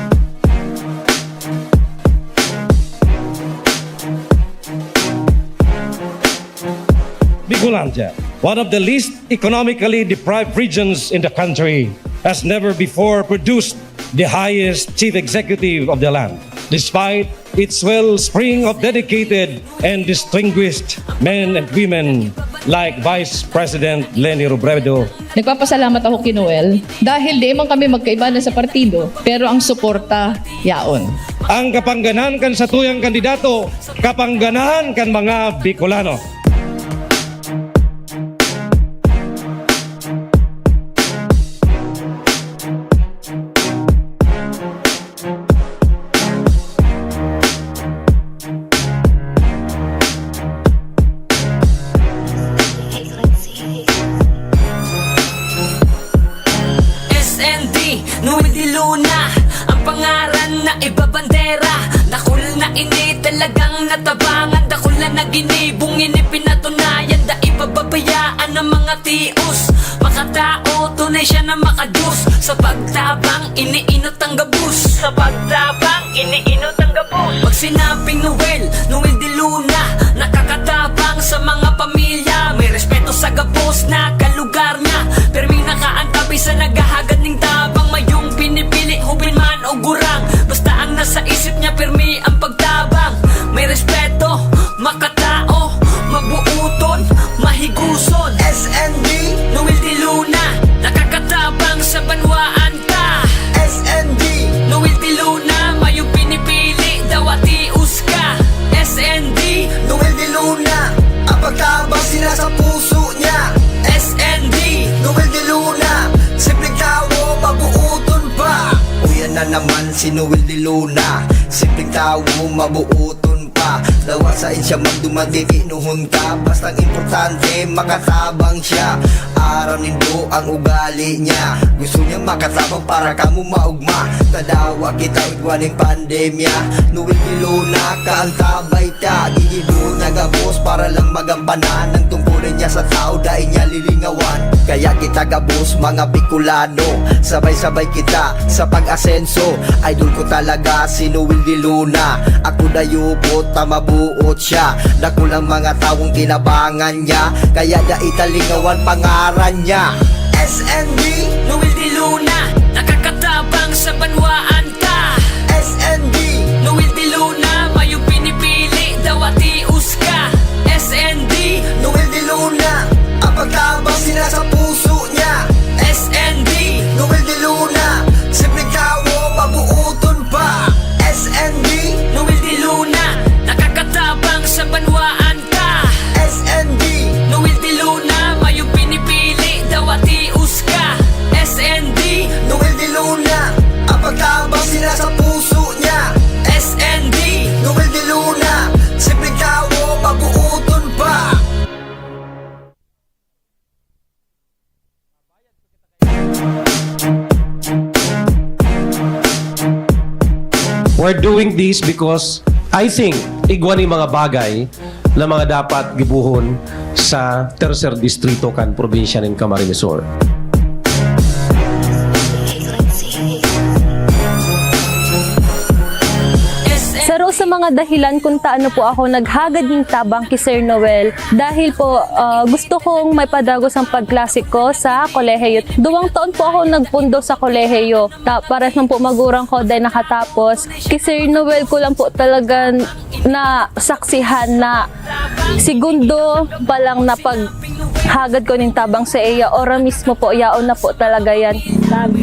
Bicolandia, one of the least economically deprived regions in the country, has never before produced the highest chief executive of the land, despite its wellspring of dedicated and distinguished men and women like Vice President Leni Robredo. Nagpapasalamat ako kay Noel dahil di man kami magkaiba na sa partido, pero ang suporta yaon. Ang kapangganan kan satuyang kandidato, kapangganan kan mga Bicolano. S N D, Noel de Luna, ang pangaran na ibabandera. Dakul na ini talagang natabangan, dakul na naginibong ini pinatunayan. Dai pababayaan ang mga tios, makatao, tunay siya na makadiyos. Sa pagtabang, iniinot ang gabos. Sa pagtabang, iniinot ang gabos. Pag sinabing Noel, Noel de Luna, nakakatabang sa mga pamilya. May respeto sa gabos na kalugar niya. Pirmi nakaantabay sa naghahagad ning tabang. Mayong pinipili, hubin man o gurang. Basta ang nasa isip niya, pirmi ang pagtabang. May respeto, makatao, mabuuton, mahiguson. S N D, Noel de Luna, nakakatabang sa banwaan ta. S N D, Noel de Luna, mayong pinipili, dawa tios ka. S N D, Noel de Luna, ang pagtabang sila sa puso niya. S N D, Noel de Luna, simpleng tawo, mabuuton pa. Uyan na naman si Noel de Luna, simpleng tawo, mabuuton pa. Dawa sain siya magduman, titinuhon ka. Bastang importante, makatabang siya. Aram nindo ang ugali niya. Gusto niya makatabang para kamo maugma. Tadawa kita igwa nin pandemya. Noel de Luna, kaantabay ta. Gigibo na gabos para lang magampanan ang tungkulin niya sa tao, dai niya lilingawan. Kaya kita gabos, mga Bicolano, sabay-sabay kita sa pag-asenso. Idol ko talaga si Noel de Luna. Ako dayupot ta mabuot siya. Dakul ang mga tawong tinabangan niya, kaya dai ta lingawan pangaran niya. S N D, Noel de Luna, nakakatabang sa banwaan ta. S N D, Noel de Luna, mayong pinipili, dawa tios ka. S N D, Noel de Luna, ang pagtabang sila sa puso niya. S We're doing this because I think igwa ni mga bagay na mga dapat gibohon sa tercer distrito kan probinsya nin Camarines Sur. Saro sa mga dahilan kung taano po ako naghagad nin tabang ki Sir Noel, dahil po, ah, gusto kong maipadagos ang pagklase ko sa kolehiyo. Duwang taon po ako nagpundo sa kolehiyo. Ta, pares man po magurang ko dai nakatapos. Ki Sir Noel ko lang po talaga nasaksihan na segundo pa lang na paghagad ko nin tabang sa iya, ora mismo po, yaon na po talaga yan. Pag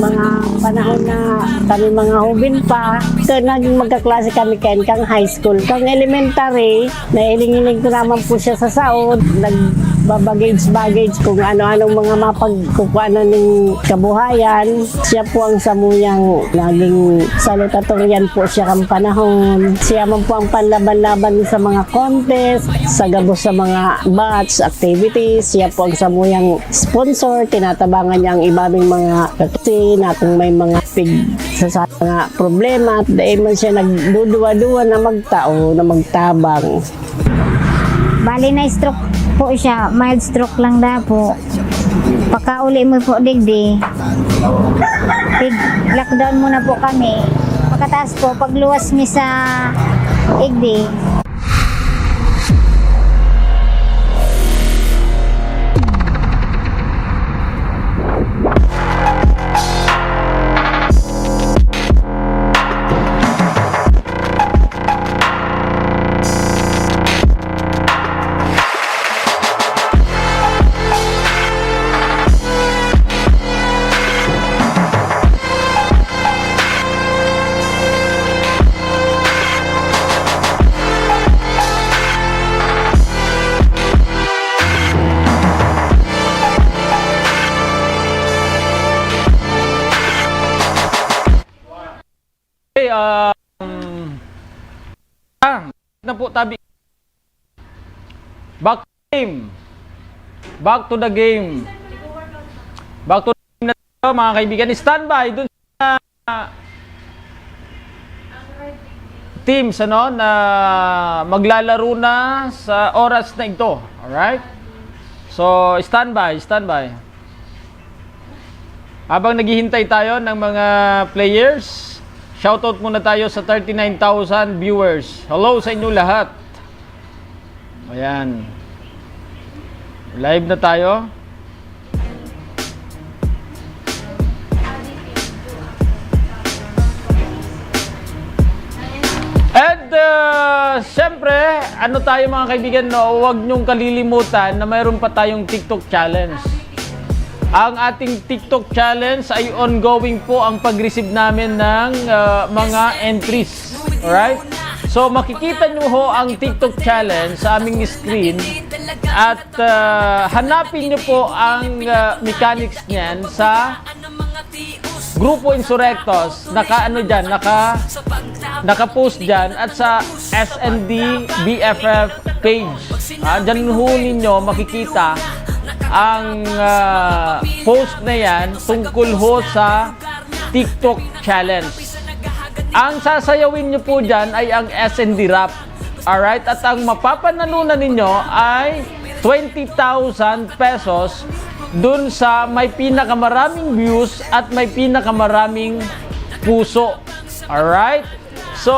mga panahon na kami mga hubin pa, so, naging magkaklase kami kayan kang high school. Kang elementary, nailing-iling ko naman po siya sa saod. Nagbabagage-bagage kung ano-anong mga mapagkukuanan ng kabuhayan. Siya po ang samuyang naging salutatorian po siya kang panahon. Siya man po ang panlaban-laban sa mga contest, sa gabos sa mga batch activities. Siya po ang samuyang sponsor, tinatabangan niya ang ibabing mga kaksi na kung may mga pig sa, sa mga problema, dahil man siya nagduduwa-duwa na magtao, na magtabang. Bali na stroke po siya, mild stroke lang daw po. Pakauli mo po digdi, pig lockdown muna po kami. Pagkatapos po, pagluwas mi sa igdi, Okay, um, ah, na po tabi. Back to the game. Back to the game. Back to the game na tayo, mga kaibigan. Standby dun sa teams, ano, na maglalaro na sa oras na ito. Alright? So, standby, standby. Habang naghihintay tayo ng mga players, shoutout muna tayo sa thirty-nine thousand viewers. Hello sa inyo lahat. Ayan. Live na tayo. And uh, siyempre, ano tayo mga kaibigan, no? Huwag niyong kalilimutan na mayroon pa tayong TikTok challenge. Ang ating TikTok challenge ay ongoing po ang pag-receive namin ng uh, mga entries. Alright? So makikita nyo ho ang TikTok challenge sa aming screen at uh, hanapin nyo po ang uh, mechanics niyan sa Grupo Insurrectos, naka ano dyan, naka, naka-post dyan at sa S N D B F F page. Ah, dyan ho ninyo makikita ang uh, post na yan tungkol ho sa TikTok challenge. Ang sasayawin nyo po dyan ay ang S N D rap. Alright? At ang mapapanalunan ninyo ay twenty thousand pesos dun sa may pinakamaraming views at may pinakamaraming puso. Alright? So,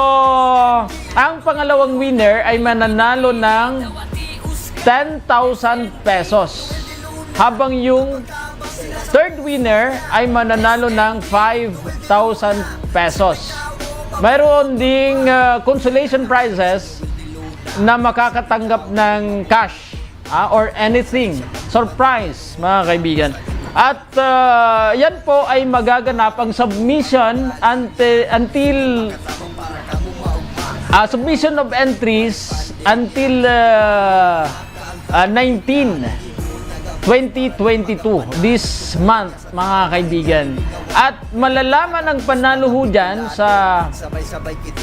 ang pangalawang winner ay mananalo ng ten thousand pesos. Habang yung third winner ay mananalo ng five thousand pesos. Mayroon ding uh, consolation prizes na makakatanggap ng cash ah, or anything. Surprise, mga kaibigan. At uh, yan po ay magaganap ang submission ante, until uh, submission of entries until uh, uh, nineteen, twenty twenty-two, this month, mga kaibigan. At malalaman ang panalo ho dyan sa,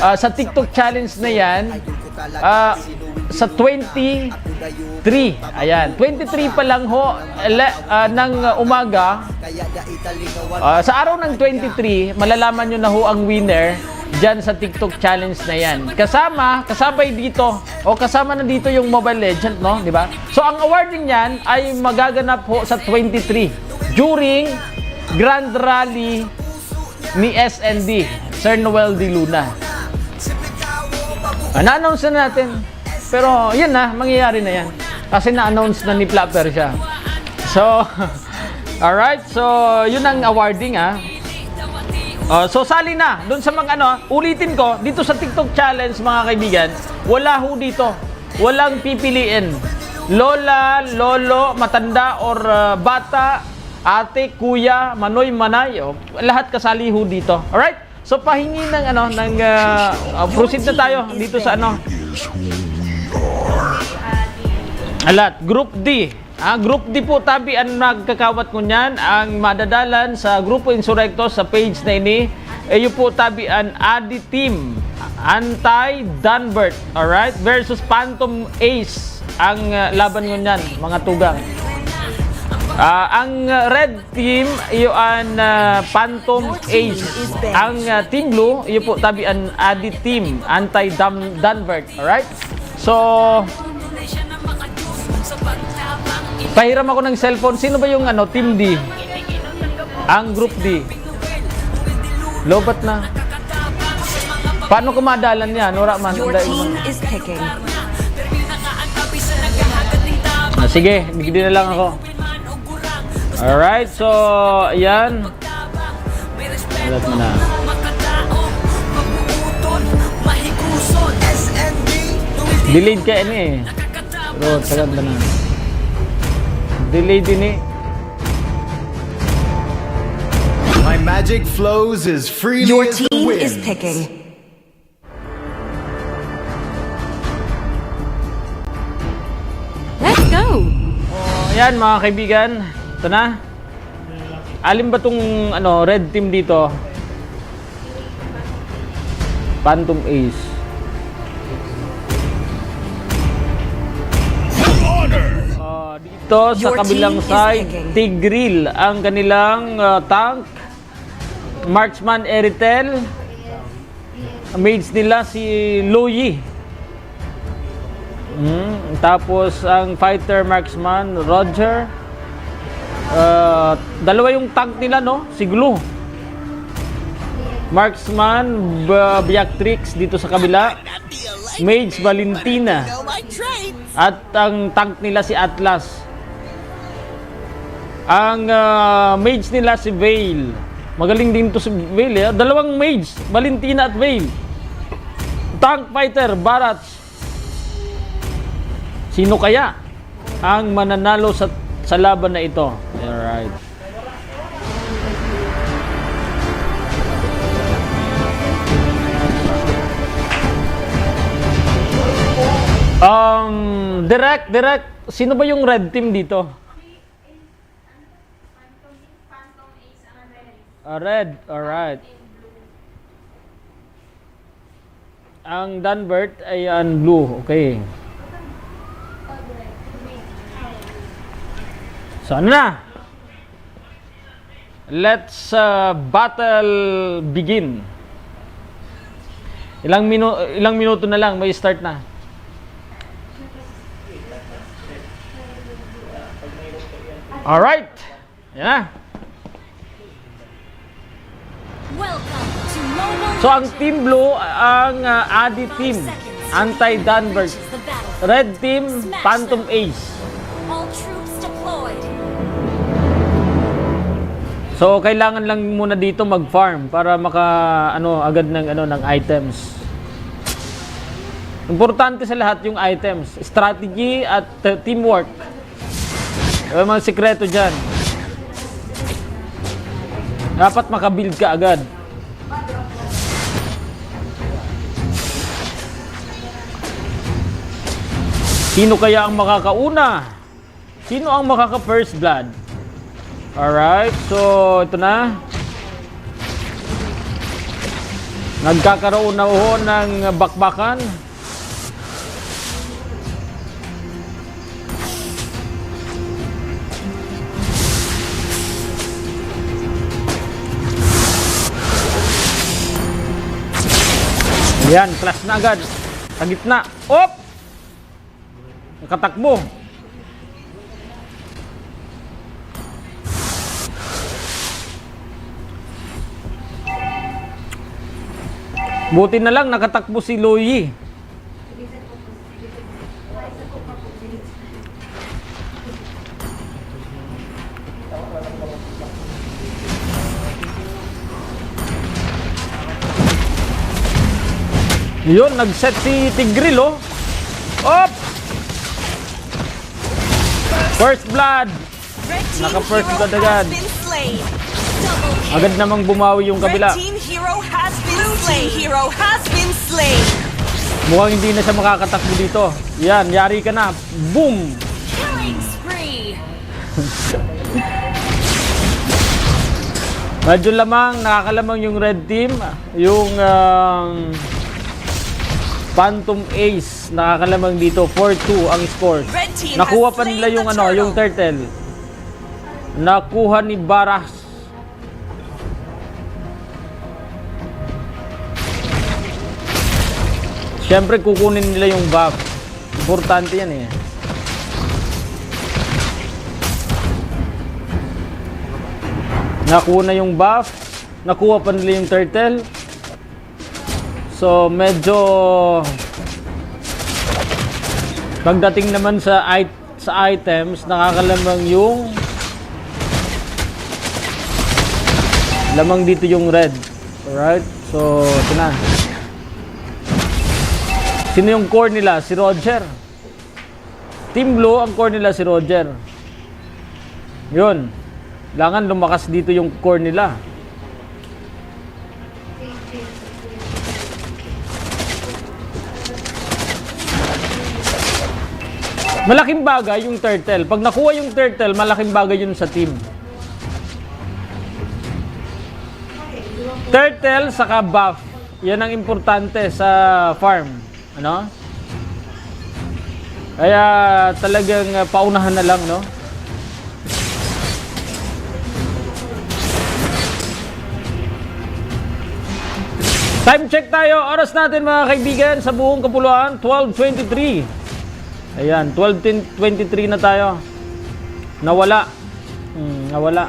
uh, sa TikTok challenge na yan uh, sa twenty-three. Ayan, twenty-three pa lang ho le, uh, ng umaga. Uh, sa araw ng twenty-three, malalaman nyo na ho ang winner. dyan sa TikTok challenge na yan. Kasama, kasabay dito, o kasama na dito yung Mobile Legend, no? Di ba? So, ang awarding niyan ay magaganap ho sa twenty-three during Grand Rally ni S N D, Sir Noel De Luna. Ah, na-announce na natin. Pero, yun na, mangyayari na yan. Kasi na-announce na ni Flapper siya. So, alright. So, yun ang awarding, ah. Oh, so, sali na. Doon sa mga ano, ulitin ko, dito sa TikTok challenge, mga kaibigan, wala ho dito. Walang pipiliin. Lola, lolo, matanda, or ah, bata, ate, kuya, manoy, manay, oh, lahat kasali ho dito. Alright? So, pahingi ng ano, ng ah, ah, proceed na tayo dito sa ano. Alat, Group D. Ah, Group D po, tabi an magkakawat ngunyan, ang madadalan sa Grupo Insurrecto sa page na ini. Iyo po, tabi an Adi Team, Anti Danbert, alright, versus Phantom Ace ang ah, laban ngunyan, mga tugang. Ah, ang ah, Red Team, iyo an ah, Phantom Ace. Ang ah, Team Blue, iyo po, tabi an Adi Team, Anti Dam Danbert, alright? So, pahiram ako ng cellphone. Sino ba yung ano, Team D? Ang Group D. Lobat na. Paano ko madalan yan? Wala man. Your Dahil team is picking. Ah, sige, digdi na lang ako. Alright, so, ayan. Alat mo na. Delayed ka, ano eh. Pero, tagal na na. Delayed din eh. My magic flows as freely Your as the team wind. is picking. Let's go! Ayan, mga kaibigan. Ito na. Alin ba tong ano, red team dito? Phantom Ace. Ah, dito sa Your kabilang team is side, picking. Tigril ang kanilang ah, tank. Marksman Eritel. Mage nila si Luyi. Mm, tapos ang fighter marksman, Roger. Ah, dalawa yung tank nila, no? Si Glue. Marksman, B- Beatrix dito sa kabila. Mage, Valentina. At ang tank nila si Atlas. Ang ah, mage nila si Veil. Magaling din to si Veil eh. Dalawang mage, Valentina at Veil. Tank fighter, Barats. Sino kaya ang mananalo sa, sa laban na ito? Alright. Um, Direk, Direk, sino ba yung red team dito? Ah, red, alright. Ang Danbert ay ang blue, okay. So, ano na? Let's uh, battle begin. Ilang minu ilang minuto na lang, may start na. Alright. Yan na. Welcome to Mobile So ang Legends. Team Blue, ang uh, Adi Five Team, seconds. Anti-Danbert. Reaches the battle. Red Team, Phantom Ace. All troops deployed. So kailangan lang muna dito mag-farm para maka ano agad ng ano ng items. Importante sa lahat yung items, strategy at uh, teamwork. Yung mga sikreto diyan. Dapat maka-build ka agad. Sino kaya ang makakauna? Sino ang makaka first blood? Alright, so ito na. Nagkakaroon na ho ng bakbakan. Yan, clash na agad. Sa gitna. Op! Nakatakbo. Buti na lang nakatakbo si Louie. Yun, nag-set si Tigreal, oh. Op! First blood! Naka-first blood agad. Agad namang bumawi yung kabila. Red team hero has been slain. Hero has been slain. Mukhang hindi na siya makakatakbo dito. Yan, yari ka na. Boom! Killing spree. Medyo lamang, nakakalamang yung red team. Yung, um, Phantom Ace, nakakalamang dito. Four two ang score. Red team Nakuha has pa nila slain yung the ano, yung turtle. Turtle. Nakuha ni Baras. Siyempre, kukunin nila yung buff. Importante yan eh. Nakuha na yung buff. Nakuha pa nila yung turtle. So, medyo pagdating naman sa it-, sa items, nakakalamang yung lamang dito yung red. Alright? So, ito na. Sino yung core nila? Si Roger. Team Blue, ang core nila si Roger. Yun. Kailangan lumakas dito yung core nila. Malaking bagay yung turtle. Pag nakuha yung turtle, malaking bagay yun sa team. Turtle saka buff. Yan ang importante sa farm. Ano? Kaya talagang, ah, paunahan na lang, no? Time check tayo. Oras natin, mga kaibigan, sa buong kapuluan, twelve twenty-three. Ayan, twelve twenty-three na tayo. Nawala. Hmm, nawala.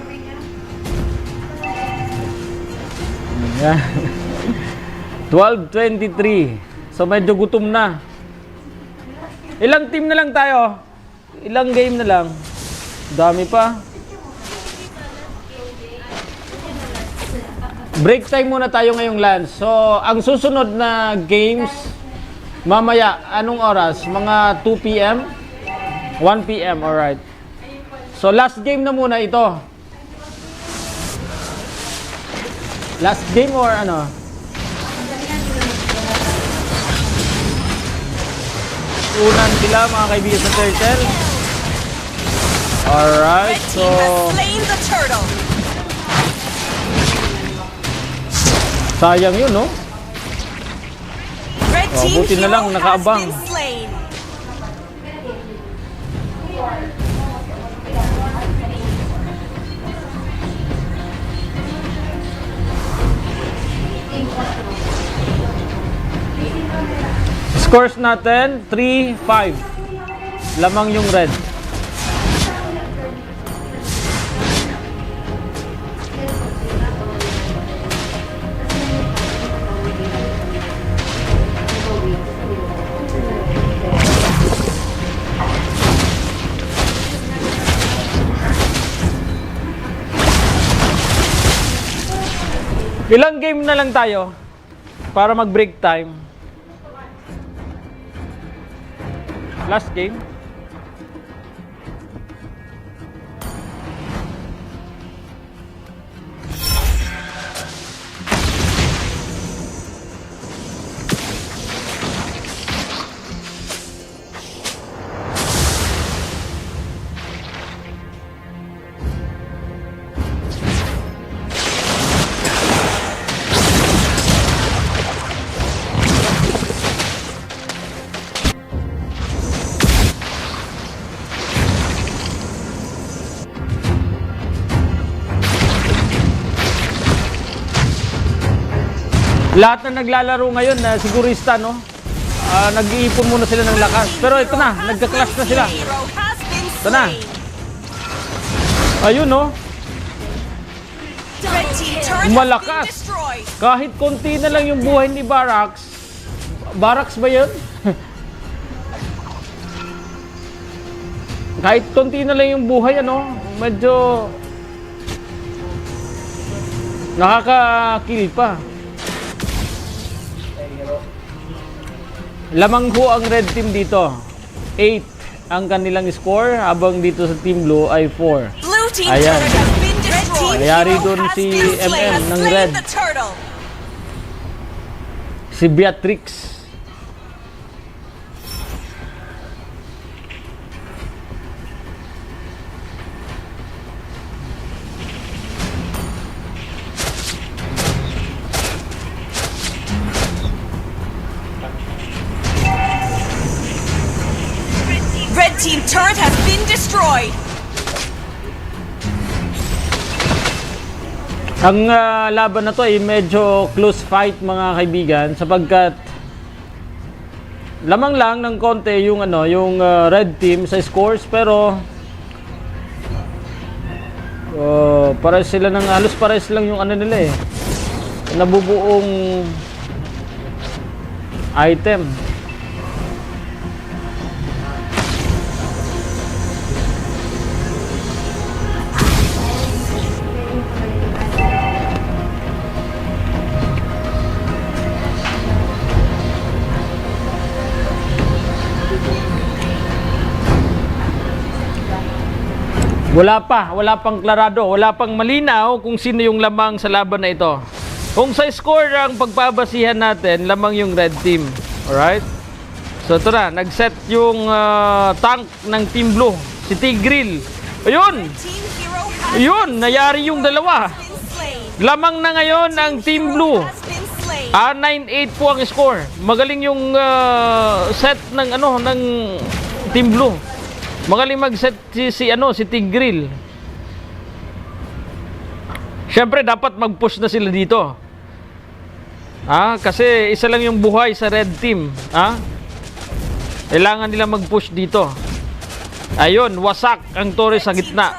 Ayan. Twelve twenty-three. So, medyo gutom na. Ilang team na lang tayo? Ilang game na lang? Dami pa. Break time muna tayo ngayong, Lance. So, ang susunod na games, mamaya, anong oras? Mga two P M? One P M, alright. So, last game na muna ito. Last game or ano? Unan sila, mga kaibigan, sa turtle. Alright, so sayang yun, no? Oh, buti na lang nakaabang. Scores natin, three five. Lamang yung red. Ilang game na lang tayo para mag-break time. Last game. Lahat na naglalaro ngayon, na sigurista, no? Ah, nag-iipon muna sila ng lakas. Pero ito na, nagka-clash na sila. Ito na. Ayun, no? Malakas. Kahit konti na lang yung buhay ni Barracks. Barracks ba yun? Kahit konti na lang yung buhay, ano, medyo nakaka-kill pa. Lamang ho ang red team dito. Eight ang kanilang score, habang dito sa Team Blue ay four. Blue team's Ayan. Turret has been destroyed. Nayari Hero dun has si been slain. M M ng Slain red. The turtle. Si Beatrix. Red team turret has been destroyed. Ang, ah, laban na to ay medyo close fight, mga kaibigan, sapagkat lamang lang ng konti yung, ano, yung, ah, red team sa scores, pero, ah, pares sila ng, halos pares lang yung ano nila eh. Nabubuong item. Wala pa, wala pang klarado, wala pang malinaw kung sino yung lamang sa laban na ito. Kung sa score ang pagpapabasihan natin, lamang yung red team. Alright? So ito na, nag-set yung, ah, tank ng Team Blue, si Tigreal. Ayun! Ayun, nayari yung dalawa. Lamang na ngayon ang Team Blue. Ah, nine eight po ang score. Magaling yung, ah, set ng, ano, ng Team Blue. Magaling mag-set si, si, ano, si Tigreal. Siyempre, dapat mag-push na sila dito. Ah, kasi isa lang yung buhay sa red team. Ah? Kailangan nila mag-push dito. Ayun, wasak ang torre sa gitna.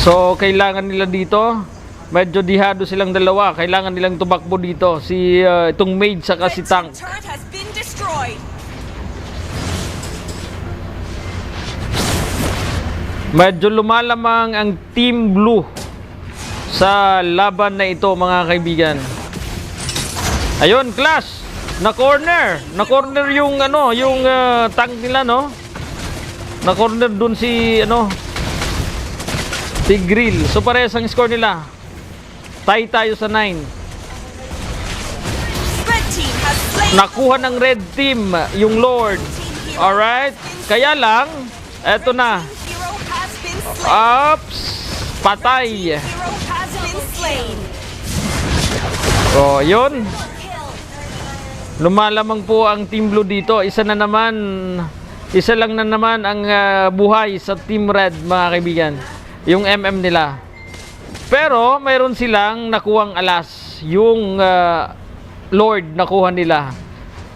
So, kailangan nila dito. Medyo dihado silang dalawa. Kailangan nilang tumakbo dito. Si, ah, itong mage saka si tank. Medyo lumalamang ang Team Blue sa laban na ito, mga kaibigan. Ayun, clash. Na-corner. Na-corner yung, ano, yung, ah, tank nila, no? Na-corner dun si, ano, Tigreal. So, parehas ang score nila. Tie tayo sa nine. Nakuha ng red team yung Lord. Alright. Kaya lang, eto na. Ops. Patay. So, yun. Lumalamang po ang Team Blue dito. Isa na naman, isa lang na naman ang, ah, buhay sa Team Red, mga kaibigan. Yung M M nila. Pero mayroon silang nakuhang alas, yung, ah, Lord nakuha nila.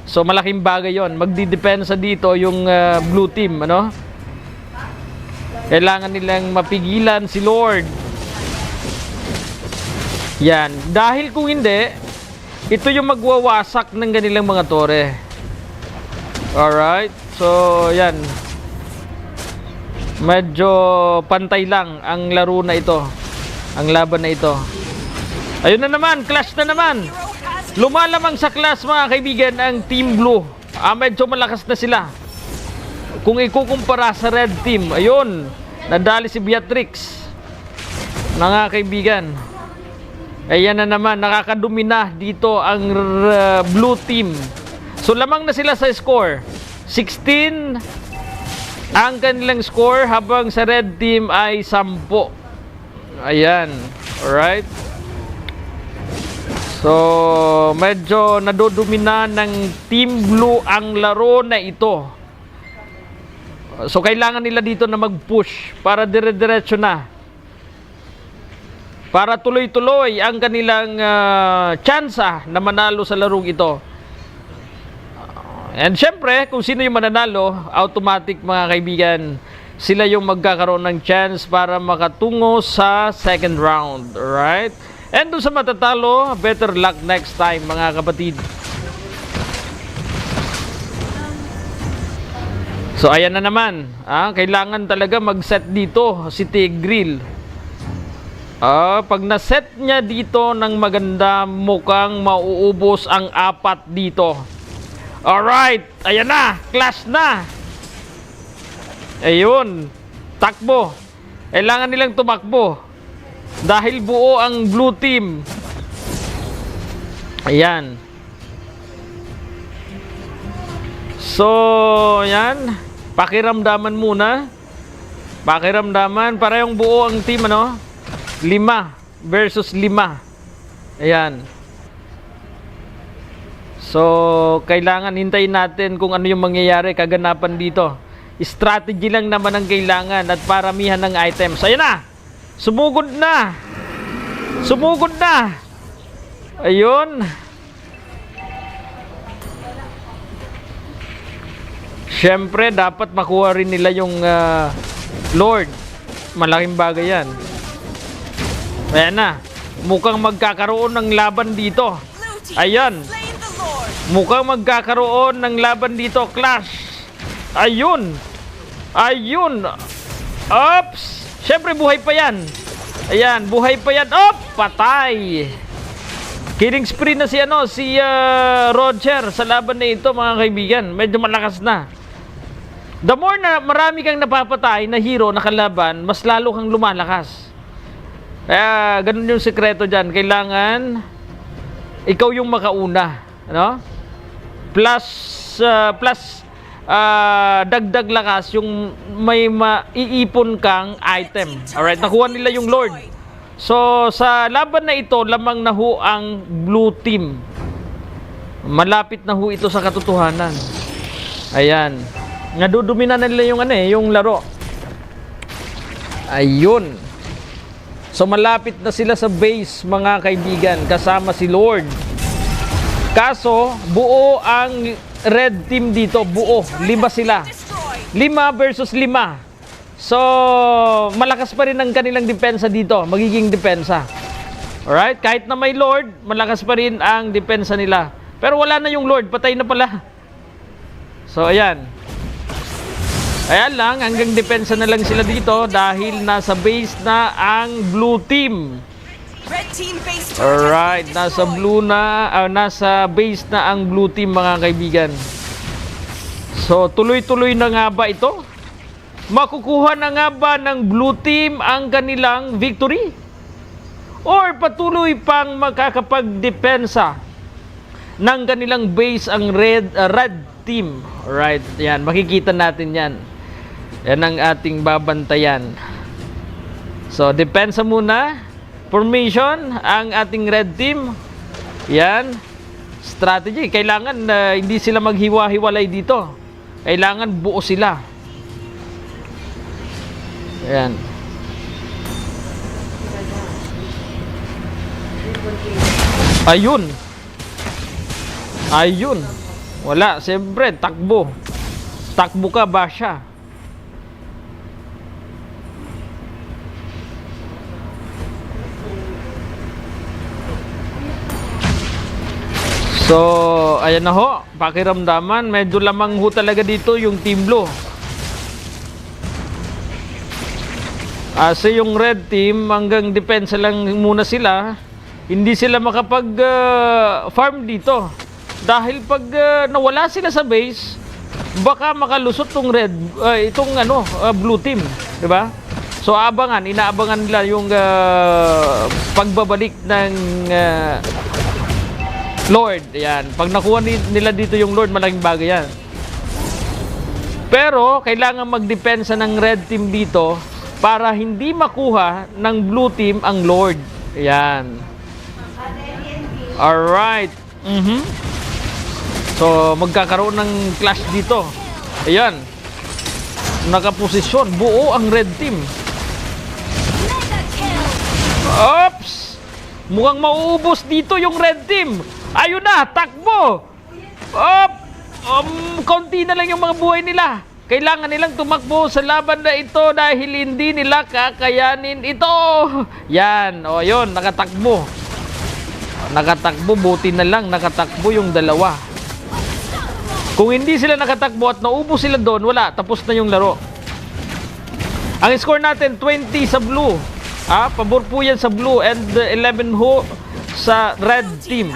So, malaking bagay yon. Magdidepensa dito yung, ah, blue team, ano? Kailangan nilang mapigilan si Lord. Yan. Dahil kung hindi, ito yung magwawasak ng kanilang mga tore. Alright. So, yan. Medyo pantay lang ang laro na ito. Ang laban na ito. Ayun na naman, clash na naman. Lumalamang sa clash, mga kaibigan, ang Team Blue. Ah, medyo malakas na sila. Kung ikukumpara sa Red Team, ayun, nadali si Beatrix. Mga kaibigan, ayan na naman, nakakadomina dito ang r-, blue team. So, lamang na sila sa score. Sixteen ang kanilang score, habang sa red team ay sampu. Ayan. Alright. So, medyo nadodomina ng Team Blue ang laro na ito. So, kailangan nila dito na mag-push para dire-diretso na. Para tuloy-tuloy ang kanilang, ah, tsansa na manalo sa larong ito. And syempre, kung sino yung mananalo, automatic, mga kaibigan, sila yung magkakaroon ng chance para makatungo sa second round. Alright? And doon sa matatalo, better luck next time, mga kapatid. So, ayan na naman. Ah, kailangan talaga mag-set dito si Tigreal. Ah, pag na-set niya dito ng maganda, mukhang mauubos ang apat dito. Alright, ayan na, clash na. Ayun, takbo. Kailangan nilang tumakbo. Dahil buo ang blue team. Ayan. So, yan. Pakiramdaman muna. Pakiramdaman. Parehong buo ang team, ano? Lima versus lima. Ayan. So, kailangan hintayin natin kung ano yung mangyayari, kaganapan dito. Strategy lang naman ang kailangan at paramihan ng items. Ayan na! Sumugod na! Sumugod na! Ayun. Siyempre, dapat makuha rin nila yung, ah, Lord. Malaking bagay yan. Ayan na. Mukhang magkakaroon ng laban dito. Ayan. Mukhang magkakaroon ng laban dito. Clash. Ayun. Ayun. Ops. Siyempre, buhay pa yan. Ayan, buhay pa yan. Op! Patay. Killing spree na si, ano, si, ah, Roger sa laban na ito, mga kaibigan. Medyo malakas na. The more na marami kang napapatay na hero na kalaban, mas lalo kang lumalakas. Kaya ganun yung sikreto dyan. Kailangan ikaw yung makauna, ano? Plus, ah, plus, ah, dagdag lakas yung may maiipon kang item. Alright, nakuha nila yung Lord. So, sa laban na ito, lamang na ho ang blue team. Malapit na ho ito sa katotohanan. Ayan. Nadudomina na nila yung, ano, eh, yung laro. Ayun. So, malapit na sila sa base, mga kaibigan, kasama si Lord. Kaso, buo ang red team dito. Buo. Lima sila. Lima versus lima. So, malakas pa rin ang kanilang depensa dito. Magiging depensa. Alright? Kahit na may Lord, malakas pa rin ang depensa nila. Pero wala na yung Lord. Patay na pala. So, ayan. Ayan lang, hanggang depensa na lang sila dito dahil nasa base na ang blue team. Alright, nasa blue na, ah, nasa base na ang blue team, mga kaibigan. So, tuloy-tuloy na nga ba ito? Makukuha na nga ba ng blue team ang kanilang victory? Or patuloy pang makakapagdepensa ng kanilang base ang red, ah, red team? Right, yan. Makikita natin yan. Yan ang ating babantayan. So, depensa muna. Formation, ang ating red team. Yan. Strategy. Kailangan, ah, hindi sila maghiwa-hiwalay dito. Kailangan buo sila. Ayan. Ayun. Ayun. Wala. Siyempre, takbo. Takbo ka, Basha. So, ayan na ho. Pakiramdaman, medyo lamang ho talaga dito yung Team Blue. Kasi yung red team, hanggang depensa lang muna sila. Hindi sila makapag, ah, farm dito. Dahil pag, ah, nawala sila sa base, baka makalusot tong red, ah, itong ano, ah, blue team, di ba? So, abangan, inaabangan nila yung, ah, pagbabalik ng, ah, Lord. Yan. Pag nakuha ni-, nila dito yung Lord, malaking bagay yan. Pero kailangan magdepensa ng red team dito para hindi makuha ng blue team ang Lord. Ayan. Alright. Mhm. So, magkakaroon ng clash dito. Ayan. Nakaposisyon, buo ang red team. Oops! Mukhang mauubos dito yung red team. Ayun na, takbo! Op! Um, konti na lang yung mga buhay nila. Kailangan nilang tumakbo sa laban na ito dahil hindi nila kakayanin ito. Yan, o yun, nakatakbo. Nakatakbo, buti na lang nakatakbo yung dalawa. Kung hindi sila nakatakbo at naubos sila doon, wala, tapos na yung laro. Ang score natin, twenty sa blue. Ah, pabor po yan sa blue and uh, eleven ho sa red team.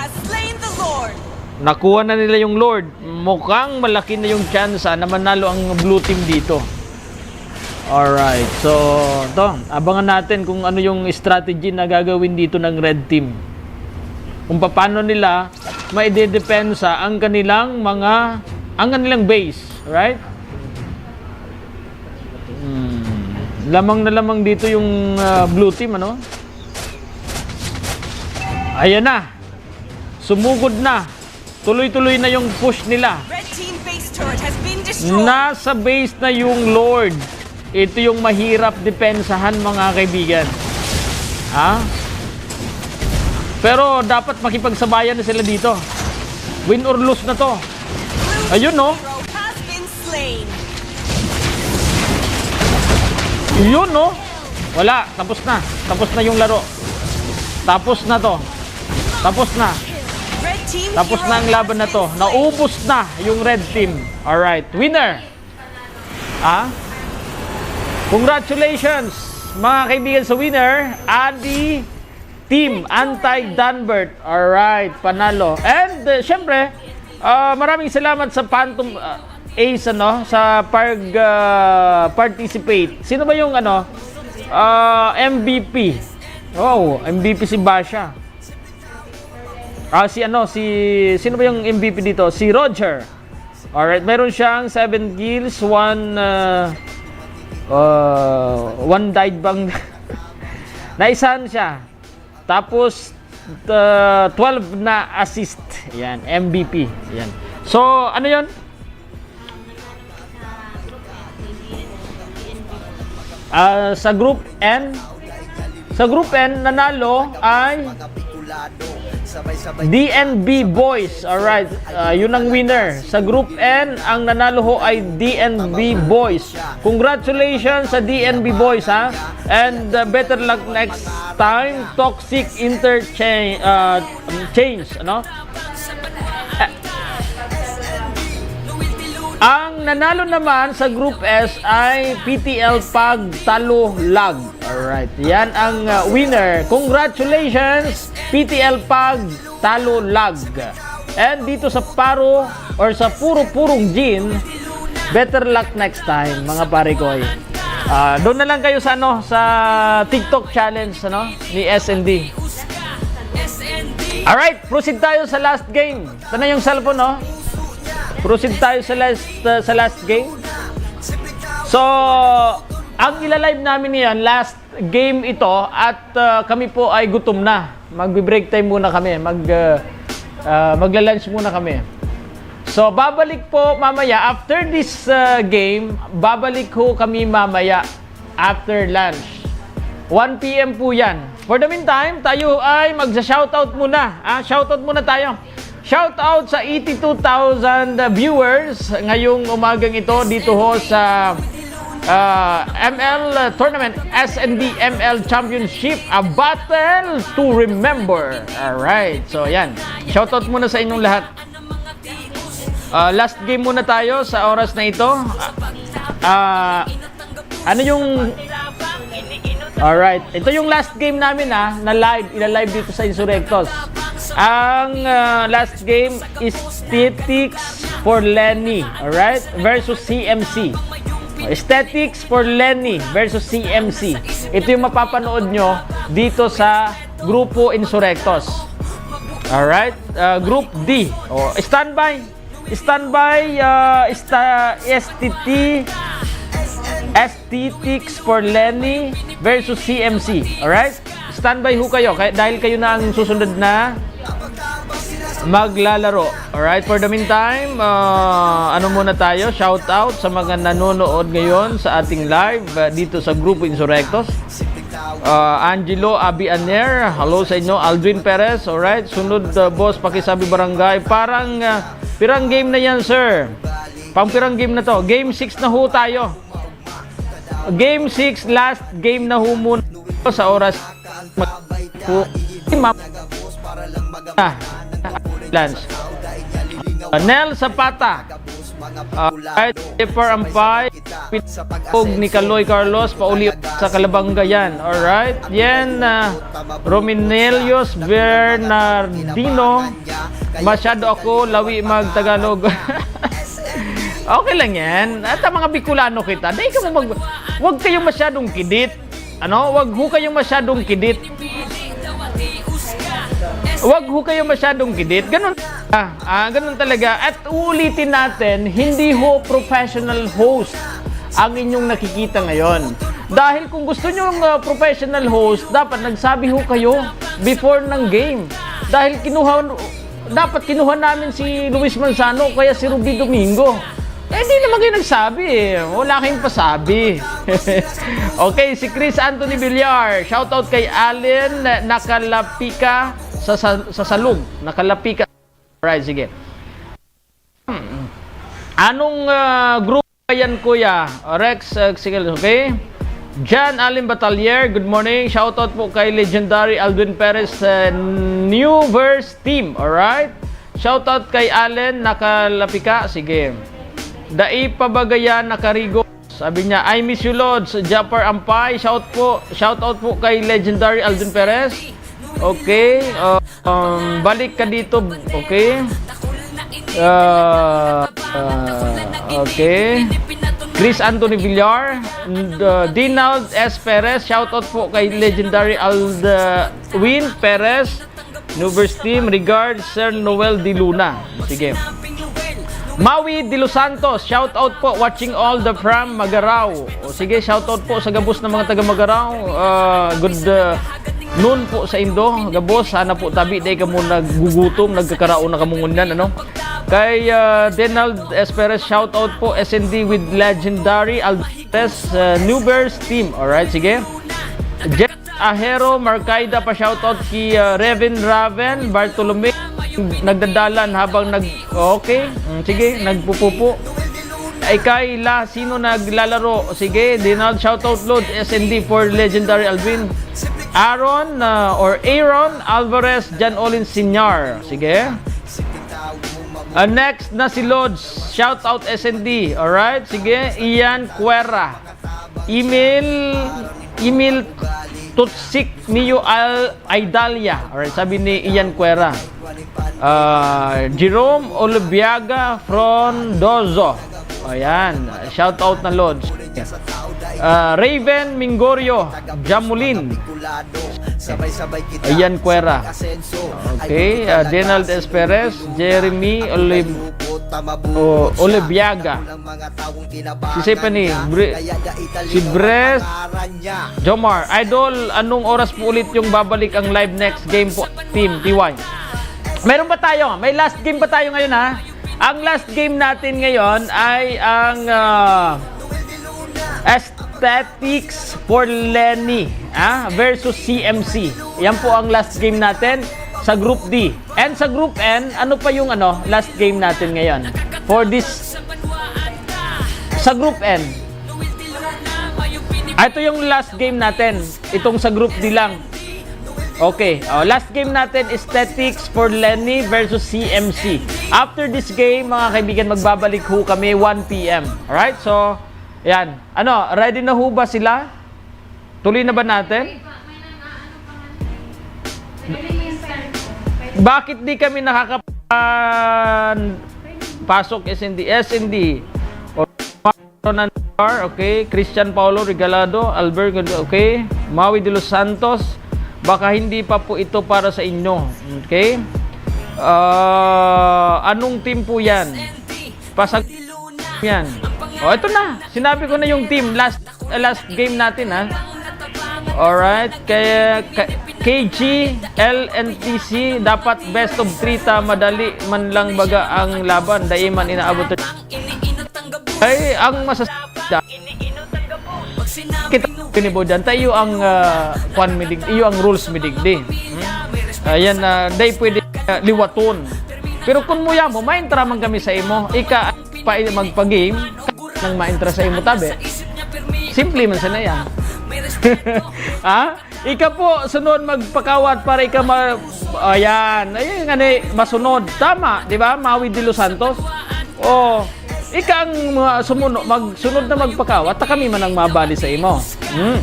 Nakuha na nila yung Lord. Mukhang malaki na yung tsansa na manalo ang blue team dito. Alright, so ito, abangan natin kung ano yung strategy na gagawin dito ng red team. Kung paano nila maidedepensa ang kanilang mga, ang kanilang base, right? Hmm. Lamang na lamang dito yung ah, blue team, ano? Ayan na. Sumugod na. Tuloy-tuloy na yung push nila. Red team base turret has been destroyed. Nasa base na yung Lord. Ito yung mahirap depensahan, mga kaibigan. Ha? Pero dapat makipagsabayan na sila dito. Win or lose na to. Ayun, no? Hero has been slain. Yun, no? Wala. Tapos na. Tapos na yung laro. Tapos na to. Tapos na. Red team Tapos hero na ang laban na to. has been slain. Naubos na yung red team. Alright. Winner. Ah? Congratulations, mga kaibigan sa winner. Adi Team Anti-Danbert. Alright. Panalo. And, uh, syempre, ah, maraming salamat sa Phantom ah, Ace, ano, sa pag ah, participate. Sino ba yung, ano, ah, M V P? Oh, M V P si Basha. Ah, si ano, si, sino ba yung M V P dito? Si Roger. Alright, meron siyang seven kills, one, ah, ah, one died bang. Naisahan siya. Tapos, ah, twelve na assist. Yan, M V P. Yan. So, ano yon? Ah, sa Group N, sa Group N, nanalo ay D N B Boys. Alright, ah, yun ang winner. Sa Group N, ang nanalo ho ay D N B Boys. Congratulations sa D N B Boys, ha? And uh, better luck next time. Toxic interchange, uh, change, ano? Ah, ang nanalo naman sa Group S ay P T L Pag Talo Lag. Alright, yan ang uh, winner. Congratulations, P T L Pag Talo Lag. And dito sa Paro or sa Puro Purong Gin, better luck next time, mga pare ko. Ah, doon na lang kayo sa ano, sa TikTok challenge, ano, ni S N D. Alright, proceed tayo sa last game. Ito na yung cellphone, no? Proceed tayo sa last, uh, sa last game. So, ang ilalive namin niyan, last game ito at uh, kami po ay gutom na. Magbe-break time muna kami. Mag, uh, uh, magla-lunch muna kami. So, babalik po mamaya after this uh, game. Babalik ho kami mamaya after lunch. one p.m. po yan. For the meantime, tayo ay magsa-shoutout muna. Ah, shoutout muna tayo. Shoutout sa eighty-two thousand viewers ngayong umagang ito dito ho sa ah, M L Tournament, S N D M L Championship, a battle to remember. Alright, so yan. Shoutout muna sa inyong lahat. Ah, last game muna tayo sa oras na ito. Ah, ah, ano yung... Alright, ito yung last game namin, ha, na live, ila-live dito sa Insurrectos. Ang ah, last game is Aesthetics for Lenny, alright, versus C M C. Aesthetics for Lenny versus C M C. Ito yung mapapanood nyo dito sa Grupo Insurrectos. Alright? Ah, Group D. O, standby. Standby, ah, sta, S T T, Aesthetics for Lenny versus C M C. Alright? Standby ho kayo kaya, dahil kayo na ang susunod na maglalaro. Alright, for the meantime, ah, ano muna tayo? Shout out sa mga nanonood ngayon sa ating live, ah, dito sa Grupo Insurrectos. Ah, Angelo Abianer, hello sa inyo. Aldwin Perez, alright. Sunod, ah, boss, pakisabi barangay. Parang, ah, pirang game na yan, sir? Pang pirang game na to? Game six na ho tayo. Game six, last game na ho muna sa oras po. Ah, Lance. Ah, Nel Zapata. Ah, right, Jennifer Ampay. Pitog ni Kaloy Carlos, pauli sa Calabanga yan. Alright. Yan, ah, Rominelius Bernardino. Masyado ako lawi mag-Tagalog. Okay lang yan. At ang mga Bicolano kita, dahil ka mo mag... Huwag kayong masyadong kidit. Ano? Huwag ho kayong masyadong kidit. Huwag ho kayong masyadong kidit. Ganun. Ah, ah, ganun talaga. At uulitin natin, hindi ho professional host ang inyong nakikita ngayon. Dahil kung gusto nyo ng, ah, professional host, dapat nagsabi ho kayo before ng game. Dahil kinuha, dapat kinuha namin si Luis Manzano o kaya si Ruby Domingo. Eh, di naman kayo nagsabi eh. Wala kayong pasabi. Okay, si Chris Anthony Villar. Shoutout kay Allen Nakalapika sa, sa, sa Salug. Nakalapika. Alright, sige. Hmm. Anong, ah, grupo ba yan, Kuya? Rex, ah, sige, okay. John Allen Batalier, good morning. Shoutout po kay legendary Aldwin Perez, ah, Newverse Team. Alright? Shoutout kay Allen Nakalapika. Sige. Dai pa ba gayan nakarigo? Sabi niya, "I miss you, Lods." Japar Ampay, shout po, shout out po kay legendary Aldwin Perez. Okay, uh, um, balik ka dito. Okay. Uh, uh, okay. Chris Anthony Villar, uh, Dinald S. Perez, shout out po kay legendary Aldwin Perez. Newverse Team, regards, Sir Noel De Luna. Sige. Maui De Los Santos, shout out po, watching all the from Magarao. O sige, shout out po sa gabos na mga taga Magarao. Ah, good, ah, noon po sa indo. Gabos, sana po tabi, dai kamo nagugutom, nagkakaraon na kamo ngunyan, ano? Kay, ah, Denald Esperes, shout out po, S N D with legendary Alvarez, ah, Newverse Team. Alright, sige. Jeff Ahero Marcaida, pa-shoutout ki, ah, Reven Raven Bartolome, nagdadalan habang nag-, okay, mm, sige, nagpupupo. Ikay la, sino naglalaro? Sige, Dinald, shoutout Lord, S N D for legendary Alvin. Aaron, ah, or Aaron Alvarez, Jan Olin Senior. Sige. Ah, next na si Lods. Shoutout S N D. Alright, sige. Ian Cuera. Emil, Emil Tutsik Mio Al Aidalia. Alright, sabi ni Ian Cuera. Ah, Jerome Oliviaga Frondozo. Ayan, shout out na Lods. Ah, Raven Mingorio Jamulin. Ian Cuera. Okay, ah, Denald Esperes, Jeremy Oliv-, o, Oliviaga. Si Stephanie, Bre-, si Bres, Jomar. Idol, anong oras po ulit yung babalik ang live next game po, Team T Y? Meron pa tayo. May last game pa tayo ngayon, ha? Ang last game natin ngayon ay ang, ah, Aesthetics for Lenny, ah, versus C M C. Yan po ang last game natin sa Group D. And sa Group N, ano pa yung, ano, last game natin ngayon? For this, sa Group N. Ah, ito yung last game natin. Itong sa Group D lang. Okay. Oh, last game natin, Aesthetics for Lenny versus C M C. After this game, mga kaibigan, magbabalik ho kami one P M. Alright? So, yan. Ano, ready na ho ba sila? Tuloy na ba natin? Bakit di kami nakakapasok S N D? S N D. Or Ronan Bar, okay. Christian Paulo Regalado, Albert, okay. Maui de los Santos, baka hindi pa po ito para sa inyo. Okay? Ah, anong team po yan? Pasag yan. Oh, ito na. Sinabi ko na yung team. Last, last game natin, ha. Alright. Kaya, ka-, K G, L N T C, dapat best of three ta, madali man lang baga ang laban, dai man inaabot. Ay, ang masas-, kita ni Bojan, ta iyo ang, ah, kwan mi dig-, iyo ang rules mi digdi. Hmm? Ayan, ah, dai pwede, ah, liwaton. Pero kun muya mo, maintra man kami sa imo. Ika, pa, magpa-game, nang maintra sa imo tabi. Simple man sana yan. Ha? Ika po, sunod magpakawat para ika ma-, ayan. Ayun nga ni, masunod. Tama, di ba? Mawi de los Santos. Oh, ika ang mga sumuno-, magsunod na magpakawat, ta kami man ang mabali sa imo. Hmm.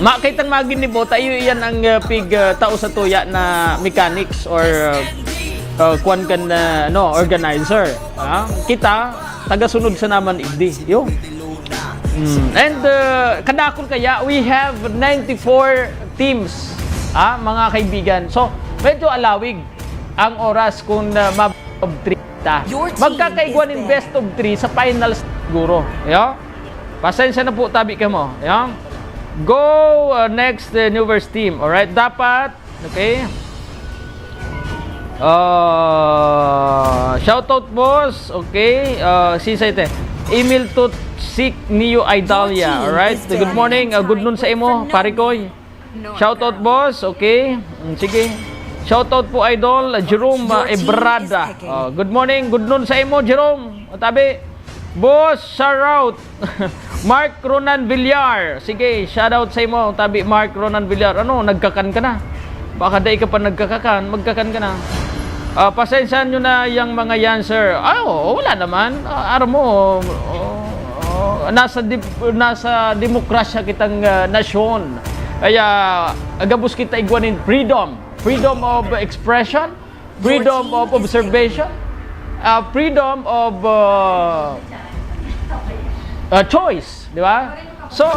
Ma-, kitang maginibo, ta iyo iyan ang, uh, pig, uh, tao sa tuya na mechanics or, uh, uh, kwan kan, uh, no, organizer. Ha? Kita, tagasunod sa naman igdi. Yo. Mm. And, uh, kadakol kaya, we have ninety-four teams, ah, mga kaibigan. So, medyo alawig ang oras kung, uh, mab-, of three ta. Your team Magkakaigwa is nin there. Best of three sa finals siguro. Yo? Pasensya na po, tabi kamo. Yo? Go, uh, next, uh, New Verse team. Alright, dapat, okay? Ah, shoutout, boss. Okay. Ah, si Saite. Email to seek Neo Idalia. Alright. Good morning. Ah, good noon sa imo, pare ko. Shoutout, boss. Okay. Mm, sige. Shoutout po, idol. Ah, Jerome, ah, Ebrada. Ah, good morning. Good noon sa imo, Jerome. Tabi. Boss, shoutout. Mark Ronan Villar. Sige, shoutout sa imo, tabi Mark Ronan Villar. Ano, nagkakan ka na? Baka dai ka pa nagkakakan, magkakan ka na. Ah, pasensyahan nyo na yang mga yan, sir. Ah, oo, wala naman. Ah, aram mo, oh, oh, nasa dip-, nasa demokrasya kitang, ah, nasyon. Kaya, gabos kita igwa nin freedom. Freedom of expression, freedom of observation, ah, freedom of, ah, ah, choice, di ba? So,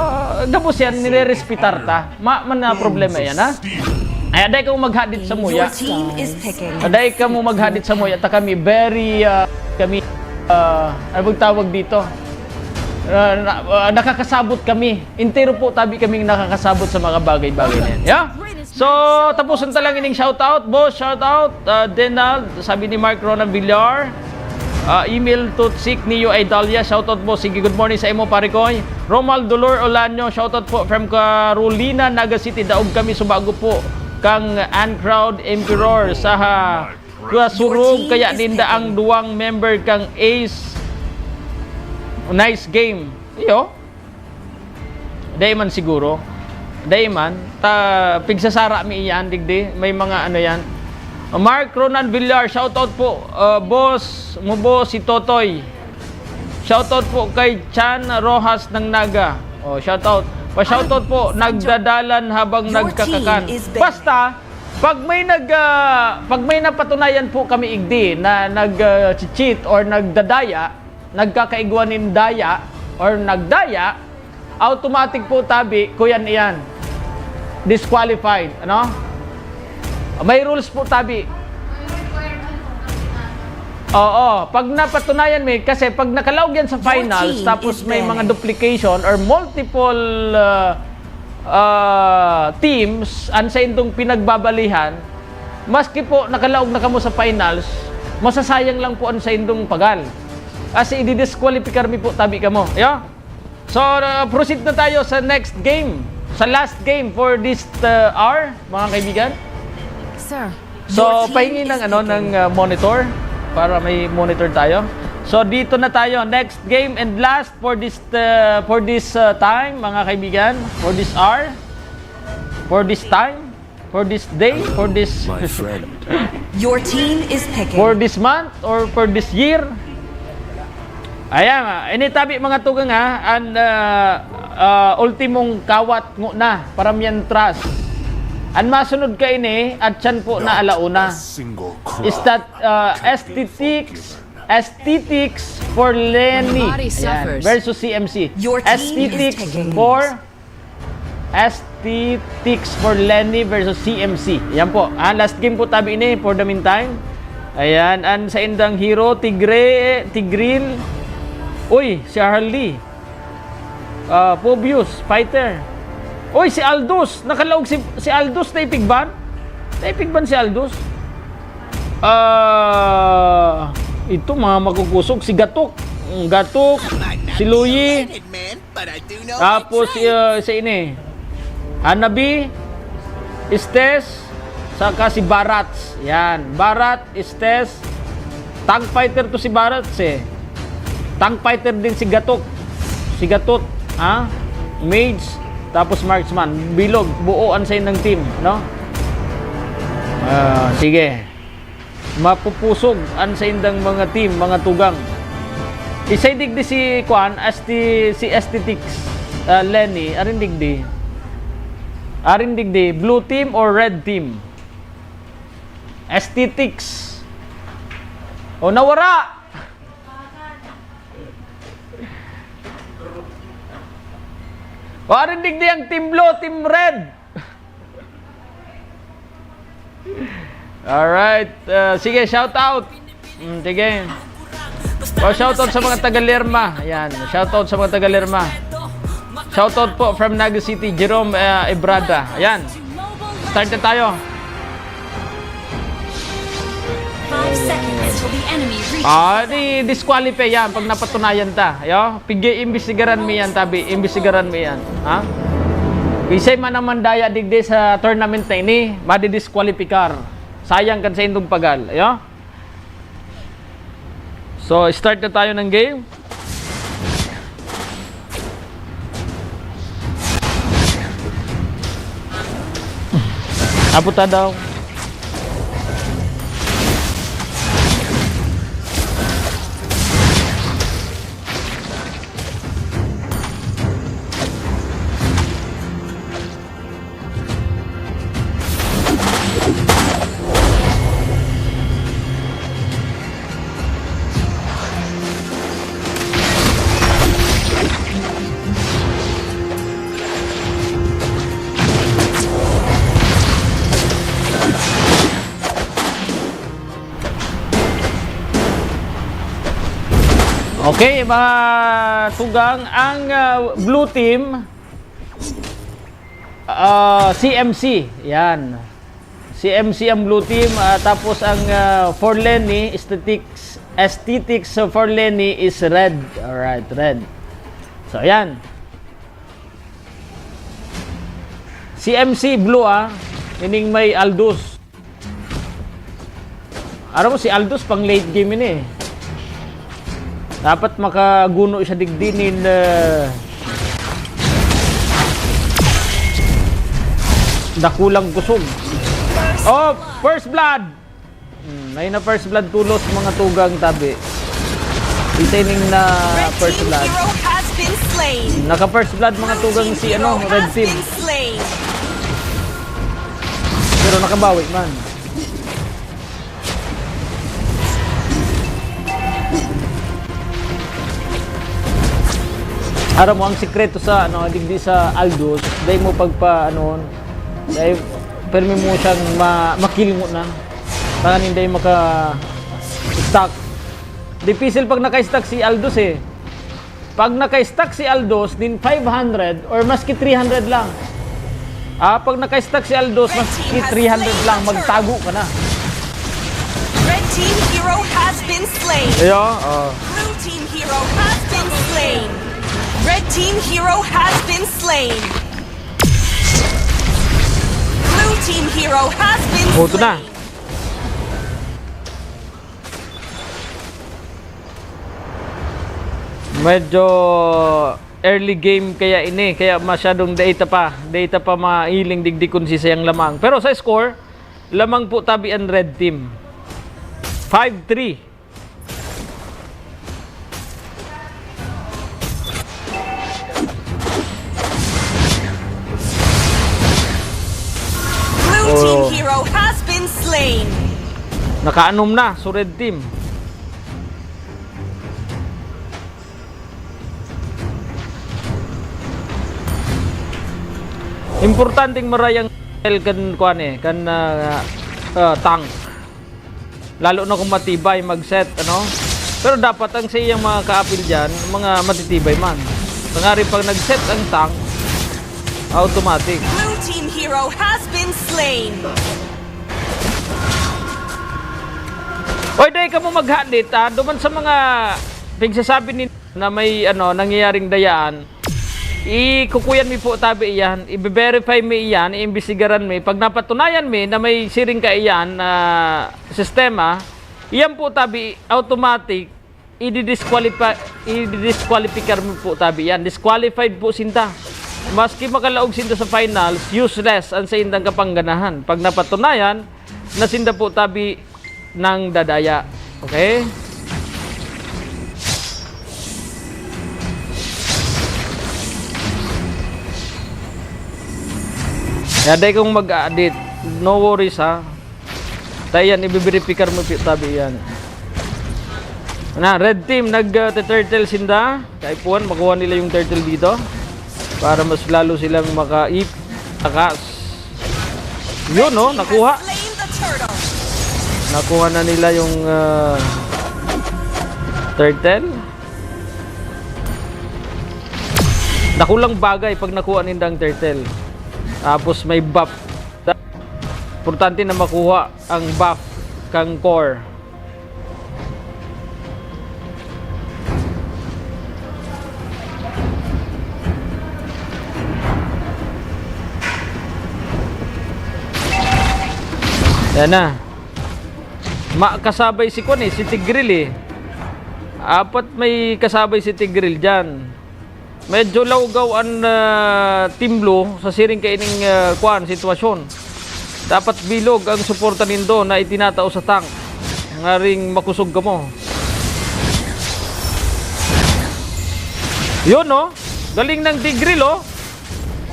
gabos yan, nire-respetar ta. Ma-, man na problema yan, ha? Ay, aday ka mo maghadit sa muya. Your team is picking. Aday ka mo maghadit sa muya, ta kami, very, ah, kami, ah, ano bang tawag dito? Ah, na-, ah, nakakasabot kami. Entero po, tabi kaming nakakasabot sa mga bagay-bagay na yan. Yeah? So, tapusan ta lang ining shoutout. Boss, shoutout. Ah, Denald, sabi ni Mark Ronan Villar. Ah, email to seek Neo Idalia. Shoutout, boss. Sige, good morning sa imo, pare ko. Romal Dolor Olanyo, shoutout po from Carolina, Naga City. Daog kami subago po kang Uncrowd Emperor sa ha-, kasurog kaya ninda ang duwang member kang Ace. Nice game. Iyo. Dai man siguro. Dai man. Ta, pigsasara mi iyan, digdi. May mga ano yan. Mark Ronan Villar, shoutout po. Ah, boss, mubo si Totoy. Shoutout po kay Chan Rojas ng Naga. Oh, shoutout. Pa-shoutout po, nagdadalan habang Your team nagkakakan. Is banned. Basta, pag may nag, ah, pag may napatunayan po kami igdi na nag, ah, cheat or nagdadaya, nagkakaigwa nin daya or nagdaya, automatic po tabi, kuyan iyan. Disqualified, ano? May rules po tabi. Oo, pag napatunayan mi, kasi pag nakalaog yan sa finals, tapos may mga duplication or multiple, ah, ah, teams, an saindong pinagbabalihan, maski po nakalaog na kamo sa finals, masasayang lang po an saindong pagal. Kasi ididiskwalipikar mi po tabi kamo. Yo? So, uh, proceed na tayo sa next game. Sa last game for this, uh, hour, mga kaibigan. Sir, So, your team pahingi ng, is ano, picking. Ng, uh, monitor para may monitor tayo. So, dito na tayo. Next game and last for this, uh, for this, uh, time, mga kaibigan. For this hour. For this time. For this day. For this My friend. Your team is picking. For this month or for this year. Ayan, ah, ini tabi, mga tugang, ha, an, ah, ah, ultimong kawat ngona para mientras. An masunod kaini, at siyan po na alauna. Is that, ah, aesthetics, aesthetics for Lenny. Ayan, versus C M C. Your team is taking. Aesthetics for Aesthetics for Lenny versus C M C. Yan po. Ah, last game po tabi ini for the meantime. Ayan, an saindang hero, Tigre, Tigril. Uy, si Harley. Ah, Pobius, fighter. Oy, si Aldos. Nakalaog si, si Aldos, naipigban? Naipigban si Aldos? Ah, ito, mga makukusog. Si Gatok. Mm, Gatok, si Luyi. Tapos, uh, si ini. Hanabi, Estes, saka si Barats. Yan. Barat, Estes. Tank fighter to si Barats eh. Tank fighter din si Gatok. Si Gatot, ha? Mage, tapos marksman. Bilog, buo an saindang team, no? Ah, sige. Mapupusog an saindang mga team, mga tugang. Isay digdi si, kuan, asti-, si Aesthetics, ah, Lenny, arin digdi? Arin digdi, blue team or red team? Aesthetics. O, nawara! O, arin digdi ang team blue, team red. Alright. Ah, sige, shout out. Mm, sige. O, shout out sa mga taga Lerma. Ayan, shout out sa mga taga Lerma. Shout out po from Naga City, Jerome, ah, Ebrada. Ayan. Start na tayo. Five seconds till the enemy reaches Ah, the di disqualify yan pag napatunayan ta. Ayo, pigi imbestigaran mi yan, tabi. Imbestigaran mi yan. Ha? Isay man ang mandaya digdi sa tournament na ini, madidiskwalipikar. Sayang kan sa indong pagal. Ayo? So, start na tayo ng game. Abot na daw. Okay, mga tugang, ang, ah, blue team, ah, C M C. Yan. C M C ang blue team, ah, tapos ang, ah, for Lenny, aesthetics, aesthetics for Lenny is red. Alright, red. So, yan. C M C blue, ah. Ining may Aldos. Aram mo, si Aldos pang late game ini eh. Dapat makaguno siya digdi nin, ah, dakulang kusog. Oh, first blood! Hmm, may na first blood tulos, mga tugang, tabi. Isa ining na first blood. Naka first blood, mga tugang, si, ano, red team. Pero nakabawi man. Aram mo, ang sikreto sa, ano, digdi sa Aldos, dai mo pagpa-, ano, dai, permi mo siyang ma-, makilngo na. Tanganing dai maka-stack. Dipisil pag naka-stack si Aldos eh. Pag naka-stack si Aldos, nin five hundred or maski three hundred lang. Ah, pag naka-stack si Aldos, maski three hundred lang, magtago ka na. Red team hero has been slain. Iyo, oh. Blue team hero has been slain. Red team hero has been slain. Blue team hero has been slain. Boto na. Medyo early game kaya ini, kaya masyadong dai ta pa, dai ta pa mailing digdi kun sisay ang lamang. Pero sa score, lamang po tabi ang red team. Five three. Blue team hero has been slain. Nakaanom na, so red team. Importanteng maray ang kan, kuan eh, kan, ah, ah, tank. Lalo na kung matibay mag-set, ano? Pero dapat ang sa iyang mga kaapil diyan, mga matitibay man. Tangari pag nag-set ang tank, Automatic. Blue team hero has been slain. Oy, dai kamo maghadit, ah. Duman sa mga pigsasabi ni na may, ano, nangyayaring dayaan, ikukuyan mi po tabi iyan, ibe-verify mi iyan, iimbestigaran mi. Pag napatunayan mi na may siring kaiyan na sistema, iyan po tabi automatic, i-disqualify, i-disqualify mi po tabi iyan. Disqualified po sinda. Maski makalaog sinda sa finals, useless ang saindang kapangganahan. Pag napatunayan na sinda po tabi nang dadaya. Okay? Kaya dai kong mag-aadit. No worries, ha. Tayo yan, ibibiripikar mo pi-, tabi yan. Na, red team, nag, uh, turtle sinda. Kaipuhan, makuha nila yung turtle dito. Para mas lalo silang makaip. Takas. Yun, no? Nakuha. Nakuha na nila yung, uh, turtle. Dakulang bagay pag nakuha ninda ang turtle. Tapos may buff. Importante na makuha ang buff kang core. Yan na. Ma-, kasabay si Kwan eh, si Tigril eh. Apat may kasabay si Tigril dyan. Medyo lawgaw an, ah, Team Blue sa siring kaining, ah, kwan, sitwasyon. Dapat bilog ang suporta nindo na itinatao sa tank. Ngaring makusog kamo. Yun, no? Galing ng Tigril, oh.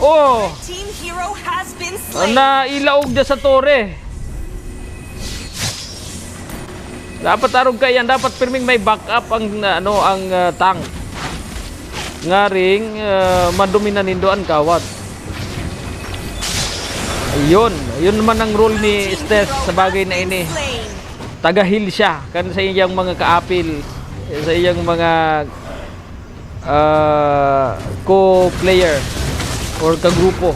Oh. Team hero has been slain. Nailaog niya sa tore. Dapat arog kaiyan, dapat pirming may backup ang, ano, ang, ah, tank. Ngaring, ah, madomina nindo an kawat. Ayun, yun naman ang role ni Estes sa bagay na ini. Taga-heal siya kan sa iyang mga kaapil, sa iyang mga, ah, co-player or kagrupo.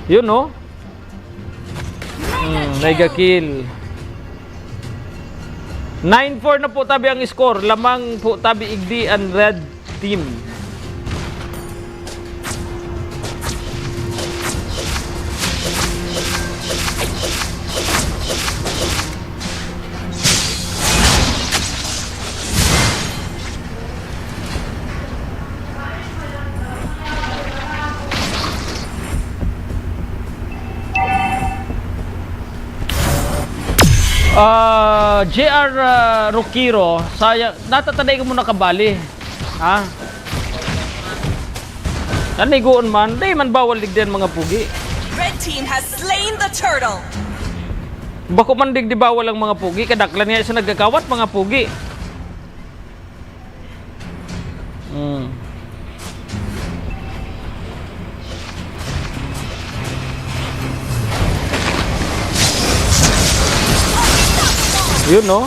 Yun, no? Hmm, mega kill. Nine four na po tabi ang score. Lamang po tabi igdi ang red team. Ah, J R, ah, Roquiro, sayang, natatanay ka muna kabali. Ha? Nanigoon man, di man bawal digdi an mga pugi. Red team has slain the turtle. Bako man digdi bawal ang mga pugi, kadaklan nga sa nagkakawat, mga pugi. Hmm. Yun, no?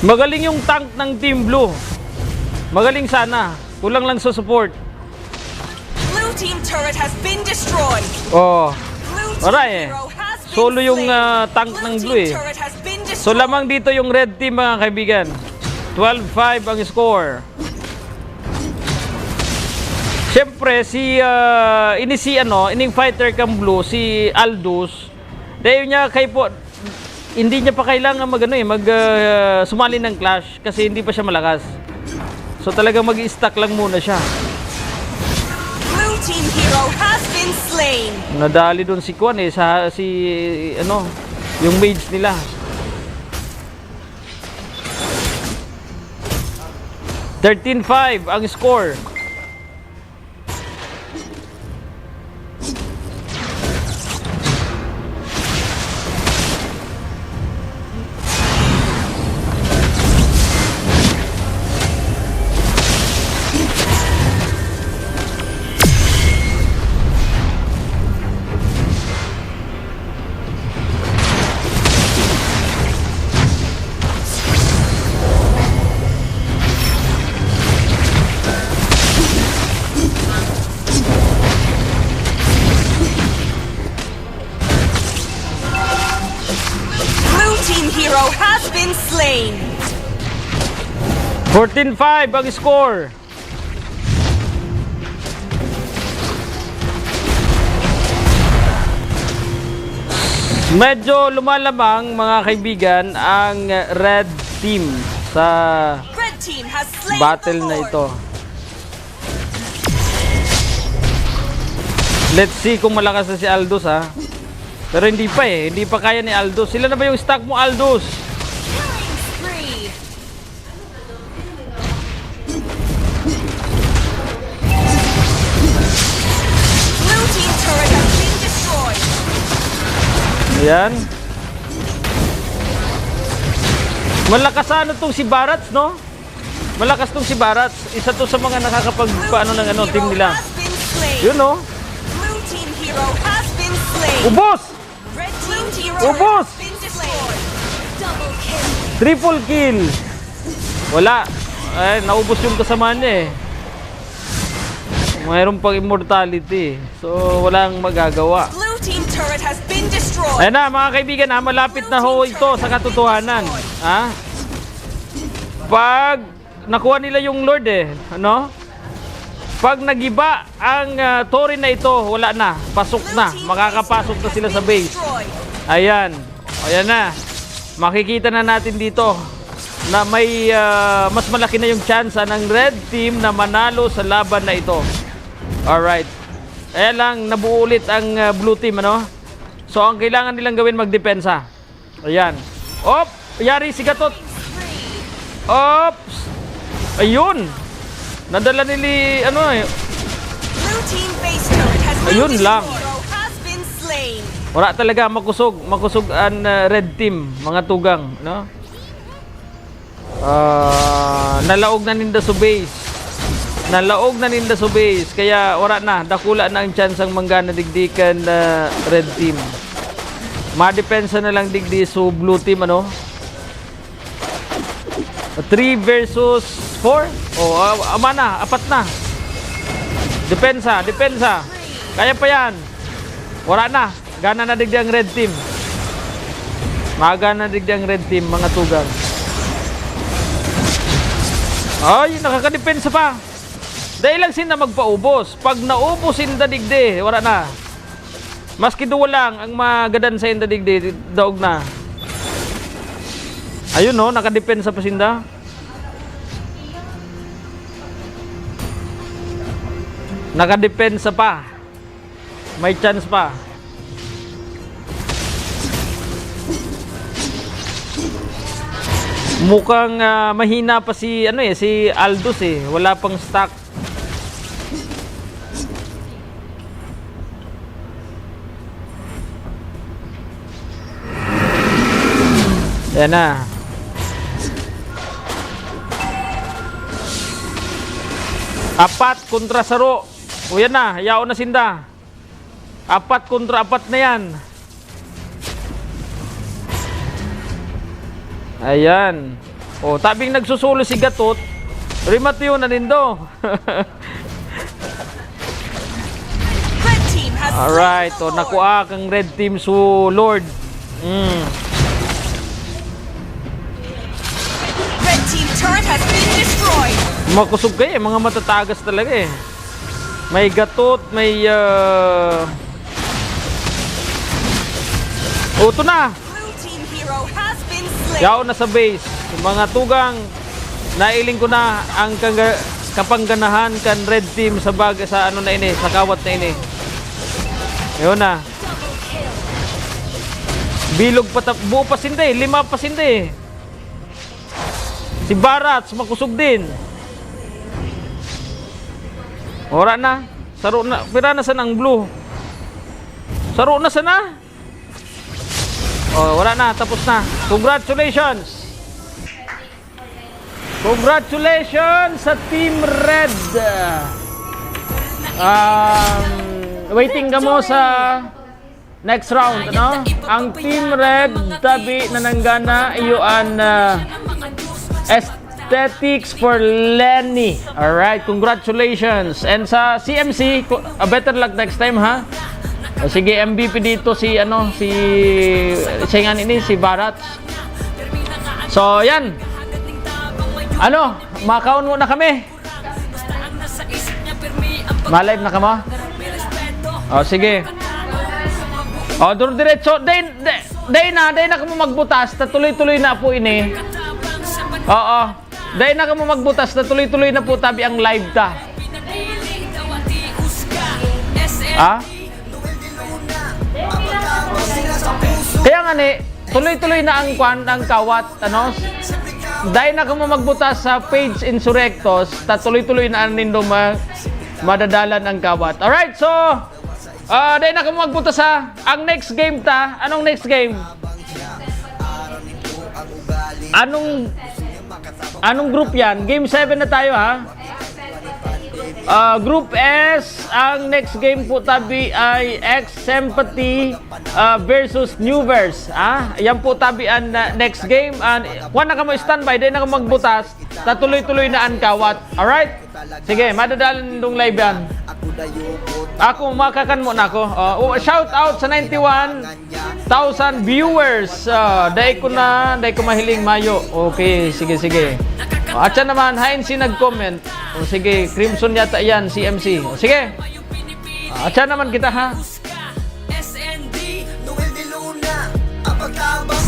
Magaling yung tank ng Team Blue. Magaling sana. Kulang lang sa support. Blue team turret has been destroyed. Oh. Blue team Wala eh. Hero has been Solo yung, slain. Ah, tank Blue ng team Blue eh. Turret has been So, destroyed. Lamang dito yung red team, mga kaibigan. Twelve five ang score. Siyempre, si, ah, ini si ano, ining fighter kang Blue, si Aldous. Dahil niya kay po, hindi niya pa kailangan mag, ano eh, mag, ah, sumali ng clash kasi hindi pa siya malakas. So, talagang mag-i-stack lang muna siya. Blue team hero has been slain. Nadali doon si Kwan eh, sa, si, ano, yung mage nila. Thirteen five ang score. Lane. Fourteen five ang score. Medyo lumalamang, mga kaibigan, ang red team sa Red team has slain battle the na Lord. Ito. Let's see kung malakas na si Aldous, ha. Pero hindi pa eh. Hindi pa kaya ni Aldous. Sila na ba yung stock mo, Aldous? Killing spree. Blue team turret has been destroyed. Ayan. Malakas ano tong si Barats, no? Malakas tong si Barats. Isa to sa mga nakakapag paano ng ano, team nila. Has been slain. Yun, no? Blue team hero has been slain. Ubos! Red team hero Ubos! has been destroyed. Double kill. Triple kill! Wala. Ay, naubos yung kasama niya eh. Mayroon pang immortality. So, walang magagawa. Blue team turret has been destroyed. Ayan na, mga kaibigan, ha, malapit na ho ito sa katotohanan. Ha? Pag nakuha nila yung Lord eh, ano? Pag nagiba ang ah, torre na ito, wala na. Pasok na. Makakapasok na sila sa base. Ayan. Ayan na. Makikita na natin dito na may ah, mas malaki na yung tsansa ng red team na manalo sa laban na ito. Alright. Kaya lang, nabuo ulit ang ah, blue team, ano? So, ang kailangan nilang gawin, magdepensa. Ayan. Op! Yari si Gatot. Ops! Ayun! Nadala nili, ano eh. Blue team base turret has Ayun been lang. Hero has been slain. Wala talaga, makusog. Makusog ang ah, red team, mga tugang, no? Ah, nalaog na ninda sa base. Nalaog na ninda sa base. Kaya wala na, dakula na ang tsansang manggana digdi kan ah, red team. Madepensa na lang digdi sa blue team, ano? Three versus four? O, ah, ama na, apat na. Depensa, depensa. Kaya pa yan. Wala na. Gana na digdi ang red team. Magana digdi ang red team, mga tugang. Ay, nakakadepensa pa. Dahil lang sinda magpaubos. Pag naubos sinda digdi, wala na. Maski duwa lang ang magadan sa inda digdi, daog na. Ayun, no, nakadepensa pa sinda. Nakadepensa pa. May chance pa. Mukhang ah, mahina pa si ano eh, si Aldous eh. Wala pang stock. Yan na. Apat kontra saro. O yan na, yaon na sinda. Apat kontra apat na yan. Ayan. O, tabing nagsusulo si Gatot. Remate yun, anindo. Red team has Alright, slain so the Lord. Nakuha kang red team so Lord. Mm. Red team turret has been destroyed. Makusog kayo, eh, mga matatagas talaga eh. May Gatot, may uh... Uto na! Blue team hero has been slain. Yaon na sa base. Mga tugang, nailing ko na ang kangga- kapangganahan kan red team sa bag sa ano na ini, sa kawat na ini. Yun na. Bilog pa ta- buo pa sinda eh, lima pa sinda eh. Si Barats, makusog din. Wala na. Saro na. Pira na sana ang blue? Saro na sana? Oh, wala na. Tapos na. Congratulations! Congratulations sa Team Red! Um, waiting kamo sa next round, no? Ang Team Red, tabi na nanggana, iyo an ah, Aesthetics for Lenny. Alright, congratulations. And sa C M C, ku- ah, better luck next time, ha? O, sige, M V P dito si, ano, si, siya nga ini, si Barat. So, yan. Ano, makaon muna kami. Ma-live na kamo? O, sige. O, dur-, diretso. Day, day, day na, day na kamo magbutas. Ta tuloy-tuloy na po ini. Oo. Day na kamo magbutas. Ta tuloy-tuloy na po tabi ang live ta. Ha? Kaya nga ni, tuloy-tuloy na ang kwan, ang kawat, ano? Dai na kamo magbutas sa page Insurrectos, ta tuloy-tuloy na nindo ma-, madadalan ang kawat. Alright, so, ah, dai na kamo magbutas, ha. Ang next game ta, anong next game? Anong, anong group yan? Game seven na tayo, ha? Ah, Group S, ang next game po tabi ay Ex Sympathy, ah, versus Newverse. Ah, yan po tabi ang, ah, next game. Ah, kuha na kamo standby, dai na kamo magbutas. Tatuloy-tuloy na ang kawat. Alright? Sige, madadalan nindong live yan. Ako, makakan mo na ako. Oh, oh, shout out sa ninety-one thousand viewers. Ah, dai ko na, dai ko mahiling mayo. Okay, sige, sige. Oh, at siya naman, hain si nag-comment. O sige, Crimson yata yan, C M C. O sige. Ah, at siya naman kita, ha? S N D, Noel de Luna, ang pagtabang.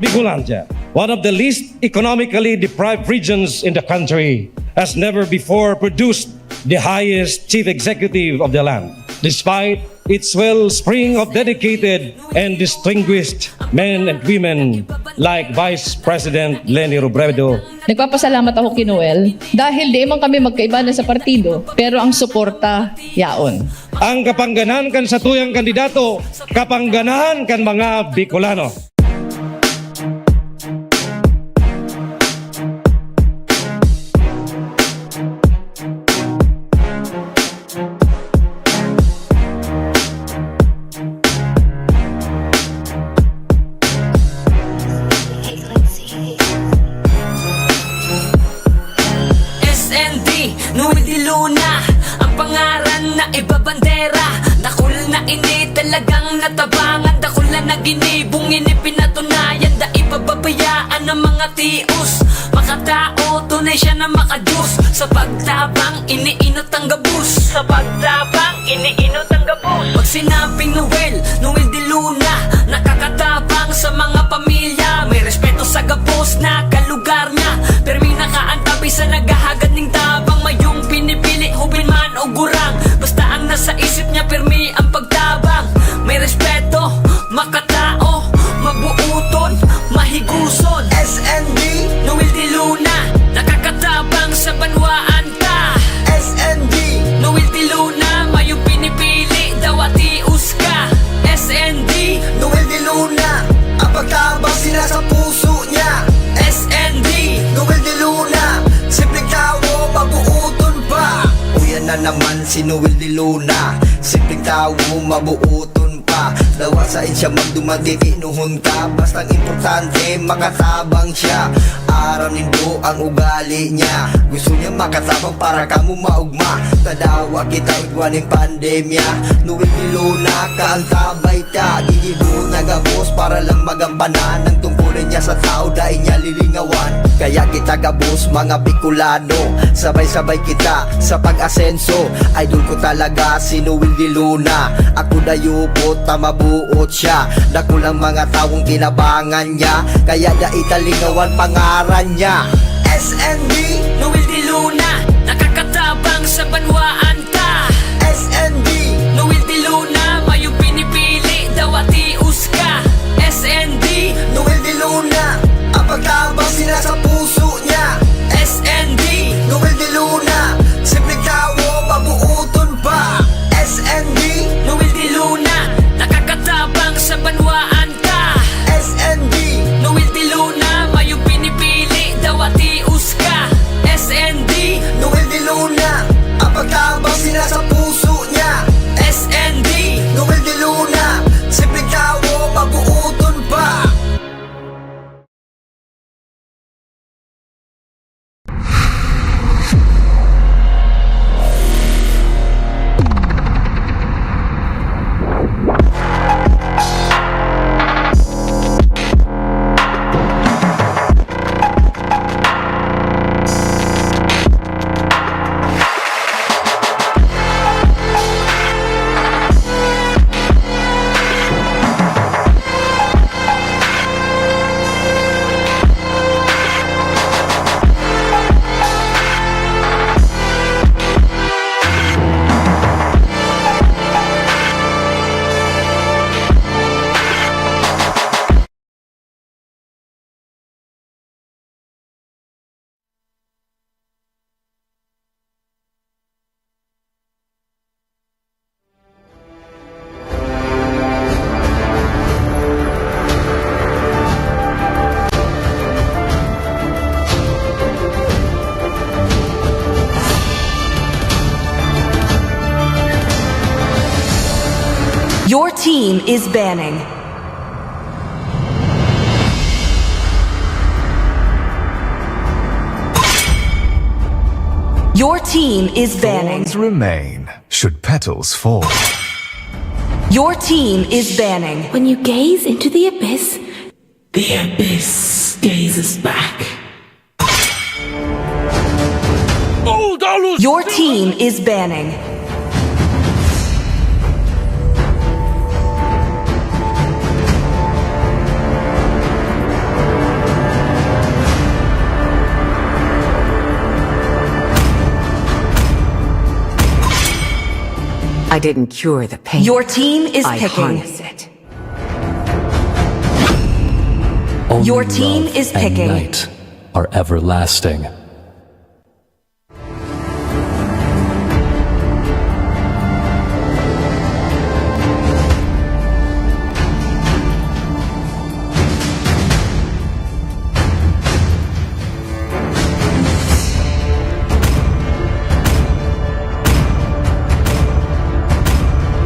Bicolandia, one of the least economically deprived regions in the country, has never before produced the highest chief executive of the land, despite its wellspring of dedicated and distinguished men and women like Vice President Leni Robredo. Nagpapasalamat ako kay Noel dahil di man kami magkaiba na sa partido, pero ang suporta, yaon. Ang kapangganahan kan satuyang kandidato, kapangganahan kan mga Bicolano. S N D, Noel de Luna, ang pangaran na ibabandera. Dakul na ini talagang natabangan, dakul na naginibong ini pinatunayan. Dai pababayaan ang mga tios, makatao, tunay siya na makadiyos. Sa pagtabang, iniinot ang gabos. Sa pagtabang, iniinot ang gabos. Pag sinabing Noel, Noel de Luna, nakakatabang sa mga pamilya. May respeto sa gabos na kalugar niya. Pirmi nakaantabi sa naghahagad ning tabang. Mayong pinipili, hubin man o gurang. Basta ang nasa isip niya, pirmi ang pagtabang. May respeto, makatao, mabuuton, mahiguson. S N D, Noel de Luna, nakakatabang sa banwaan ta. S N D, Noel de Luna, mayong pinipili, dawa tios ka. S N D, Noel de Luna, ang pagtabang sila sa puso niya. S N D, Noel de Luna, simpleng tawo, mabuuton pa. Uyan na naman si Noel de Luna, simpleng tawo, mabuuton pa. Dawa sain siya magduman, titinuhon ka. Bastang importante, makatabang siya. Aram nindo ang ugali niya. Gusto niya makatabang para kamo maugma. Tadawa kita igwa ning pandemya. Noel de Luna, kaantabay ta. Gigibo na gabos para lang magampanan ang tungkulin niya sa tao, dai niya lilingawan. Kaya kita gabos, mga Bicolano, sabay-sabay kita sa pag-asenso. Idol ko talaga si Noel de Luna. Ako dayo, buot ta mabuot siya. Dakul ang mga tawong tinabangan niya, kaya dai ta lingawan pangaran niya. S N D, Noel de Luna, nakakatabang sa banwaan ta. S N D, Noel de Luna, may Luna, ang pagtabang sila sa puso niya. S N D, Noel de Luna, simpleng tawo, mabuoton pa. S N D, Noel de Luna, nakakatabang sa banwaan ka. S N D, Noel de Luna, mayong pinipili, daw atios ka. S N D, Noel de Luna, ang pagtabang sila sa puso niya. S N D, Noel de Luna, simpleng tawo, mabuoton pa. Your team is banning. Your team is banning. Thorns remain should petals fall. Your team is banning. When you gaze into the abyss, the abyss gazes back. Your team is banning. I didn't cure the pain. Your team is I picking. Harness it. Only Your team love is and picking. Night are everlasting.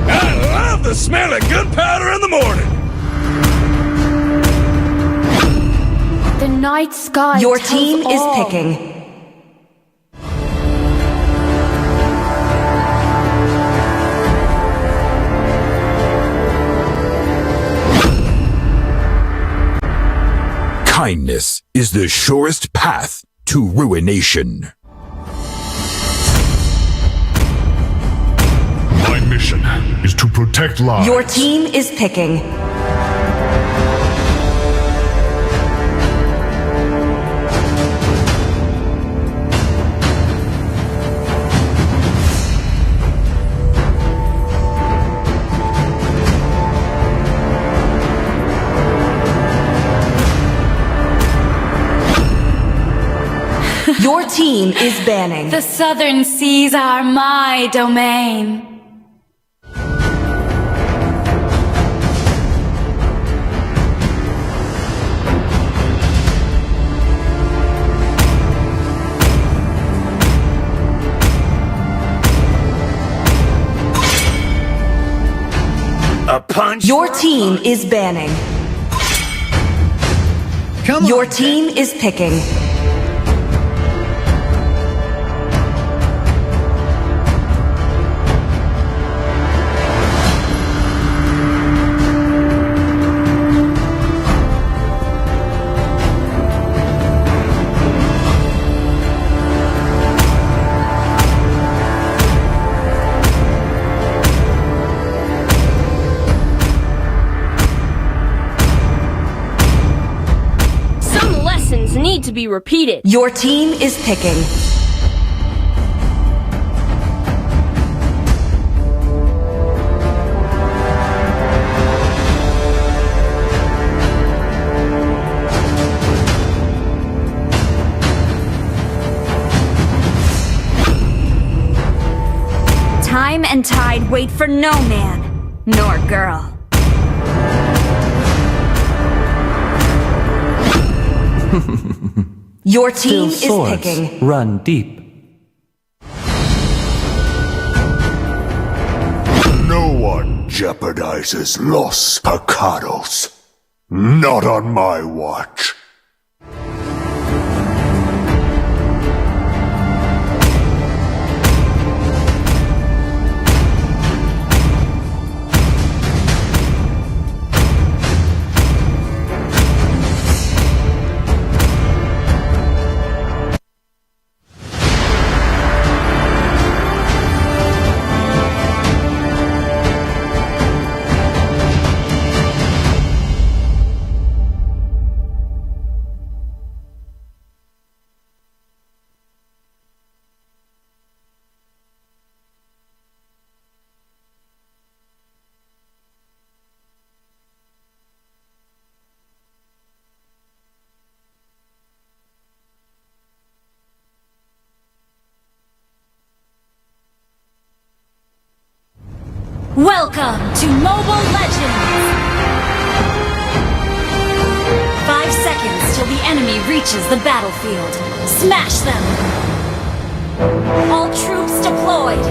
I love the smell of gunpowder in the morning. The night sky Your tells team is all. Picking. Kindness is the surest path to ruination. My mission is to protect lives. Your team is picking. Your team is banning. The southern seas are my domain. A punch. Your team is banning. Come on, Your team is picking. Some lessons need to be repeated. Your team is picking. And tide wait for no man nor girl. Your team Still is swords picking. Run deep. No one jeopardizes Los Pecados. Not on my watch. Welcome to Mobile Legends! Five seconds till the enemy reaches the battlefield. Smash them! All troops deployed!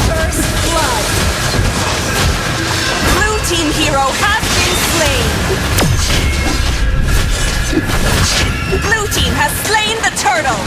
First blood. Blue team hero has been slain. Blue team has slain the turtle.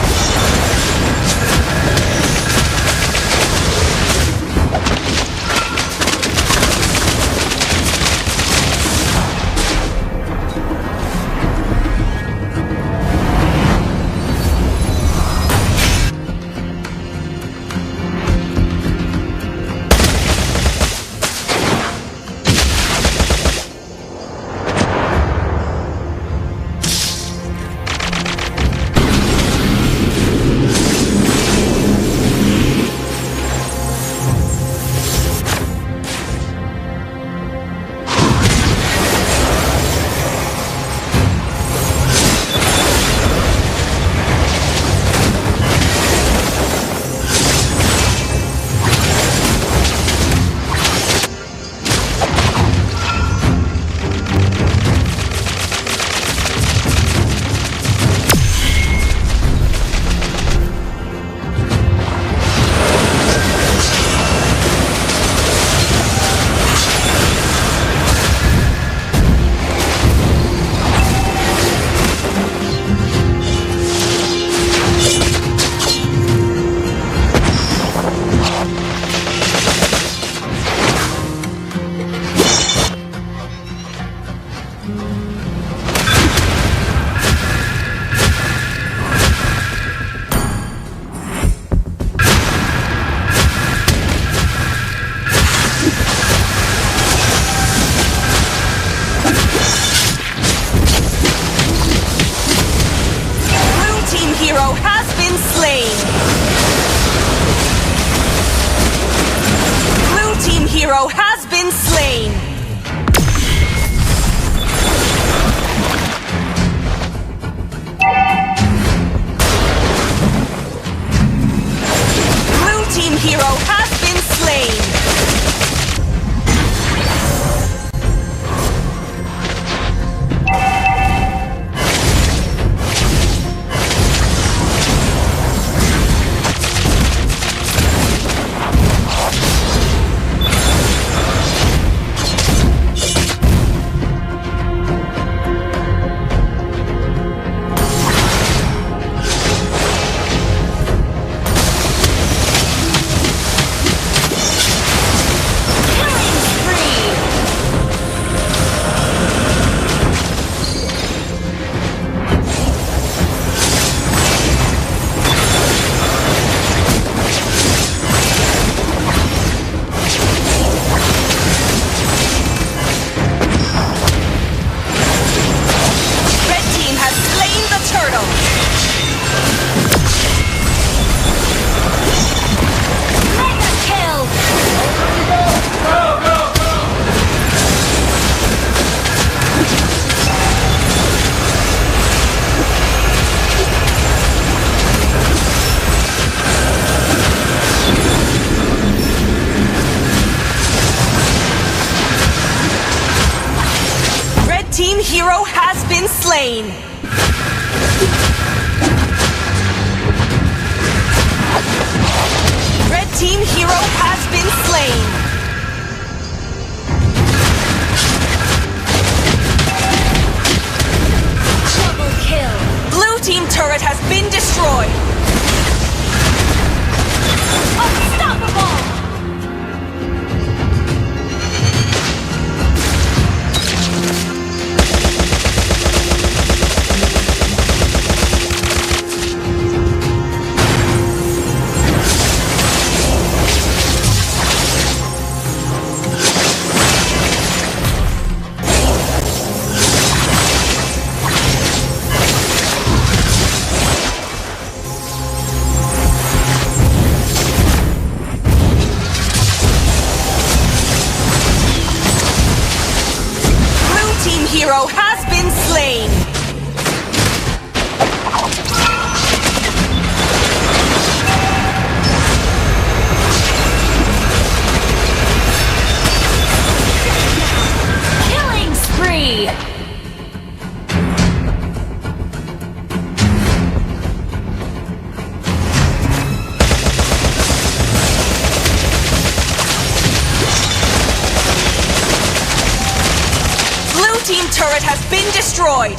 Team hero has been slain. Red team hero has been slain. Double kill. Blue team turret has been destroyed. Unstoppable. Blue team hero has been slain. Killing spree. Blue team turret has been destroyed.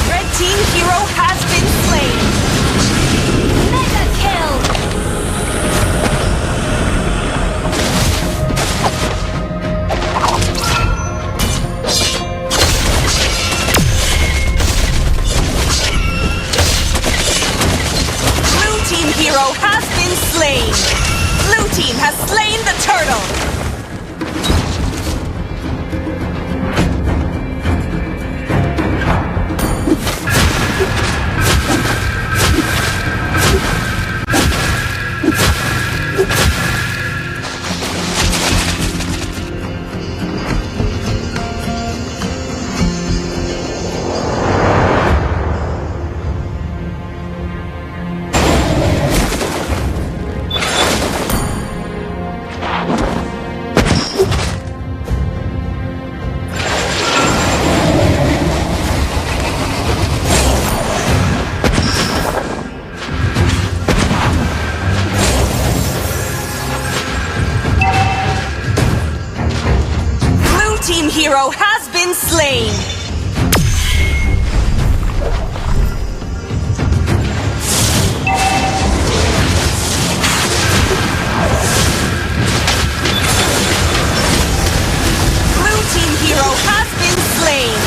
Red team hero has been slain. Mega kill. Blue team hero has been slain. Blue team has slain the turtle. Blue team hero has been slain. Blue team hero has been slain.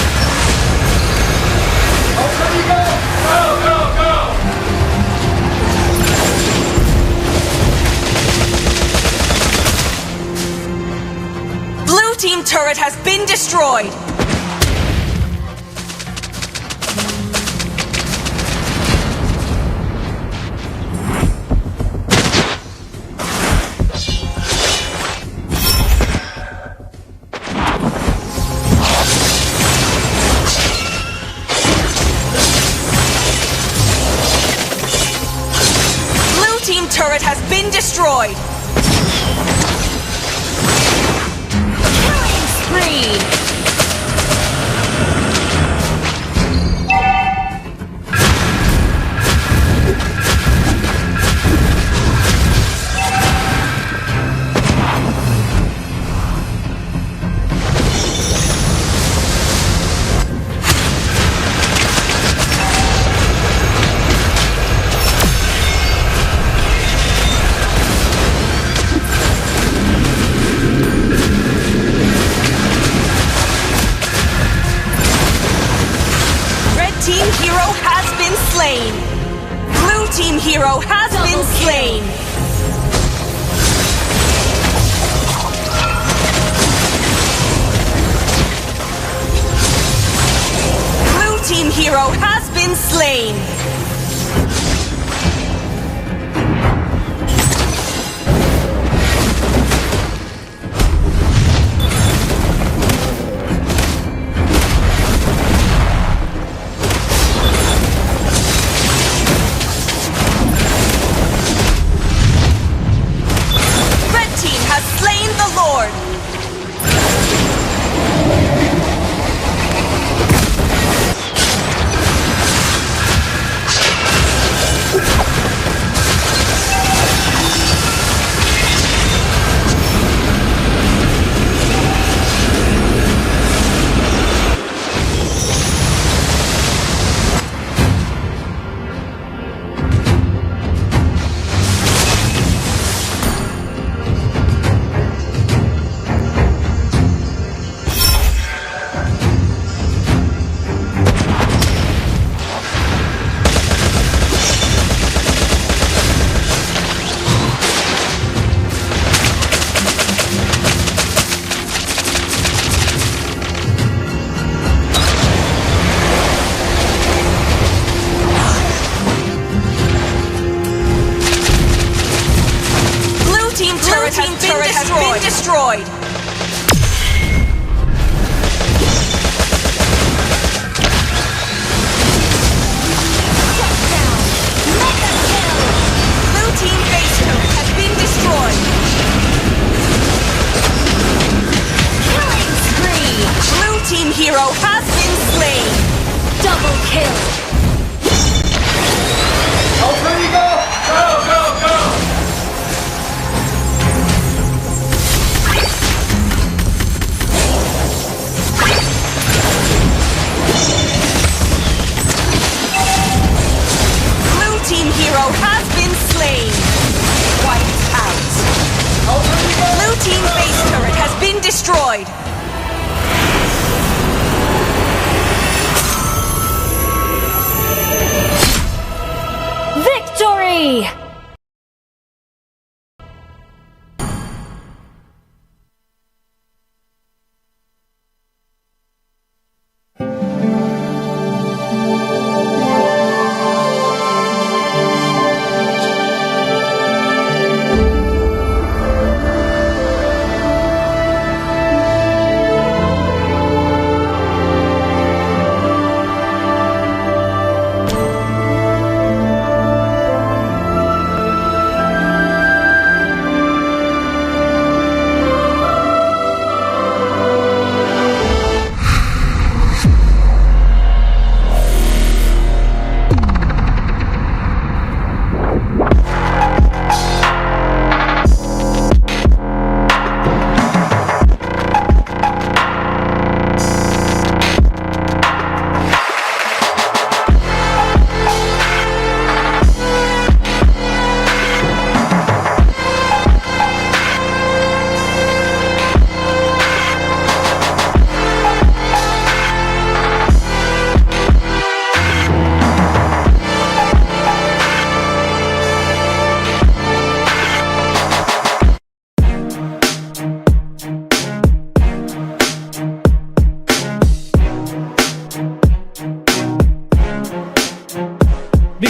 Blue team turret has been destroyed. Blue team turret has been destroyed. Killing spree. Red team hero has been slain. Blue team hero has been slain. Blue team hero has been slain.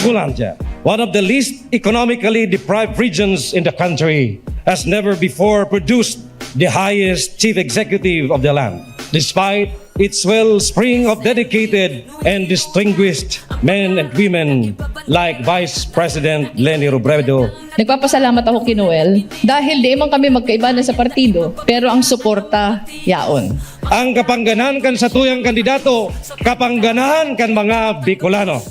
Kulandia, one of the least economically deprived regions in the country, has never before produced the highest chief executive of the land, despite its wellspring of dedicated and distinguished men and women like Vice President Leni Robredo. Nagpapasalamat ako kay Noel dahil di man kami magkaiba na sa partido, pero ang suporta yaon. Ang kapangganahan kan satuyang kandidato, kapangganahan kan mga Bicolano.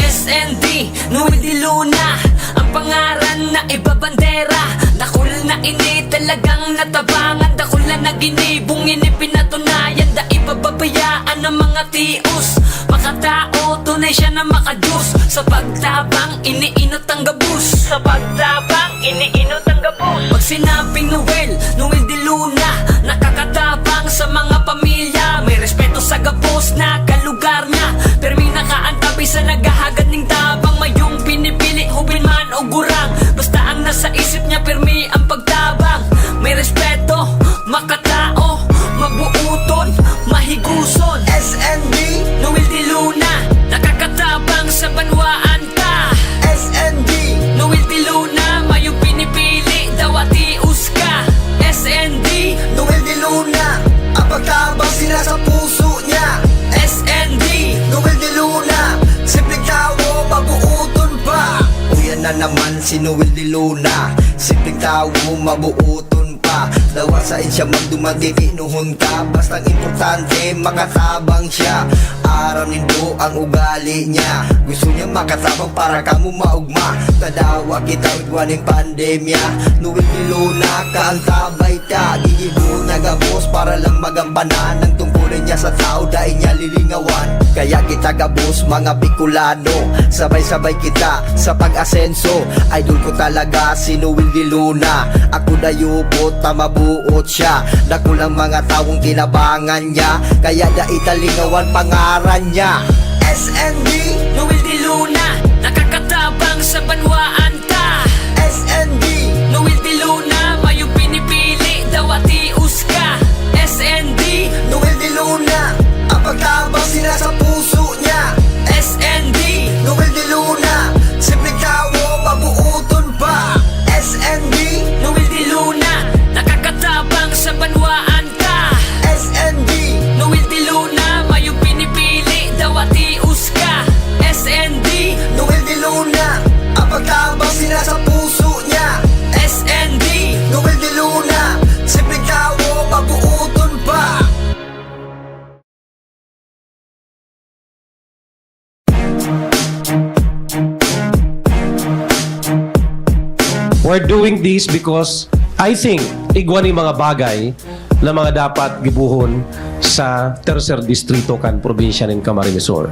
S N D, Noel de Luna, ang pangaran na ibabandera. Dakul na ini talagang natabangan, dakul na naginibong ini pinatunayan, da ibababayaan ang mga tios. Makatao, tunay siya na makadiyos. Sa pagtabang, iniinot ang gabos. Sa pagtabang, iniinot ang gabos. Pag sinabing Noel, Noel de Luna, nakakatabang sa mga pamilya. May respeto sa gabos na kalugar niya. Pirmi nakaantabay sa naghahagad ning tabang. Mayong pinipili, hubin man o gurang. Basta ang nasa isip niya, pirmi ang pagtabang. May respeto, makatao, mabuuton, mahiguson. S N D, Noel de Luna, nakakatabang sa banwaan ta. S N D, Noel de Luna, mayong pinipili, dawa tios ka. S N D, Noel de Luna, ang pagtabang sinasa puso niya. S N D, Noel de Luna, simpleng tawo, mabuuton pa. Uyan na naman si Noel de Luna, simpleng tawo, mabuuton pa. Dawa sa insya magduman, titinuhon ka. Bastang importante, makatabang siya. Aram nindo ang ugali niya. Gusto niya makatabang para kamo maugma. Tadawa kita igwa ning pandemya. Noel de Luna, kaantabay ta. Gigibo niya gabos para lang magampanan ang tungkulin niya sa tao, dai niya lilingawan. Kaya kita gabos, mga Bicolano, sabay-sabay kita sa pag-asenso. Idol ko talaga si Noel de Luna. Ako dayupot ta mabuot siya. Dakulang mga tawong tinabangan niya, kaya dai ta lingawan pangaran niya. S N D, Noel de Luna, nakakatabang sa banwaan ta. S N D, Noel de Luna, mayong pinipili, dawa tios ka. S N D, Noel de Luna, ang pagtabang sinasa puso niya. S N D, Noel de Luna, simpleng tawo, mabuuton pa. S N D, Noel de Luna, nakakatabang sa banwaan ta. S N D, Noel de Luna, mayong pinipili, dawa tios ka. S N D, Noel de Luna, ang pagtabang sinasa puso niya. S N D, Noel de Luna, simpleng tawo, mabuuton pa. We're doing this because I think igwa ni mga bagay na mga dapat gibohon sa tercer distrito kan probinsya nin Camarines Sur.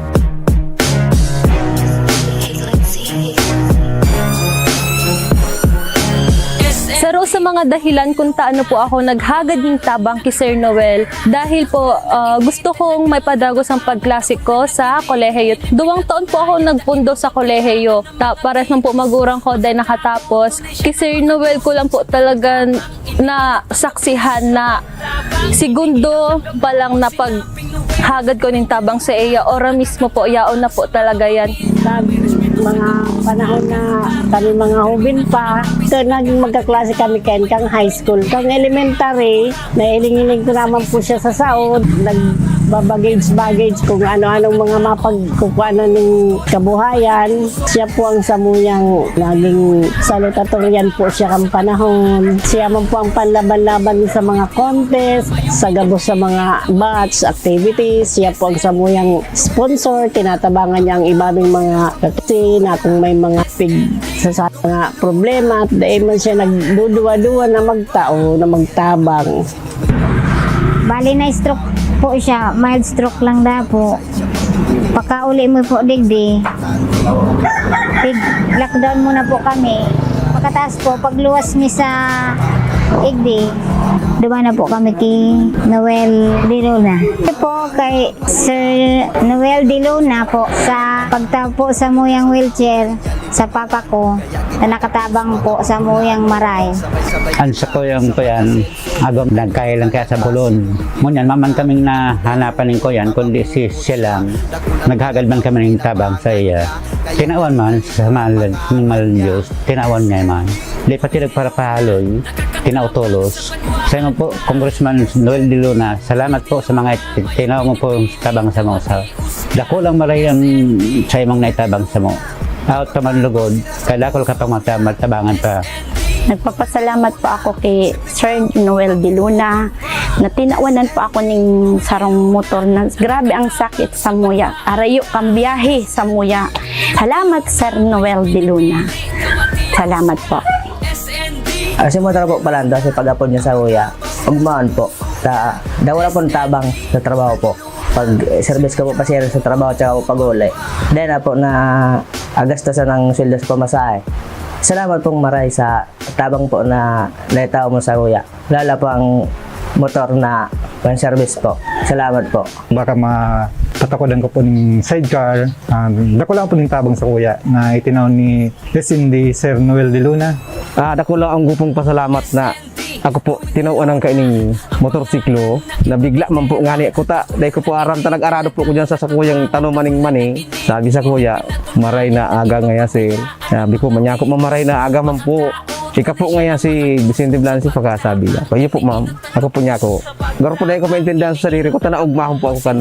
Saro sa mga dahilan kung taano po ako naghagad ning tabang ki Sir Noel, dahil po, ah, gusto kong maipadagos ang pagklase ko sa kolehiyo. Duwang taon po ako nagpundo sa kolehiyo. Ta-, pares man po magurang ko, dai nakatapos. Ki Sir Noel ko lang po talaga nasaksihan na segundo pa lang na paghagad ko nin tabang sa iya, ora mismo po, yaon na po talaga yan. Pag mga panahon na kami mga hubin pa, ito, naging magkaklase kami kayan kang high school. Kang elementary, nahiling-hiling ko naman po siya sa saod. Nagbabagage-bagage kung ano-anong mga mapagkukuhanan ng kabuhayan. Siya po ang samuyang naging salutatorian po siya kang panahon. Siya man po ang panlaban-laban sa mga contest, sa gabos sa mga batch activities. Siya po ang samuyang sponsor, tinatabangan niya ang iba ning mga kaklase na kung may mga pig-, sa, sa mga problema, dahil man siya nagduduwa-duwa na magtao, na magtabang. Bali, na-stroke po siya. Mild stroke lang daw po. Pagkauli mo po digdi, pig-lockdown muna po kami. Pagkatapos po, pagluwas mi sa Igdi, duman na po kami ki Noel de Luna. Ito po kay Sir Noel de Luna po sa pagtaw po sa muyang wheelchair sa papa ko na nakatabang po sa muyang maray. Ang sakuyang kuyan, agom nagkahilang kaya sa bulon. Ngunyan, maman kaming nahanapan ning kuyan, kundi si siya lang. Naghagad man kami ning tabang sa iya. Tinawan man sa mahal, ning mahal na Diyos, tinawan niya man. Di pati nagparapahaloy, tinao tolos. Sa imo po, Congressman Noel de Luna, salamat po sa mga it-, tinaw mo po tabang sa mga sa dakulang maray ang sa imong naitabang sa mo. Out pa man lugod, kadakol ka pang mata-, matabangan pa. Nagpapasalamat po ako kay Sir Noel de Luna na tinawanan po ako ning sarong motor na grabe ang sakit sa muya. Arayo kang biyahe sa muya. Salamat, Sir Noel de Luna. Salamat po. Ah, sa motor po pala, sa pag-apod niya sa kuya, ugmaon po. Ta, daw wala pong tabang sa trabaho po. Pag, eh, service ko po, pasero sa trabaho, tsaka po pag-uli. Dahil na po na, ah, gastusan ng sweldo sa pamasahe. Salamat pong maray sa tabang po na naitao mo sa kuya. Lalo po ang motor na pang-service po. Salamat po. Baka mapatakodan ko po ning sidecar. Ah, dako lang po ning tabang sa kuya na itinaw ni S M D Sir Noel de Luna. Ah, dako lang ang gupong pasalamat na ako po, tinawan ang kaining motorsiklo. Nabigla man po ngani ako ta, dai ko po aram ta nag-arado po ko dyan sa sakuyang tanuman ning mani. Sabi sa kuya, "Maray na aga ngaya, sir." Sabi ko, "Manyako, mamaray na aga man po." Ika po ngaya si Vicente Blancy, pagkasabi niya. "Kayo po, ma'am." Ako po niya ako. Garo po dai ko maintindihan sa sarili ko, ta naugmahon po ako kan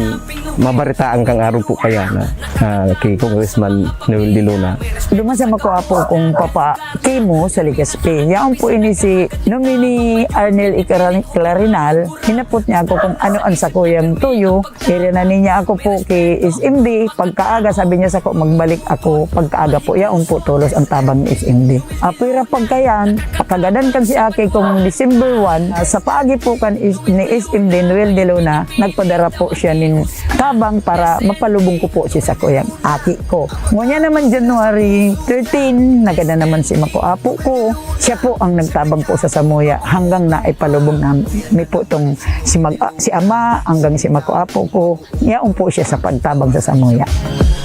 mabaritaan kang araw po kaya na, ah, kay Congressman Noel de Luna. Duman sa makuha po kong papa, Kimo sa Legazpi. Yaon po ini si Nominee Arnel Icaran-, Clarinal. Hinapot niya ako kung ano ang sakuyang tuyo. Irinanin niya ako po ki S M D. Pagkaaga, sabi niya sako, "Magbalik ako pagkaaga po." Yaon po tolos ang tabang ni S M D. Apira pagkayan, pakagadan kan si aki kong December one, ah, sa paagi po kan is-, ni S M D Noel de Luna, nagpadara po siya nin tabang para mapalubong ko po si sakuyang aki ko. Ngunyan naman, January thirteen, nagada naman si mako apo ko. Siya po ang nagtabang po sa samuya hanggang naipalubong nami po tong si mag-, ah, si ama hanggang si mako apo ko. Yaon po siya sa pagtabang sa samuya.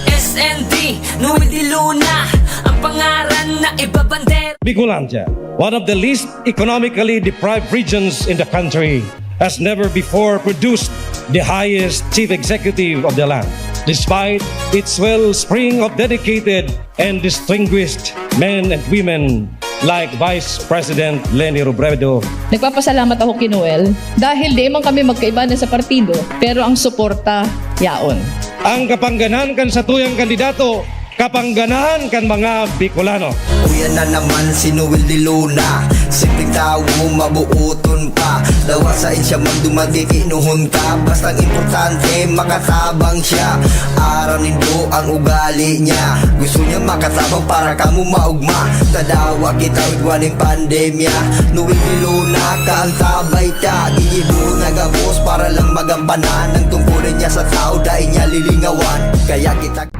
S N D, Noel de Luna, ang pangaran na ibabandera. Bicolandia, one of the least economically deprived regions in the country, has never before produced the highest chief executive of the land, despite its wellspring of dedicated and distinguished men and women like Vice President Leni Robredo. Nagpapasalamat ako kay Noel dahil di man kami magkaiba na sa partido, pero ang suporta yaon. Ang kapangganan kan satuyang kandidato, kapangganahan kan mga Bicolano. Uya na naman si Noel de Luna, simpleng tawo, mabuoton pa. Dawa sa insya magduman, kikinuhon ka. Bastang importante, makatabang siya. Aram nindo ang ugali niya. Gusto niya makatabang para kamo maugma. Tadawa kita igwa ning pandemya. Noel de Luna, kaantabay ta. Gigibo na gabos para lang magampanan. Ang tungkulin niya sa tao, dai niya lilingawan. Kaya kita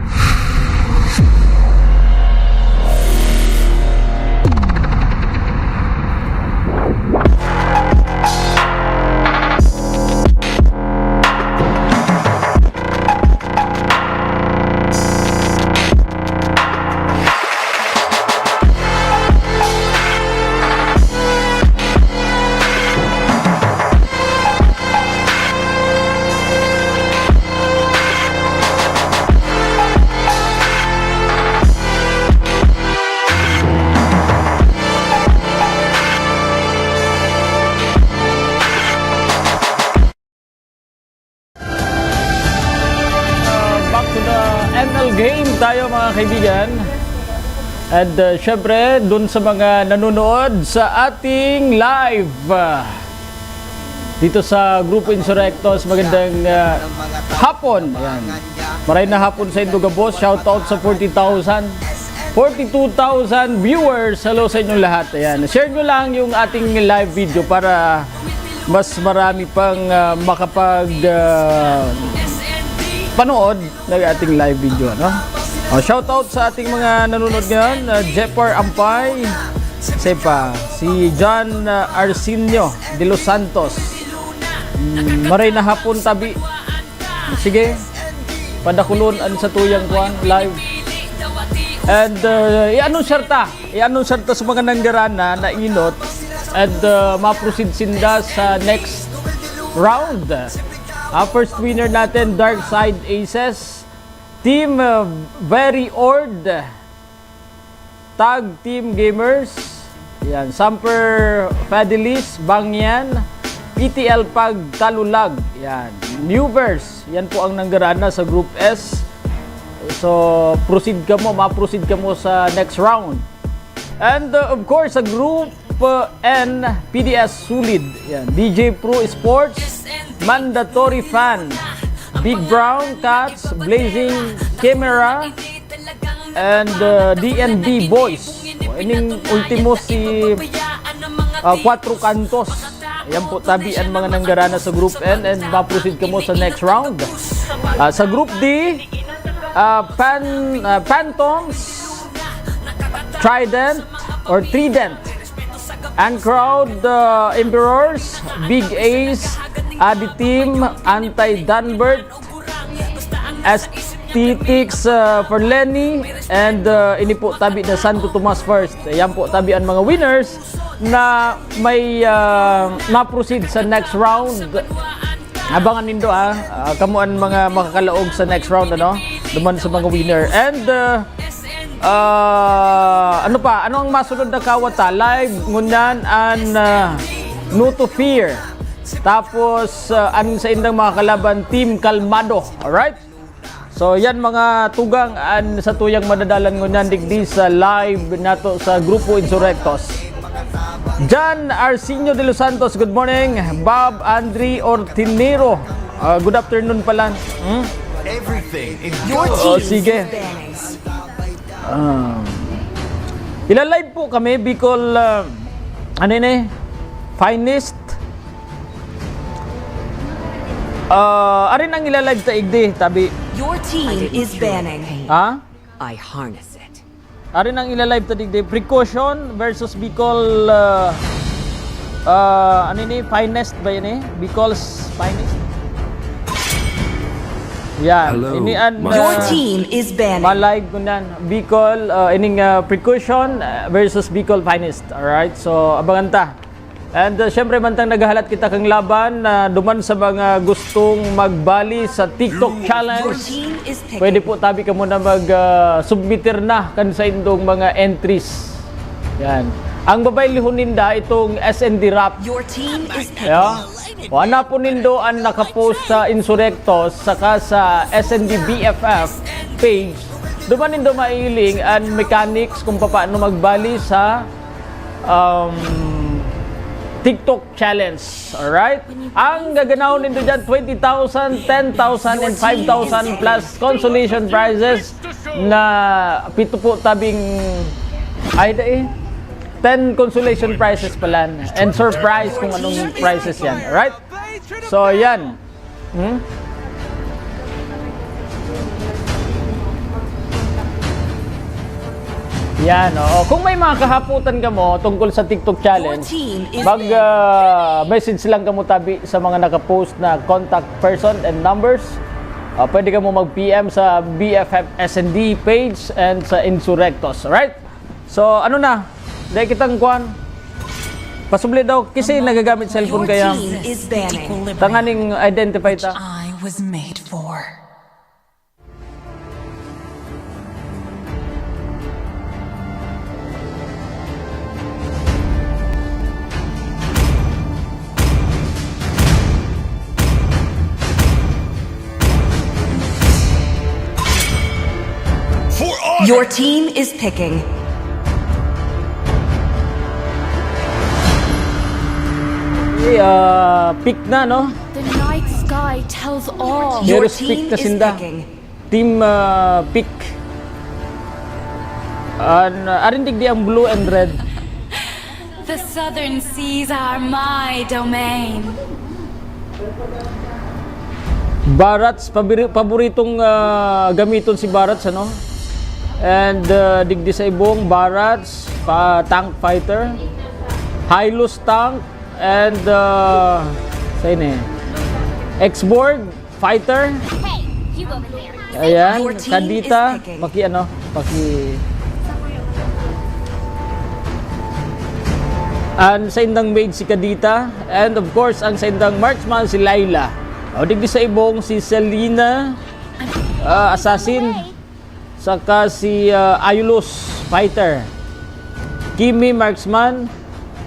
Ah, back to the M L game tayo, mga kaibigan. And, ah, syempre, dun sa mga nanonood sa ating live, ah, dito sa Grupo Insurrectos, magandang, ah, hapon. Ayan. Maray na hapon sa indo gabos. Shout out sa forty thousand. Forty-two thousand viewers. Hello sa inyong lahat. Ayan. Share nyo lang yung ating live video para mas marami pang, ah, makapag, ah, panood ng ating live video, no? O, shout out sa ating mga nanonood ngayon, ah, Jeffar Ampay, Sepa, si John, uh, Arsenio de los Santos. Mm, maray na hapon, tabi. Sige, padakulon an satuyang kwan, live. And, uh, i-anunsyar ta, i-anunsyar ta sa mga nanggaran na nainot. And, uh, ma-proceed sinda sa next round. Ah, first winner natin, Dark Side Aces, Team, uh, Very Ord, Tag Team Gamers, yan, Samper Fadilis, Bangyan, P T L Pag Talulag, yan, Newverse, yan po ang nanggarana sa Group S. So, proceed kamo, ma-proceed kamo sa next round. And, uh, of course, sa Group, uh, N, P D S Sulid, yan, D J Pro Sports, Mandatory Fan, Big Brown Cats, Blazing Camera, and, uh, D N B Boys. Ining ultimo si, uh, Cuatro Cantos. Ayan po, tabi ang mga nanggarana sa Group N and ma-proceed kamo sa next round. Ah, sa Group D, ah, Pan-, ah, Phantoms, Trident or Trident, Ang Crowd, ah, Emperors, Big Ace, Adi Team, Anti Danbert, Aesthetics, ah, for Lenny, and, ah, ini po tabi na Santo Tomas First. Ayan po, tabi ang mga winners na may, ah, ma-proceed sa next round. Abangan nindo, ah. Ah, kamo an mga makakalaog sa next round, ano? Duman sa mga winner. And, ah, ah, ano pa? Ano ang masunod na kawat, ah? Live, ngunyan, an, ah, No to Fear. Tapos, ah, an sa indang mga kalaban, Team Kalmado. Alright? So, yan mga tugang an satuyang madadalan ngunyan digdi sa live nato sa Grupo Insurrectos. John Arsenio de los Santos, good morning. Bob Andre Ortinero, ah, good afternoon pala. Hmm? Everything in Your Oh, team sige. is banning. Ah. Ila-live po kami, Bicol, ah, ano yun eh? Finest. Ah, arin ang ila-live ta igdi, tabi. Your team is banning. Ha? I harness it. Arin ang ila-live ta digdi. Precaution versus Bicol, ah, ah, ano ini? Finest ba yun eh? Bicol's Finest? Yan. Hello, Ini an, my Your ah, team is banning. Ma-live ko nan. Bicol, ah, ining, ah, Precaution, ah, versus Bicol Finest. Alright? So, abangan ta. And, ah, syempre, mantang naghahalat kita kang laban, na duman sa mga gustong magbali sa TikTok Your Challenge, team is picking. pwede po tabi kamo na mag, ah, submitir na kan sa indong mga entries. Yan. Ang babaylihon ninda itong S N D Rap. Your team is picking. Yeah. O, hanapon nindo an nakapost sa Insurrectos saka sa S N D B F F page. Duman nindo mailing an mechanics kung paano magbali sa, um, TikTok challenge. Alright? Ang gaganahon nindo dyan, twenty thousand, ten thousand, and five thousand plus consolation prizes na pito po tabing, ay, dai, ten consolation prizes pala. And surprise kung anong prizes yan. Alright? So, yan. Hmm? Yan, oo. Kung may mga kahaputan kamo tungkol sa TikTok challenge, Your team is mag, ah, message lang kamo tabi sa mga nakapost na contact person and numbers. Ah, pwede kamo mag-P M sa B F F S N D page and sa Insurrectos, right? So, ano na? Dahil kitang kwan, pasubli daw, kasi nagagamit cellphone Your kaya team is banning. tanganing identify ta. I was made for. For honor! Your team is picking. Eh, ah, pick na, no? The night sky tells all. Your Heroes pick team na is sinda. Picking. Team, ah, pick. An, arin digdi ang blue and red. The southern seas are my domain. Barats, pabiri-, paboritong, ah, gamiton si Barats, ano? And uh, digdi sa ibong, Barats, pa tank fighter, Hylos tank, and uh, sa ini, X-Borg fighter. Ayan, Kadita, paki ano, paki Ang saindang mage si Kadita, and of course, ang saindang marksman si Laila. O, digdi sa ibong si Selena, ah, assassin, saka si ah, Ayulos, fighter. Kimi, marksman.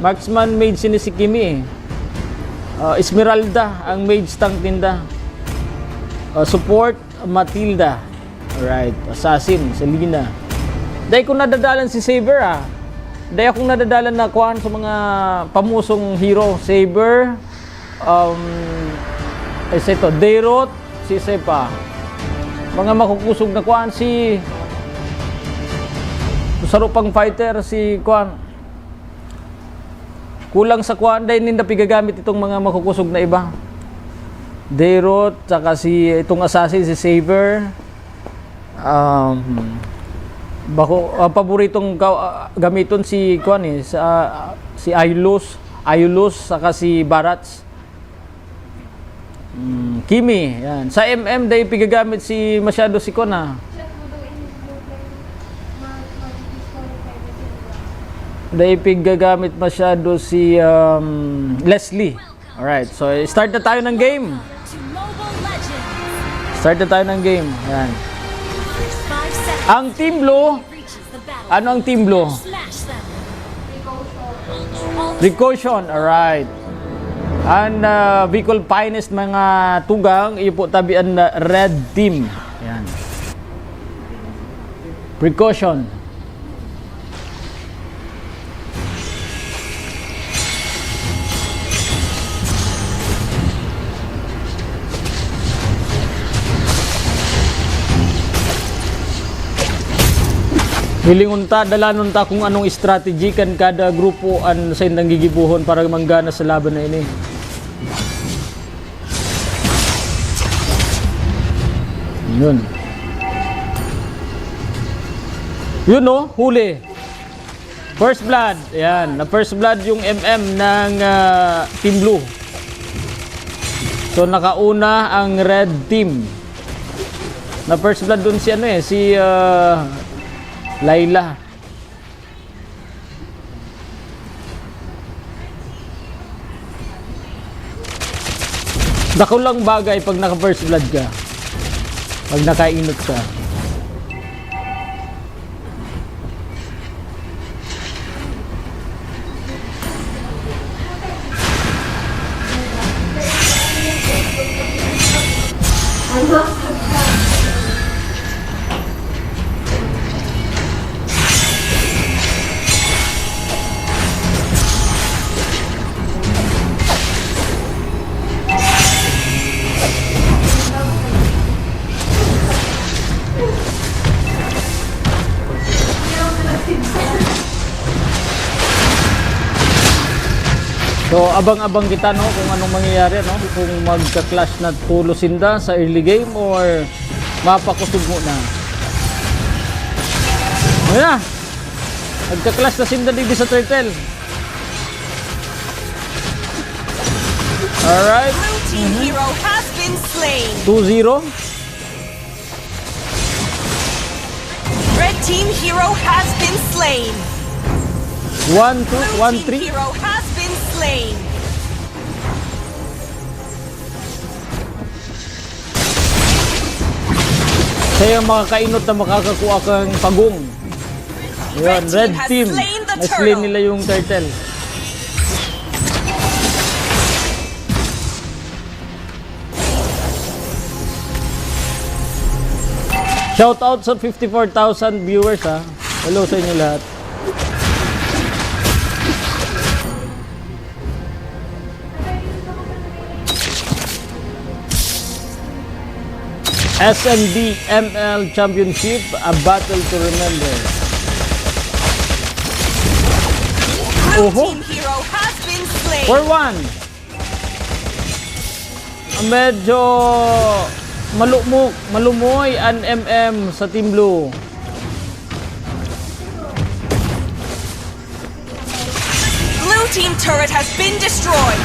Marksman mage sini si Kimi eh. Ah, Esmeralda ang mage tank ninda. Ah, support, Matilda. Alright, assassin, Selena. Dai ko nadadalan si Saber ah. Dai akong nadadalan na kuan sa mga pamusong hero. Saber, um, isa ito, Dayrot, si isa pa. Mga makukusog na kuan, si saro pang fighter, si kuan. Kulang sa kuan, dai ninda pigagamit itong mga makukusog na iba. Dayrot, saka si itong assassin, si Saber. Um, bako, ang paboritong ka, ah, gamiton si kuan eh, sa, si Ayulos, Ayulos, saka si Barats. Mm, Kimi, yan. Sa M M, dai pigagamit si masyado si kuan ah. Dai pigagamit masyado si um, Leslie. Alright, so start na tayo ng game. Start na tayo ng game. Yan. Ang Team Blue, ano ang Team Blue? Precaution, alright. Ang ah, Bicol Finest mga tugang, iyo po tabi ang ah, Red Team. Yan. Precaution. Hilingon ta, dalanon ta kung anong strategy kan kada grupo an saindang gigibohon para manggana sa laban na ini. Yun. Yun, no? Huli. First blood. Ayan. Na first blood yung M M ng ah, Team Blue. So, nakauna ang red team. Na first blood dun si ano eh, si ah, Laila. Dakulang bagay pag naka first blood ka. Pag nakainot ka. So, abang-abang kita, no, kung anong mangyayari, no, kung magka-clash na tulo sinda sa early game or mapakusog muna. Ayan na. Nagka-clash na sinda digdi sa turtle. Alright. Blue team hero has been slain. Two zero. Red team hero has been slain. One two, Blue one team three. Hero has been slain. Siya yung makakainot na makakakuha kang pagong. Yun, red team. Na-slay nila yung turtle. Shout out sa fifty-four thousand viewers ha. Hello sa inyo lahat. S N D M L Championship, a battle to remember. Blue Oho. Team hero has been slain. Four one. Medyo malumok, malumoy an M M sa Team Blue. Team turret has been destroyed.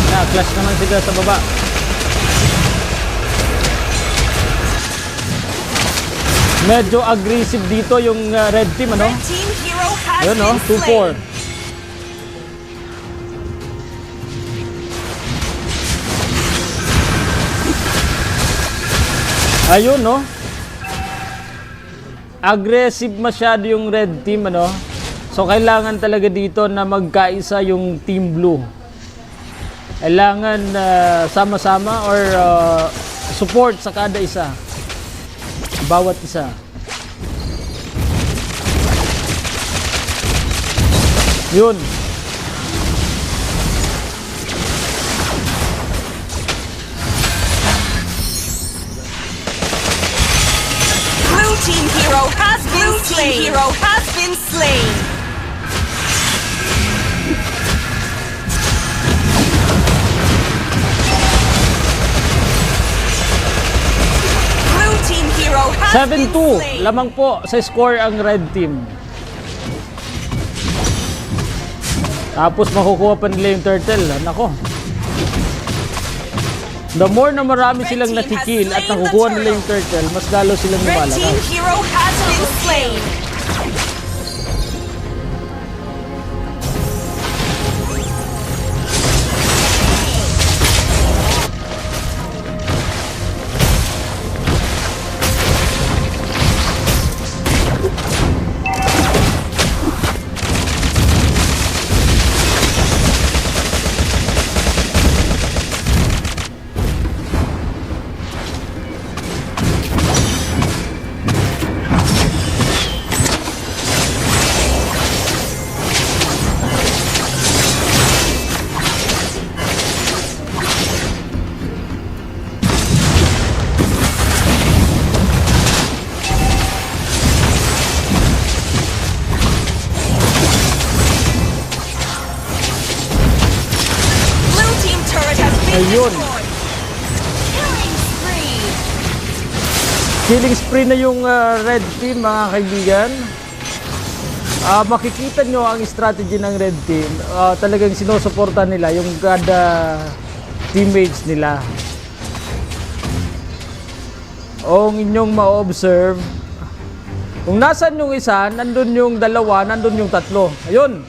Na-clash naman sila sa baba. Medyo aggressive dito yung uh, red team, ano? Red team hero has Yun, no? been slain. two four. Ayun, no? Aggressive masyado yung red team, ano? So, kailangan talaga dito na magkaisa yung Team Blue. Kailangan uh, sama-sama or uh, support sa kada isa. Bawat isa. Yun. Blue team hero has been Blue slain. Team hero has been slain. Blue team hero has seven two. Been slain. Lamang po sa score ang red team. Tapos makukuha pa nila yung turtle. Nako. The more na marami silang nakikill at nakukuha nila yung turtle, mas lalo silang lumalakas. Red team hero has been slain. Ayun. Killing spree na yung uh, red team, mga kaibigan. Uh, makikita nyo ang strategy ng red team. Uh, talagang sinusuporta nila yung kada teammates nila. Ang inyong ma-observe, kung nasan yung isa, nandun yung dalawa, nandun yung tatlo. Ayun.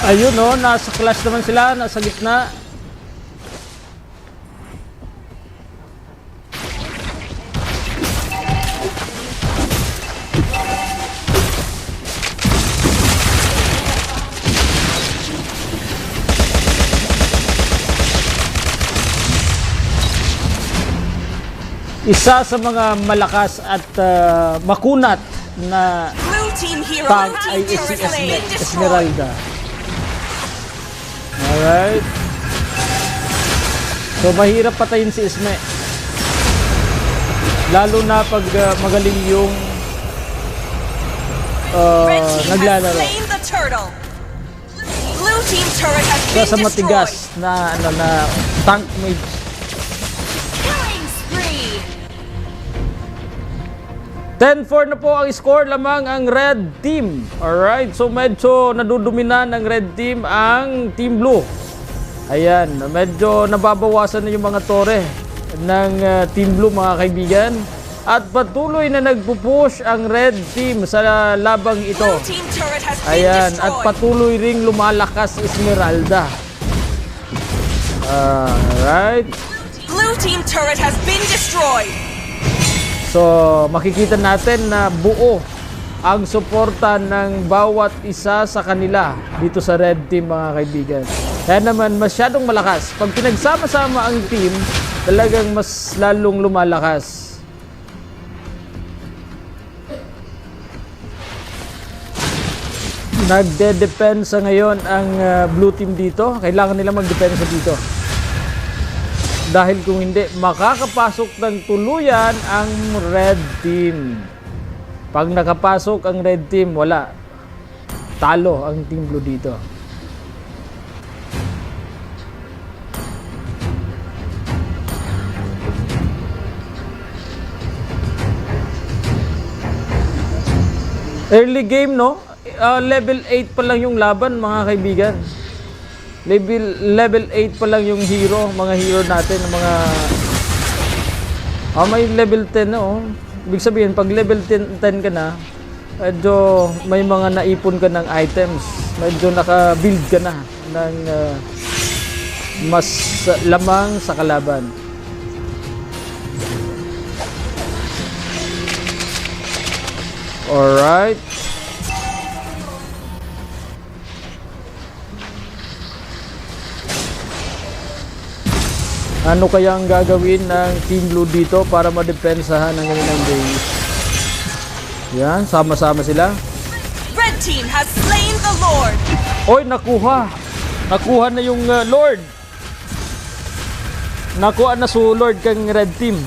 Ayun, no, nasa clash naman sila, nasa gitna. Isa sa mga malakas at uh, makunat na tank ay si Esmeralda. Alright. So, mahirap patayin si Esme. Lalo na pag uh, magaling yung uh, naglalaro. Sa, sa matigas na ano na tank mage. ten four na po ang score lamang ang red team. Alright, so medyo naduduminan ng red team ang Team Blue. Ayan, medyo nababawasan na yung mga tore ng uh, Team Blue, mga kaibigan. At patuloy na nagpupush ang red team sa labang ito. Ayan, at patuloy ring lumalakas Esmeralda. Alright. Blue team turret has been destroyed. So, makikita natin na buo ang suporta ng bawat isa sa kanila dito sa red team, mga kaibigan. Kaya naman, masyadong malakas. Pag pinagsama-sama ang team, talagang mas lalong lumalakas. Nagdedepensa ngayon ang uh, blue team dito. Kailangan nila magdepensa dito. Dahil kung hindi, makakapasok ng tuluyan ang red team. Pag nakapasok ang red team, wala. Talo ang Team Blue dito. Early game, no? Ah, level eight pa lang yung laban, mga kaibigan. Level, level eight pa lang yung hero, mga hero natin, mga, ah, may level ten na, oh. Ibig sabihin, pag level ten, ten ka na, medyo may mga naipon ka ng items. Medyo naka-build ka na ng, ah, mas lamang sa kalaban. Alright. Ano kaya ang gagawin ng Team Blue dito para madepensahan ang kanilang base? Yan, sama-sama sila. Red team has slain the Lord. Oy, nakuha. Nakuha na yung, uh, Lord. Nakuha na su Lord kang Red Team.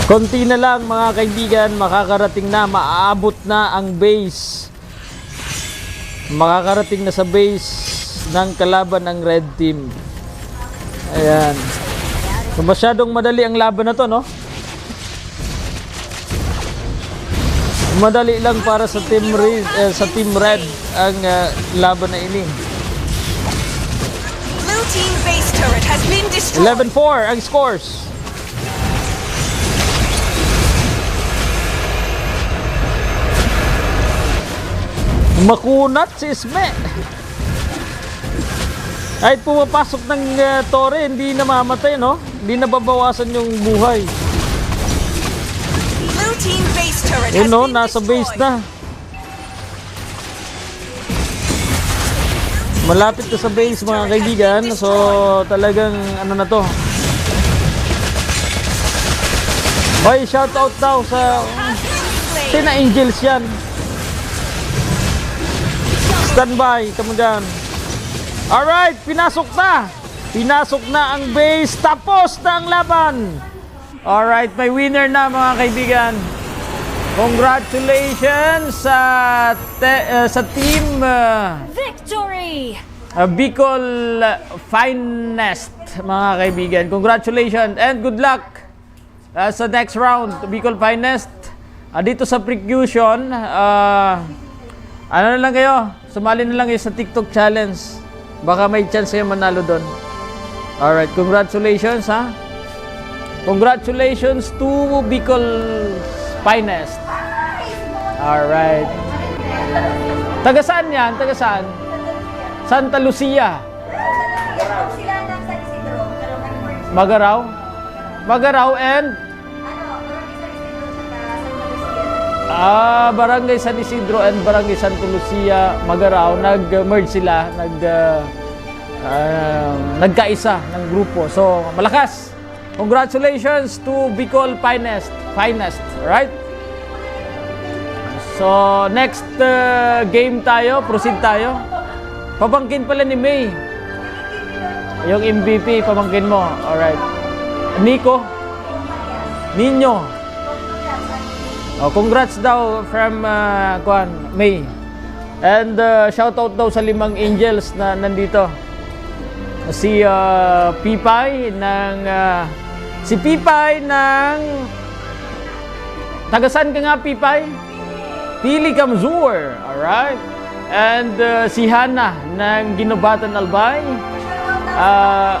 Konti na lang, mga kaibigan, makakarating na, maaabot na ang base. Makakarating na sa base ng kalaban ang red team. Ayan. So, masyadong madali ang laban na to, no? Madali lang para sa Team Red, eh, sa Team Red ang, ah, laban na ini. Blue team base turret has been destroyed. Eleven four ang scores. Makunat si Isme. Kahit pumapasok ng, ah, tore, hindi namamatay, no? Hindi nababawasan yung buhay. Blue team base turret Yun, has no? been Nasa base destroyed. Na. Malapit na sa base, mga kaibigan. So, talagang ano na to. Hoy, shoutout daw sa Tina Angels yan. Standby, tamo dyan. Alright, pinasok na. Pinasok na ang base. Tapos na ang laban. Alright, may winner na, mga kaibigan. Congratulations sa te- uh, sa team uh, Victory! uh, Bicol Finest, mga kaibigan. Congratulations and good luck uh, sa next round, Bicol Finest. Uh, dito sa Preclusion, uh, ano na lang kayo, sumali na lang kayo sa TikTok challenge. Baka may chance kayo manalo doon. Alright, congratulations ha. Congratulations to Bicol Finest. Alright. Taga saan yan? Taga saan? Santa Lucia. Magaraw? Magaraw and Ah, Barangay San Isidro and Barangay Santo Lucia, Magarao, nag-merge sila, nag ah, ah, nagkaisa ng grupo. So, malakas. Congratulations to Bicol Finest, Finest, right? So, next ah, game tayo, proceed tayo. Pamangkin pala ni May. Yung M V P, pamangkin mo. Alright. Nico? Nino? Oh, congrats daw from, ah, kuwan, May. And, ah, shoutout daw sa limang angels na nandito. Si, ah, Pipay ng, ah, si Pipay ng, taga saan ka nga, Pipay? Pili Kamzur. Alright. And, uh, si Hana ng Guinobatan, Albay. Ah,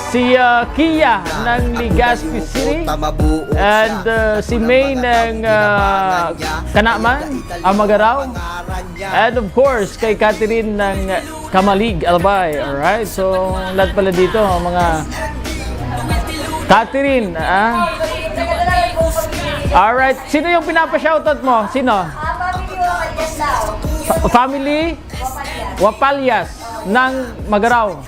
si, uh, Kia ng Legazpi City. And, uh, si May ng, uh, Kanaman, ah, Magarao. And of course, kay Catherine ng Kamalig, Albay. Alright? So, lahat pala dito, mga Catherine, ah. Alright. Sino yung pinapa-shoutout mo? Sino? Fa- family? Wapalias ng Magarao.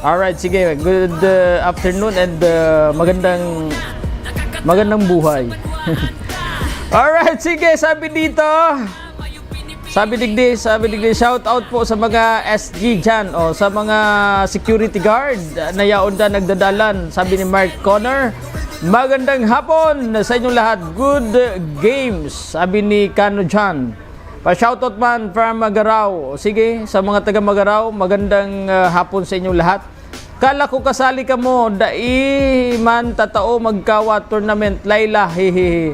Alright, sige. Good uh, afternoon and uh, magandang magandang buhay. Alright, sige, sabi dito. Sabi digdi, sabi digdi, shout out po sa mga S G dyan o sa mga security guard na yaon dyan nagdadalan. Sabi ni Mark Connor, magandang hapon sa inyong lahat. Good games, sabi ni Kano John. Pa-shoutout man from Magarao. Sige, sa mga taga Magarao, magandang ah, hapon sa inyong lahat. Kala ko kasali kamo, dai man tatao magkawa tournament, Laila, hehehe.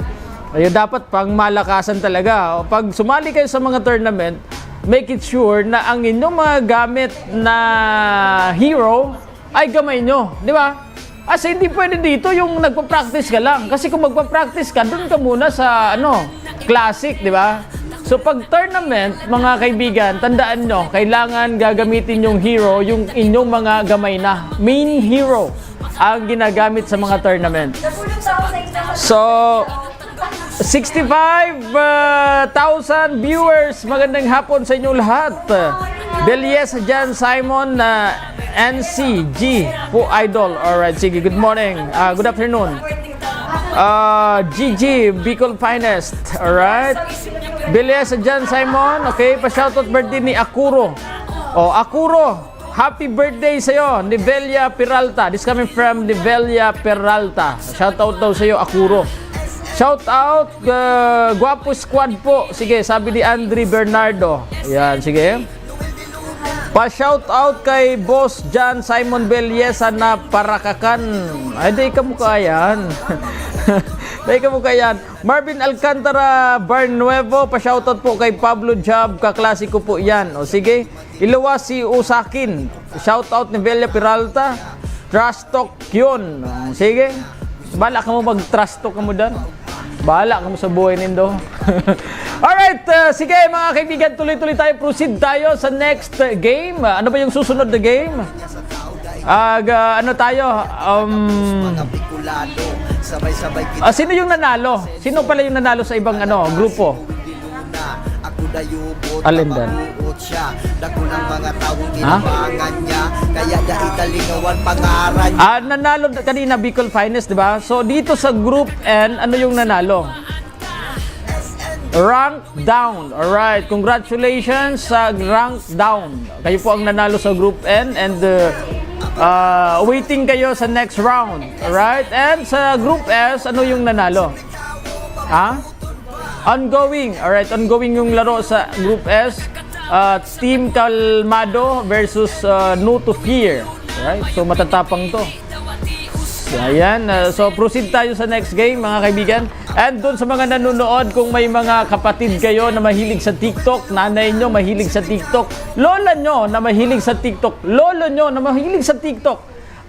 Ayun, dapat pang malakasan talaga. Pag sumali kayo sa mga tournament, make it sure na ang inyong mga gamit na hero ay gamay nyo, di ba? Kasi hindi pwede dito yung nagpa-practice ka lang. Kasi kung magpa-practice ka, doon ka muna sa ano, classic, di ba? So pag tournament, mga kaibigan, tandaan nyo, kailangan gagamitin yung hero, yung inyong mga gamay na. Main hero ang ginagamit sa mga tournament. So, sixty-five thousand viewers. Magandang hapon sa inyong lahat. Belyesa Jan Simon na N C G po, idol. Alright, sige, good morning. Ah, good afternoon. Ah, G G, Bicol Finest. Alright. Belyesa Jan Simon. Okay, pa-shoutout birthday ni Akuro. Oh, Akuro. Happy birthday sa'yo, Nivelia Peralta. This coming from Nivelia Peralta. Shout out daw sa'yo, Akuro. Shout out, uh, Guapo Squad po. Sige, sabi ni Andre Bernardo. Yan, sige. Pa-shout out kay Boss John Simon Belyesa na parakakan. Ay, di ka mukha yan. Di ka mukha yan. Marvin Alcantara Barnuevo, pa-shoutout po kay Pablo Job, kaklase ko po yan. O sige, iluwas si Usakin. Shout out ni Velia Peralta. Trash talk yun. Sige. Bala ka mo mag-trash talk ka mo dyan. Bala ka mo sa buhay nindo. Alright, uh, sige mga kaibigan, tuloy-tuloy tayo, proceed tayo sa next uh, game. Uh, ano ba yung susunod na game? Ag, uh, ano tayo? Um, uh, sino yung nanalo? Sino pala yung nanalo sa ibang ano grupo? Alin dan? Ha? Ah, nanalo kanina Bicol Finest, di ba? So dito sa Group N, ano yung nanalo? Rank down. Alright, congratulations sa rank down. Kayo po ang nanalo sa Group N and uh, uh, waiting kayo sa next round. Alright, and sa Group S, ano yung nanalo? Ha? Ongoing. Alright, ongoing yung laro sa Group S. Uh, Team Kalmado versus uh, No to Fear. Alright, so matatapang to. So, ayan, uh, so proceed tayo sa next game, mga kaibigan. And doon sa mga nanonood, kung may mga kapatid kayo na mahilig sa TikTok, nanay nyo mahilig sa TikTok, lola nyo na mahilig sa TikTok, lolo nyo na mahilig sa TikTok,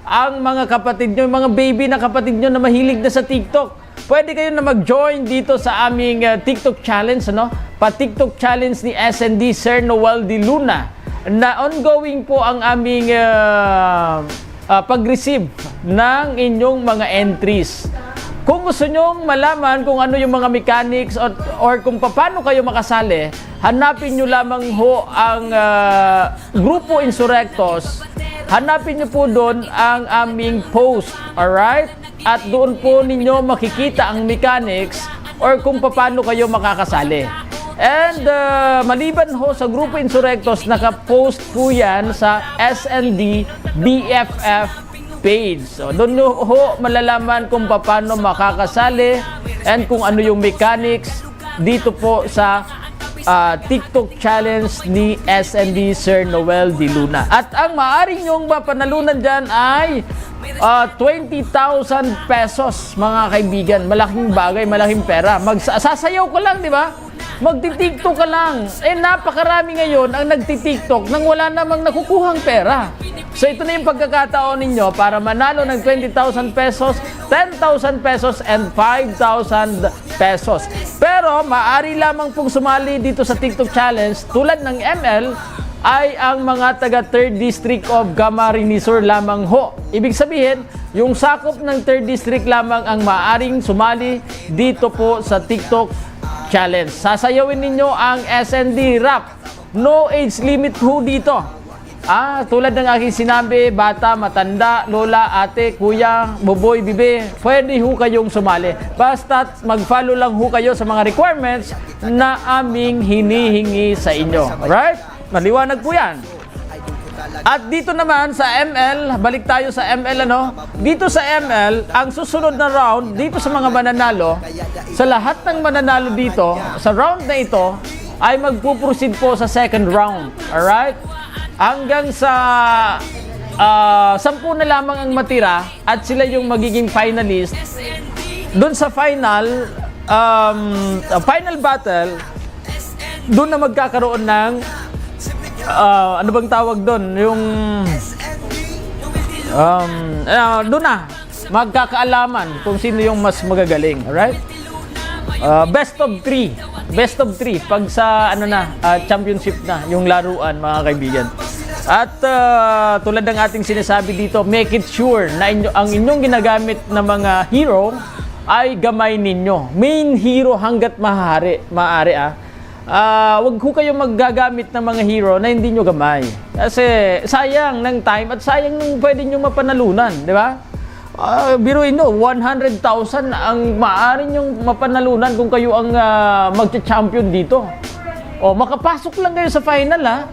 ang mga kapatid nyo, mga baby na kapatid nyo na mahilig na sa TikTok, pwede kayo na mag-join dito sa aming uh, TikTok challenge, ano? Pa TikTok challenge ni S N D Sir Noel de Luna na ongoing po ang aming uh, uh, pag-receive ng inyong mga entries. Kung gusto nyong malaman kung ano yung mga mechanics or, or kung paano kayo makasali, hanapin nyo lamang ho ang uh, Grupo Insurrectos. Hanapin nyo po doon ang aming post. Alright? At doon po ninyo makikita ang mechanics or kung paano kayo makakasali. And uh, maliban ho sa Grupo Insurrectos, nakapost po yan sa S N D B F F page. So, doon nyo ho malalaman kung paano makakasali and kung ano yung mechanics dito po sa uh, TikTok challenge ni S N D Sir Noel de Luna. At ang maaari nyong mapanalunan dyan ay uh, twenty thousand pesos, mga kaibigan. Malaking bagay, malaking pera. Magsasayaw ka lang, di ba? Magti-TikTok ka lang. Eh, napakarami ngayon ang nagti-TikTok nang wala namang nakukuhang pera. So, ito na yung pagkakataon ninyo para manalo ng twenty thousand pesos, ten thousand pesos, and five thousand pesos. Pero, maaari lamang pong sumali dito sa TikTok Challenge tulad ng M L ay ang mga taga Third District of Camarines Sur lamang ho. Ibig sabihin, yung sakop ng Third District lamang ang maaring sumali dito po sa TikTok Challenge. Sasayawin ninyo ang S N D rap. No age limit ho dito. Ah, tulad ng aking sinabi, bata, matanda, lola, ate, kuya, boboy, bibi, pwede ho kayong sumali. Basta mag-follow lang ho kayo sa mga requirements na aming hinihingi sa inyo. Alright? Maliwanag po yan. At dito naman sa M L, balik tayo sa M L, ano? Dito sa M L, ang susunod na round, dito sa mga mananalo, sa lahat ng mananalo dito, sa round na ito, ay magpuproceed po sa second round. Alright? Hanggang sa ah, sampu na lamang ang matira at sila yung magiging finalist. Doon sa final, um, final battle, doon na magkakaroon ng, ah, ano bang tawag doon? Yung, um, ah, doon na, magkakaalaman kung sino yung mas magagaling. Alright? Ah, best of three. Best of three. Pag sa, ano na, ah, championship na yung laruan, mga kaibigan. At, ah, tulad ng ating sinasabi dito, make it sure na inyo, ang inyong ginagamit na mga hero ay gamay ninyo. Main hero hanggat mahari, maaari, ah. Ah, wag ho kayong maggagamit ng mga hero na hindi nyo gamay. Kasi sayang ng time at sayang ng pwede nyo mapanalunan, di ba? Ah, biruin nyo, one hundred thousand ang maaari nyong mapanalunan kung kayo ang, ah, magcha-champion dito. O, makapasok lang kayo sa final, ha?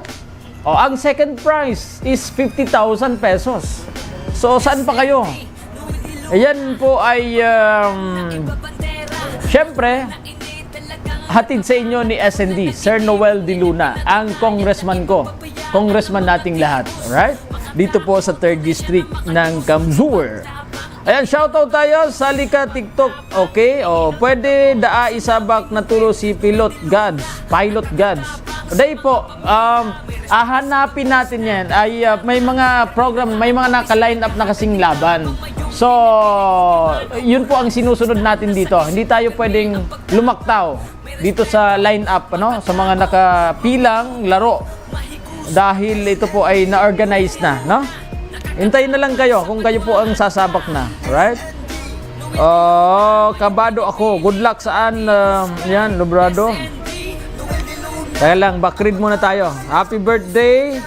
O, ang second prize is fifty thousand pesos. So, saan pa kayo? Ayan po ay, um, syempre, hatid sa inyo ni S N D, Sir Noel De Luna, ang congressman ko. Congressman nating lahat. Alright? Dito po sa third District ng Kamzur. Ayan, shoutout tayo sa Lika TikTok. Okay? O, pwede daa isabak na tulo si Pilot Gods. Pilot Gods. Day po, um, ahanapin natin yan. Ay, uh, may mga program, may mga naka-line up na kasing laban. So, yun po ang sinusunod natin dito. Hindi tayo pwedeng lumaktaw dito sa line up, ano, sa mga nakapilang laro. Dahil ito po ay na-organize na, no? Hintayin na lang kayo kung kayo po ang sasabak na, right? Oh, kabado ako. Good luck saan, ah, yan, Lobrado. Kaya lang, backread muna tayo. Happy birthday,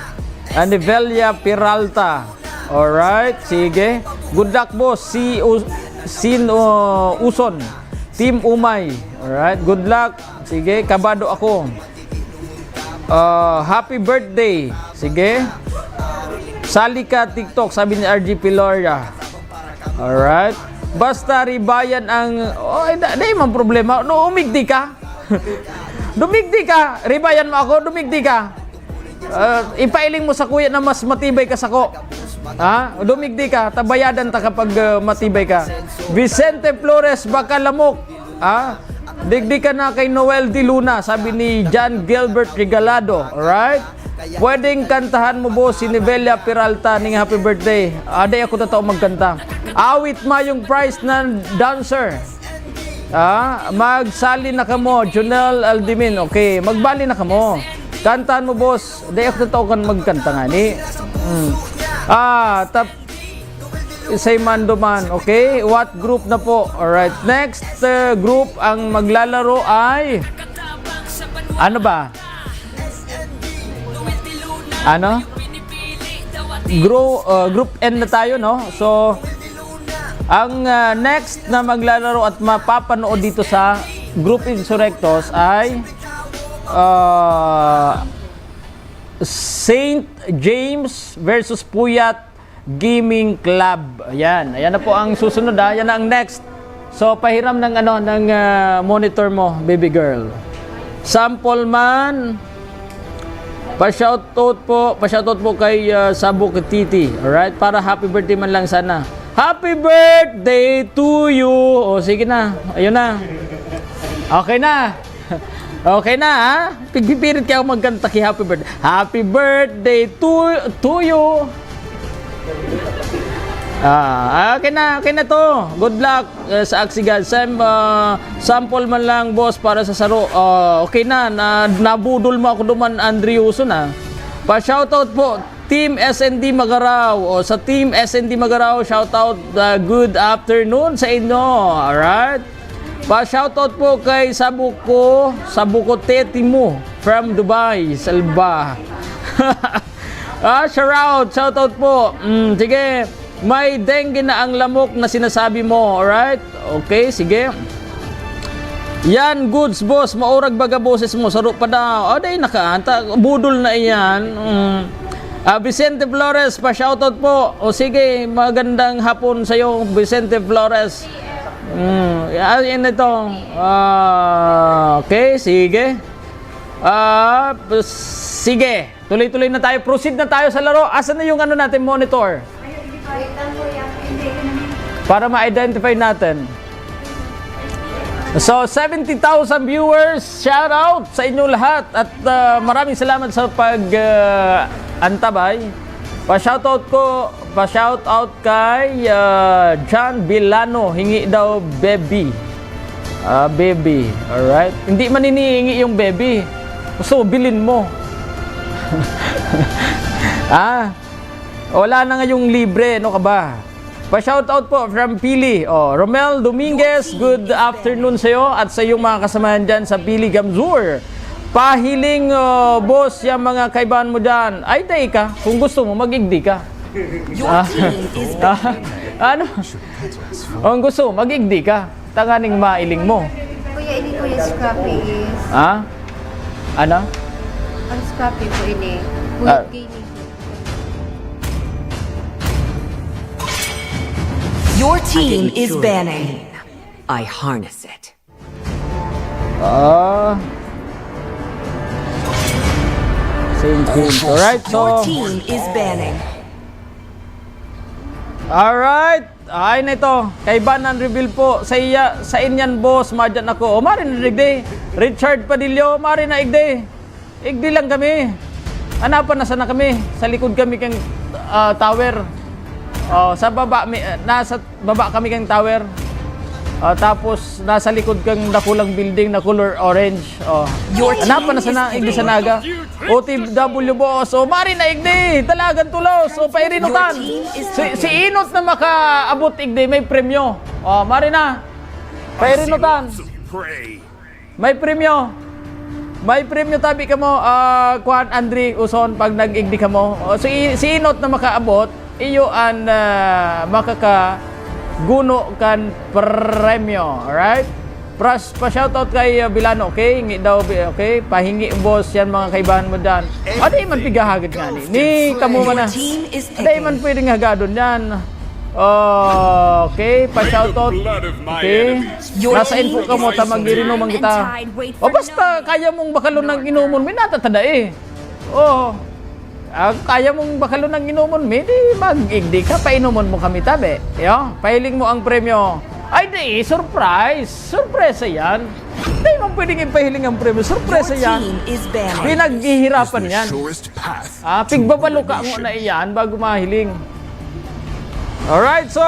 Anivelia Peralta. Alright, sige. Good luck, boss. Si U-, Sin, uh, Uson. Team Umay. Alright, good luck. Sige, kabado ako. Ah, happy birthday. Sige. Sali ka TikTok, sabi ni R G Piloria. Alright. Basta ribayan ang, oh, ay, da, da man problema. No, umigdi ka. Dumigdi ka. Ribayan mo ako, dumigdi ka. Ah, ipailing mo sa kuya na mas matibay ka sako. Ha? Dumigdi ka, tabayadan ta kapag, ah, matibay ka. Vicente Flores, baka lamok. Ha? Digdi ka na kay Noel De Luna, sabi ni John Gilbert Regalado. Alright? Pwedeng kantahan mo, boss, si Nivelia Peralta ning happy birthday. Aday ako totoo magkanta. Awit mayong prize na dancer. Ah, magsali na kamo, Junel Aldimin. Okay, magbali na kamo. Kantahan mo, boss. Di ako totoo kan magkanta nga ni. Hmm. Ah, tap say mando man. Okay, what group na po? Alright, next, uh, group ang maglalaro ay ano ba? Ano? Gro-, uh, group N na tayo, no? So, ang, uh, next na maglalaro at mapapanood dito sa Group Insurrectos ay, uh, Saint James versus Puyat Gaming Club. Ayan. Ayan na po ang susunod, ha. Ayan na ang next. So, pahiram ng, ano, ng, ah, monitor mo, baby girl. Sample man. Pa-shoutout po, pa-shoutout po kay, ah, Sabukititi. Alright? Para happy birthday man lang sana. Happy birthday to you. O, sige na. Ayun na. Okay na. Okay na, ha? Pigpipirit kaya ako magkanta ki happy birthday. Happy birthday to, to you. Ah, okay na, okay na to. Good luck, eh, sa Aksigan. Sam-, ah, sample man lang, boss, para sa saro. Ah, okay na, na, nabudol mo ako duman, Andrioso na. Pa-shoutout po, Team S N D Magarao. O, sa Team S N D Magarao, shoutout, ah, good afternoon sa inyo. Alright? Pa-shoutout po kay Sabuko, Sabuko Teti mo from Dubai, Salba. Ah, shout out, shout out po. Mm, sige. May dengue na ang lamok na sinasabi mo, alright? Okay, sige. Yan, goods, boss. Maurag baga boses mo. Saro pa daw. O, dai naka. Anta, budol na iyan. Mm. Ah, Vicente Flores, pa-shoutout po. O sige, magandang hapon sa'yo, Vicente Flores. Mm, ah, yan ito. Ah, okay, sige. Ah, sige. Tuloy-tuloy na tayo. Proceed na tayo sa laro. Asan na yung ano natin, monitor? Para ma-identify natin. So, seventy thousand viewers, shout out sa inyong lahat at ah, maraming salamat sa pag ah, antabay. Pa-shoutout ko, pa-shoutout kay ah, John Villano, hingi daw baby. Ah, baby, alright? Hindi man hinihingi yung baby. Gusto mo, bilin mo. Ah, wala na ngayong libre, ano ka ba? Pa-shoutout po from Pili. Oh, Romel Dominguez, good afternoon sa'yo at sa iyong mga kasamahan dyan sa Pili Gamzur. Pahiling, oh, boss, yung mga kaibahan mo dyan. Ay, dai ka. Kung gusto mo, mag-igdi ka. Your Ah. team is Ah, ano? Kung gusto mo, mag-igdi ka. Tanganing mailing mo. Kuya, ini Kuya Scrappy is Ha? Ano? Ang Scrappy po ini. Kuya Ah. Gaming po. Your team is banning. I harness it. Ah. Same team. Alright, Your so team is banning. Alright. Ay na ito. Kay Van Reveal po. Sa iya, sa inyan, boss, madyan ako. O, mari na igdi. Richard Padillo, mari na igdi. Igdi lang kami. Hanapan na sana kami. Sa likod kami kang ah, tower. Oh, sa baba, mi, nasa baba kami kang tower. Ah, tapos, nasa likod kang dakulang building na color orange. Oh. Your Hanapan na team sana, is igdi sa Naga. O T W boss. O, mari na igdi. Talagang tulos. O, pairinutan. Your team is Si, si Inot na makaabot igdi, may premyo. O, mari na. Pairinutan. May premyo. May premyo tabi kamo, ah, Kuan Andre Uson, pag nag-igdi kamo. O, si, si Inot na makaabot, iyo an ah, makakaguno kan premyo. Alright? Pras, pa-shoutout kay ah, Bilano, okay? Hingi daw, bi- okay? Pahingi, boss, yan mga kaibahan mo dyan. Adi man pigahagad nga ni. Ni, kamo man na. Your team is Adi man picking. Pwedeng hagadon yan. Okay, pa-shoutout. Okay. Nasa info ka mo, ta mag-irinuman kita. O basta, kaya mong bakalon ng inuman, may natatada eh. Oo. Ah, kaya mong bakalon ng inuman, may di mag-igdi ka, painuman mo kami tabi. Yo, pahiling mo ang premyo. Ay di, surprise! Surpresa yan! Di mo pwedeng ipahiling ang premyo. Surpresa Your yan! Team is banning. Pinaghihirapan yan. Surest path Ah, to pigbabalo ka winning mo na mission. Iyan bago mahiling. Alright, so,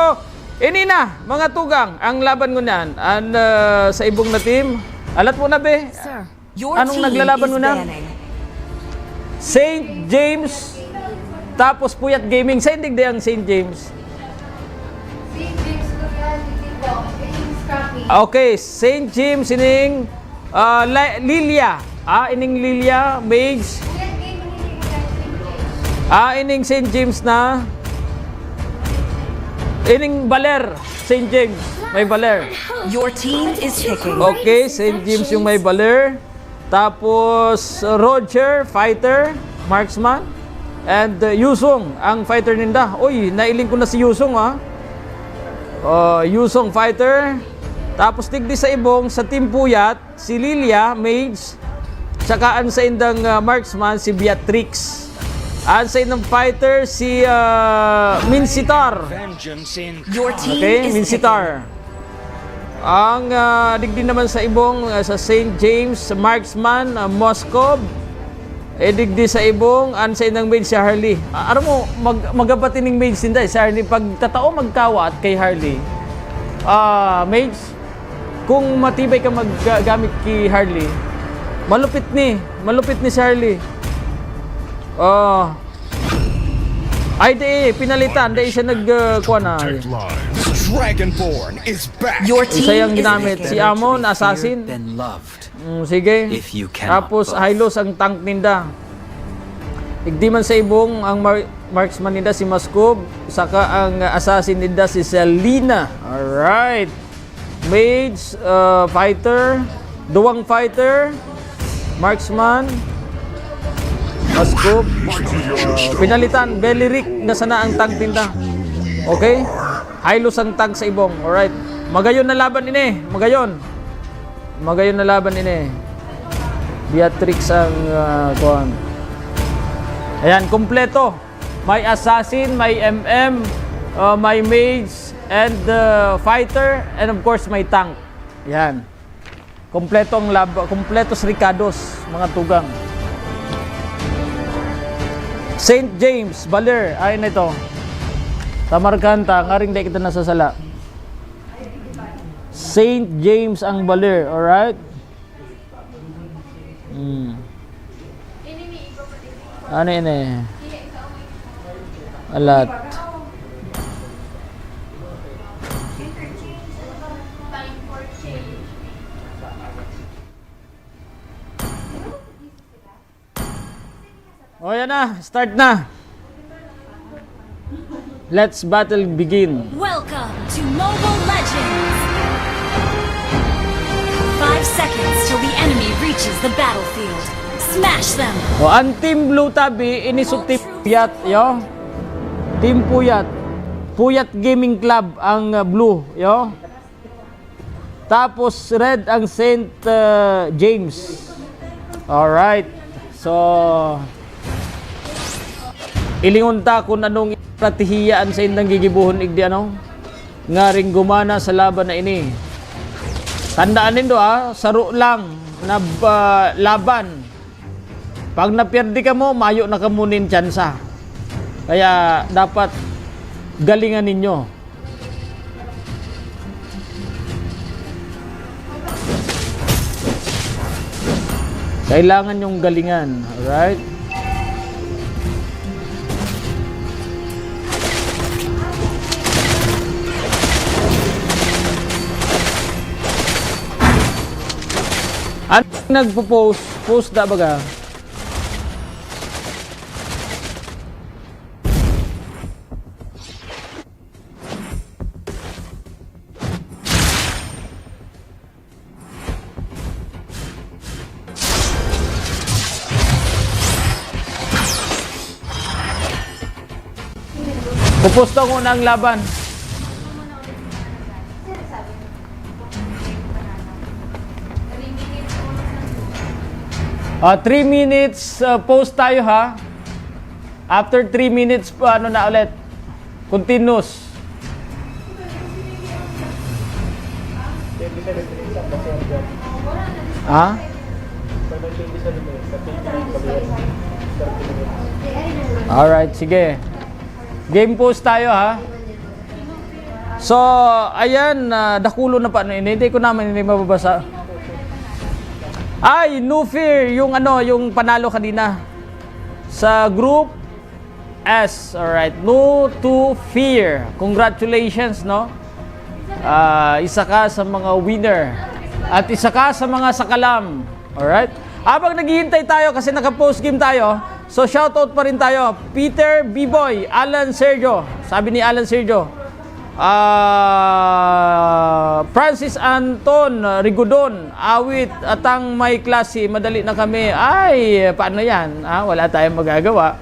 ini na, mga tugang, ang laban ngunyan. An, ah, sa ibong na team. Alat mo na, be? Sir, your Anong team naglalaban is ngunyan? Banning. Saint James, tapos Puyat Gaming. Sa indig di ang Saint James? Saint James ko yan, hindi po. Saint James Scrappy. Okay, Saint James ining Ah, la- Lilia. Ah, ining Lilia, Mage. Ah, ining Saint James na. Ining Baler, Saint James. May Baler. Your team is picking. Okay, Saint James yung may Baler. Tapos, Roger, fighter, marksman. And uh, Yusong, ang fighter ninda. Uy, nailing ko na si Yusong, ah. Oh, Yusong, fighter. Tapos, tigdi sa ibong, sa Team Puyat, si Lilia, mage, tsaka ang sa indang ah, marksman, si Beatrix. Ang sa indang fighter, si ah, Minsitar. Vengeance in Your team Okay, is Minsitar. Ang ah, digdi naman sa ibong ah, sa Saint James, marksman, ah, Moskov. E digdi sa ibong, ang sa indang mage si Harley. Ah, aram mo, mag, magabat ining mage sinda, eh, si Harley. Pag tatao magkawat kay Harley, ah, mage, kung matibay ka maggamit ki Harley, malupit ni, malupit ni si Harley. Ah. Ay, di, pinalitan, di siya nag, ah, kuha na. Protect lives. Dragonborn is back. Your Isa team yang is ginamit, picking. Si Amon, Better to be assassin. Feared than loved. Mm, sige. If you cannot Tapos, both. Hylos ang tank ninda. Di man sa ibong ang mar-, marksman ninda si Maskub, saka ang assassin ninda si Selena. Alright. Mage, uh, fighter, duwang fighter, marksman, Maskub. Uh, pinalitan, Belerick na sana ang tank ninda. Okay? Hylos ang tank sa ibong. Alright. Magayon na laban ini. Magayon. Magayon na laban ini. Beatrix ang, ah, kuwan. Ayan, kompleto. May assassin, may M M, ah, may mage, and, ah, fighter, and of course, may tank. Ayan. Kompleto ang lab-, kompletos rikados, mga tugang. Saint James, Baler, ay na ito. Tamarkan ta, ngaring di kita nasasala. Saint James ang Baler, alright? Hmm. Ano ini? Alat. O, yan na. Start na. Let's battle begin. Welcome to Mobile Legends! Five seconds till the enemy reaches the battlefield. Smash them! O, ang Team Blue Tabi, ini su Team Puyat, yo? Team Puyat. Puyat Gaming Club ang, uh, Blue, yo? Tapos red ang Saint, uh, James. Alright. So, ilingon ta kung anong estratehiya an saindang gigibohon igdi, ano? Ngaring gumana sa laban na ini. Tandaan nindo, ah, saro lang na, ah, laban. Pag napiyerde kamo, mayo na kamo nin tsansa. Kaya dapat galingan ninyo. Kailangan yung galingan, alright? Ano nagpo-post? Post da baga? Pupusto ko na ang laban. Ah, three minutes, ah, post tayo, ha. After three minutes, ano na ulit? Continuous. Ha? Alright, sige. Game post tayo, ha. So, ayan, ah, dakulo na pa, ano, ini, hindi ko naman ini mababasa. Ay, no fear, yung ano, yung panalo kanina sa group S. Alright, no to fear. Congratulations, no? Ah, isa ka sa mga winner. At isa ka sa mga sakalam. Alright? Habang naghihintay tayo kasi naka-post game tayo, so shoutout pa rin tayo. Peter Biboy, Alan Sergio. Sabi ni Alan Sergio, ah, Francis Anton Rigodon, awit, atang may klase, madali na kami. Ay, paano yan? Ah, wala tayong magagawa.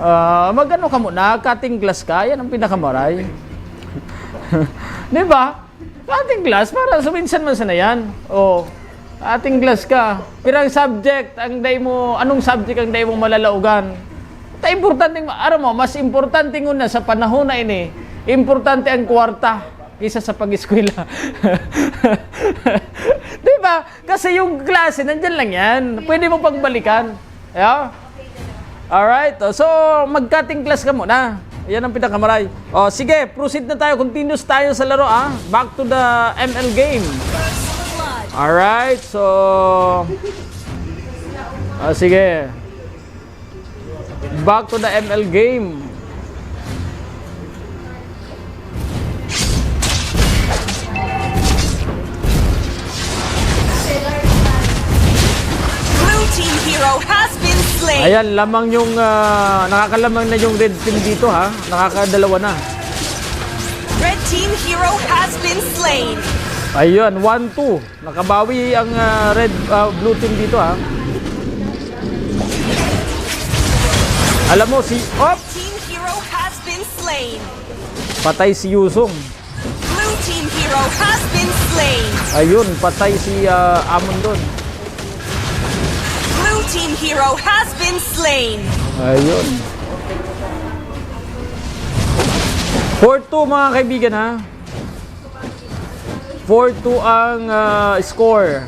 Ah, mag-ano ka muna, cutting class ka, yan ang pinakamaray. Di ba? Cutting class, para suminsan man sana yan. O, cutting class ka. Pirang subject ang dai mo, anong subject ang dai mo malalaogan? Ta importante, aram mo, mas importante nguna sa panahon na ini, importante ang kwarta kaysa sa pag-eskwela. Di ba? Kasi yung klase, nandyan lang yan. Pwede mo pagbalikan. Yeah? Alright. So, mag-cutting class ka muna. Yan ang pinakamaray. O, sige, proceed na tayo. Continuous tayo sa laro, ah. Back to the M L game. Alright, so, ah, sige. Back to the M L game. Blue team hero has been slain. Ayan, lamang yung, ah, nakakalamang na yung red team dito, ha. Nakakadalawa na. Red team hero has been slain. Ayun, one two. Nakabawi ang, ah, red, ah, blue team dito, ha. Alam mo, si... Op! Team hero has been slain. Patay si Yusong. Blue team hero has been slain. Ayun, patay si, ah, Amon doon. Blue team hero has been slain. Ayun. Four two, mga kaibigan, ha. Four two ang, ah, score.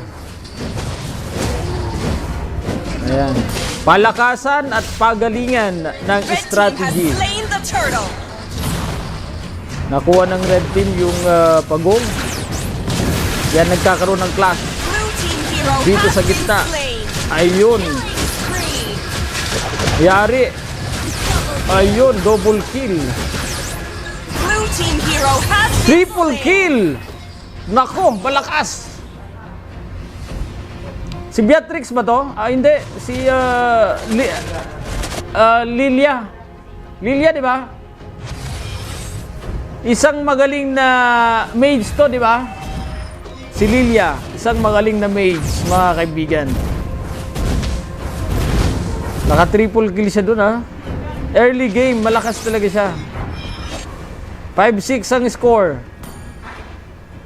Ayan. Palakasan at pagalingan ng Red team has strategy. Slain the turtle. Nakuha ng red team yung, ah, pagong. Yan, nagkakaroon ng clash. Blue team hero Dito has sa been gitna. Slain. Ayun. Killing spree. Yari. Ayun, double kill. Blue team hero has been Triple slain. Kill. Nako, malakas. Si Beatrix ba to? Ah, hindi. Si, ah, Li- ah, Lilia. Lilia, di ba? Isang magaling na mage to, di ba? Si Lilia, isang magaling na mage, mga kaibigan. Naka-triple kill siya dun, ha. Early game, malakas talaga siya. Five six ang score.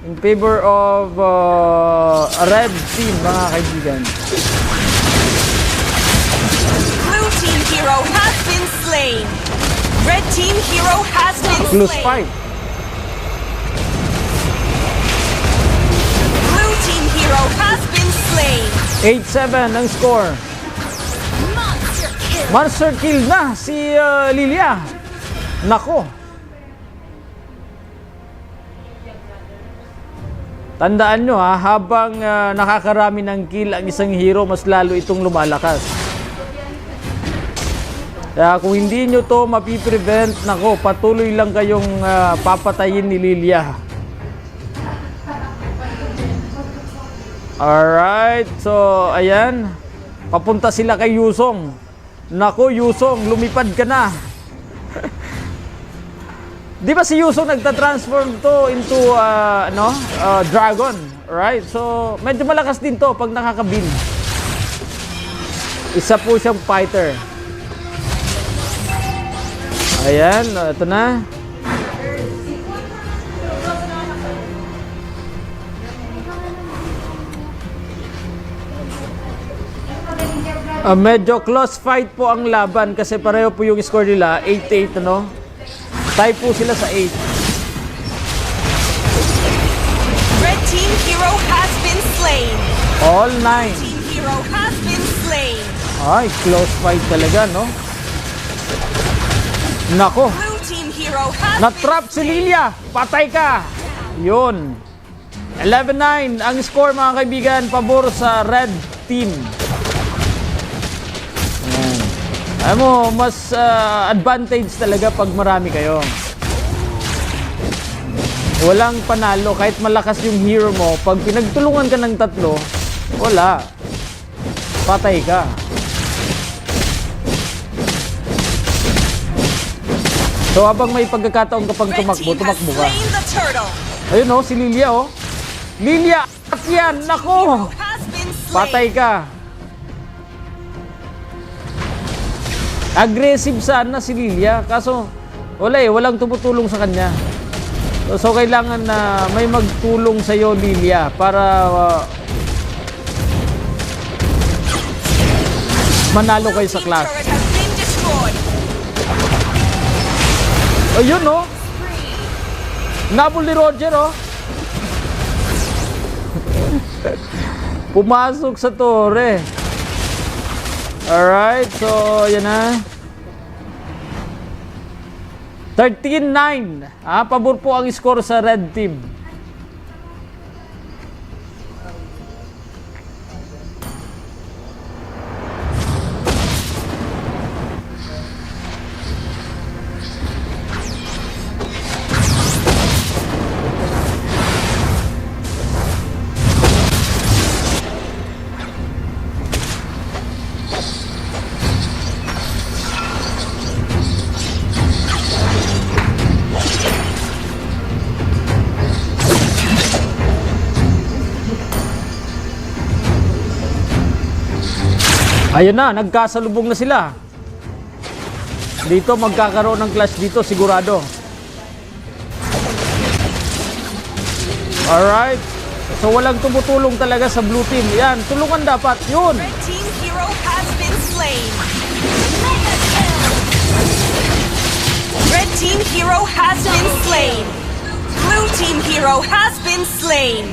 In favor of, uh, red team, mga kaibigan. Blue team hero has been slain. Red team hero has been Close slain. fight. Blue team hero has been slain. Eight seven ang score. Monster kill. Monster kill na si, uh, Lilia. Nako. Tandaan nyo, ha, habang, ah, nakakarami ng kill ang isang hero, mas lalo itong lumalakas. Kaya kung hindi nyo to mapiprevent, nako, patuloy lang kayong, ah, papatayin ni Lilia. Alright, so ayan. Papunta sila kay Yusong. Nako, Yusong, lumipad ka na. Di ba si Yusong nagta-transform to into, ah, ano, ah, dragon, right? So, medyo malakas din to pag nakaka-beam. Isa po siyang fighter. Ayan, ito na. Ah, medyo close fight po ang laban kasi pareho po yung score nila, eight eight, ano? Tie po sila sa eight. Red team hero has been slain. All nine. Team hero has been slain. Ay, close fight talaga, no? Nako, Blue team hero has na-trap si Lilia. Patay ka. Yun. Eleven nine ang score, mga kaibigan, pabor sa red team. Ayan. Alam mo, mas, ah, advantage talaga pag marami kayo. Walang panalo, kahit malakas yung hero mo, pag pinagtulungan ka ng tatlo, wala. Patay ka. So, habang may pagkakataon ka pang Red tumakbo, team has tumakbo ka. Slain the turtle. Ayun, oh, si Lilia, oh. Lilia! At yan! Nako! Has been slain. Patay ka! Aggressive sana si Lilia, kaso wala eh, walang tumutulong sa kanya. So, so kailangan na may magtulong sa'yo, Lilia, para, ah, manalo kayo sa clash. Turret has been destroyed. Ayun, no? Nabol ni Roger, oh. Pumasok sa torre. Alright, so yan na. Thirteen nine. Ah, pabor po ang score sa red team. Ayan na, nagkasalubong na sila. Dito, magkakaroon ng clash dito, sigurado. Alright. So, walang tumutulong talaga sa blue team. Yan, tulungan dapat. Yun. Red team hero has been slain. Red team hero has been slain. Blue team hero has been slain.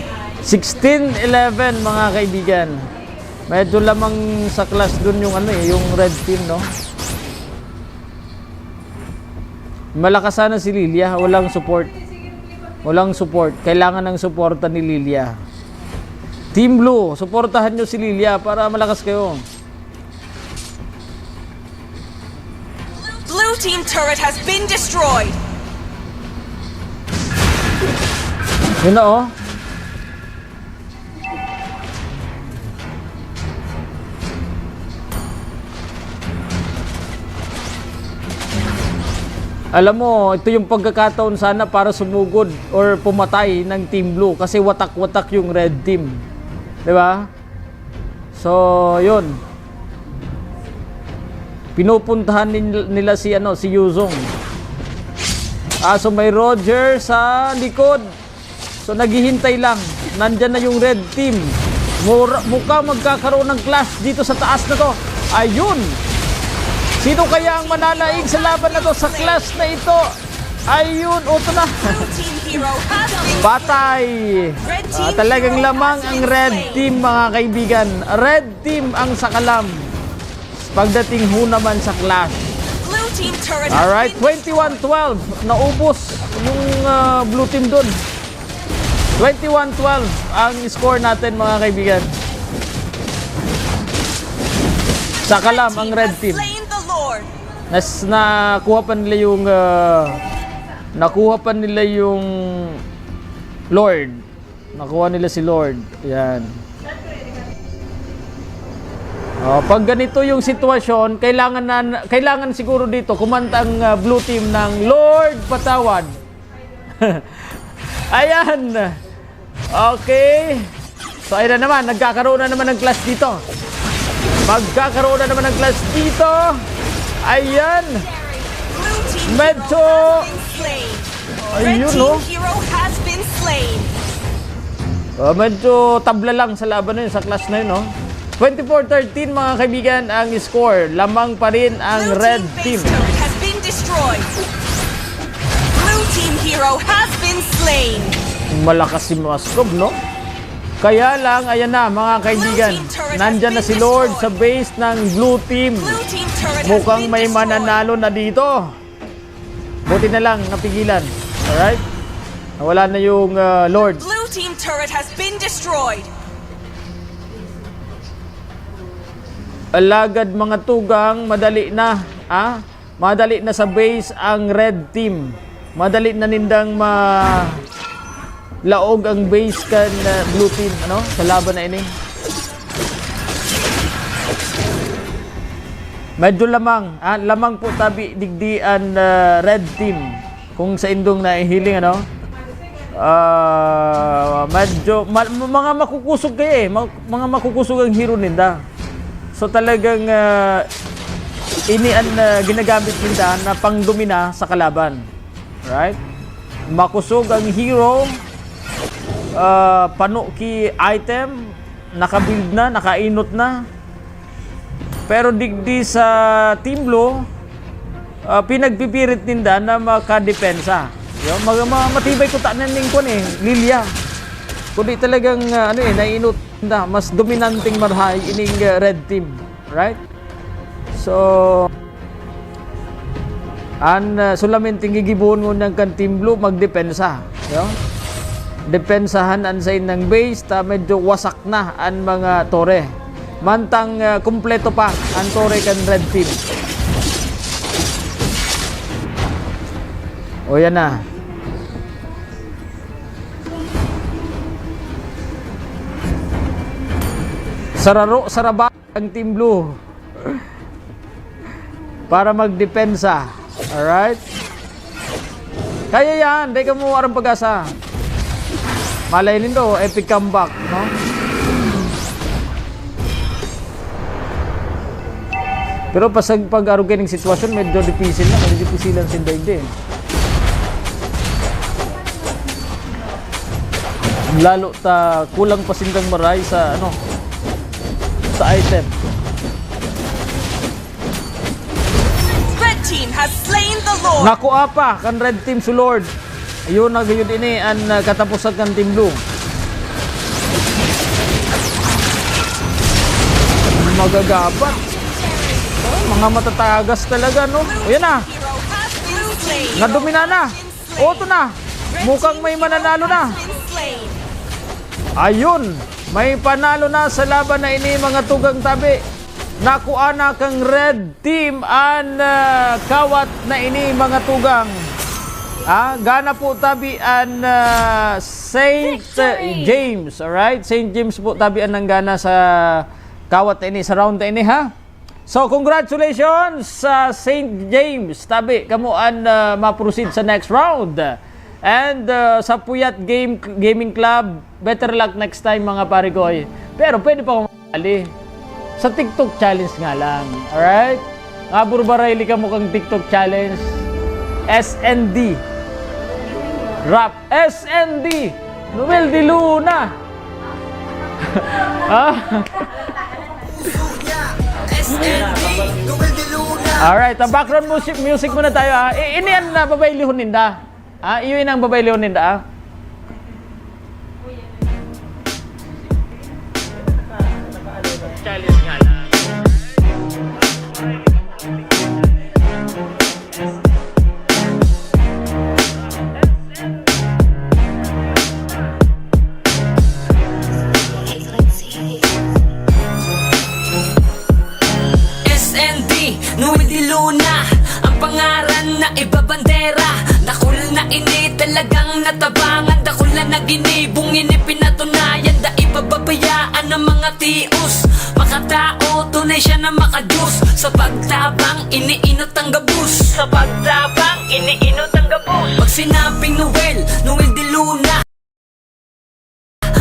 Sixteen eleven, mga kaibigan. Medyo lamang sa clash dun yung ano eh, yung red team, no? Malakas sana si Lilia, walang support. Walang support. Kailangan ng suporta ni Lilia. Team Blue, suportahan nyo si Lilia para malakas kayo. Blue team turret has been destroyed. Yun na, oh. Alam mo, ito yung pagkakataon sana para sumugod or pumatay ng Team Blue kasi watak-watak yung red team. 'Di ba? So, yun. Pinupuntahan nin-, nila si, ano, si Yuzong. Ah, so may Roger sa likod. So, naghihintay lang. Nandyan na yung red team. Mura-, mukhang magkakaroon ng clash dito sa taas na 'to. Ayun! Sino kaya ang mananaig sa laban na 'to, sa clash na ito? Ayun, uto na. Blue team hero has been Patay! Red Ah, team talagang hero lamang has ang been red slain. team, mga kaibigan. Red team ang sakalam pagdating ho naman sa clash. Blue team turret has Alright, been twenty-one twelve. Naubos yung, ah, blue team dun. Twenty-one twelve ang score natin, mga kaibigan. Sakalam ang red team. Has slain the Lord. Nas-, nakuha pa nila yung, ah, nakuha pa nila yung Lord. Nakuha nila si Lord. Yan. Oh, pag ganito yung sitwasyon, kailangan na, kailangan siguro dito kumanta ang, ah, blue team ng, "Lord, patawad." Ayan. Okay. So, ayan na naman. Nagkakaroon na naman ng clash dito. Magkakaroon na naman ng clash dito. Ayan. Blue team Medyo hero has been slain. Ayun, Red team no? hero has been slain. Ah, medyo tabla lang sa laban na yun, sa clash na yun, no? Twenty-four thirteen, mga kaibigan, ang score. Lamang pa rin ang Blue red team team. base turret has been destroyed. Blue team hero has been slain. Malakas si Moskov, no? Kaya lang, ayan na, mga kaibigan. Blue team turret has Nandyan na been si Lord destroyed. sa base ng blue team. Blue team turret has Mukhang been may destroyed. mananalo na dito. Buti na lang, napigilan. Alright? Nawala na yung, ah, Lord. Blue team turret has been destroyed. Alagad, mga tugang, madali na, ah? Madali na sa base ang red team. Madali na nindang ma-, laog ang base kan, ah, blue team, ano, sa laban na ini. Medyo lamang, ah, lamang po tabi digdi an, ah, red team. Kung sa indong nahihiling, ano, ah, medyo ma-, mga makukusog kayo eh. Ma-, mga makukusog ang hero ninda. So talagang, ah, ini an, ah, ginagamit ninda na pangdomina sa kalaban. Right? Makusog ang hero, ah, pano ki item, naka-build na, nakainot na. Pero digdi sa Team Blue, ah, pinagpipirit ninda na makadepensa. Yo, mag-, ma-, matibay kuta na ning kwan eh, Lilia. Kundi talagang, ah, ano eh, nainot na, mas dominanteng marhay ining, ah, red team. Right? So, an, ah, solamente gigibohon ngunyan kan Team Blue, magdepensa. Yo? Depensahan an saindang base, ta medyo wasak na an mga tore. Mantang, ah, kumpleto pa an tore kan red team. O, yan na. Sararo, saraba ang Team Blue para magdepensa. Alright? Kaya yan, dai kamo aram pag-asa. Malay nindo, epic comeback, no? Pero pasag pag-arog kaining sitwasyon, medyo dipisil na, medyo dipisilan sinda hindi. Lalo ta kulang pa sindang maray sa, ano, sa item. Red team has slain the Lord. Nakuha pa kan Red Team si Lord. Ayun na gayud ini an uh, katapusan kan Team Blue. Magagabang. Oh, mga matatagas talaga, no? O yan na. Nadomina na. Oto na. Mukhang may mananalo na. Ayun. May panalo na sa laban na ini, mga tugang tabi. Nakuha na kang Red Team an uh, kawat na ini, mga tugang. Ah, gana po tabi an uh, Saint James, alright? Saint James po tabi an nanggana sa kawat na ini, sa round na ini, ha? So, congratulations sa Saint James. Tabi, kamo an uh, ma-proceed sa next round. And uh, sa Puyat Game Gaming Club, better luck next time, mga pare ko. Pero pwede pa akong ali. Sa TikTok challenge nga lang. Alright? Nga burbaray li kamo kang TikTok challenge. S N D. Rap. S N D. Noel de Luna. Ah? Alright, ang background music, music muna tayo, ah. I- ini ang nababaylihon ninda. Ah, iyo inang babaylihon ninda, ah. S N D, Noel de Luna, ang pangaran na ibabandera. Dakul na ini talagang natabangan. Dakul na naginibong ini pinatunayan. Da ipababayaan ang mga tios. Makatao, tunay siya na makadiyos. Sa pagtabang, iniinot ang gabos. Sa pagtabang, iniinot ang gabos. Pag sinabing Noel, Noel de Luna,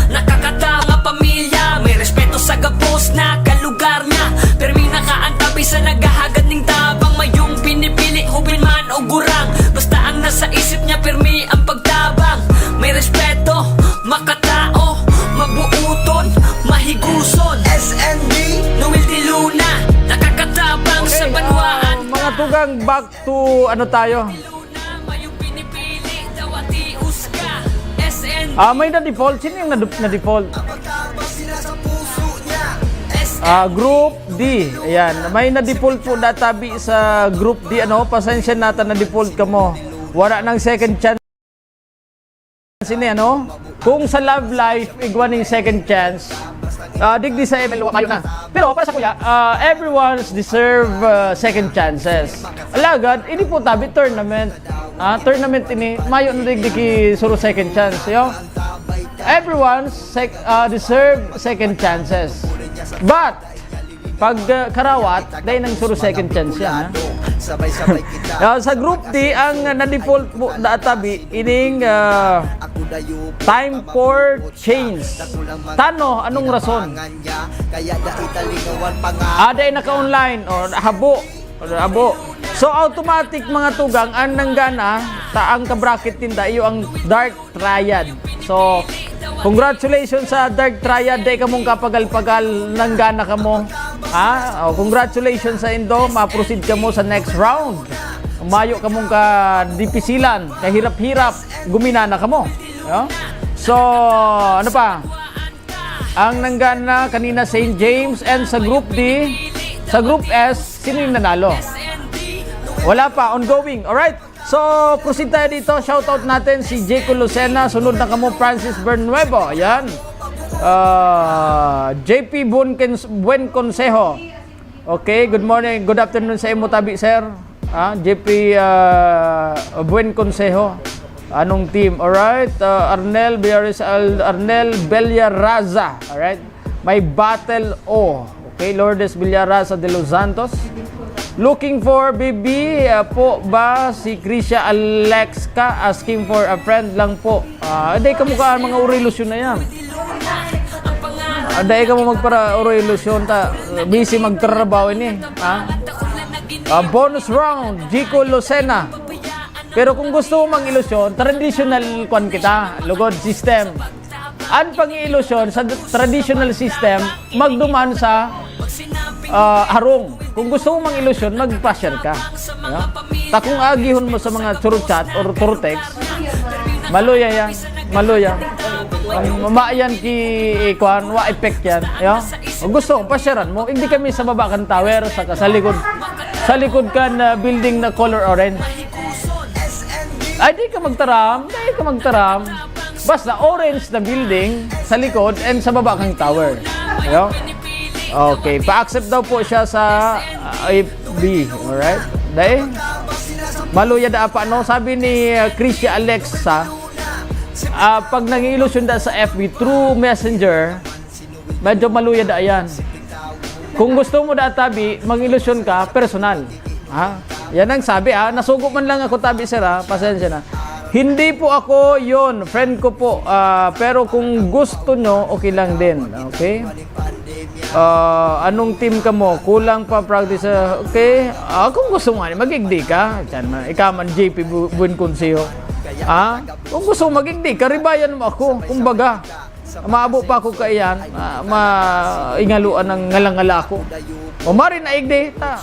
nakakatawa nga pamilya. May respeto sa gabos na kalugar niya. Permi nakaantabay sa naghahagad ning tabang. Mayong pinipili, hubin man o gurang. Basta ang nasa isip niya, permi ang pagtabang. May respeto, makatao, mabuuton, mahiguson. S N D, Noel de Luna, nakakatabang sa banwaan. Mga tugang, back to ano tayo? Ah, may na-default. Sino yung na- na-default? Ah, group D. Ayan. May na-default po databi sa group D. Ano, pasensya na ta na-default kamo. Wala nang second chance ini, ano? Kung sa love life, igwa ning second chance, ah, digdi sa M L, mayo na. Pero para sa kuya, ah, everyone's deserve ah, second chances. Alagad, ini po tabi tournament. Ah, tournament ini, mayo na digdi ki suro second chance, yo. Everyone's sec- ah, deserve second chances. But pag ah, karawat, dahil nang suro second chance yan, ha? Ah, sa group D, ang ah, na-default po na tabi, ining ah, time for change. Tano, anong rason? Ah, dahil naka-online, o habo. Abo. So, automatic, mga tugang, ang nanggana, ta ang kabracket ninda, iyo ang Dark Triad. So, congratulations sa Dark Triad, dai kamong kapagal-pagal, nanggana kamo. Ha? O, congratulations sa indo, ma-proceed kamo sa next round. Mayo kamong kadipisilan, kahirap-hirap, guminana kamo. Yo? So, ano pa? Ang nanggana kanina, Saint James, and sa Group D, sa Group S, sino yung nanalo? Wala pa, ongoing. Alright? So, proceed tayo dito. Shoutout natin si Jeko Lucena. Sunod na kamo, Francis Bernuevo. Ayan. Ah, J P Buen, Buen Consejo. Okay, good morning. Good afternoon sa imo tabi, sir. Ah, J P ah, Buen Consejo. Anong team? Alright. Ah, Arnel Villares, Al- Arnel Bellaraza. Alright. May battle o. Okay, Lourdes Villaraza de los Santos. Looking for B B ah, po ba si Krisha Alexca? Asking for a friend lang po. Ah, dai kamo ka mga uri ilusyon na yan. Ah, dai kamo magpara uri ilusyon ta busy magtrabaho ini, ha? Ah, bonus round, Jico Lucena. Pero kung gusto mo mag-ilusyon, traditional kwan kita, lugod system. Ang pang-iilusyon sa traditional system, magduman sa ah, harong. Kung gusto mo mang ilusyon, mag-basher ka. Yeah? Ta kung agihon mo sa mga churchat or churtex, maluya yan. Maluya. Ang mama yan ki, kuan, wa effect yan. Yeah? Kung gusto mo, pasyaran mo. Hindi kami sa baba kan tower, sa, sa likod. Sa likod kan ah, building na color orange. Ay, di ka magtaram. Di ka magtaram. Basta orange na building sa likod and sa baba kang tower. Yo? Okay, pa-accept daw po siya sa ah, F B. Alright? Dai? Maluya da apa, no? Sabi ni uh, Krisha Alexa, ah, pag nag-iilusyon da sa F B through messenger, medyo maluya da yan. Kung gusto mo da tabi, mag-ilusyon ka, personal. Ha? Yan ang sabi, ha? Nasugo man lang ako tabi, sir, ha? Pasensya na. Hindi po ako yon, friend ko po. Ah, pero kung gusto nyo, okay lang din. Okay? Ah, anong team ka mo? Kulang pa practice. Ah, okay? Ah, kung gusto mo, magigdi ka. Diyan man. Ikaw man, J P Bu- Buen Consejo. Ha? Kung gusto mo, magigdi ka. Ribayan mo ako. Kumbaga, maabo pa ako kaiyan. Ma- maingaluan ng ngalangala ako. O mari na igdi, ta.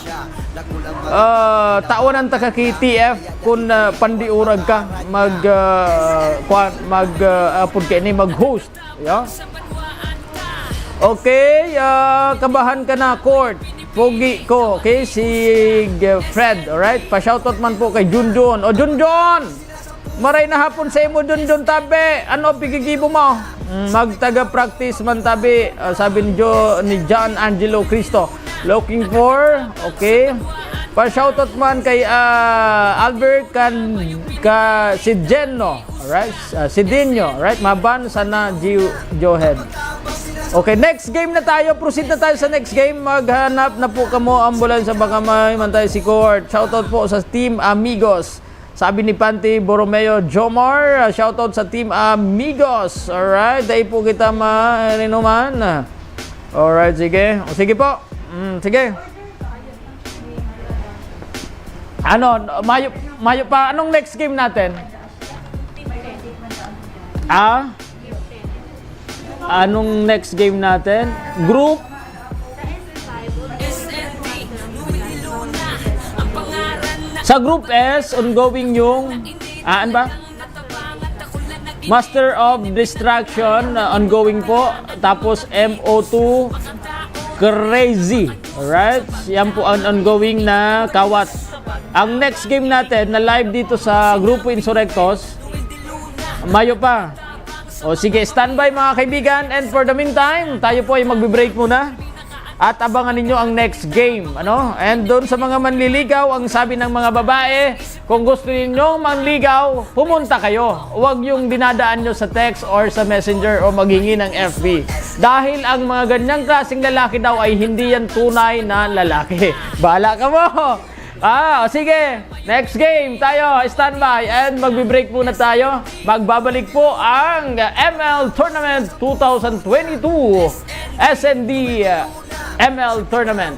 Ah, tawanan ta ka ki T F kung ah, pandiurag ka. Mag, ah, kwan, mag, ah, apod ka ini, mag-host. Yeah? Okay, ah, kabahan ka na, Court. Pogi ko, okay? Si G- Fred, alright? Pa-shoutout man po kay Junjun. O, Junjun! Maray na hapon sa imo, Junjun, tabi. Ano, pigigibo mo? Mm, magtaga-practice man, tabi. Ah, sabi ni, jo, ni John Angelo Cristo. Looking for, okay? Pa-shoutout man kay ah, Albert kan ka si Jenno. Alright? Ah, si Dinho, right? Maban sana Gio Johed. Okay, next game na tayo. Proceed na tayo sa next game. Maghanap na po kamo ambulansya, baka may mantay si Court. Shoutout po sa Team Amigos. Sabi ni Panty Borromeo Jomar, ah, shoutout sa Team Amigos. Alright, dai po kita ma-, ano man. Alright, sige. O, sige po. Mm, sige. Ano, mayo, mayo pa. Anong next game natin? Ah? Anong next game natin? Group? Sa Group S, ongoing yung, ah, ano ba? Master of Distraction, uh, ongoing po. Tapos M O two, Crazy. Alright? Yan po ang ongoing na kawat. Ang next game natin na live dito sa Grupo Insurrectos, mayo pa. O sige, standby mga kaibigan. And for the meantime, tayo po ay magbe-break muna. At abangan ninyo ang next game, ano? And doon sa mga manliligaw, ang sabi ng mga babae, kung gusto ninyong manligaw, pumunta kayo. Huwag yung dinadaan nyo sa text or sa messenger o maghingi ng F B. Dahil ang mga ganyang klaseng lalaki daw ay hindi yan tunay na lalaki. Bahala ka mo! Ah, sige. Next game tayo. Standby. And magbe-break muna tayo. Magbabalik po ang M L Tournament twenty twenty-two. S N D M L Tournament.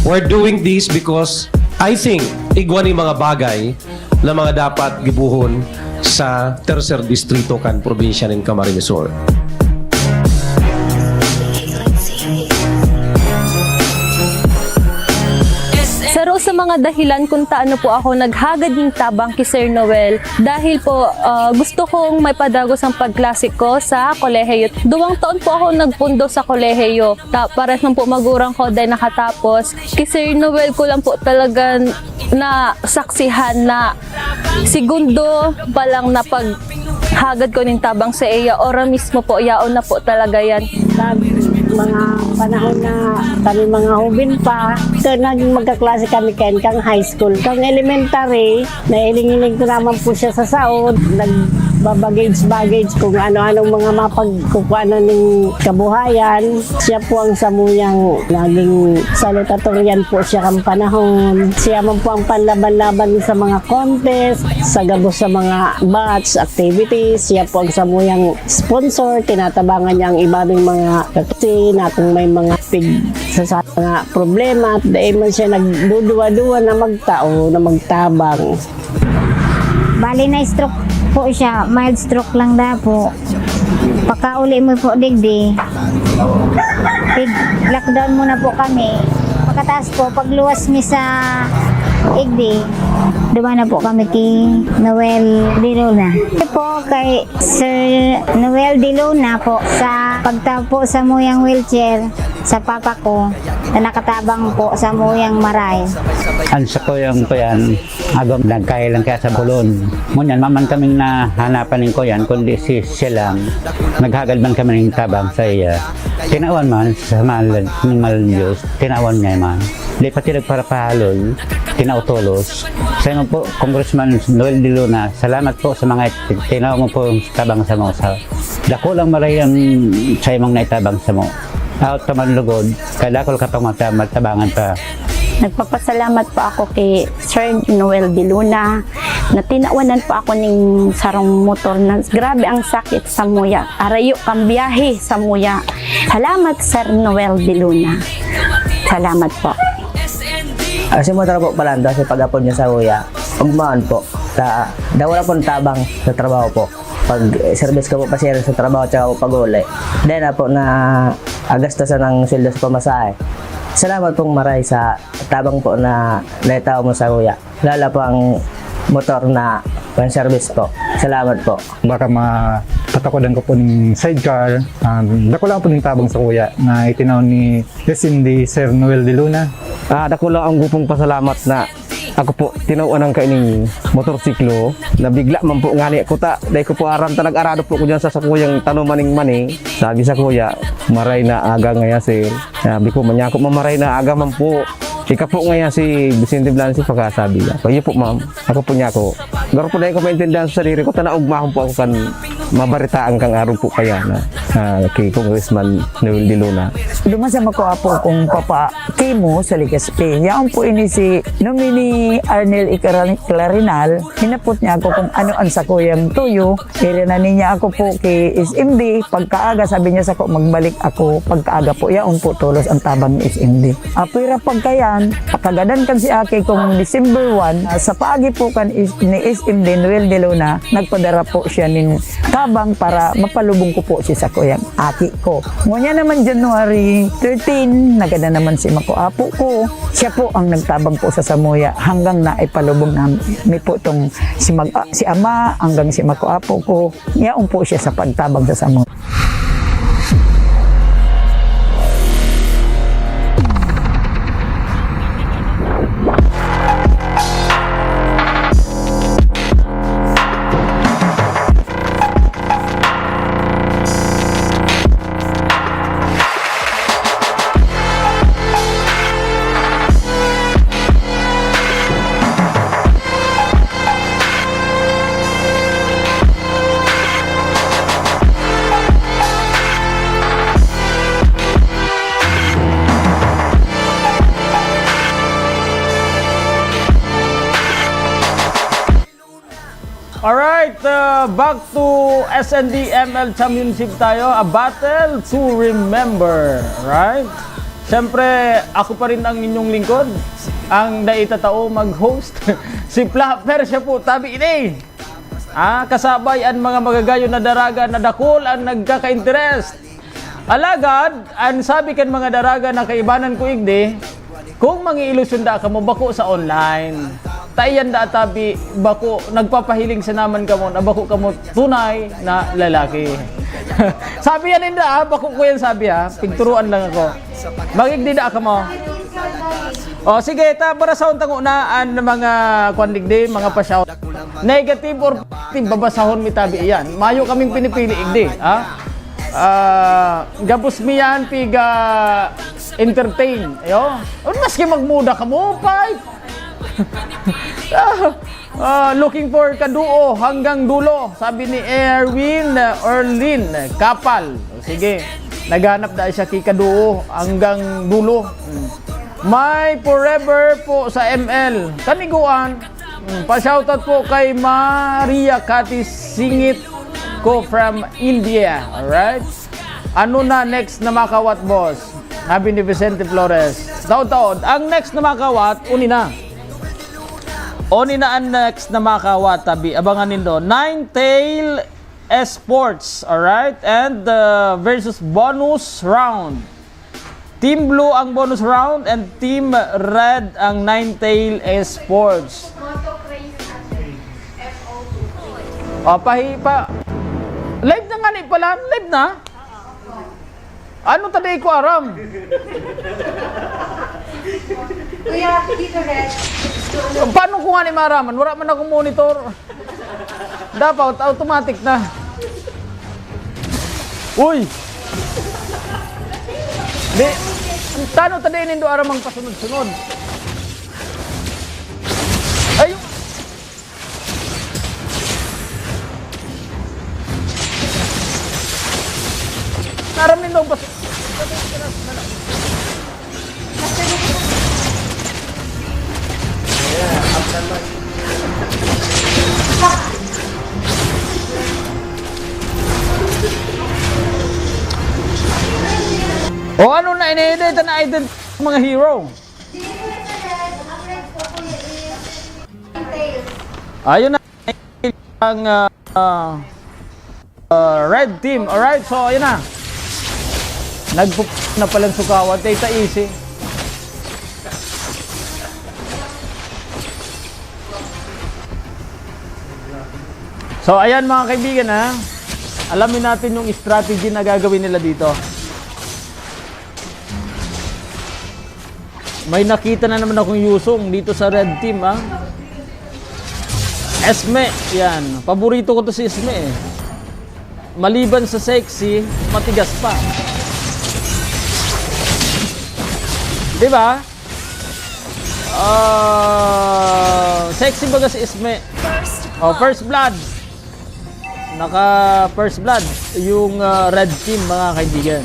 We're doing this because I think igwa ni mga bagay na mga dapat gibohon sa tercer distrito kan probinsya nin Camarines Sur. Saro sa Mga dahilan kung taano po ako naghagad nin tabang ki Sir Noel, dahil po, ah, gusto kong maipadagos ang pagklase ko sa kolehiyo. Duwang taon po ako nagpundo sa kolehiyo. Ta-, parehas man po magurang ko, dai nakatapos. Ki Sir Noel ko lang po talaga nasaksihan na segundo pa lang na paghagad ko nin tabang sa iya, ora mismo po, yaon na po talaga yan. Pag mga panahon na kami mga hubin pa, so, naging magkaklase kami kan, kang high school. Kang elementary, nahiling-hiling ko naman po siya sa saod. Nagbabagage-bagage kung ano-anong mga mapagkukuanan ng kabuhayan. Siya po ang samuyang naging salutatorian po siya kang panahon. Siya man po ang panlaban-laban sa mga contest, sa gabos sa mga batch activities. Siya po ang samuyang sponsor, tinatabangan niya ang iba ning mga kaklase na kung may mga pig-, sa, sa mga problema, dahil man siya nagduduwa-duwa na magtao, na magtabang. Bali, na-stroke po siya, mild stroke lang daw po. Pagkauli mo po digdi, pig-, lockdown muna po kami. Pagkatapos po, pagluwas mi sa igdi, duman na po kami ki Noel de Luna. Ito po kay Sir Noel de Luna po sa pagtaw po samuyang wheelchair sa papa ko na nakatabang po samuyang maray. Ang sakuyang kuyan, agom nagkahilang kaya sa bulon. Ngunyan, maman kaming nahanapan nin kuyan, kundi si siya lang. Naghagad man kami nin tabang sa iya. Tinawan man sa mahal, ning mahal na Diyos, tinawan niya man. Di pati nagparapahaloy, tinao tolos. Sa inyo po, Congressman Noel de Luna, salamat po sa mga it-, tinaw mo po tabang sa mga sa dakulang maray ang sa imong naitabang sa mo. Out ka man lugod, kadakol ka pang mata-, matabangan pa. Nagpapasalamat po ako kay Sir Noel de Luna na tinawanan po ako ning sarong motor na grabe ang sakit sa muya. Arayo kang biyahe sa muya. Salamat, Sir Noel de Luna. Salamat po. Kasi motor po pala, kasi pag-apod niya sa kuya, ugmaon po. Ta, daw wala pong tabang sa trabaho po. Pag, eh, service ko po pa, sir, sa trabaho tsaka po pag-uli. Then na po na agastusan ng sweldo sa pamasahe. Salamat pong maray sa tabang po na naitao mo sa kuya. Lalo po ang motor na pang-service po. Salamat po. Baka mapatakodan ko po ning sidecar. Ah, dako lang po ning tabang sa kuya na itinaw ni S M D Sir Noel de Luna. Ah, dako lang ang gupong pasalamat na ako po, tinawan ang kaining motorsiklo na bigla man po ngani ako ta, dai ko po aram ta nag-arado po ko dyan sa sakuyang tanom maning mani. Sabi sa kuya, "Maray na aga ngaya, sir." Sabi ko, "Manyako mamaray na aga man po." Ika po ngaya si Vicente Blancy pagkasabi niya. "Kayo po, ma'am." Ako po niya ako. Garo po dai ko maintindihan sa sarili ko, ta naugmahon po ako kan mabaritaan kang araw po kaya na, ah, kay Congressman Noel de Luna. Duman sa makuha po kong papa, Kimo sa Legazpi. Yaon po ini si Nominee Arnel Icaral-, Clarinal. Hinapot niya ako kung ano ang sakuyang tuyo. Irinanin niya ako po kay S M D. Pagkaaga, sabi niya sako, "Magbalik ako pagkaaga po." Yaon po tolos ang tabang ni S M D. Apira pagkayan, pakagadan kan si Aki kong December one, sa paagi po kan is-, ni S M D Noel de Luna, nagpadara po siya nin tabang para mapalubong ko po si sakuyang aki ko. Ngunyan naman, January thirteen, nagada naman si makuapo ko. Siya po ang nagtabang po sa samuya hanggang naipalubong namin po tong si mag-, ah, si ama hanggang si makuapo ko. Yaon po siya sa pagtabang sa samuya. Alright, uh, back to S N D M L Championship tayo. A battle to remember, right? Siyempre, ako pa rin ang inyong lingkod, ang naitatao mag-host, si Flapper, siya po, tabi ini. Ah, kasabay ang mga magagayon na daraga na dakul ang nagkaka-interest. Alagad, ang sabi kan mga daraga na kaibanan ko igdi, Kung mangiilusyon da kamo, bako sa online. Ta iyan da tabi, bako, nagpapahiling sa naman kamo na bako kamo tunay na lalaki. Sabi yan, inda, ah, bako ko yan sabi, ha. Pigturuan lang ako. Magigdi da kamo. O, sige, ta, barasahon tango na an mga kwan digdi, mga pa-shout. Negative or positive, babasahon mi tabi iyan. Mayo kaming pinipili, igdi, ha? Ah, gabos mi yan, piga entertain. Ayo. Maski magmuda kamo, pay. Ah, ah, looking for kaduo hanggang dulo, sabi ni Erwin, uh, Orlin Kapal. O, sige, naghanap na siya ki kaduo hanggang dulo. Hmm. My forever po sa M L. Kaniguan, hmm, pa-shoutout po kay Maria Katis Singit ko from India. Alright? Ano na next na makawat, boss? Sabi ni Vicente Flores. Taod-taod. Ang next na makawat, uni na. Uni na ang next na makawat, tabi. Abangan nindo. Nine Tail Esports, alright? And, uh, versus bonus round. Team Blue ang bonus round and Team Red ang Nine Tail Esports. Ah, pahi-, pa-, live na nga ni pala, live na? Ano ta di ko aram? Kuya, Tito Red. Paano ko nga ni maaraman? Wala man akong monitor. Dapat automatic na. Uy! Di, tano ta di nindo aram ang pasunod-sunod? Ay! Aram nindo ang pas- O ano na, ini-edit na ident mga hero. Ayun na. Ang, ah, ah, ah, red team. Alright, so ayun na. Nagpup-, na palang sukawan. Data easy. So, ayan, mga kaibigan, ha. Alamin natin yung strategy na gagawin nila dito. May nakita na naman akong Yuzong dito sa red team, ah. Esme, yan. Paborito ko to si Esme, eh. Maliban sa sexy, matigas pa. Di ba? Ah, sexy baga si Esme. Oh, first blood. Naka first blood yung, ah, red team, mga kaibigan.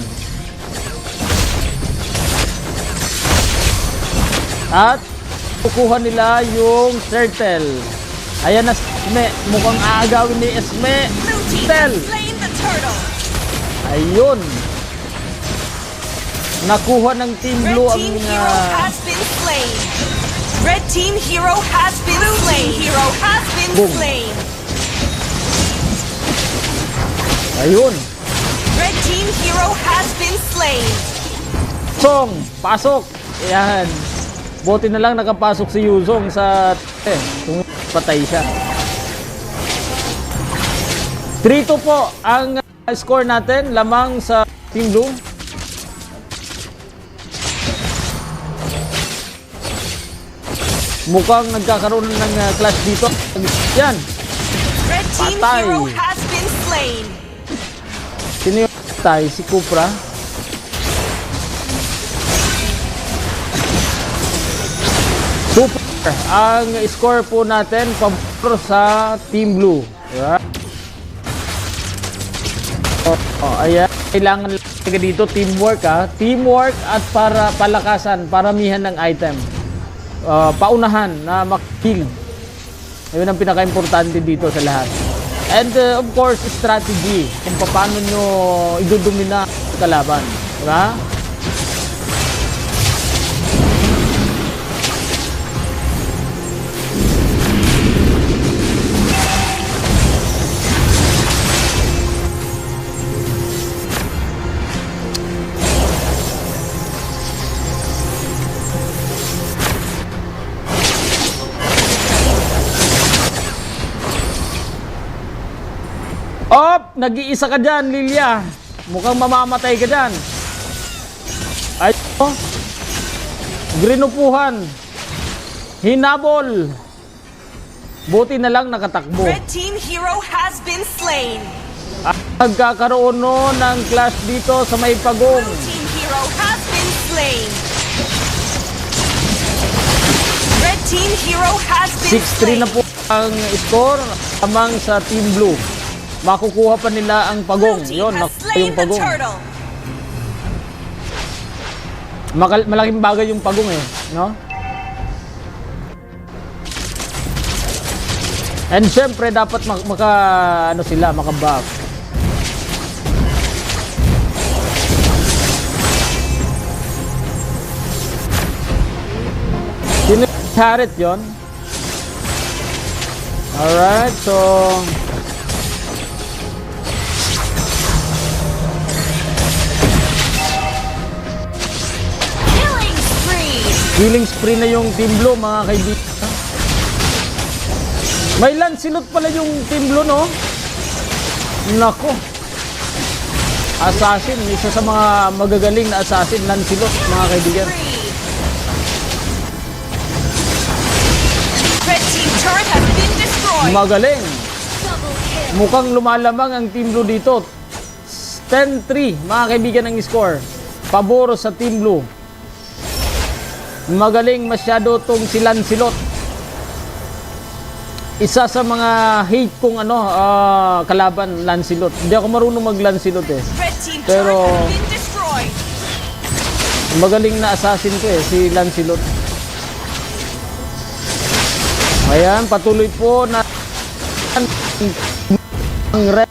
At kukuha nila yung turtle. Ayan na si Esme. Mukhang aagawin ni Esme. Turtle. Ayun. Nakuha ng Team Blue ang, ah, Red team hero has been slain. Boom. Ayun. Red team hero has been slain. Song, pasok. Ayan. Buti na lang nakapasok si Yuzong sa, eh, kung patay siya. Three two po ang, uh, score natin lamang sa Team Blue. Mukhang nagkakaroon ng, uh, clash dito. Yan. Red team hero has been slain. Sino yung patay? Si Cupra? Super. Ang score po natin, pabor sa Team Blue. Diba? Oh, oh, ayan. Kailangan talaga dito, teamwork, ah. Teamwork at para palakasan, paramihan ng item. Ah, paunahan na mak-kill. Ayun ang pinaka-importante dito sa lahat. And, uh, of course, strategy. Kung paano nyo idodomina ang kalaban. Diba? Nag-iisa ka dyan, Lilia. Mukhang mamamatay ka dyan. Ay, oh. Grinupuhan. Hinabol. Buti na lang nakatakbo. Red team hero has been slain. At nagkakaroon no ng clash dito sa may pagong. Blue team hero has been slain. Red team hero has been slain. Six three na po ang score lamang sa Team Blue. Makukuha pa nila ang pagong. Blue team has slain the turtle. Yun, nakuha yung pagong. Makal-, malaking bagay yung pagong eh, no? And syempre, dapat mak-, maka, ano sila, maka-buff. Sino yung turret yun? Alright, so Killing spree! Killing spree na yung Team Blue, mga kaibigan. May Lancelot pala yung Team Blue, no? Nako. Assassin, isa sa mga magagaling na assassin, Lancelot, mga kaibigan. Killing spree! Red team turret has been destroyed. Magaling. Double kill. Mukhang lumalamang ang Team Blue dito. Ten three, mga kaibigan, ang score. Pabor sa Team Blue. Magaling masyado tong si Lancelot. Isa sa mga hate kong ano, ah, kalaban, Lancelot. Hindi ako marunong mag-Lancelot eh. Red team turret has been destroyed. Magaling na assassin to eh, si Lancelot. Ayan, patuloy po na ang red.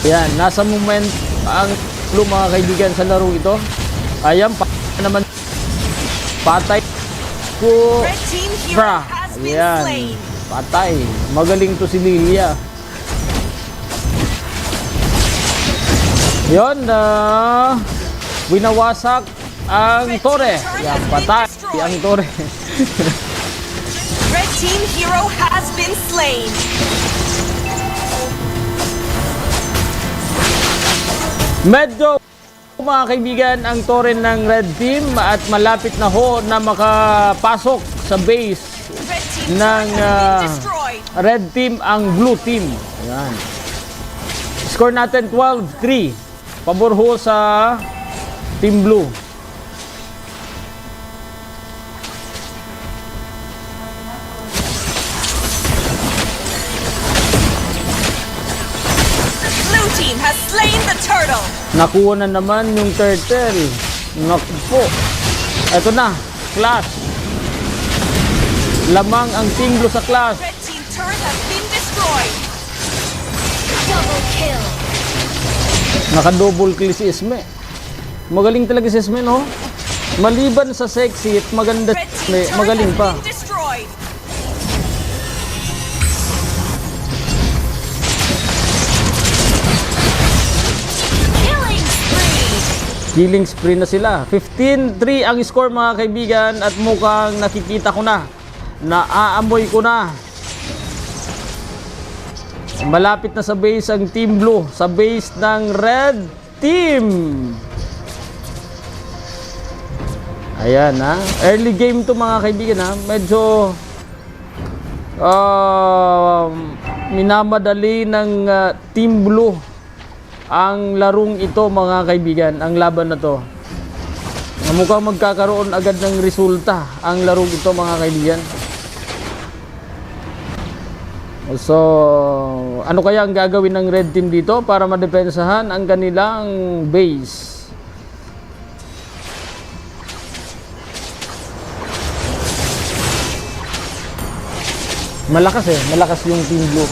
Ayan, nasa moment ang Blue, mga kaibigan, sa laro ito. Ayan, pa naman. Patay. Ku- Red team hero Bra. Has been Ayan. Slain. Patay. Magaling to si Lilia. Yun, ah, winawasak ang tore. Yan, patay ang tore. Red team hero has been slain. Medyo, mga kaibigan, ang tore ng red team at malapit na ho na makapasok sa base ng, ah, red team ang blue team. Ayan. Score natin twelve three. Pabor ho sa Team Blue. Blue team has slain the turtle. Nakuha na naman yung turtle. Naku po. Eto na. Clash. Lamang ang Team Blue sa clash. Red team turret has been destroyed. Double kill. Naka-double kill si Esme. Magaling talaga si Esme, no? Maliban sa sexy at maganda si Esme, magaling pa. Red team turret has been destroyed. Killing spree. Killing spree na sila. Fifteen three ang score, mga kaibigan, at mukhang nakikita ko na. Naaamoy ko na. Malapit na sa base ang Team Blue, sa base ng Red Team. Ayan, ha. Early game to, mga kaibigan, ha. Medyo, ah, minamadali ng, ah, Team Blue ang larong ito, mga kaibigan, ang laban na to. Mukhang magkakaroon agad ng resulta ang larong ito, mga kaibigan. So, ano kaya ang gagawin ng red team dito para madepensahan ang kanilang base? Malakas eh, malakas yung Team Blue.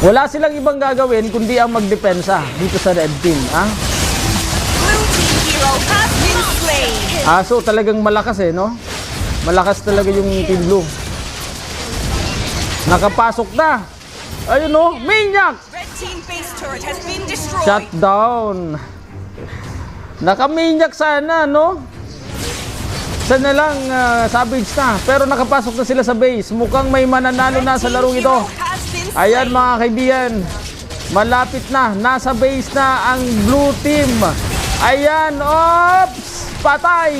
Wala silang ibang gagawin kundi ang magdepensa dito sa red team, ha? Blue team hero has been slain. Ah, so talagang malakas eh, no? Malakas talaga yung Team Blue. Nakapasok na. Ayun, no? Maniac! Red team base turret has been destroyed. Shut down. Naka-Maniac sana, no? Isa na lang, ah, Savage na. Pero nakapasok na sila sa base. Mukhang may mananalo na sa larong ito. Ayan, mga kaibigan. Malapit na. Nasa base na ang blue team. Ayan. Ops! Patay!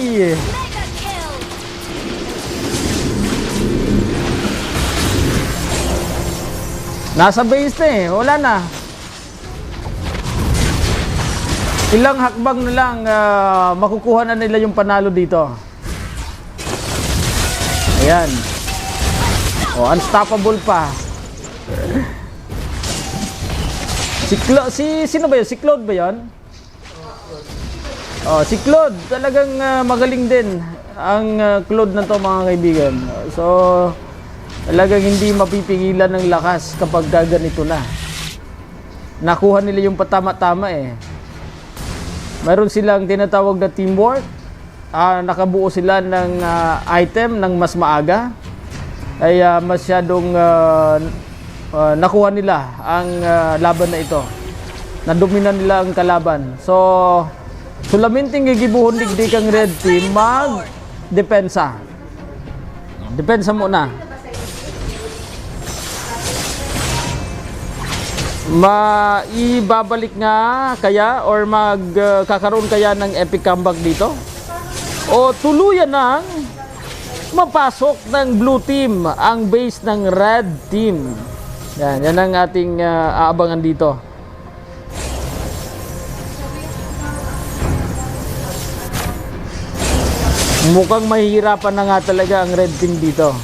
Nasa base na eh. Wala na. Ilang hakbang na lang, ah, makukuha na nila yung panalo dito. Ayan. Oh, unstoppable pa. Si Clo-, si, sino ba yun? Si Claude ba yun? Oh, si Claude, talagang, ah, magaling din ang, ah, Claude na to, mga kaibigan. So, talagang hindi mapipigilan ng lakas kapag ka ganito na. Nakuha nila yung patama-tama eh. Mayroon silang tinatawag na teamwork. Ah, nakabuo sila ng, ah, item ng mas maaga. Ay, ah, masyadong, ah, ah, nakuha nila ang, ah, laban na ito. Nadominan nila ang kalaban. So, solamente gigibuhon digdi kang red team mag depensa. Depensa muna. Maibabalik nga kaya or mag, ah, kakaroon kaya ng epic comeback dito? O tuluyan nang mapasok ng blue team ang base ng red team? Yan, yan ang ating, ah, aabangan dito. Mukhang mahihirapan na nga talaga ang red team dito.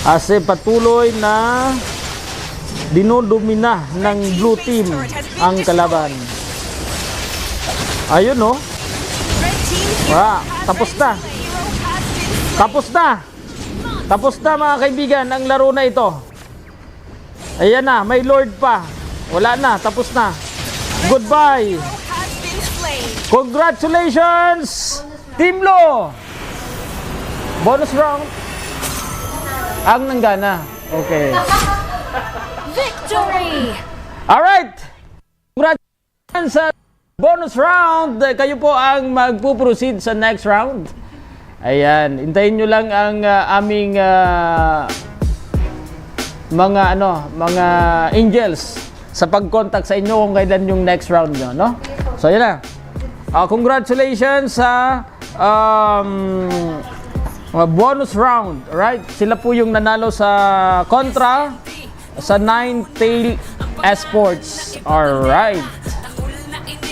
Kasi patuloy na dinodomina ng blue team ang kalaban. Ayun, no? Wala. Tapos na. Tapos na. Tapos na, mga kaibigan, ang laro na ito. Ayan na, may Lord pa. Wala na, tapos na. Goodbye. Congratulations, Team Lo! Bonus round. Ang nanggana. Okay. Victory! Alright. Congratulations sa bonus round. Kayo po ang magpo-proceed sa next round. Ayan, hintayin nyo lang ang, ah, aming, ah, mga, ano, mga angels sa pag-contact sa inyo kung kailan yung next round nyo, no? So, yun na. Ah, congratulations sa, um, mga bonus round, right? Sila po yung nanalo sa kontra sa Nine Tail Esports. Alright.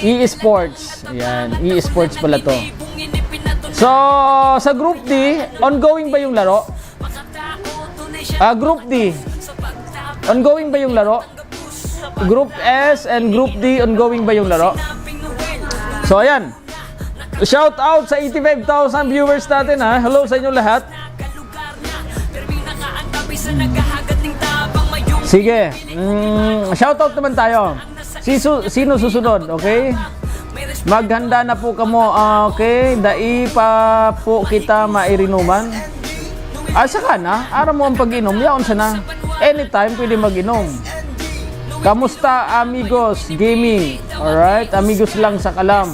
E-sports. Yan, e-sports pala to. So, sa Group D, ongoing ba yung laro? Ah, Group D. Ongoing ba yung laro? Group S and Group D, ongoing ba yung laro? So, ayan. Shout out sa eighty-five thousand viewers natin, ha. Hello sa inyo lahat. Sige. Mm, shout out naman tayo. Si su-, sino susunod, okay? Maghanda na po kamo, ah, okay? Dai pa po kita mairinuman. Ah, saka na, aram mo ang pag-inom, yaon sana. Anytime pwede mag-inom. Kamusta, Amigos Gaming? Alright, Amigos lang sa kalam.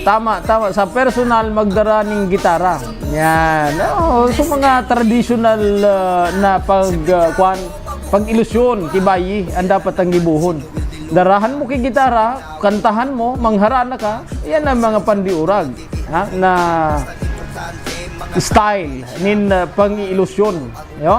Tama, tama. Sa personal, magdara ning gitara. Yan. Oh, so mga traditional, ah, na pag, ah, kwan, pag-ilusyon, kibayi, ang dapat ang gibuhon. Darahan mo ki gitara, kantahan mo, mangharana ka, yan ang mga pandiurag, ha, na style nin, ah, pang-iilusyon. Yo?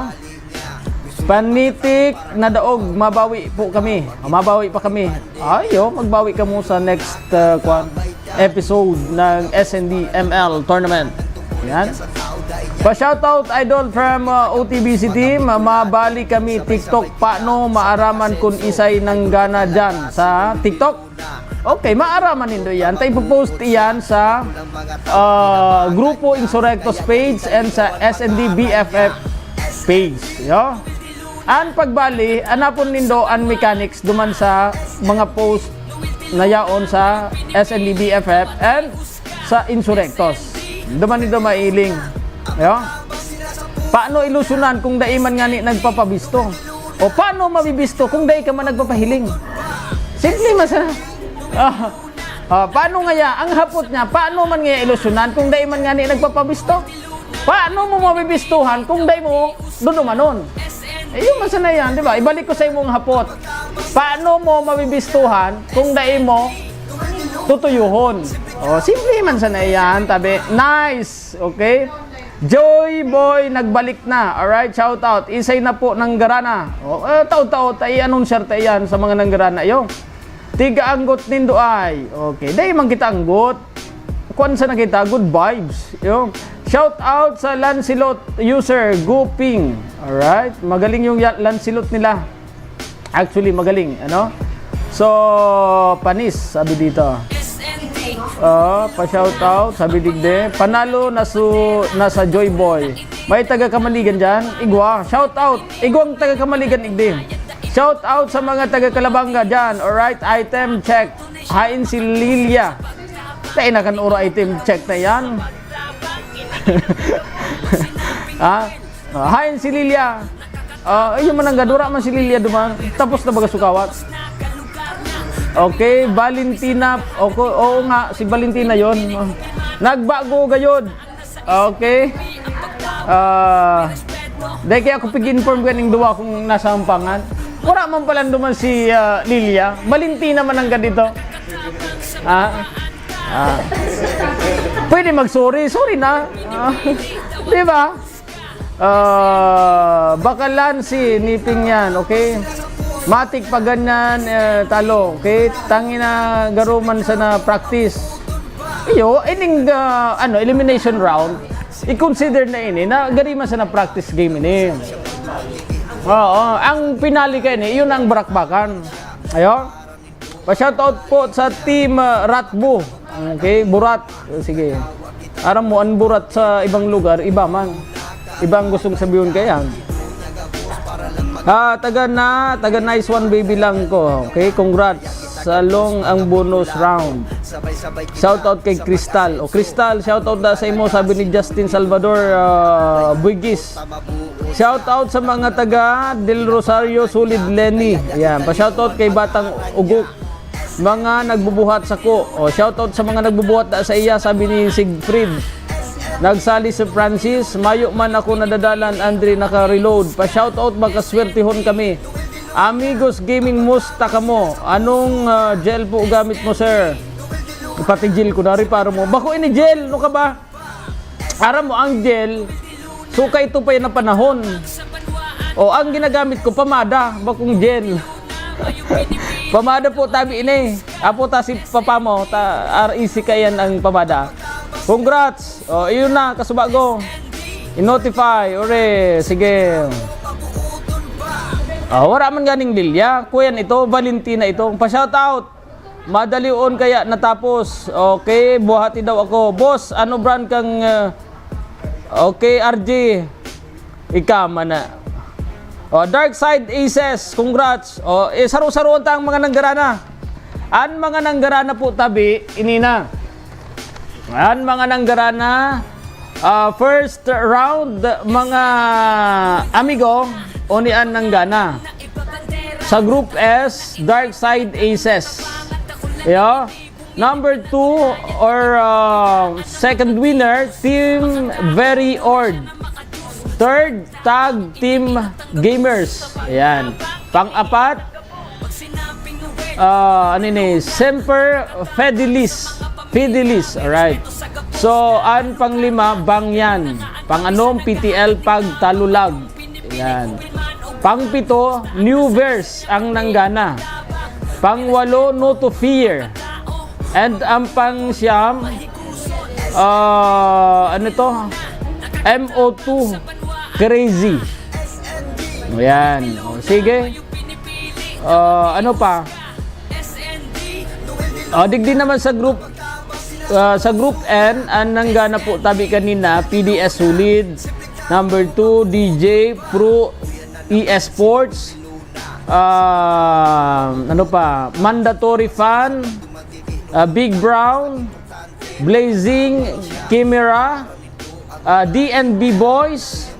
Panitik na daog, mabawi po kami. O, mabawi pa kami. Ayo, magbawi kamo sa next, uh, kwan, episode ng S N D M L Tournament. Yan. Pa-shoutout, idol, from, uh, O T B C team. Uh, mabali kami TikTok. Paano maaraman kung isay nanggana dyan sa TikTok? Okay, maaraman nindo iyan. Ta ipopost iyan sa, ah, Grupo Insurrectos page and sa S N D B F F page. Yo? An pagbali, anapon nindo an mechanics duman sa mga post na yaon sa S N D B F F and sa Insurrectos. Duman nindo mailing. Yo? Paano ilusunan kung dai man ngani nagpapabisto? O paano mabibisto kung dai ka man nagpapahiling? Simple man sana. Ah, Ah, paano ngaya? Ang hapot niya, paano man ngaya ilusyonan kung dai man ngani nagpapabisto? Paano mo mabibistuhan kung dai mo dudumanon? Eh, yun man sana yan, di ba? Ibalik ko sa imong hapot. Paano mo mabibistuhan kung dai mo tutuyuhon? Oh, simple man sana yan, tabi. Nice, okay? Joy Boy, nagbalik na. Alright, shout out. Isay na po Nanggarana. Oh, eh, taod-taod, ta i-anunsar ta yan sa mga Nanggarana, yo. Tiga anggot nindo ay. Okay, dai man kita anggot. Kuwan sa nakita, good vibes. Yo. Shout out sa Lancelot user, Guping. Alright, magaling yung ya- Lancelot nila. Actually, magaling, ano? So, panis, sabi dito. Ah, pa-shout out, sabi digdi. Panalo na su na sa Joy Boy. May taga Kamaligan diyan? Igwa. Shout out. Igwang taga Kamaligan igdi. Shout out sa mga taga Calabanga diyan. Alright, item check. Hain si Lilia. Tayo na kan uro item check na yan. Ha? Ah, hain si Lilia. Ah, ayun man ang gadura man si Lilia duman. Tapos na baga sukawat. Okay, Valentina. Oko, oo nga, si Valentina yon. Nagbago gayod. Okay. Ah, dai kaya ako pig-inform kaning duwa kung nasa Hampangan. Wala man pala duman si ah, Lilia. Valentina man ang ganito. Ah. Ah. Pwede mag-sorry, sorry na. Ah, di ba? Ah, bakalan si Niping yan, okay? Matik pa ganyan, eh, talo, okay? Tangina, garuman sana practice. Iyo, ining ah, ano, elimination round, i-consider na ini na gari man sana practice game ini. Oo, ang pinali ka ini, yun ang barakbakan. Ayo? Pa-shoutout po sa Team ah, Ratbo. Okay, Burat. Sige. Aram mo, ang Burat sa ibang lugar, iba man. Iba ang gustong sabihin kaya. Ah, taga na, taga Nice One Baby lang ko. Okay, congrats. Salong ang bonus round. Shoutout kay Crystal. O Crystal, shoutout da sa imo, sabi ni Justin Salvador ah, Buigis. Shoutout sa mga taga Del Rosario, Sulid, Leni. Ayan, pa-shoutout kay Batang Ugok. Mga nagbubuhat sako. O, shoutout sa mga nagbubuhat da sa iya, sabi ni Siegfried. Nagsali si Francis, mayo man ako nadadalan, Andre, naka-reload. Pa-shoutout, magkaswertehon kami. Amigos Gaming, musta kamo? Anong ah, gel po gamit mo, sir? Pati gel ko, nariparo mo. Bako ini gel, no ka ba? Aram mo, ang gel, suka ito pa yan na panahon. O, ang ginagamit ko, pamada, bakong gel. Pamada po, tabi ini. Apo ta si papa mo, ta R E C ka yan ang pamada. Congrats! O, iyon na, kasubago. I-notify, ore, sige. Ah, wala man ganing Lilia. Kuyan ito, Valentina ito. Pa-shoutout. Madalion kaya natapos. Okay, buhati daw ako. Boss, ano brand kang... ah, okay, R G. Ika man na. O, Dark Side Aces, congrats. O, eh, saro-saroon ta ang mga nanggarana. Ang mga nanggarana po, tabi, ini na. Ang mga nanggarana, ah, first round, mga amigo, oni an nanggana. Sa Group S, Dark Side Aces. Yo. Number two or ah, second winner, Team Very Ord. Third, Tag Team Gamers. Ayan. Pang-apat, ah, ano ini? Semper Fidelis. Fidelis, alright. So, ang panglima, Bangyan. Pang-anom, P T L Pagtalulag. Ayan. Pang-pito, New Verse ang nanggana. Pang-walo, No to Fear. And ang pang-siyam, ah, ano to? M O two Crazy. Ayan. O, sige. Ah, ano pa? Ah, digdi naman sa group ah, sa Group N, ang nanggana po tabi kanina, P D S Sulid. Number two, D J Pro Esports. Ah, ano pa? Mandatory Fan, ah, Big Brown, Blazing Chimera, ah, D N B Boys,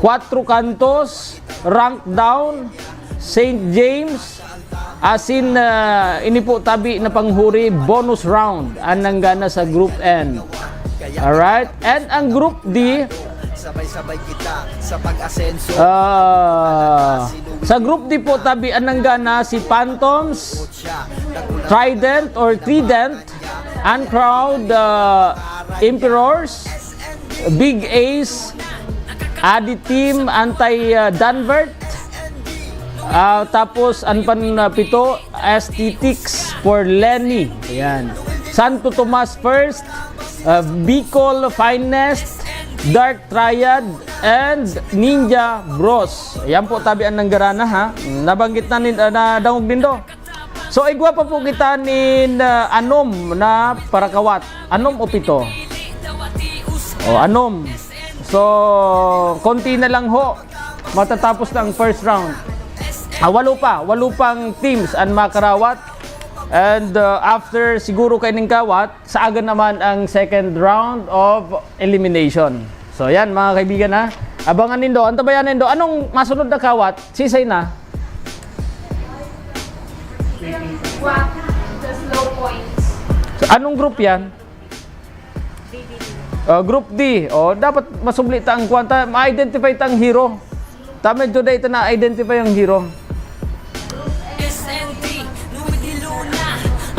Cuatro Cantos, Rank Down, Saint James, Asin, ah, ini po tabi na panghuri, bonus round an nanggana sa Group N. Alright? And ang Group D, ah, sa Group D po tabi an nanggana si Phantoms, Trident or Trident, Uncrowd, ah, Emperors, Big Ace, Adi Team, Anti, ah, Danvert, ah, tapos an pan, ah, pito, Aesthetics for Lenny. Ayan. Santo Tomas First, ah, Bicol Finest, Dark Triad, and Ninja Bros. Ayan po, tabi an nanggarana, ha. Nabanggit na nin-, ah, nadangog nindo. So, igwa pa po kita nin, ah, anom na parakawat. Anom o pito? O, anom. So, konti na lang ho. Matatapos na ang first round. Ah, walo pa. Walo pang teams ang makarawat. And, ah, after siguro kaining kawat, saaga naman ang second round of elimination. So, yan, mga kaibigan, ha. Abangan nindo. Antabayan nindo. Anong masunod na kawat? Sisay na? Guwap, the slow points. So, anong group yan? D D D. Ah, group D. Oh, dapat masubli ta ang kwan ta, ma-identify ta ang hero. Ta medyo dai ta na-identify ang hero. S N T, Noel de Luna,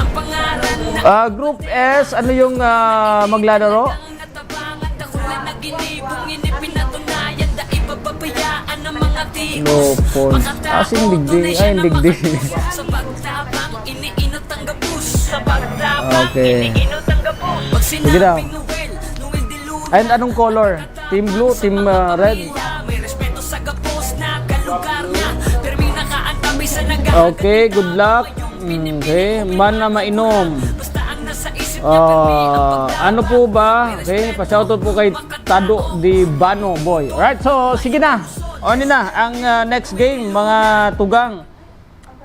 ang pangaran na Ah, group S, ano yung, ah, maglalaro? Natabangan, dakula na ginibong, ini pinatunayan, da ipapabayaan ang mga tios. Low points. Makatao, Asin digdi. Tunay siya Ay, na digdi. Makatao. Sa pagtabang, iniinot ang gabos. Sa pagtabang, Okay. Iniinot ang gabos. Pag Sige daw. Sinabing Noel, Noel de Luna. And anong color? Team blue, team, ah, red? May respeto sa gabos na kalugar na. Permi nakaantabi sa nag- Okay, good luck. Mm, okay, man na mainom. Basta ang nasa isip niya, Ah, ano po ba? Okay, pa-shoutout po kay Tado di Bano Boy. Alright, so sige na. O, ano na ang, ah, next game, mga tugang?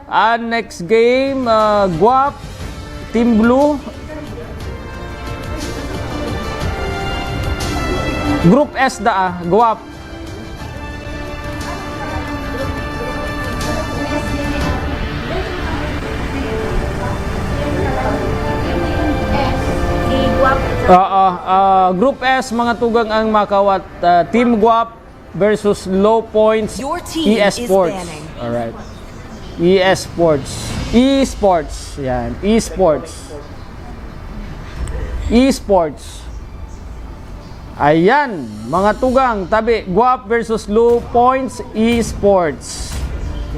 Ah, next game, ah, Guap, Team Blue. Group S da, ah, Guap. Oo, ah, Group S, mga tugang ang makawat, ah, Team Guap versus Low Points Your team is Esports. Banning. Alright. Esports. Esports. Yan. Esports. Esports. Ayan, mga tugang, tabi, Guap versus Low Points Esports.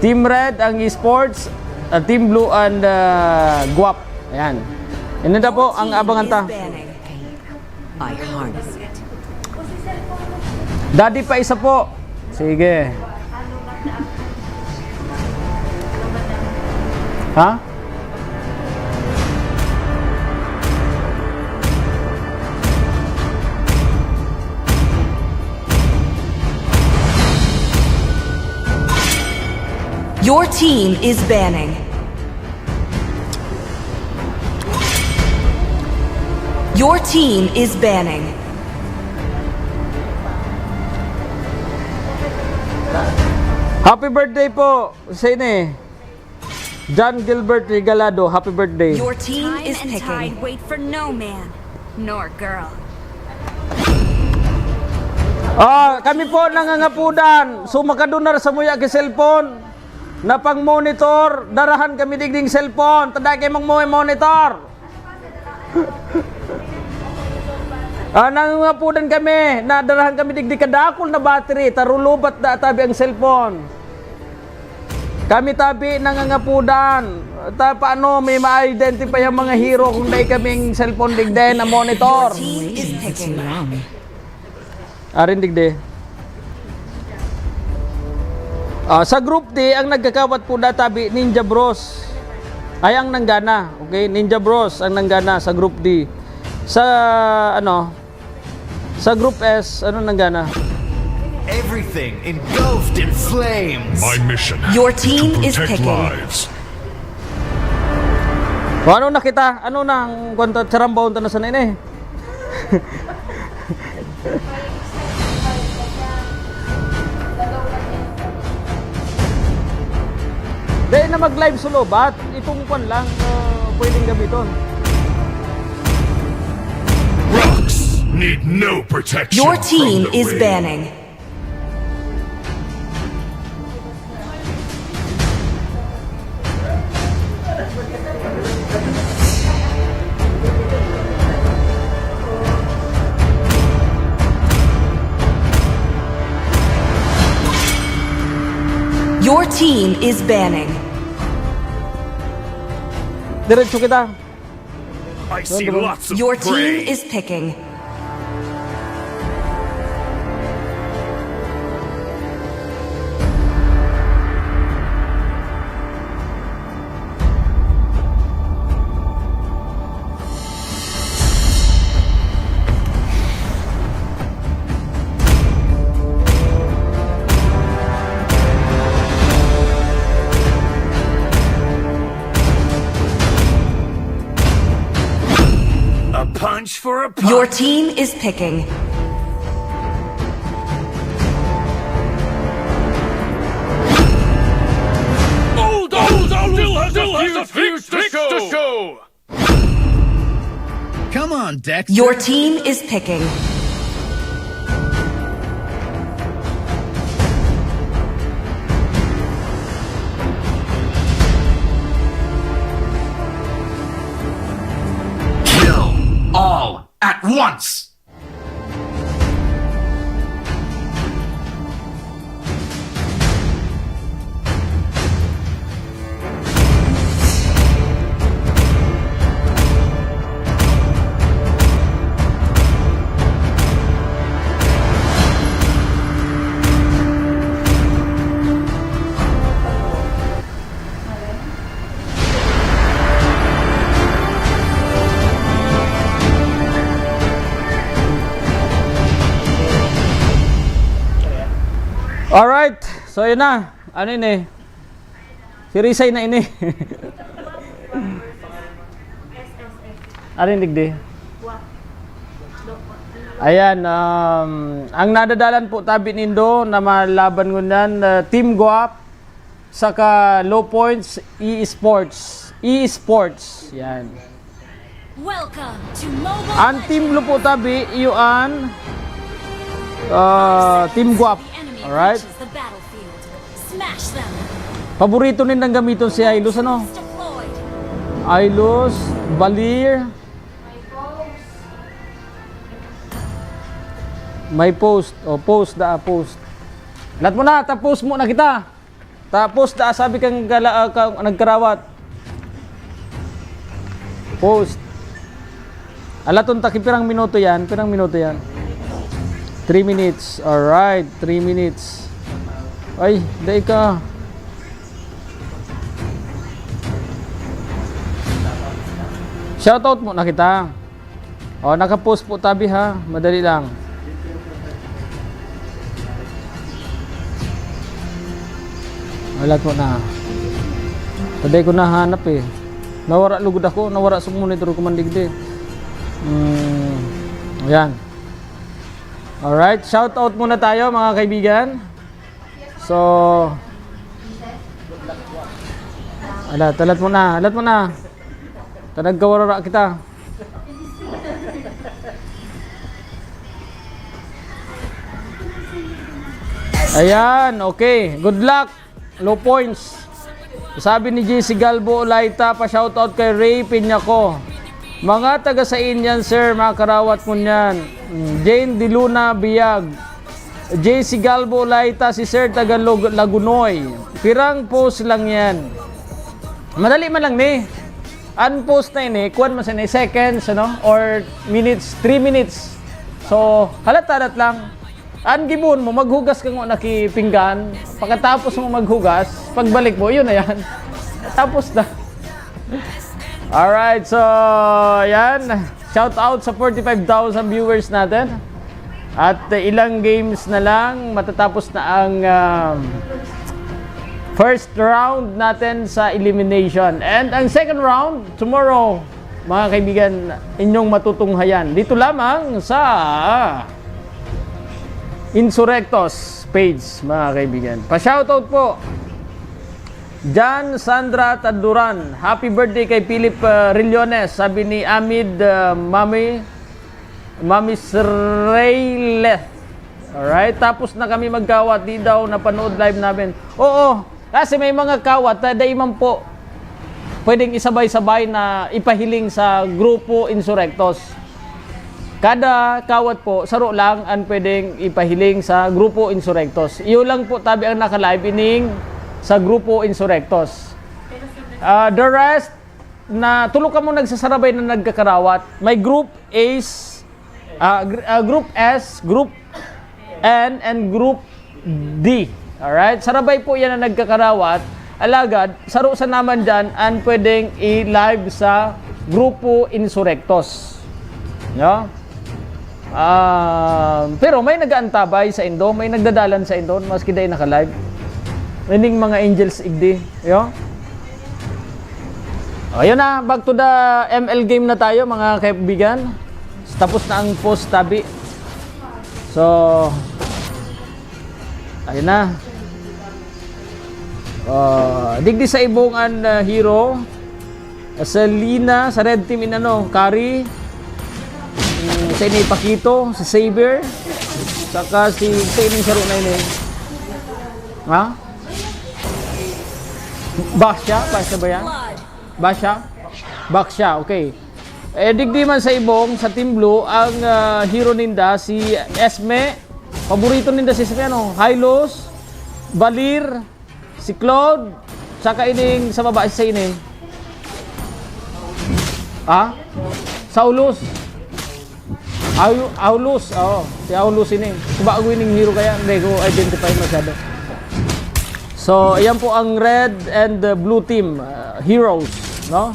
Team Red ang Esports, ah, Team Blue and, ah, Guap. Ayan. Ini na po ang abangan ta. Your team is banning. I harness it. Daddy pa isa po. Sige. Ha? Your team is banning. Your team is banning. Happy birthday po sa ini. John Gilbert Regalado, happy birthday. Your team Time is and ticking. Tide wait for no man nor girl. Ah, kami po nangangapudan. So, makadunar sa muya ki cellphone na pang-monitor, darahan kami digding cellphone. Tanda kayo mag-monitor. Ah, nangangapudan kami, nadarahan kami digdi kadakul na battery, tarulubat da tabi ang cellphone. Kami tabi nangangapudan. Ta, paano may ma-identify ang mga hero kung dai kaming cellphone digdi na monitor? Team is picking. Arin digdi. Ah, sa Group D, ang nagkakawat po databi, Ninja Bros. Ay, ang nanggana. Okay, Ninja Bros ang nanggana sa Group D. Sa, ano, sa Group S, ano nanggana? Everything engulfed in flames. My mission Your team to is protect picking. Lives. O, ano na kita? Ano na ang kwento? Charambahon ta na sana ini eh. Dahil na mag-live sa loob, at itong kwan lang, ah, pwedeng gamiton. Rocks need no protection. Your team is banning. Your team is banning. Diretso kita. I see lots of Your team prey. Is picking. Your team is picking. Old Owl still has, still has a fuse to show. Come on, Dex. Your team is picking. Kill all at once. Alright, so yun na. Ano yun eh? Si Risay na ini. Ano yung digdi? Ayan, um, ang nadadalan po tabi nindo na malaban ngunyan, uh, Team Guap, saka Low Points, E-Sports. E-Sports, yan. An team Lupo Tabi, iyo an uh, Team Guap. Alright? Paborito nindang gamiton si Ailos, ano? Ailos, Balir. May post. O, oh, post da, post. Lat mo na, tapos mo na kita. Tapos, ta, sabi kang gala, ah, ka, nagkarawat. Post. Alaton ta, ki pirang minuto yan? Pirang minuto yan? Three minutes. Alright, three minutes. Ay, dai ka. Shoutout mo na kita. O, nakapost po tabi ha. Madali lang. Wala po na. Taday ko nahanap eh. Nawara lugod ako. Nawara sa monitor ko man digdi. Hmm. Ayan. Alright. Shout out muna tayo, mga kaibigan. So, alat, alat mo na. Alat mo na. Ta nagkawarara kita. Ayan, okay. Good luck. Low points. Sabi ni J C Galbo Laita, pa-shoutout kay Ray Piñaco. Mga taga Sain yan, sir, mga karawat mo niyan. Mm, Jane De Luna Biag. J C Galbo Laita, si Sir taga Log-, Lagunoy. Pirang post lang yan. Madali man lang ni. An post na ini, kuwan man sa ini, seconds, ano? Or minutes, three minutes. So, halat-halat lang. An gibohon mo, maghugas ka nga nakipinggan. Pagkatapos mo maghugas, pagbalik mo, yun na yan. Tapos na. Alright, so, yan. Shout out sa forty-five thousand viewers natin. At uh, ilang games na lang, matatapos na ang um, first round natin sa elimination. And ang second round, tomorrow, mga kaibigan, inyong matutunghayan. Dito lamang sa Insurrectos page, mga kaibigan. Pa-shoutout po. Jan Sandra Taduran, "Happy birthday kay Philip, ah, Rillones," sabi ni Amid, ah, Mami, Mami Sreyleth. Alright, tapos na kami magkawat, di daw napanood live namin. Oo, kasi may mga kawat na dai man po pwedeng isabay-sabay na ipahiling sa grupo Insurrectos. Kada kawat po, saro lang an pwedeng ipahiling sa grupo Insurrectos. Iyo lang po tabi ang naka-live ining sa grupo Insurrectos. Ah, the rest, na tulo kamo nagsasarabay na nagkakarawat. May group A's, ah, gr-, ah, group S, group N, and group D. Alright? Sarabay po yan na nagkakarawat. Alagad, saro sa naman dyan ang pwedeng i-live sa grupo Insurrectos. No? Ah, pero may nag-aantabay sa indo, may nagdadalan sa indo, maski dai naka-live. Ining mga angels igdi, yo. O, yun na, back to the M L game na tayo, mga kaibigan. Tapos na ang post tabi. So, ayun na. Ah, digdi sa ibong an, ah, hero. Sa Lina, sa red team in ano, Kari. Mm, sa ini Pakito, si Saber. Saka si, sa ini saro na ini. Ha? Basha? Basha ba yan? Basha? Baksha, okay. Eh, digdi man sa ibong, sa Team Blue, ang, ah, hero ninda, si Esme. Paborito ninda si Esme, ano? Hylos, Balir, si Claude, saka ining sa baba, si Sine. Ha? Saulus. Au-, Aulus, oo. Si Aulus ini. Bago ining hero kaya, hindi ko identify masyado. So, ayan po ang red and the blue team, uh, heroes, no?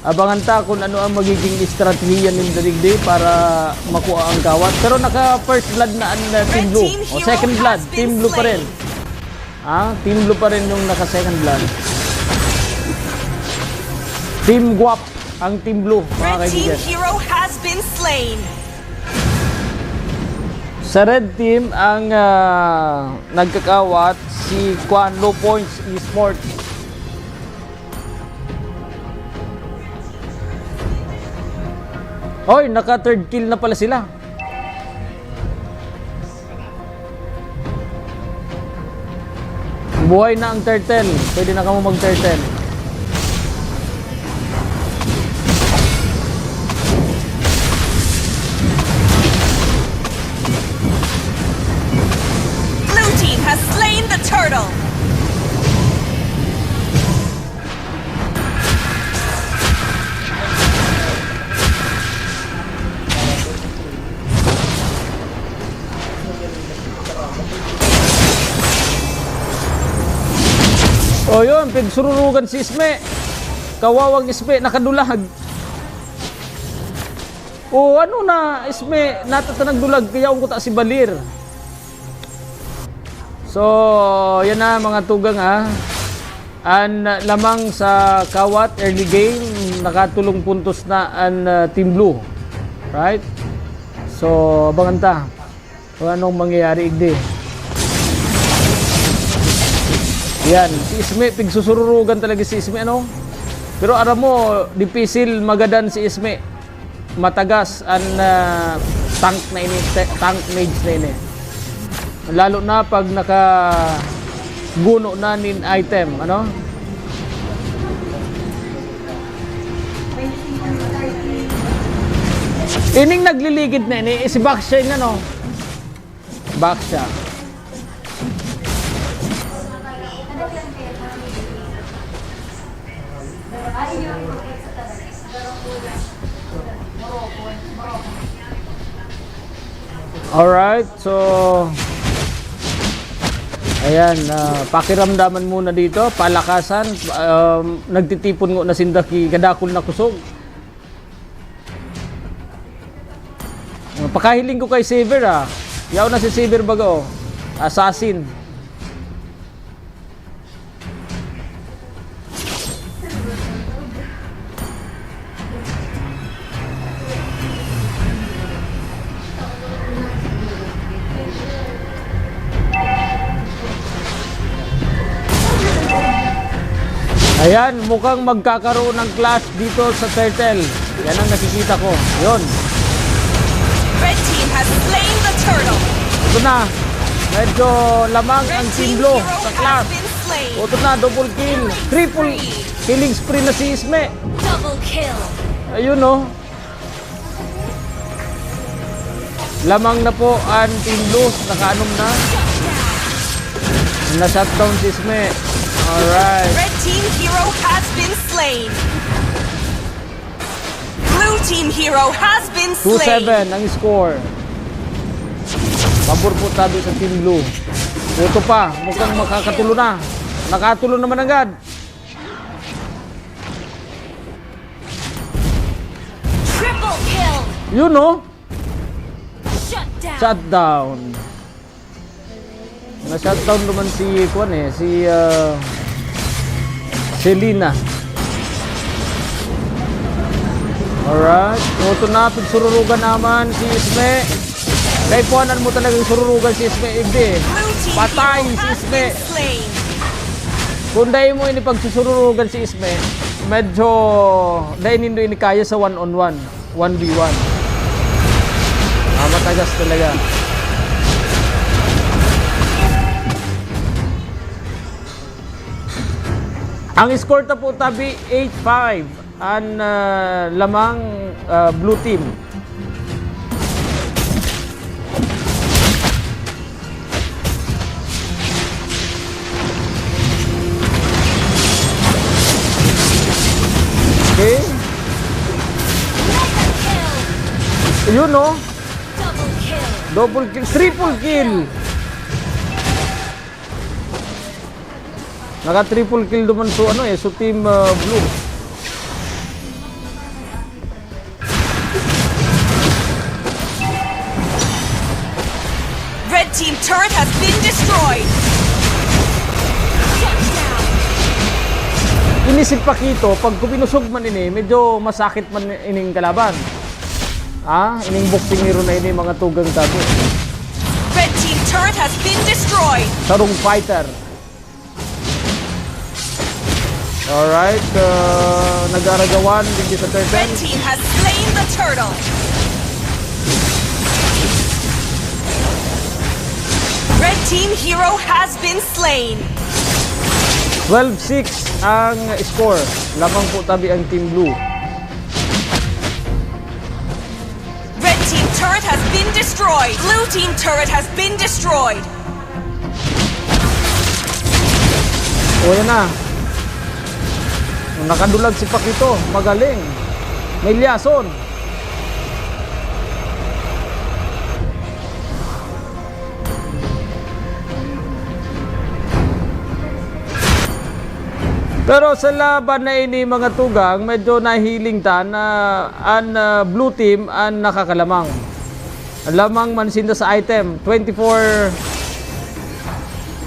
Abangan ta kung ano ang magiging estratehiya ninda digdi para makuha ang kawat. Pero naka first blood na ang, uh, Team Blue. O, second blood, Team Blue pa rin. Ah, Team Blue pa rin yung naka second blood. Team Guap ang Team Blue, mga kaibigan. Red team hero has been slain. Sa red team, ang, ah, nagkakawat si Kwan, Low Points Esports. Oy, naka third kill na pala sila. Buhay na ang turtle. Pwede na kamo mag-turtle. Blue team has slain the turtle. O yun, pigsururugan si Isme. Kawawang Isme, nakadulag. O ano na, Isme, natatanag dulag, kaya ang kuta si Balir. So, yan na mga tugang, ah. An lamang sa kawat, early game, nakatulong puntos na an, ah, Team Blue. Right? So, abangan ta kung anong mangyayari igdi. Yan, si Isme, pigsusururugan talaga si Isme, ano? Pero aram mo, dipisil magadan si Isme. Matagas an, ah, tank na ini, te-, tank mage na ini. Lalo na pag nakaguno na nin item, ano? Ining nagliligid na ini, si Baksha na, no? Baksha. Alright, so, ayan, ah, pakiramdaman muna dito, palakasan, um, nagtitipon ngo na sinda ki kadakul na kusog. Pakahiling ko kay Saber, ah. Yaon na si Saber baga, oh. Assassin. Ayan, mukhang magkakaroon ng clash dito sa turtle. Yan ang nakikita ko. Yun. Red team has slain the turtle. Ito na. Medyo lamang ang Team Blue sa clash. Ito na, double kill. Triple killing spree na si Isme. Double kill. Ayun, oh. Lamang na po ang Team Blue. Nakaanom na. Na-shutdown si Isme. Alright. Red team hero has been slain. Blue team hero has been slain. two seven ang score. Pabor po tabi sa Team Blue. Ito pa, mukhang makakatulo na. Nakatulo naman agad. Triple kill! Yun, no? Shut down! Shut down. Na-shutdown naman si, kuwan eh, si, uh, Selena. Alright. Ito na, pagsururugan naman si Isme. Kaipuanan mo talagang sururugan si Isme, Igdi. Patay si Isme. Kung dai mo ini pagsusururugan si Isme, medyo dai nindo ini kaya sa one on one. one v one. Ah, matagas talaga. Ang score ta po tabi, eight five. An, ah, lamang, ah, blue team. Okay. Yun, no? Double kill. Triple kill. Naka triple kill duman so ano eh, so team, ah, blue. Red team turret has been destroyed. Ini si Pakito, pag kubinusog man ini, medyo masakit man ining kalaban. Ah, ining boksingero na ini, mga tugang tabi. Red team turret has been destroyed. Sarong fighter. Alright, uh, nag-aaragawan digdi sa turtle. Red team has slain the turtle. Red team hero has been slain. Twelve six ang score. Lamang po tabi ang Team Blue. Red team turret has been destroyed. Blue team turret has been destroyed. O, yan na. Nakadulag si Pakito. Magaling. May liyason. Pero sa laban na ini, mga tugang, medyo nahiling ta na an, ah, blue team an nakakalamang. Lamang man sinda sa item, twenty-four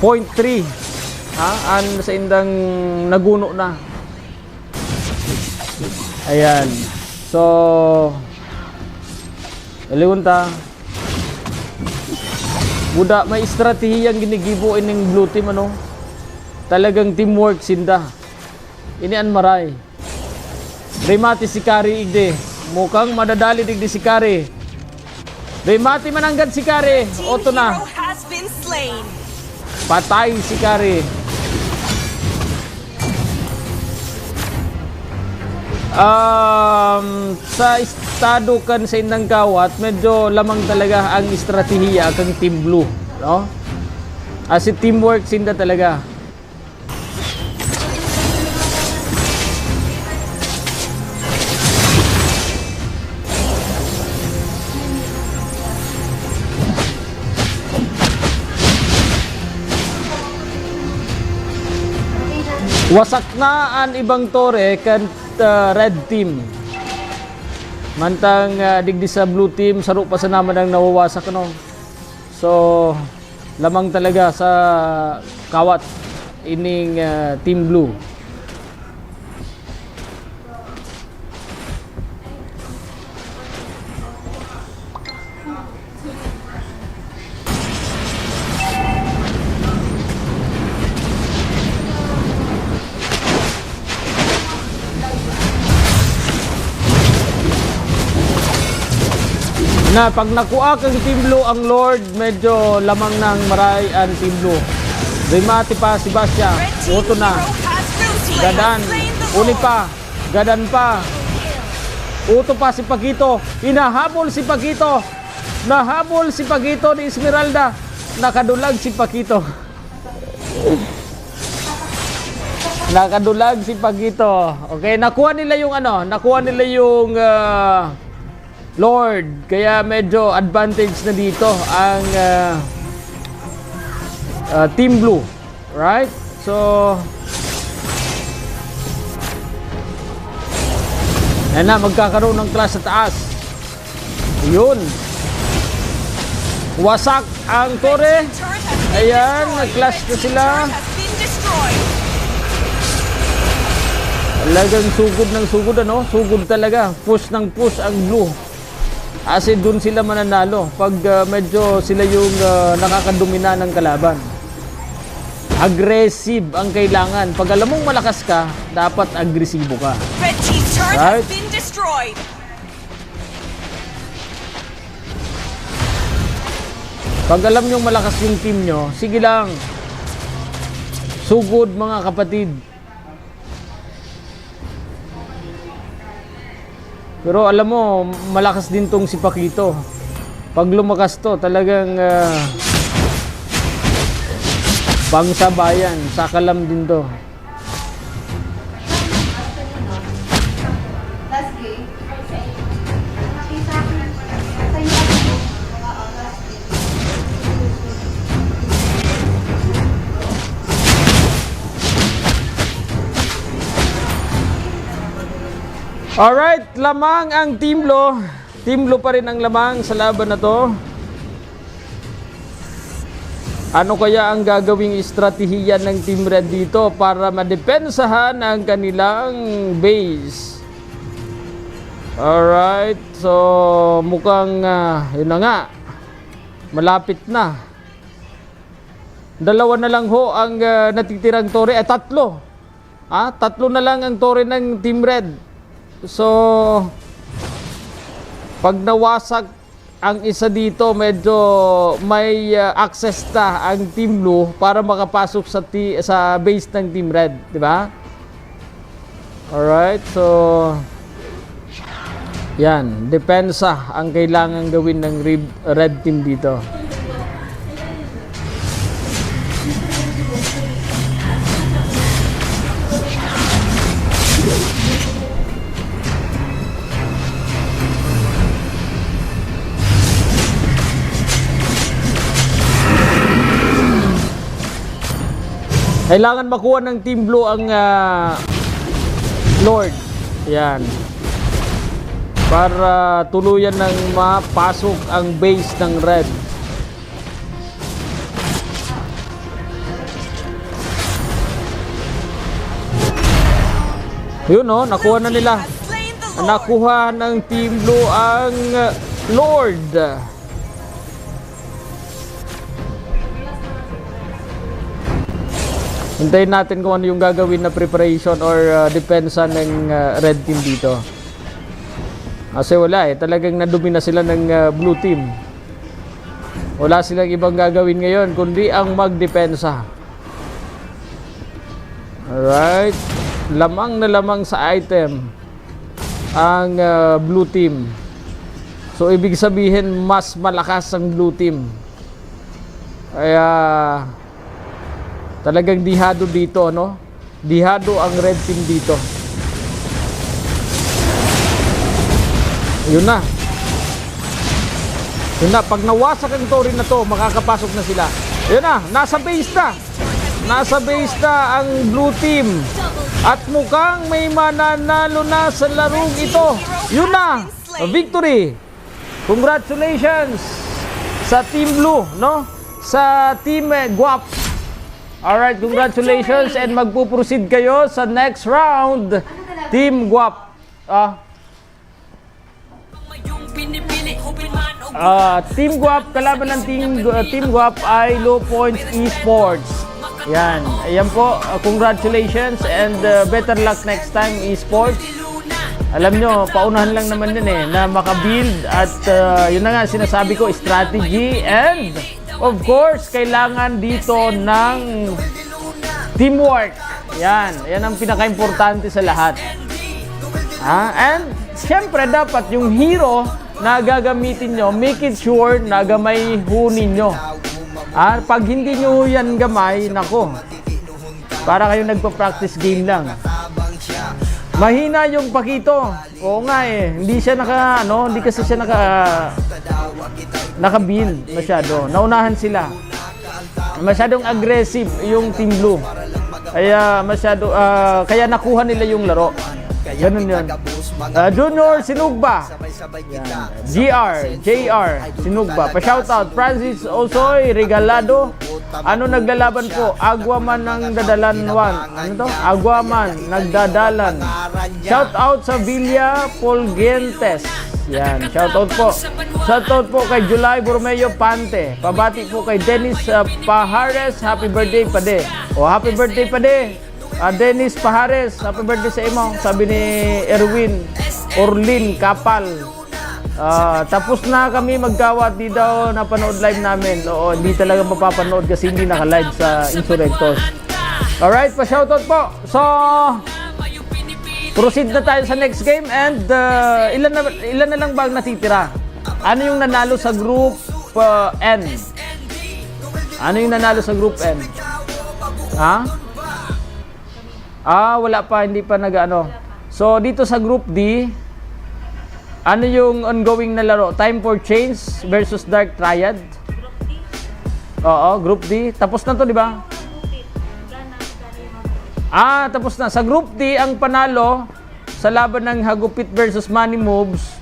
point three, ha, an saindang naguno na. Ayan. So, lalingon ta. Buda, may estratehiyang ginigibo ining blue team, ano? Talagang teamwork sinda. Ini an maray. Remate si Kari igdi. Mukhang madadali digdi si Kari. Remate mananggad si Kari. Oto na. Patay si Kari. Um, sa estado kan sa indang kawat, medyo lamang talaga ang estratehiya kang Team Blue, no? As in, teamwork sinda talaga. Wasak na an ibang tore kan, ah, red team. Mantang, ah, digdi sa blue team, saro pa sana man ang nawawasak, ano? So, lamang talaga sa kawat ining, ah, Team Blue. Na, pag nakuha kang Team Blue ang Lord, medyo lamang nang maray ang Team Blue. Remate pa si Basya. Uto na. Gadan. Uni pa. Gadan pa. Uto pa si Paquito. Hinahabol si Paquito. Nahabol si Paquito ni Esmeralda. Nakadulag si Paquito. Nakadulag si Paquito. Okay, nakuha nila yung ano, nakuha nila yung, ah, Lord. Kaya medyo advantage na dito ang, ah, ah, Team Blue. Right? So, ayan na, magkakaroon ng clash sa taas. Yun. Wasak ang tore. Ayan, nag-clash na sila. Talagang sugod ng sugod, ano? Sugod talaga. Push ng push ang Blue. Kasi dun sila mananalo pag, ah, medyo sila yung, ah, nakakadomina ng kalaban. Aggressive ang kailangan. Pag alam mong malakas ka, dapat agresibo ka. Red Team's turret Right? has been destroyed. Pag alam nyong malakas yung team nyo, sige lang. Sugod, mga kapatid. Pero alam mo, malakas din tong si Paquito. Pag lumakas to, talagang, ah, pangsabayan, sakalam din to. Alright, lamang ang Team Blue. Team Blue pa rin ang lamang sa laban na to. Ano kaya ang gagawing estratehiya ng Team Red dito para madepensahan ang kanilang base? Alright, so mukhang, ah, yun na nga. Malapit na. Dalawa na lang ho ang, ah, natitirang tore. Eh, tatlo. Ah, tatlo na lang ang tore ng Team Red. So, pag nawasak ang isa dito, medyo may, ah, access na ang Team Blue para makapasok sa ti-, sa base ng Team Red, di ba? Alright, so, yan, depensa ang kailangan gawin ng Rib-, Red Team dito. Kailangan makuha ng Team Blue ang, ah, Lord. Yan. Para tuluyan ng mapasok ang base ng Red. Yun, oh, nakuha na nila. Nakuha ng Team Blue ang Lord. Hintayin natin kung ano yung gagawin na preparation or, ah, depensa ng, ah, red team dito. Kasi wala eh, talagang nadomina sila ng, ah, blue team. Wala silang ibang gagawin ngayon kundi ang magdepensa. Alright. Lamang na lamang sa item ang, ah, blue team. So, ibig sabihin, mas malakas ang blue team. Kaya, talagang dihado dito, no? Dihado ang red team dito. Yun na. Yun na, pag nawasak ang tore na to, makakapasok na sila. Yun na, nasa base na. Nasa base na ang blue team. At mukhang may mananalo na sa larong ito. Yun na, victory. Congratulations sa Team Blue, no? Sa Team, eh, Guap. Alright, congratulations and magpo-proceed kayo sa next round, Team Guap. Ah. Ah, Team Guap, kalaban ng Team, Team Guap ay Low Points Esports. Yan. Ayan po. Ah, congratulations and, ah, better luck next time, Esports. Alam nyo, paunahan lang naman yun eh, na makabuild at uh, yun na nga sinasabi ko, strategy and of course, kailangan dito ng teamwork. Yan, yan ang pinaka-importante sa lahat. Ha? And syempre dapat yung hero na gagamitin nyo, make it sure na gamay ho ninyo. Ah, pag hindi nyo yan gamay, nako, para kayong nagpa-practice game lang. Mahina yung Pakito. Oo nga eh. Hindi siya naka, ano, hindi kasi siya naka, naka-build masyado. Naunahan sila. Masyadong aggressive yung Team Blue. Kaya masyado, ah, kaya nakuha nila yung laro. Ganun yun. Ah, Junior Sinugba. Yan. G R, J R, Sinugba. Pa-shoutout, Francis Osoy Regalado. Ano naglalaban po? Agwa man ang dadalan, Juan. Ano to? Agwa man, nagdadalan. Shout out sa Villa Fulgentes. Yan, shout out po. Shout out po kay July Borromeo Pante. Pabati po kay Dennis uh, Pahares. Happy birthday, pade. O, happy birthday, pade. Ah, Dennis Pahares, happy birthday sa imo. Sabi ni Erwin Orlin Kapal. Ah, tapos na kami magkawat, di daw napanood live namin. Oo, hindi talaga mapapanood kasi hindi naka-live sa Insurrectos. Alright, pa-shoutout po. So, proceed na tayo sa next game and uh, ilan na ilan na lang ba ang natitira? Ano yung nanalo sa group uh, N? Ano yung nanalo sa group N? Ha? Ah, wala pa, hindi pa nag-ano. So, dito sa group D, ano yung ongoing na laro? Time for Change versus Dark Triad. Oo, group D. Tapos na to, di ba? Ah, tapos na. Sa group D, ang panalo sa laban ng Hagupit versus Money Moves,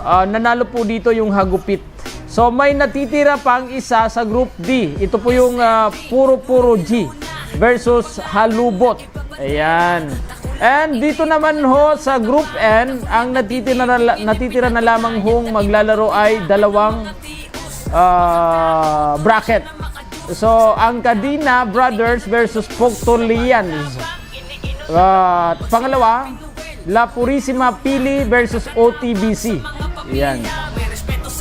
ah, nanalo po dito yung Hagupit. So, may natitira pang isa sa group D. Ito po yung ah, Puro Puro G versus Halubot. Ayan. And dito naman ho sa group N, ang natitira na, la- natitira na lamang hong maglalaro ay dalawang ah, bracket. So, ang Kadina Brothers versus Poctolians. At pangalawa, La Purisima Pili versus O T B C. Yan.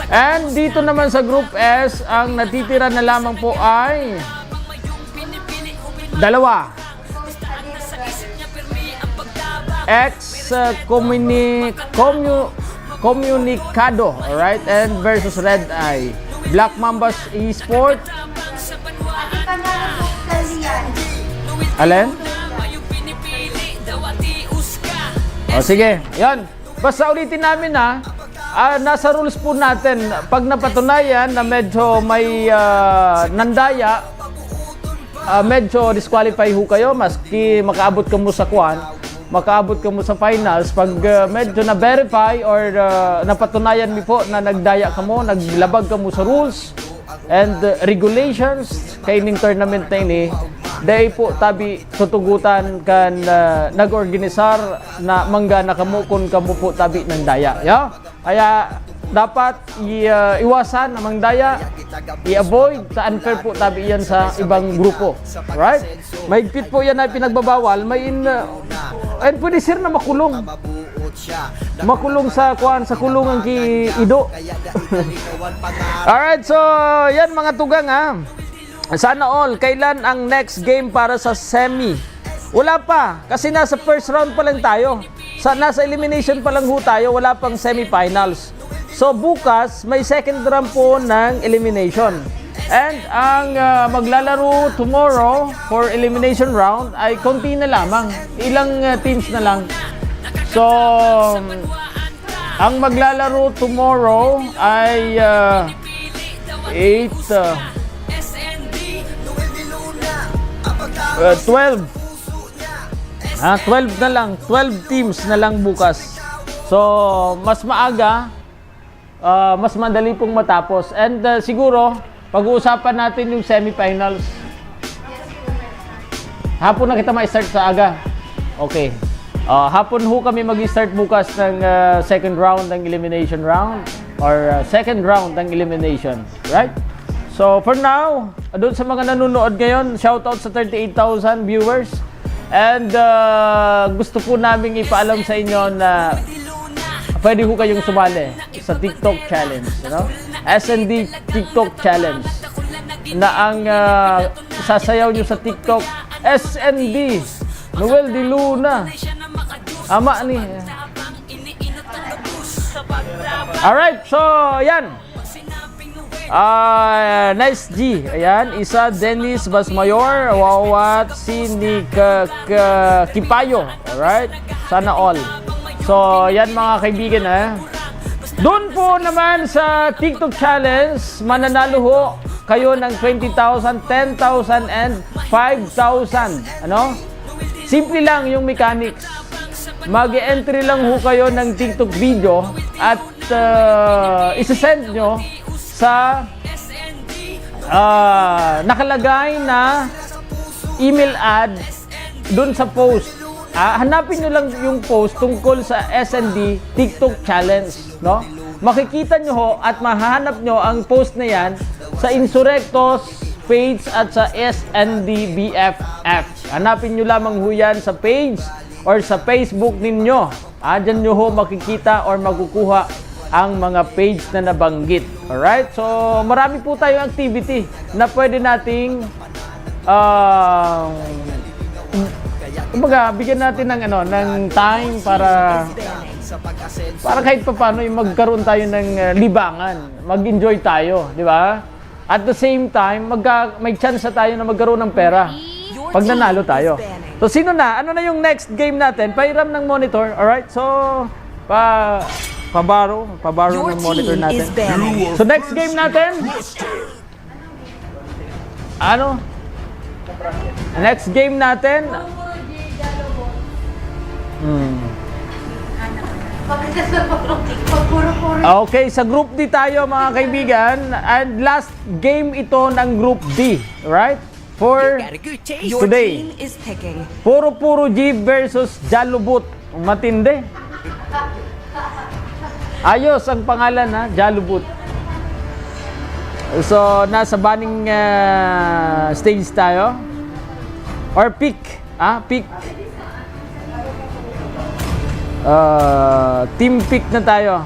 And dito naman sa Group S, ang natitira na lamang po ay dalawa. Ex uh, communi- commu- Communicado, alright? And versus Red Eye. Black Mambas Esport. Alin? O sige, yon. Basta ulitin namin ha, ah, nasa rules po natin, pag napatunayan na medyo may ah, nandaya, ah, medyo disqualify ho kayo, maski makaabot kamo sa kwan, makaabot kamo sa finals, pag ah, medyo na-verify or ah, napatunayan mi po na nagdaya kamo, naglabag kamo sa rules and ah, regulations kaining tournament na ini, dai po tabi tutugutan kan ah, nag-organisar na manggana kamo kun kamo po tabi nagdaya. Ya? Kaya dapat i- ah, iwasan ang daya, i-avoid, ta unfair po tabi iyan sa ibang grupo. Right? Mahigpit po yan ay pinagbabawal. May in, ah, and pwede sir na makulong. Makulong sa kuan, sa kulungan ki Ido. Alright, so yan mga tugang ha. Sana all, kailan ang next game para sa semi? Wala pa, kasi nasa first round pa lang tayo. Sa, nasa elimination pa lang ho tayo, wala pang semifinals. So bukas, may second round po ng elimination. And ang ah, maglalaro tomorrow for elimination round ay konti na lamang. Ilang ah, teams na lang. So, ang maglalaro tomorrow ay ah, eight, ah, ah, twelve. Ah, twelve na lang, twelve teams na lang bukas. So, mas maaga, ah, mas madali pong matapos. And ah, siguro, pag-uusapan natin yung semifinals. Hapon na kita ma-start sa aga. Okay. Ah, hapon ho kami mag-start bukas ng ah, second round ng elimination round or ah, second round ng elimination. Right? So, for now, doon sa mga nanonood ngayon, shoutout sa thirty-eight thousand viewers. And ah, gusto po naming ipaalam sa inyo na Pwede ho kayong sumali sa TikTok Challenge, no? S N D TikTok Challenge, na ang, ah, sasayaw nyo sa TikTok, S N D, Noel de Luna. Ama ni. Alright, so yan. Ah, nice G. Ayan, isa, Dennis Basmayor, Wawat, si Nick, ah, Ka-, Kipayo. Alright? Sana all. So, yan, mga kaibigan, eh. Doon po naman sa TikTok Challenge, mananalo ho kayo ng twenty thousand, ten thousand, and five thousand. Ano? Simple lang yung mechanics. Mag-entry lang ho kayo ng TikTok video at, ah, isi-send nyo sa, ah, nakalagay na email ad dun sa post. Ah, hanapin nyo lang yung post tungkol sa S N D TikTok Challenge, no? Makikita nyo ho at mahahanap nyo ang post na yan sa Insurrectos page at sa S N D B F F. Hanapin nyo lamang ho yan sa page or sa Facebook ninyo. Ah, dyan nyo ho makikita or makukuha ang mga page na nabanggit. Alright? So, marami po tayong activity na pwede nating, ah, kumbaga, bigyan natin ng, ano, ng time para, para kahit papaano yung magkaroon tayo ng, ah, libangan. Mag-enjoy tayo, di ba? At the same time, magka-, may chance na tayo na magkaroon ng pera pag nanalo tayo. So, sino na? Ano na yung next game natin? Pairam ng monitor. Alright? So, pa, pabaro, pabaro ng monitor natin. So, next game natin. Ano? Next game natin. Hmm. Okay, sa Group D tayo, mga kaibigan. And last game ito ng Group D, right? For today. Puro-puro G versus Jalubut. Matindi. Ayos ang pangalan, ha? Jalubut. So, nasa banning, ah, stage tayo. Or pick. Ah, pick. Ah, team pick na tayo.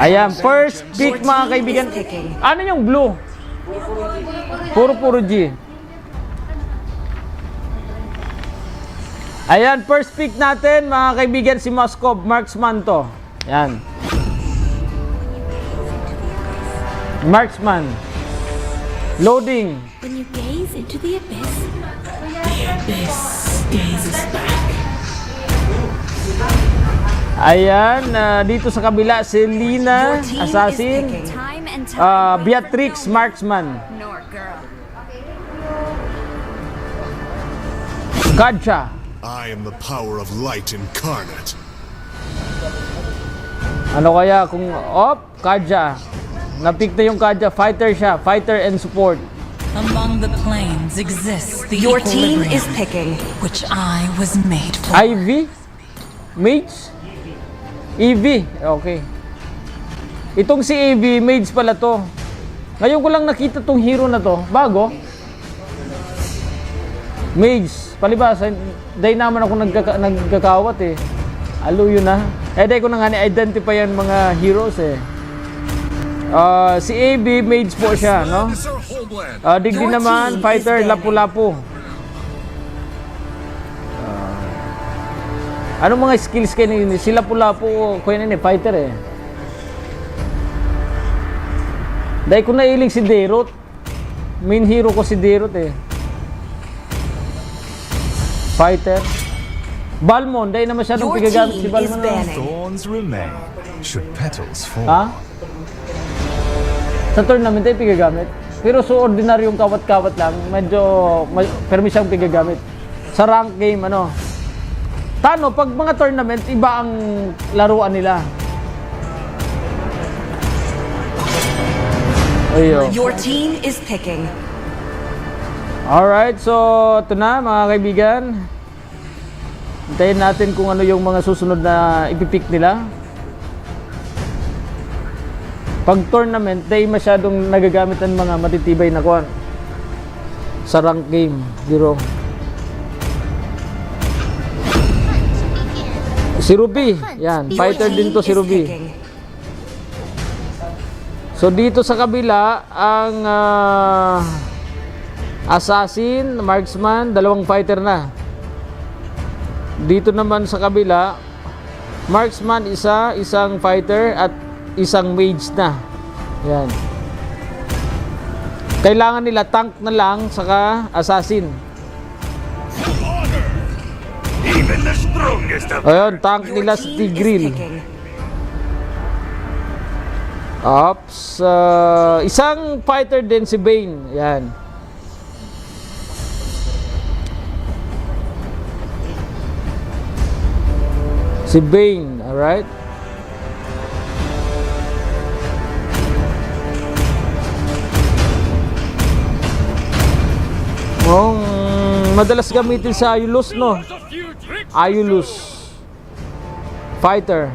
Ayan, first pick, mga kaibigan. Ano yung blue? Puro-puro G. Ayan, first pick natin, mga kaibigan, si Moskov, marksman to. Yan. Marksman. Loading. When you gaze into the abyss, the abyss gazes back. Ayan, ah, dito sa kabila, si Lina, assassin. Time and time Ah, Beatrix, marksman. Nor girl. Katya. I am the power of light incarnate. Ano kaya kung, op, Katya. Napik na yung Katya. Fighter siya. Fighter and support. Among the planes exists the Your team equilibrium, is picking. Which I was made for. Ivy? Mage? Eevee. Okay. Itong si Eevee, mage pala to. Ngayon ko lang nakita tong hero na to. Bago. Mage. Palibasa, dai naman ako nagkaka-, nagkakawat eh. Alo yun na. Eh, dai ko na nga ni-identify ang mga heroes eh. Ah, si Eevee, mage po siya, no? Ah, digdi naman, fighter, lapu-lapu. Ah. Anong mga skills kayo ni, ni sila pula po, kuya nini, fighter eh. Dahil ko nailig si Derot. Main hero ko si Derot eh. Fighter. Balmond, dahil na masyadong Your pigagamit si team is Balmond, ah. Banning. Thorns remain should petals fall. Ha? Sa tournament ay pigagamit. Pero sa ordinaryong kawat-kawat lang, medyo ma-, permi siyang pigagamit. Sa rank game, ano. Tano, pag mga tournament, iba ang laruan nila. Ayo. Your team is picking. Alright, so ito na, mga kaibigan. Hintayin natin kung ano yung mga susunod na ipipick nila. Pag tournament, dai masyadong nagagamit ang mga matitibay na kwan sa rank game, biro. Si Ruby, yan. Fighter din to si Ruby. So, dito sa kabila, ang, ah, assassin, marksman, dalawang fighter na. Dito naman sa kabila, marksman, isa, isang fighter, at isang mage na. Yan. Kailangan nila tank na lang, saka assassin. Even the strongest of Ayun, tank nila si Tigreal. Ops, ah, isang fighter din si Bane. Yan. Si Bane, alright? Oh, madalas gamitin sa Aulus, no? Aulus. Fighter.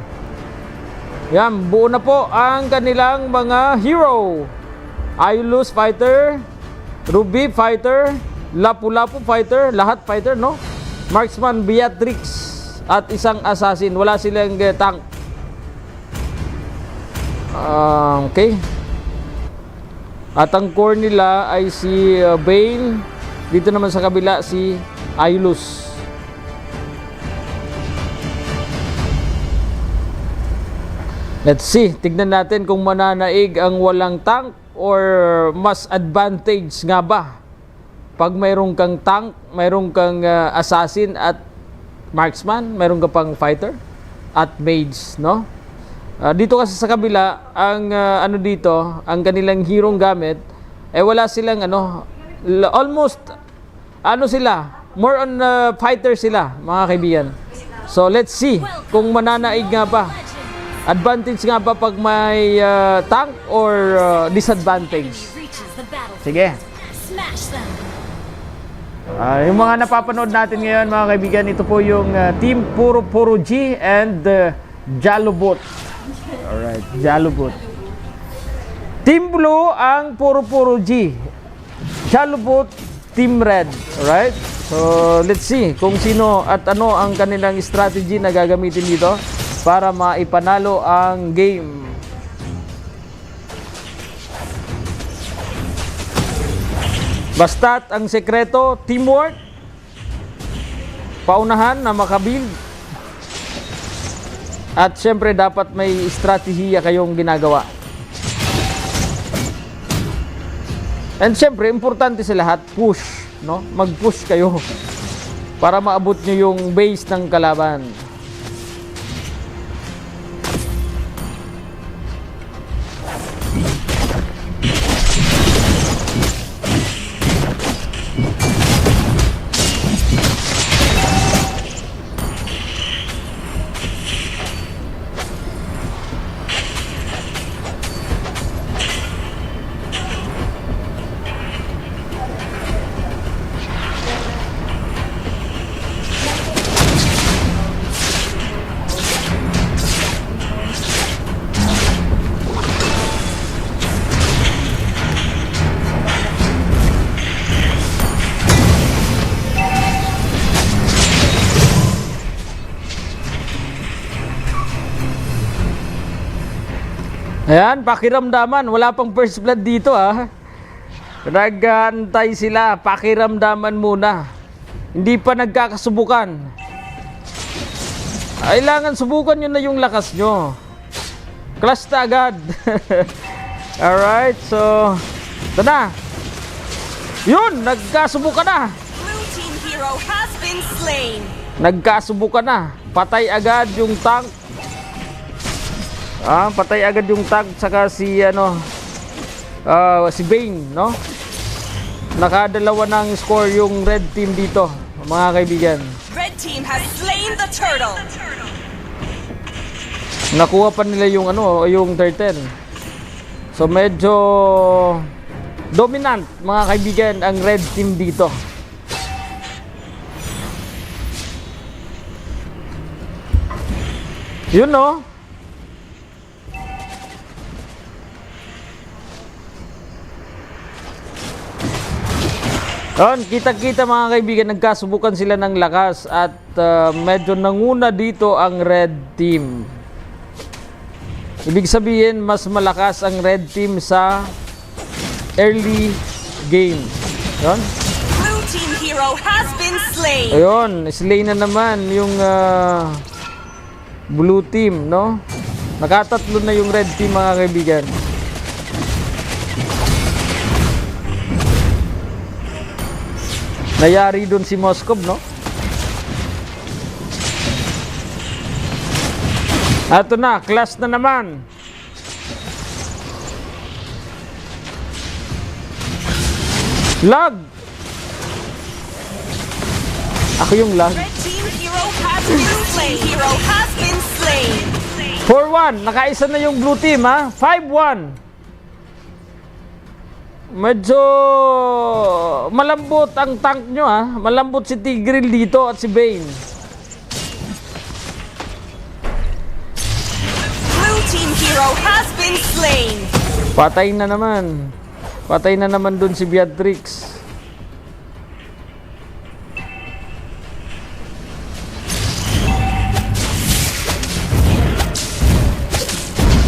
Yan, buo na po ang kanilang mga hero. Aulus, fighter. Ruby, fighter. Lapu-Lapu, fighter. Lahat fighter, no? Marksman, Beatrix. At isang assassin. Wala silang, eh, tank. Ah, okay. At ang core nila ay si, uh, Bane. Dito naman sa kabila, si Aulus. Let's see. Tignan natin kung mananaig ang walang tank or mas advantage nga ba pag mayroon kang tank, mayroon kang, ah, assassin at marksman, mayroon ka pang fighter at mage, no? Ah, dito kasi sa kabila, ang, ah, ano dito, ang kanilang hero-ng gamit, eh, wala silang ano, l- almost, ano sila, more on, ah, fighter sila, mga kaibigan. So, let's see kung mananaig nga ba. Advantage nga ba pag may, ah, tank or, ah, disadvantage? Sige. Ah, yung mga napapanood natin ngayon, mga kaibigan, ito po yung, ah, Team Puro Puro G and, ah, Jalobot. Alright, Jalobot. Team Blue ang Puro Puro G. Jalobot, Team Red. Alright? So, let's see kung sino at ano ang kanilang strategy na gagamitin dito para maipanalo ang game. Basta't ang sekreto, teamwork, paunahan na makabuild. At syempre, dapat may estratehiya kayong ginagawa. And syempre, importante sa lahat, push, no? Mag-push kayo para maabot nyo yung base ng kalaban. Ayan, pakiramdaman. Wala pang first blood dito, ah. Nag-aantay sila. Pakiramdaman muna. Hindi pa nagkakasubukan. Kailangan subukan nyo na yung lakas nyo. Clash ta agad. Alright, so, ito na. Yun, nagkasubukan na. Blue team hero has been slain. Nagkasubukan na. Patay agad yung tank. Ah, patay agad yung tank saka si ano, ah, si Bane, no? Nakadalawa ng score yung red team dito, mga kaibigan. Red team has slain the turtle. Nakuha pa nila yung ano, yung turtle. So medyo dominant, mga kaibigan, ang red team dito. Yun, no? Yun, kitang-kita, mga kaibigan, nagkasubukan sila ng lakas at, ah, medyo nanguna dito ang red team. Ibig sabihin, mas malakas ang red team sa early game. Yun. Blue team hero has been slain. Ayun, slay na naman yung, ah, blue team, no? Nakatatlo na yung red team, mga kaibigan. Nayari dun si Moskov, no? Ato na, clash na naman. Lag! Ako yung lag. Red team hero has been slain. Hero has been slain. Four one. Nakaisa na yung blue team, ha? Five one. Medyo malambot ang tank nyo, ha? Malambot si Tigreal dito at si Vayne. Blue team hero has been slain. Patay na naman. Patay na naman dun si Beatrix.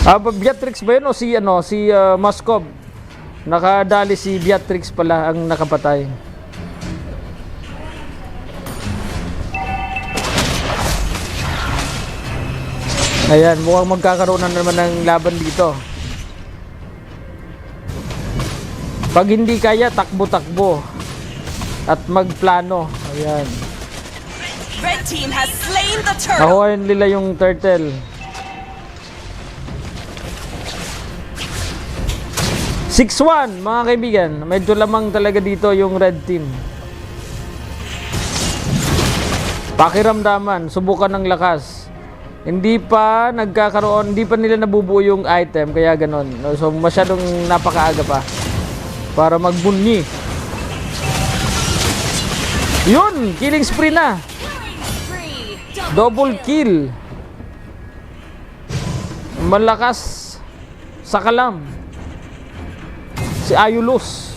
Ah, ba-, Beatrix ba yun o si, ano, si, ah, Moskov? Nakadali si Beatrix pala ang nakapatay. Ayan, mukhang magkakaroon na naman ng laban dito. Pag hindi kaya, takbo-takbo. At magplano. Ayan. Red team has slain the turtle. Nakuha nila yung turtle. Six one, mga kaibigan. Medyo lamang talaga dito yung red team. Pakiramdaman, subukan ng lakas. Hindi pa nagkakaroon, hindi pa nila nabubuo yung item, kaya ganon. No? So, masyadong napakaaga pa para magbunyi. Yun! Killing spree na! Double kill! Malakas sa kalam. Si Ayulus.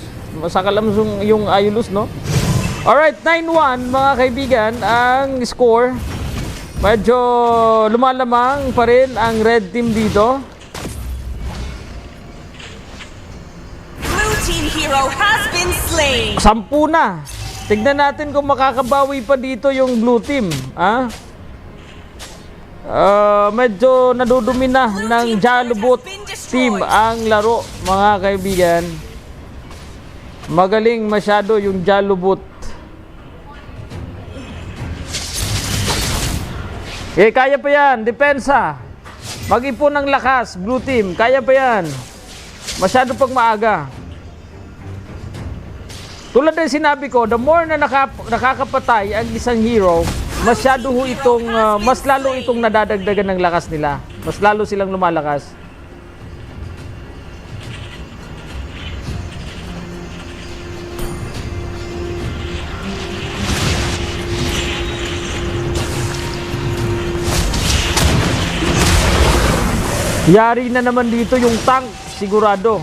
Sa kalam yung, yung Ayulus, no? Alright, nine one, mga kaibigan, ang score. Medyo lumalamang pa rin ang red team dito. Blue team hero has been slain. Sampu na. Tignan natin kung makakabawi pa dito yung blue team, ha? Ah, medyo nadudumina ng Jalubot team ang laro, mga kaibigan. Magaling masyado yung Jalubot. Eh, kaya pa yan. Depensa. Mag-ipon ng lakas, blue team. Kaya pa yan. Masyado pang maaga. Tulad ng sinabi ko, the more na naka-, nakakapatay ang isang hero, masyado ho itong, ah, mas lalo itong nadadagdagan ng lakas nila. Mas lalo silang lumalakas. Yari na naman dito yung tank, sigurado.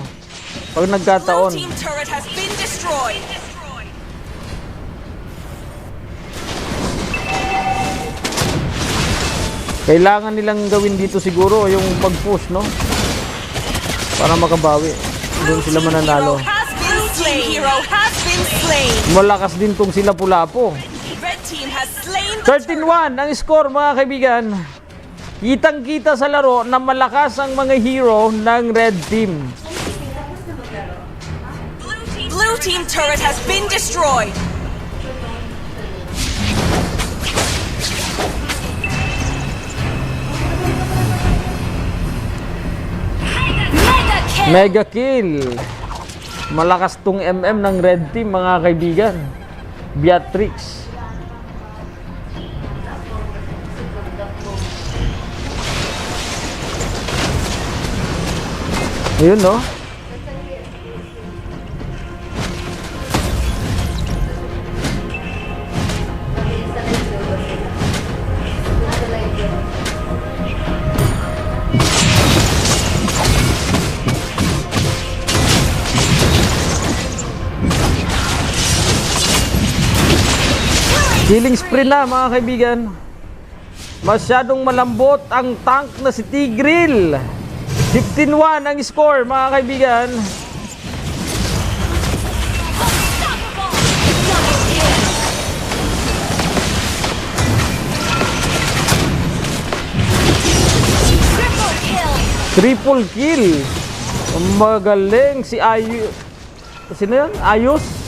Pag nagkataon. Blue team turret has been destroyed. Kailangan nilang gawin dito siguro yung pag-push, no? Para makabawi. Doon sila mananalo. Blue team hero has been slain. Malakas din tong si Lapu-Lapu. Red team has slain the turtle. Thirteen one ang score, mga kaibigan. Kitang-kita sa laro na malakas ang mga hero ng red team. Blue team turret has been destroyed. Mega kill. Mega kill. Malakas tong M M ng red team, mga kaibigan. Beatrix. Ayun, no? Healing spree na, mga kaibigan. Masyadong malambot ang tank na si Tigreal. Fifteen one ang score, mga kaibigan. Triple kill. Magaling si Ayu. Sino yan? Ayos?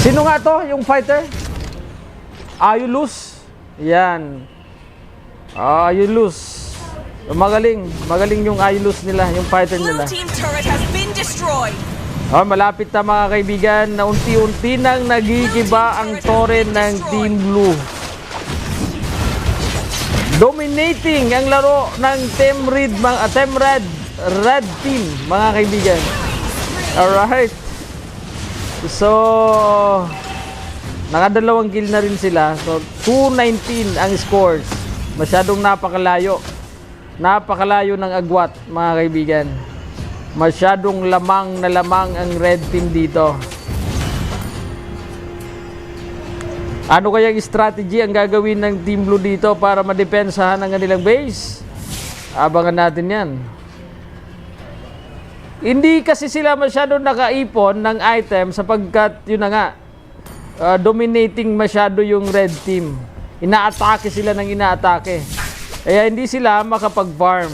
Sino nga to? Yung fighter? Ayulus. Yan. Ayulus. Magaling. Magaling yung Ayulus nila, yung fighter nila. Blue team turret has been destroyed. Oh, malapit na, mga kaibigan, na unti-unti nang nagigiba ang tore ng Team Blue. Dominating ang laro ng Team Red, mga, ah, Team Red, Red Team, mga kaibigan. Alright. So, nakadalawang kill na rin sila. So, two nineteen ang scores. Masyadong napakalayo. Napakalayo ng agwat, mga kaibigan. Masyadong lamang na lamang ang Red Team dito. Ano kayang strategy ang gagawin ng Team Blue dito para madepensahan ang kanilang base? Abangan natin yan. Hindi kasi sila masyado nakaipon ng item sapagkat, yun na nga, ah, dominating masyado yung Red Team. Inaatake sila ng inaatake. Kaya hindi sila makapag-farm.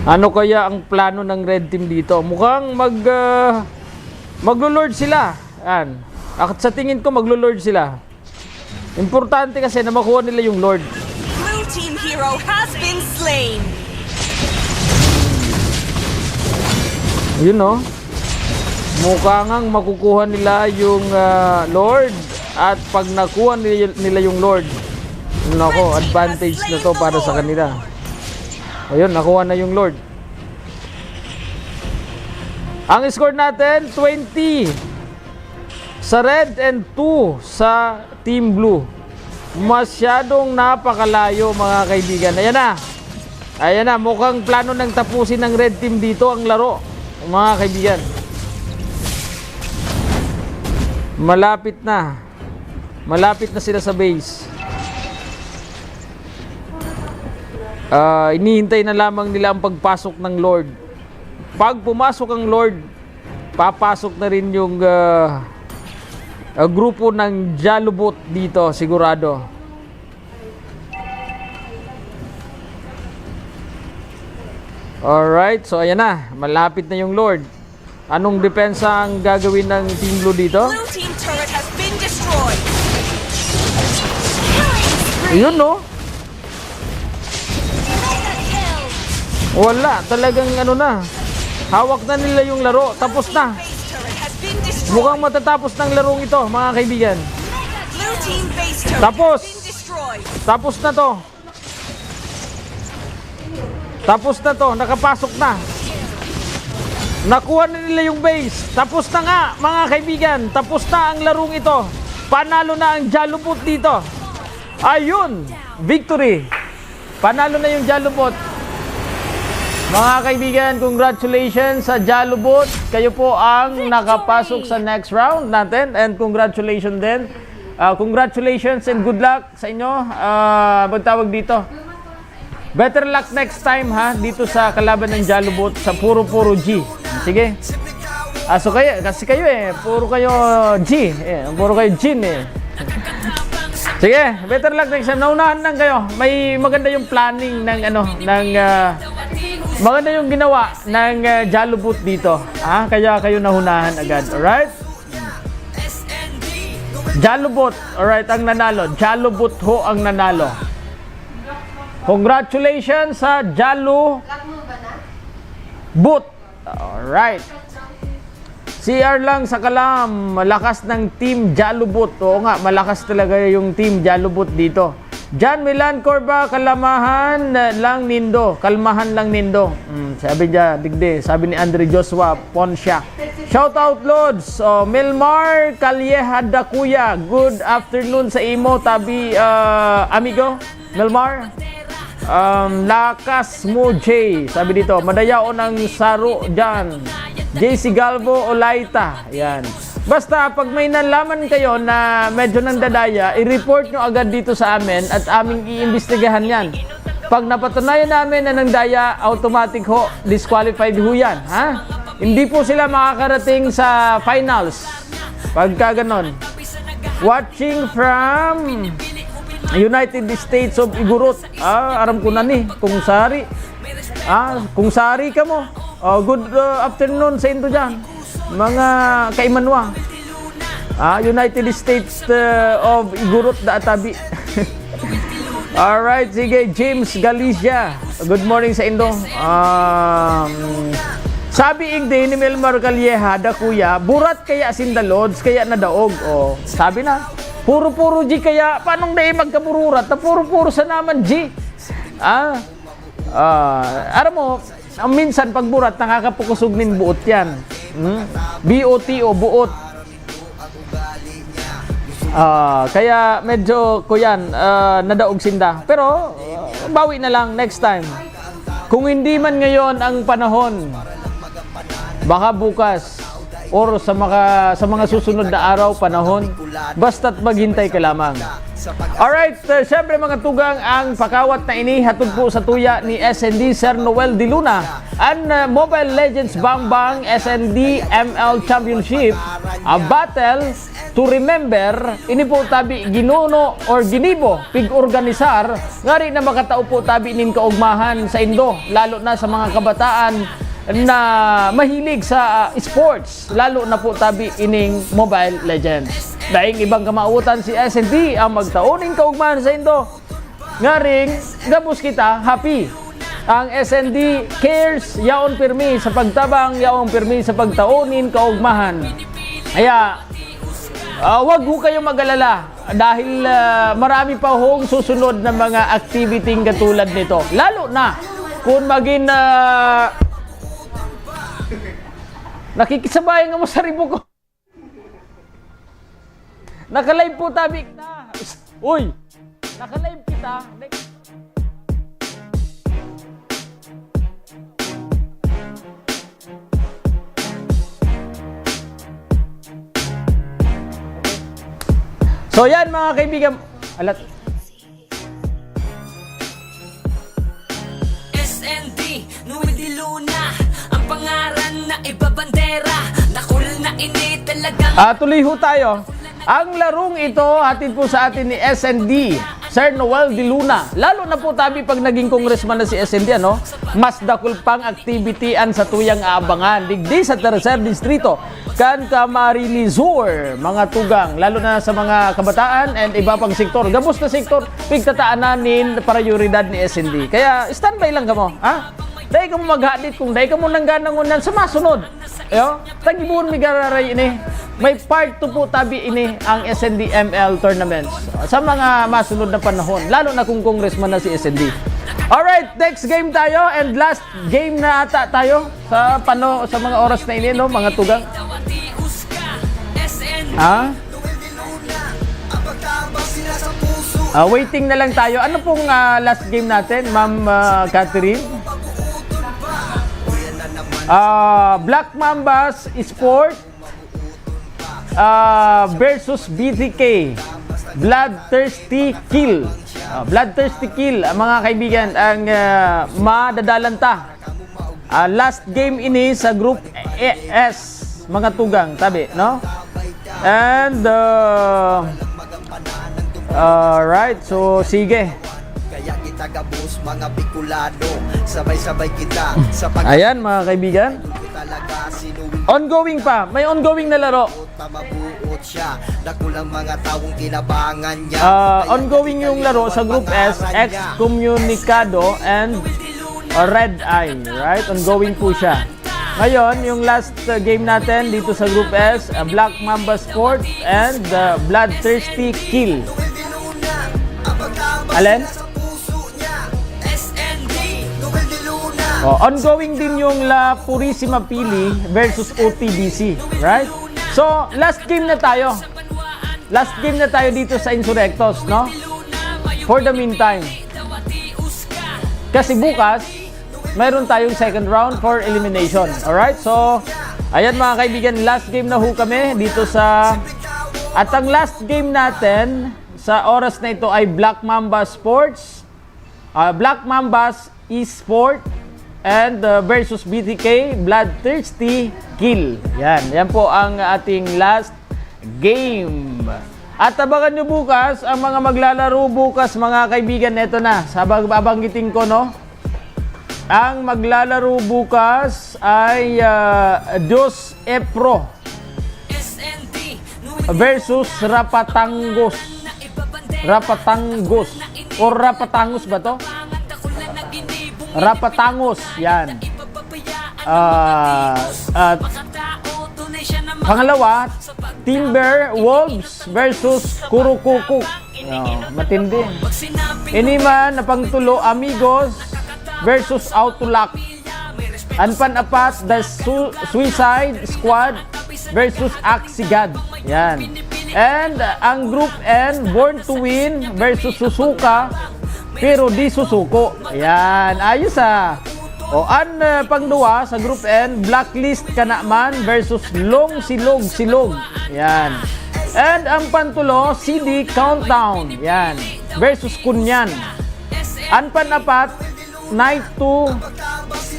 Ano kaya ang plano ng Red Team dito? Mukhang mag, ah, maglo-lord sila. Yan. At sa tingin ko, maglo-lord sila. Importante kasi na makuha nila yung lord. Blue team hero has been slain. Yun, no? Mukha ngang makukuha nila yung, ah, lord. At pag nakuha nila, nila yung lord, nako, advantage na to para sa kanila. Ayun, nakuha na yung lord. Ang score natin, twenty sa red and two sa Team Blue. Masyadong napakalayo, mga kaibigan. Ayan na. Ayan na, mukhang plano ng tapusin ng red team dito ang laro, mga kaibigan. Malapit na. Malapit na sila sa base. Ah, inihintay na lamang nila ang pagpasok ng lord. Pag pumasok ang lord, papasok na rin yung, ah, ah, grupo ng Jalubot dito, sigurado. Alright, so ayan na. Malapit na yung lord. Anong depensa ang gagawin ng Team Blue dito? Blue team turret has been destroyed. Killing spree. Yun, no? Mega kill. Wala. Talagang ano na. Hawak na nila yung laro. Tapos na. Base turret has been destroyed. Mukhang matatapos ng larong ito, mga kaibigan. Blue team base turret Tapos. Has been destroyed. Tapos na to. Tapos na to, nakapasok na. Nakuha na nila yung base. Tapos na nga, mga kaibigan. Tapos na ang larong ito. Panalo na ang Jalubot dito. Ayun, victory. Panalo na yung Jalubot. Mga kaibigan, congratulations sa Jalubot. Kayo po ang nakapasok sa next round natin. And congratulations din. Ah, congratulations and good luck sa inyo. Ah, bang tawag dito? Better luck next time, ha, dito sa kalaban ng Jalubot sa puro-puro G. Sige. Ah, so kayo, kasi kayo eh, puro kayo G, eh, puro kayo Jin eh. Sige, better luck next time. Naunahan lang kayo. May maganda yung planning ng ano, ng ah, maganda yung ginawa ng ah, Jalubot dito. Ah, kaya kayo nahunahan agad. Alright? Jalubot, alright, ang nanalo. Jalubot ho ang nanalo. Congratulations sa Jalu Bot. Alright. C R lang sa Kalam, malakas ng Team Jalubot. Oo nga, malakas talaga yung Team Jalubot dito. John Milan Corba, kalamahan lang nindo. Kalmahan lang nindo. Mm, sabi niya, digdi, sabi ni Andre Joshua Poncia. Shout out, Lods. Oh, Melmar Calleja Dacuya. Good afternoon sa imo, tabi, ah, amigo. Melmar. Um, lakas mo, Jay. Sabi dito, madayaon ang saro dyan. J C Galvo, Olaita. Yan. Basta, pag may nalaman kayo na medyo nandadaya, i-report nyo agad dito sa amin at aming iimbestigahan yan. Pag napatunayan namin na nandaya, automatic ho, disqualified ho yan, ha? Hindi po sila makakarating sa finals. Pagka ganon. Watching from United States of Igorot. Ah, aram ko na ni, kung sari. Ah, kung sari ka mo. Oh, good, uh, afternoon sa indo dyan. Mga kaimanwa. Ah, United States, uh, of Igorot da tabi. Alright, sige, James Galicia. Good morning sa indo. Um, sabi igdi ni Melmar Calleja, Dacuya, burat kaya sinda, Lods, kaya nadaog. Oh, sabi na, puro-puro G kaya, paanong dai magkabururat na puro-puro sa naman G? Ah, ah, aram mo, ang minsan pag burat, nakakapukusog nin buot yan. Hmm? B O T O, buot. Ah, kaya medyo, kuyan, ah, nadaog sinda. Pero, ah, bawi na lang next time. Kung hindi man ngayon ang panahon, baka bukas or sa mga, sa mga susunod na araw, panahon, basta't maghintay ka lamang. Alright, uh, syempre, mga tugang, ang pakawat na ini hatod po sa tuya ni S N D Sir Noel De Luna. An, uh, Mobile Legends Bang Bang S N D M L Championship, uh, Battle to Remember, ini po tabi ginuno or ginibo, pig-organisar, ngari na makatao po tabi nin kaugmahan sa indo, lalo na sa mga kabataan na mahilig sa, uh, sports, lalo na po tabi ining Mobile Legends. Daing ibang kamawotan si S N D ang magtao nin kaugmahan sa indo. Ngaring, gabos kita, happy. Ang S N D cares, yaon pirmi sa pagtabang, yaon pirmi sa pagtao nin kaugmahan. Kaya, ah, wag ho kayo mag-alala dahil, ah, marami pa hong susunod na mga activity katulad nito. Lalo na kung maging, ah, nakikisabay nga mo sa ribo ko. Naka-live po tabi kita. Uy! Naka-live kita. So yan, mga kaibigan. Alat. S N D, Noel De Luna, ang pangaran na ibabandera. Dakul na ini talagang Ah, tuloy ho tayo. Ang larong ito, hatid po sa atin ni S N D, Sir Noel De Luna. Lalo na po tabi pag naging congressman na si S N D, ano? Mas dakul pang activity an satuyang aabangan digdi sa Tercer Distrito kan Camarines Sur, mga tugang, lalo na sa mga kabataan and iba pang sektor. Gabos na sektor, pigtataanan nin prioridad ni S N D. Kaya standby lang kamo, ha? Dai kamo maghadit kung dai kamo nanggana ngunyan sa masunod. Ayo, tagibuon mi gararay ini. May part two po tabi ini ang S N D M L tournaments sa mga masunod na panahon, lalo na kung congressman na si S N D. Alright, next game tayo and last game na ata tayo sa pano, sa mga oras na ini, no, mga tugang. Ha? Ah, waiting na lang tayo. Ano pong, ah, last game natin, Ma'am, ah, Catherine? Ah, Black Mambas Sport, ah, versus B T K. Bloodthirsty Kill. Ah, Bloodthirsty Kill, ah, mga kaibigan, ang, ah, madadalan ta. Ah, last game ini sa Group S, mga tugang, tabi, no? And, uh, alright, so sige. Kaya kita gabos, mga Bicolano, sabay-sabay kita sa pag- Ayan, mga kaibigan. Talaga sinuwi. Ongoing pa, may ongoing na laro. Mabuot siya, dakulang mga taong kinabangan niya. Ah, ongoing yung laro sa Group S, Excommunicado and Red Eye, right? Ongoing po siya. Ngayon, yung last, uh, game natin dito sa Group S, uh, Black Mamba Sport and, uh, Bloodthirsty Kill. Alin? S N D, Noel De Luna, Oh, ongoing din yung La Purisima Pili versus O T B C, right? So, last game na tayo. Last game na tayo dito sa Insurrectos, no? For the meantime. Kasi bukas, mayroon tayong second round for elimination. Alright? So, ayan mga kaibigan, last game na ho kami dito sa... At ang last game natin sa oras na ito ay Black Mamba Sports, ah, Black Mambas Esport, and, uh, versus B T K, Bloodthirsty Kill. Yan, yan po ang ating last game. At abangan nyo bukas ang mga maglalaro bukas, mga kaibigan. Eto na, sabag babanggitin ko, no? Ang maglalaro bukas ay, ah, Dos Epro versus Rapatangos. Rapatangos. Or Rapatangos ba to? Rapatangos, yan. Ah, at pangalawa, Timber Wolves versus Kurukuku. Oh, matindi. Ini man na pangtulo, Amigos versus Autolock. An pan-apat, The Su-, Suicide Squad versus Axigad. Yan. And, uh, ang Group N, Born to Win versus Susuka, pero di susuko. Yan. Ayos, ah. O, an, uh, pangduwa sa Group N, Blacklist Kanaman versus Long Silog Silog. Yan. And ang pantulo, C D Countdown. Yan. Versus Kunyan. An panapat, Night two,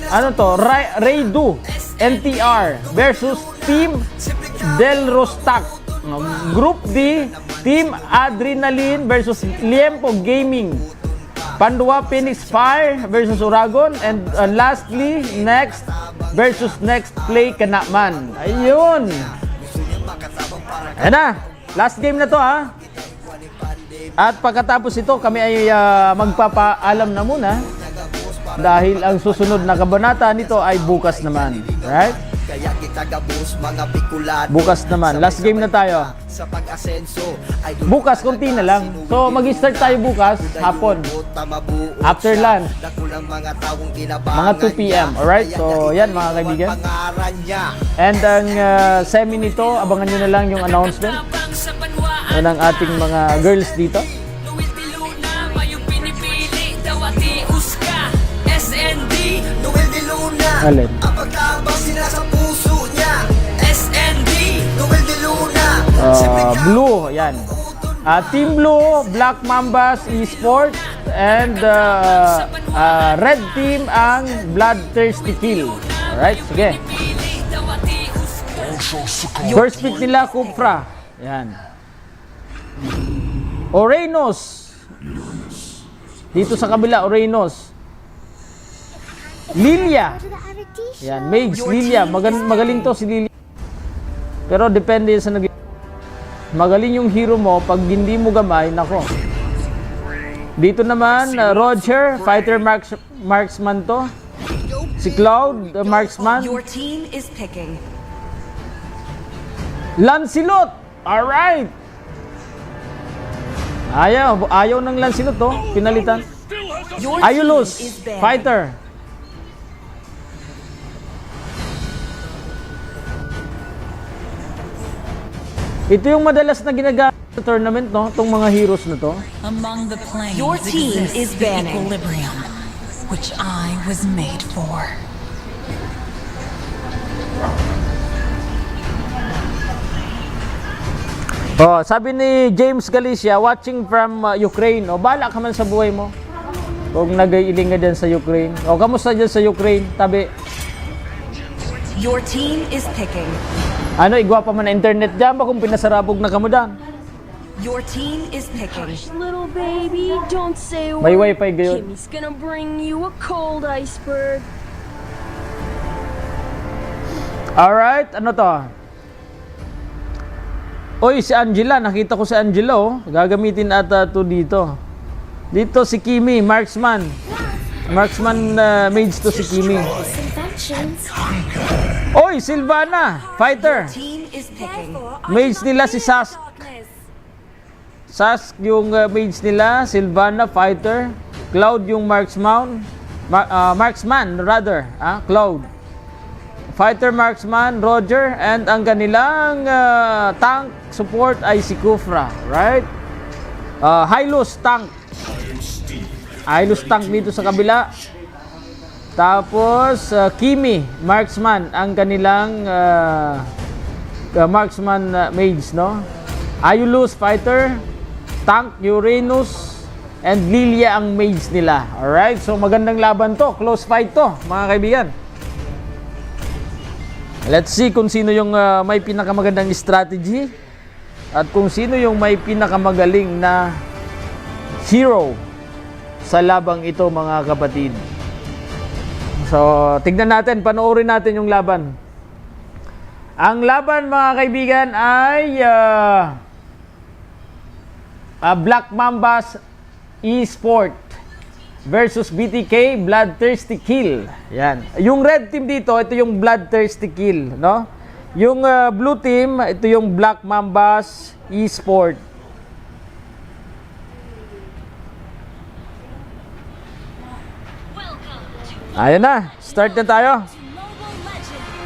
ano to, Ra-, Raidu, N T R versus Team Del Rostac. Group D, Team Adrenaline versus Liempo Gaming. Panduwa, Phoenix Fire versus Uragon. And, uh, lastly, Next versus Next Play Kanaman. Ayun. Ayan na. Last game na to, ha. At pagkatapos ito, kami ay, ah, magpapaalam na muna. Dahil ang susunod na kabanata nito ay bukas naman. Right? Bukas naman. Last game na tayo. Bukas, konti na lang. So, mag-start tayo bukas, hapon. After lunch. Mga two P M. Alright? So, yan, mga kaibigan. And ang, ah, semi nito, abangan nyo na lang yung announcement ng ating mga girls dito. Alin? Ah, blue, yan. Ah, Team Blue, Black Mambas Esport, and, ah, ah, Red Team ang Bloodthirsty Kill. Alright, sige. First pick nila, Cupra. Yan. Orenos. Dito sa kabila, Orenos. Lilia. Yan, Mage, Lilia. Magan-, magaling to si Lilia. Pero depende sa nag-, magaling yung hero mo, pag hindi mo gamay, nako. Dito naman, uh, Roger, fighter marks-, marksman to. Si Cloud, uh, marksman. Your team is picking. Lancelot! Alright! Ayaw, ayaw ng Lancelot to. Pinalitan. Your Ayulus, team is banned. Fighter. Ito yung madalas na ginagamit sa tournament, no? Itong mga heroes na to. Among the planes Your team exists is the banning. Equilibrium, which I was made for. Oh, sabi ni James Galicia, watching from, uh, Ukraine. O, bahala ka man sa buhay mo. Kung nag-iiling ka dyan sa Ukraine. O, kamusta dyan sa Ukraine? Tabi. Your team is picking. Ano, igwa pa man na internet dyan ba kung pinasarabog na kamo dyan? Your team is picking. Hush, little baby, don't say a May word. Wi-Fi gayon. Kimmy's gonna bring you a cold iceberg. Alright, ano to? Oy, si Angela, nakita ko si Angela, oh. Gagamitin ata to dito. Dito si Kimi, marksman. Marksman, uh, mage to si Kimi. Oy, Silvana, fighter. Team is picking. Mage nila si Sask. Sask yung, uh, mage nila, Silvana, fighter. Cloud yung marksman. Ma- ah, marksman, rather, ah, Cloud. Fighter marksman, Roger, and ang kanilang ah, tank support ay si Kufra, right? Ah, Hylos tank. Hylos tank dito sa kabila. Tapos, ah, Kimi, marksman, ang kanilang ah, ah, marksman ah, mage, no? Iolus fighter, tank, Uranus, and Lilia ang mage nila. Alright, so magandang laban to, close fight to, mga kaibigan. Let's see kung sino yung ah, may pinakamagandang strategy at kung sino yung may pinakamagaling na hero sa labang ito, mga kapatid. So, tignan natin, panoorin natin yung laban. Ang laban, mga kaibigan, ay ah, ah, Black Mambas Esport versus B T K Bloodthirsty Kill. Yan. Yung red team dito, ito yung Bloodthirsty Kill, no? Yung ah, blue team, ito yung Black Mambas Esport. Ayan na, start na tayo.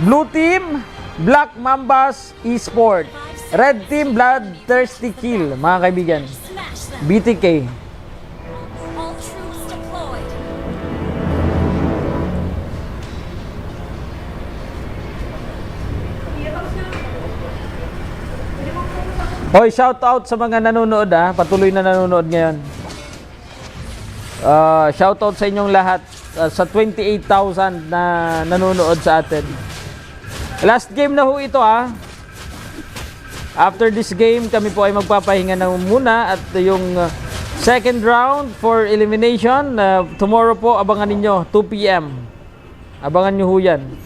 Blue team, Black Mambas Esport. Red team, Bloodthirsty Kill, mga kaibigan. B T K. All troops deployed. Hoy, shout out sa mga nanonood, ah. Patuloy na nanonood ngayon. Ah, shout out sa inyong lahat, ah, sa twenty-eight thousand na nanonood sa atin. Last game na ho ito, ah. After this game, kami po ay magpapahinga na muna at yung ah, second round for elimination, ah, tomorrow po, abangan ninyo, two P M. Abangan nyo ho yan.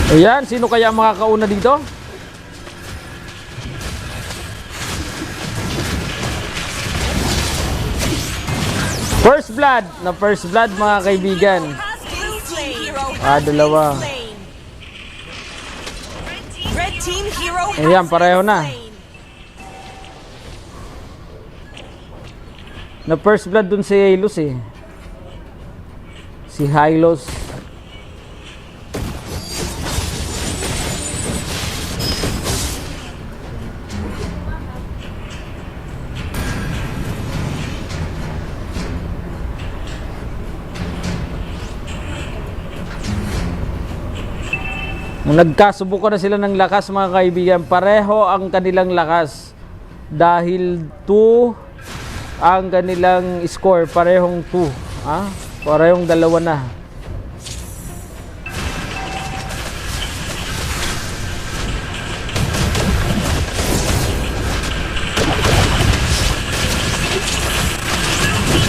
Ayan, sino kaya ang makakauna dito? First blood, na first blood, mga kaibigan. Ah, dalawa. Red team hero has Ayan, pareho na. been slain. Na first blood dun si Hylos eh. Si Hylos. Nagkasubukan na sila ng lakas, mga kaibigan. Pareho ang kanilang lakas. Dahil two ang kanilang score. Parehong two. Ha? Parehong dalawa na.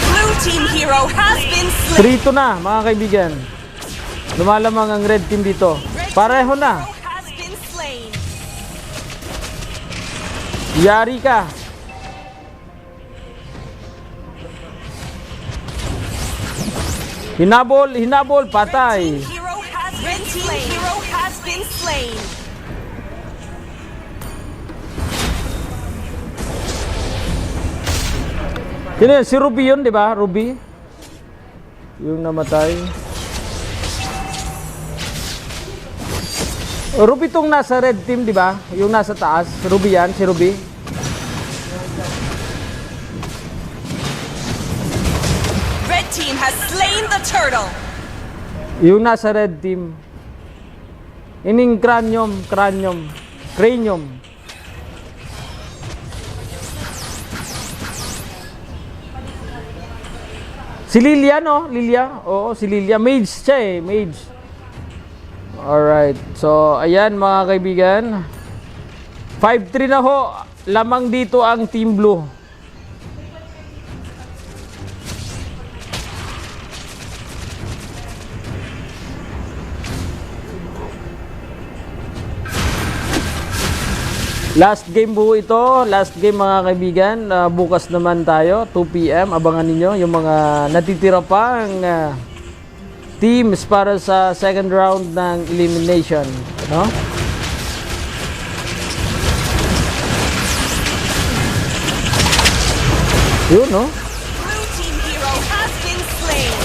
Blue team hero has been slain. Three two na, mga kaibigan. Lumalamang ang red team dito. Pareho na. Hero has been slain. Yari ka. Hinabol, hinabol, patay. Red team hero has been slain. Sino yan? Si Ruby yun, di ba? Ruby? Yung namatay. Ruby tong nasa red team, di ba? Yung nasa taas. Ruby yan, si Ruby. Red team has slain the turtle. Yung nasa red team. Ining cranium, cranium, cranium. Si Lilia, no? Lilia? Oo, si Lilia. Mage siya eh, mage. Alright. So, ayan mga kaibigan. Five three na ho. Lamang dito ang Team Blue. Last game po ito. Last game, mga kaibigan. Ah, bukas naman tayo, two P M. Abangan ninyo yung mga natitira pang ah, teams para sa second round ng elimination, no? Yun, no? Blue team hero has been slain.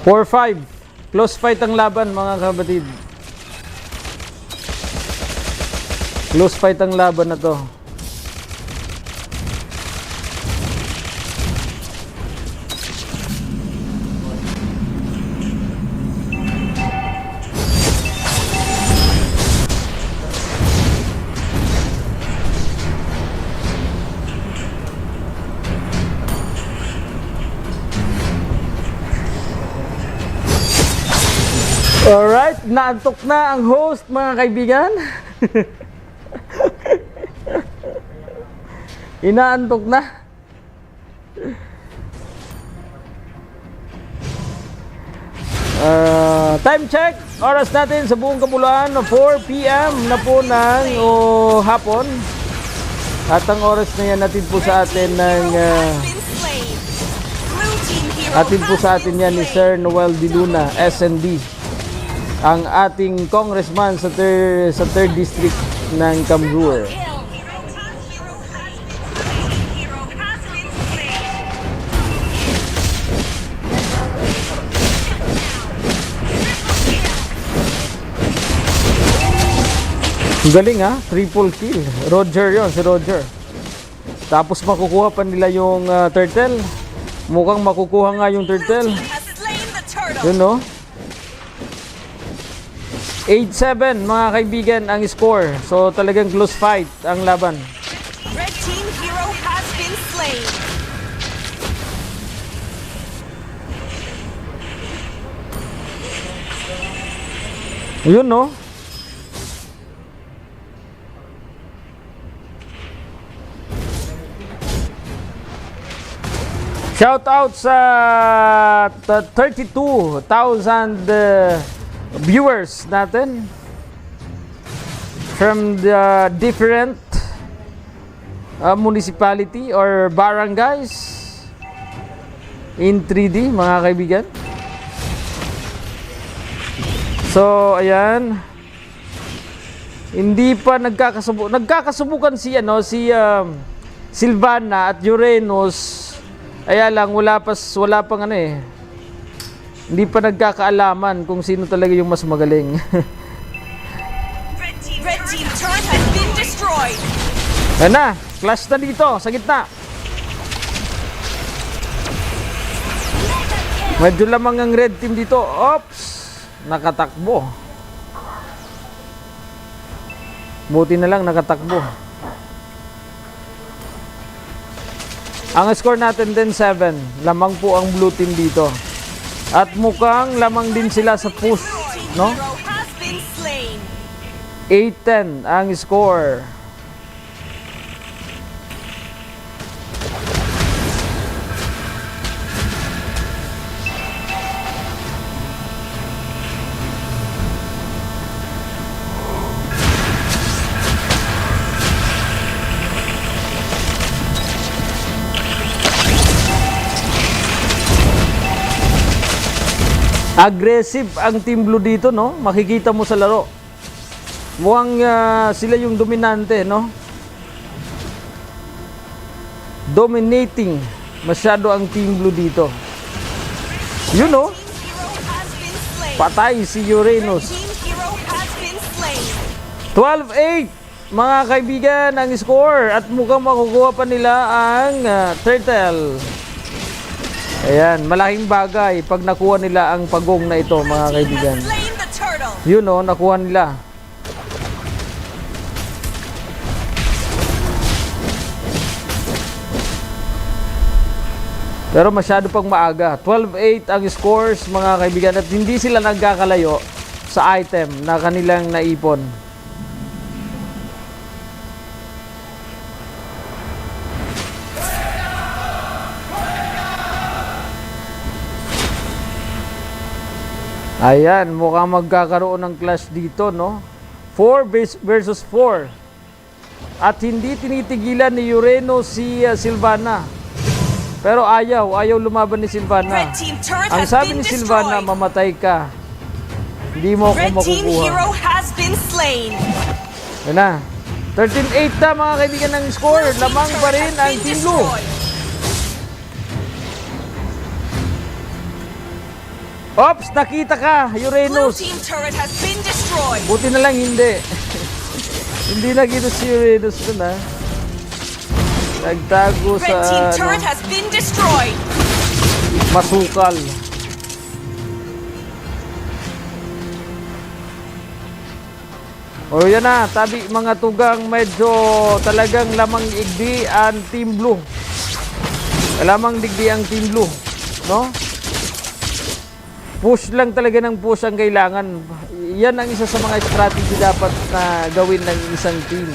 Four five. Close fight ang laban, mga kapatid. Close fight ang laban na 'to. Alright, naantok na ang host, mga kaibigan. Inaantok na. Ah, time check. Oras natin sa buong kabulaan, four p.m. na po ng, oh, hapon. At ang oras na yan, hatid po sa atin ng, ah, hatid po sa atin yan ni Sir Noel De Luna, S N D, ang ating congressman sa thir-, sa third district ng Camrur. Ang galing, ha? Triple kill. Roger yon, si Roger. Tapos makukuha pa nila yung, ah, turtle. Mukhang makukuha nga yung turtle. Yun, no? Eight seven, mga kaibigan, ang score. So, talagang close fight ang laban. Red team hero has been slain. Yun, no? Shout out sa t-, thirty-two thousand, uh, viewers natin from the different, uh, municipality or barangays in three D, mga kaibigan. So, ayan. Hindi pa nagkakasubu-, nagkakasubukan si, ano, si, um, Silvana at Uranus. Kaya lang, wala pa s-, wala pang ano eh. Hindi pa nagkakaalaman kung sino talaga yung mas magaling. Red team turret has been destroyed. Ayan na, clash na dito, sa gitna. Medyo lamang ang red team dito. Oops! Nakatakbo. Buti na lang nakatakbo. Ang score natin din, seven. Lamang po ang blue team dito. At mukhang lamang din sila sa push, no? Eight ten ang score. Aggressive ang Team Blue dito, no? Makikita mo sa laro. Mukhang, ah, sila yung dominante, no? Dominating masyado ang Team Blue dito. Yun, no? Patay si Uranus. Twelve eight, mga kaibigan, ang score. At mukhang makukuha pa nila ang, ah, turtle. Ayan, malaking bagay pag nakuha nila ang pagong na ito, mga kaibigan. Yun, no, nakuha nila. Pero masyado pang maaga. Twelve eight ang scores, mga kaibigan, at hindi sila nagkakalayo sa item na kanilang naipon. Ayan, mukhang magkakaroon ng clash dito, no? Four bes-, versus four. At hindi tinitigilan ni Uranus si, ah, Silvana. Pero ayaw, ayaw lumaban ni Sylvana. Red team turret Ang has sabi been ni Sylvana, destroyed. "Mamatay ka. Hindi mo ako Red team makukuha." Hero has been slain. Yan na. Thirteen eight na, mga kaibigan, ng score. Blue team Lamang pa turret rin has ang been Team Blue. Destroyed. Ops, nakita ka, Blue Uranus. Team turret has been destroyed. Buti na lang hindi. Hindi nakita si Uranus dun, ha. Nagtago Red sa, team ano, turret has been destroyed. Masukal. O, yan na, tabi, mga tugang, medyo talagang lamang igdi ang Team Blue. Lamang digdi ang Team Blue, no? Push lang talaga ng push ang kailangan. Yan ang isa sa mga strategy dapat na gawin ng isang team.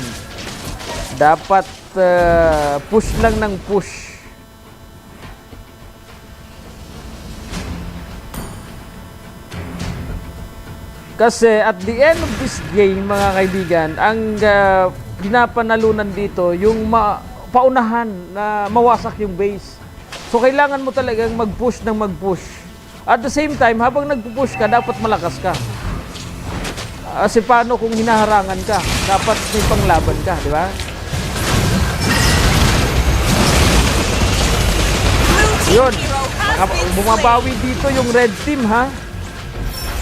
Dapat, ah, push lang ng push. Kasi at the end of this game, mga kaibigan, ang, ah, pinapanalunan dito, yung ma-, paunahan na mawasak yung base. So, kailangan mo talagang mag-push ng mag-push. At the same time, habang nagpupush ka, dapat malakas ka. Kasi paano kung hinaharangan ka? Dapat may panglaban ka, di ba? Yun. Naka-, bumabawi dito yung red team, ha?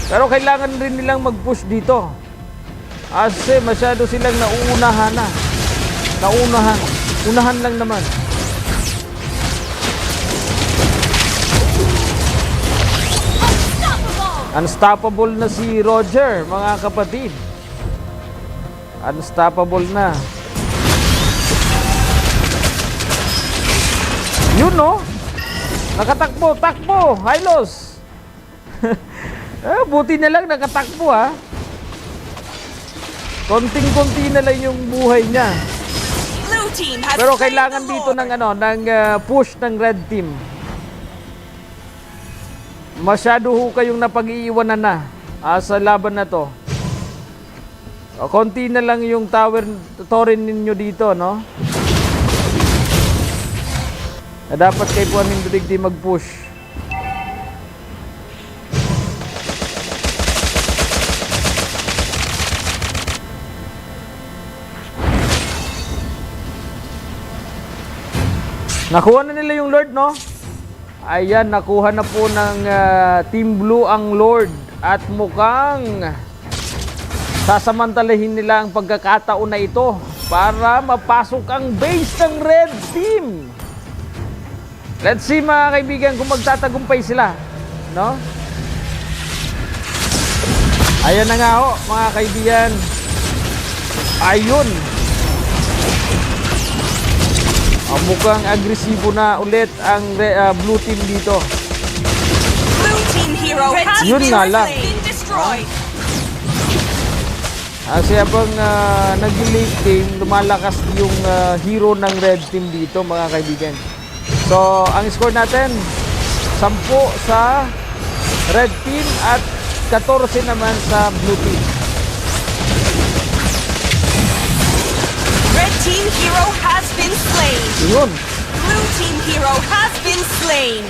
Pero kailangan rin nilang mag-push dito. Kasi masyado silang nauunahan na. Naunahan. Unahan lang naman. Unstoppable na si Roger, mga kapatid. Unstoppable na. Yun, no? Nakatakbo, takbo, Hylos. Ah, buti na lang nakatakbo, ha. Konting-konti na lang yung buhay niya. Blue team has Pero slain kailangan the dito Lord. Ng, ano, ng, ah, push ng red team. Masyado ho kayong napag-iiwanan na, ah, sa laban na to. O, konti na lang yung tower, torre ninyo dito, no? Na dapat kayo po ang nindudig di mag-push. Nakuha na nila yung Lord, no? Ayan, nakuha na po ng, ah, Team Blue ang Lord at mukhang sasamantalahin nila ang pagkakataon na ito para mapasok ang base ng Red Team. Let's see, mga kaibigan, kung magtatagumpay sila, no? Ayan na nga ho, mga kaibigan. Ayun. Ah, mukhang agresibo na ulit ang re-, ah, blue team dito. Blue team hero has Yun been nga lang. Slain. Destroyed. Kasi habang, ah, nag-late game, lumalakas yung, ah, hero ng red team dito, mga kaibigan. So, ang score natin, sampu sa red team at katorse naman sa blue team. Red team hero has been slain. Yun. Blue team hero has been slain.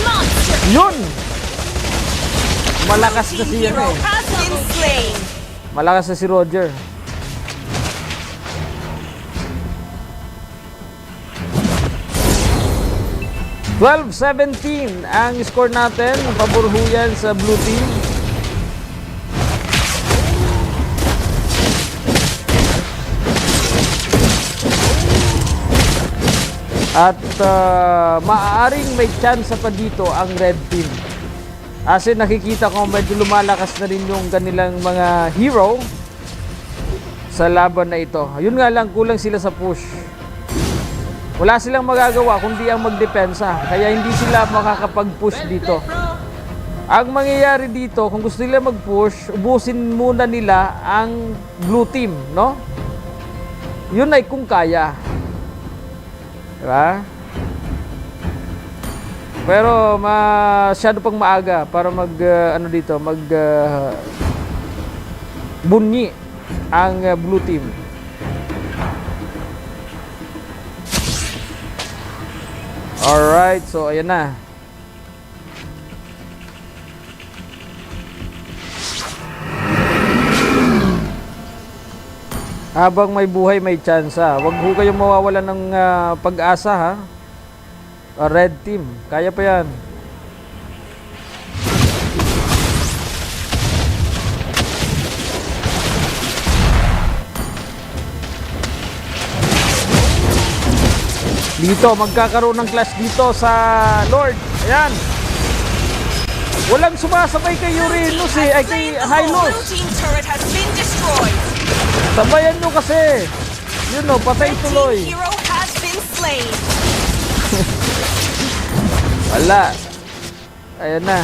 Monster. Yun. Malakas na Blue team si, ano, hero eh. Has been slain. Malakas na si Roger. Twelve seventeen ang score natin. Pabor ho yan sa blue team. At, ah, maaaring may tsansa pa dito ang red team. Kasi nakikita ko medyo lumalakas na rin yung kanilang mga hero sa laban na ito. Yun nga lang, kulang sila sa push. Wala silang magagawa kundi ang magdepensa. Kaya hindi sila makakapag-push dito. Ang mangyayari dito, kung gusto nila mag-push, ubusin muna nila ang blue team, no? Yun ay kung kaya. Diba? Pero masyado pang maaga para mag, ah, ano dito, mag, ah, bunyi ang, ah, blue team. Alright, so ayan na. Habang may buhay, may tsansa. Wag ho kayong mawawalan ng, ah, pag-asa, ha? Ah, red team, kaya pa yan. Dito, magkakaroon ng clash dito sa Lord. Ayan. Walang sumasabay kay Uranus eh, ay kay Hylos. Blue team turret has been destroyed. Sabayan nyo kasi. Yun o, patay tuloy. Red team hero has been slain. Wala. Ayan na.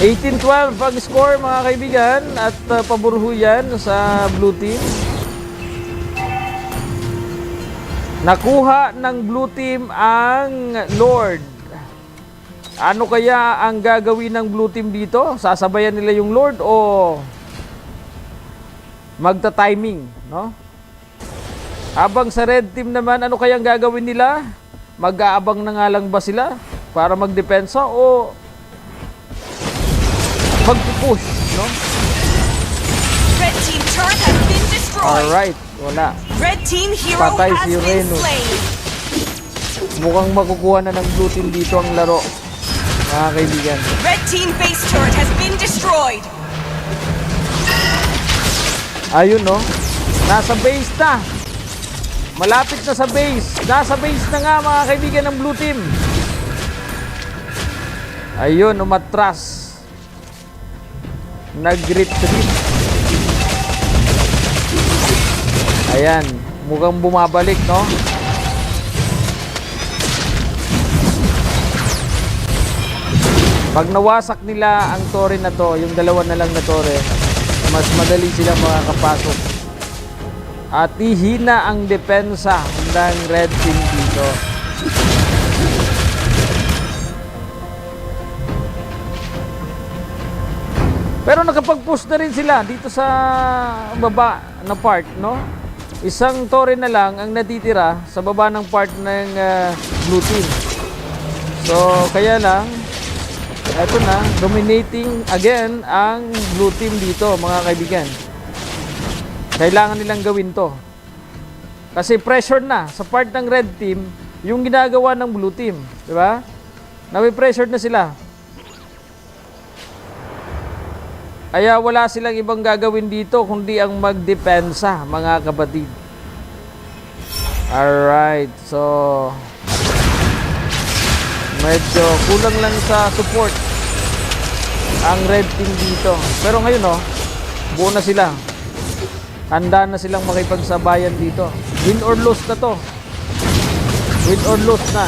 Eighteen twelve ang score, mga kaibigan, at, uh, pabor ho yan sa blue team. Nakuha ng blue team ang Lord. Ano kaya ang gagawin ng blue team dito? Sasabayan nila yung Lord o magta-timing, no? Habang sa red team naman, ano kayang gagawin nila? Mag-aabang na nga lang ba sila para magdepensa o magpupush, no? Red team turret has been destroyed. Alright, wala. Red team hero Patay has si been Uranus. Slain. Mukhang makukuha na ng blue team dito ang laro, mga kaibigan. Red team base turret has been destroyed. Ayun, no? Nasa base na. Malapit na sa base. Nasa base na nga, mga kaibigan, ng blue team. Ayun, umatras. Nag-retreat. Ayan. Mukhang bumabalik, no? Pag nawasak nila ang tore na to, yung dalawa na lang na tore, mas madali silang makakapasok. At hihina ang depensa ng red team dito. Pero nakapag-push na rin sila dito sa baba na part, no? Isang tore na lang ang natitira sa baba ng part ng, ah, blue team. So, kaya lang, eto na, dominating again ang blue team dito, mga kaibigan. Kailangan nilang gawin to. Kasi pressure na sa part ng red team yung ginagawa ng blue team, di ba? Nape-pressured na sila. Kaya wala silang ibang gagawin dito kundi ang magdepensa, mga kapatid. Alright, so medyo kulang lang sa support ang red team dito. Pero ngayon, oh, buo na sila. Handa na silang makipagsabayan dito. Win or lose na to. Win or lose na.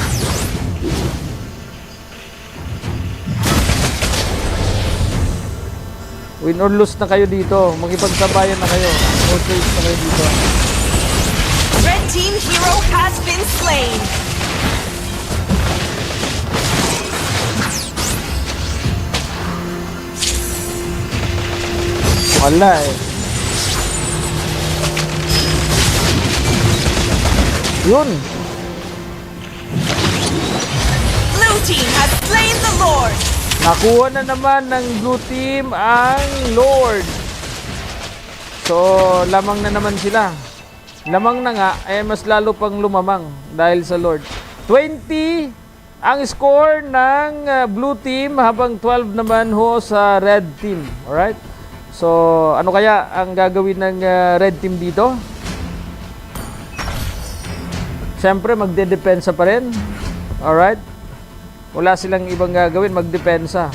Win or lose na kayo dito. Makipagsabayan na kayo. No choice na kayo dito. Red team hero has been slain. Wala eh. Yun. Blue team has slain the Lord. Nakuha na naman ng blue team ang Lord. So, lamang na naman sila. Lamang na nga, eh, mas lalo pang lumamang dahil sa Lord. Twenty ang score ng, ah, blue team, habang twelve naman ho sa red team. Alright? So, ano kaya ang gagawin ng, ah, red team dito? Siyempre, magdedepensa pa rin. Alright? Wala silang ibang gagawin, magdepensa.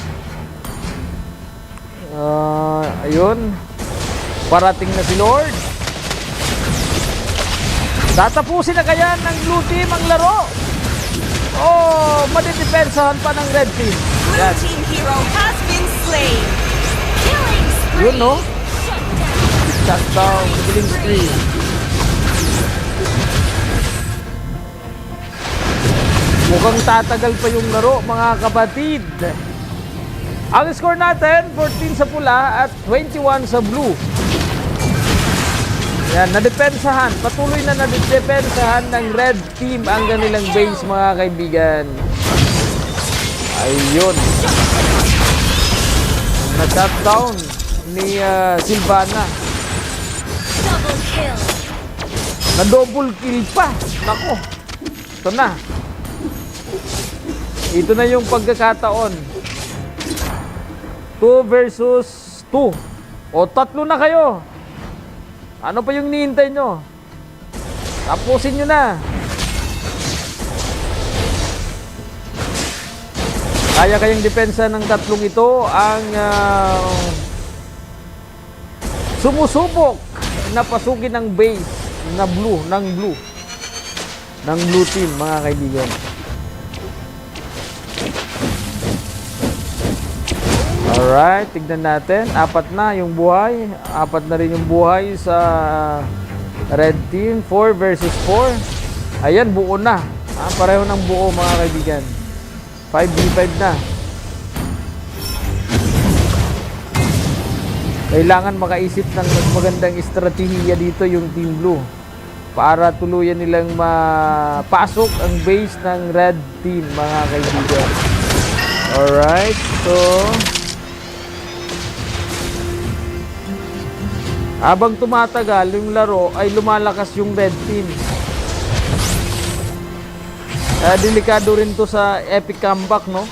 Ah, ayun. Parating na si Lord. Tatapusin na kaya ng blue team ang laro? Oh, madedepensahan pa ng red team. Blue Yan. Team hero has been slain. Killing spree. Yun, no? Shut down. Killing spree. Mukhang tatagal pa yung laro, mga kapatid. Ang score natin, fourteen sa pula at twenty-one sa blue. Yan, nadepensahan. Patuloy na nadepensahan ng Red Team ang kanilang base, mga kaibigan. Ayun. Na-shutdown ni, ah, Silvana. Double kill. Na-double kill pa. Nako. Ito na. Ito na yung pagkakataon. Two versus two. O, tatlo na kayo. Ano pa yung hinihintay nyo? Tapusin nyo na. Kaya kayang depensa ng tatlong ito ang, ah, sumusubok na pasukin ang base na blue, ng blue. Ng blue team, mga kaibigan. Alright, tignan natin. Apat na yung buhay. Apat na rin yung buhay sa red team. Four versus four. Ayan, buo na. Ah, pareho ng buo, mga kaibigan. Five v five na. Kailangan makaisip ng mas magandang estratehiya dito yung Team Blue para tuluyan nilang mapasok ang base ng Red Team, mga kaibigan. Alright, so habang tumatagal yung laro, ay lumalakas yung Red Team. Kaya delikado rin to sa epic comeback, no?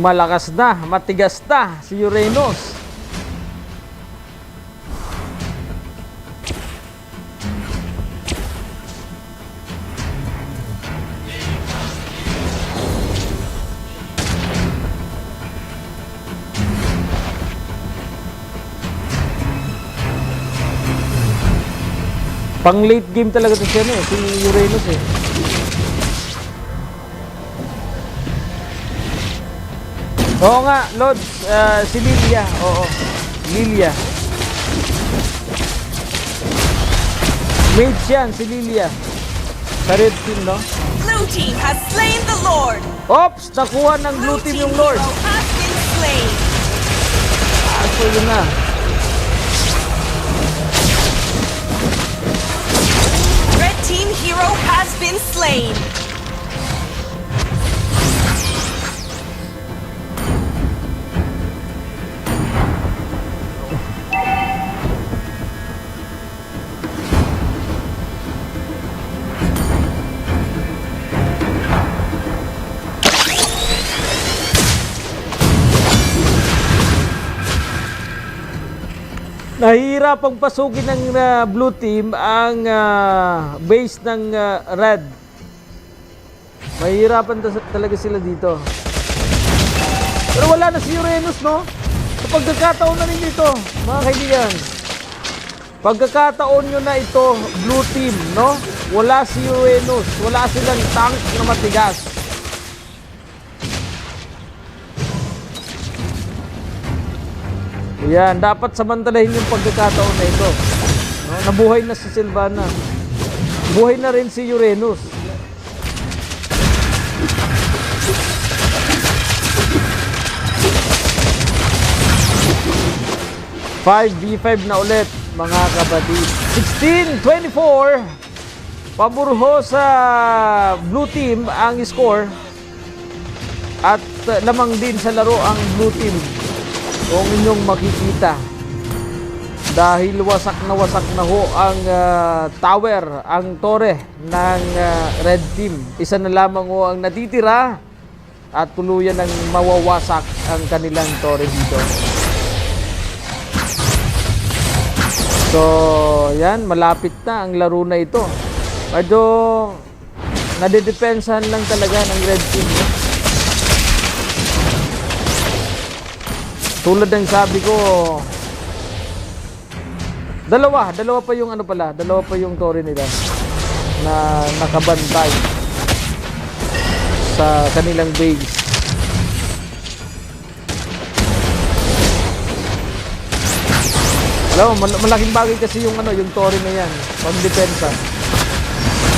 Malakas na, matigas na si Uranus. Pang late game talaga to siya, no? Si Uranus, eh. Oo nga, Lods, ah, si Lilia. Oo, Lilia. Mage yan, si Lilia. Sa red team, no? Blue team has slain the Lord. Oops! Nakuha ng blue team yung Lord. Hero has been slain. Ah, so yun na. Red team hero has been slain. Nahihirapang pasukin ng, ah, blue team ang, ah, base ng, ah, red. Mahihirapan ta-, talaga sila dito. Pero wala na si Uranus, no? Sa pagkakataon na rin ito, mga kaibigan. Pagkakataon nyo na ito, blue team, no? Wala si Uranus. Wala silang tank na matigas. Yan, dapat samantalahin yung pagkakataon na ito. No? Nabuhay na si Silvana. Buhay na rin si Uranus. Five v five na ulit, mga kapatid. Sixteen twenty-four. Pabor ho sa blue team ang score. At, uh, lamang din sa laro ang blue team, kung inyong makikita. Dahil wasak na wasak na ho ang, ah, tower, ang tore ng, ah, red team. Isa na lamang ho ang natitira at tuluyan ng mawawasak ang kanilang tore dito. So, yan, malapit na ang laro na ito. Medyo nadedepensahan lang talaga ng red team, no? Tulad ng sabi ko, dalawa, dalawa pa yung ano pala, dalawa pa yung tore nila na nakabantay sa kanilang base. Alam mo, mal-, malaking bagay kasi yung, ano, yung torre na yan. Pagdepensa.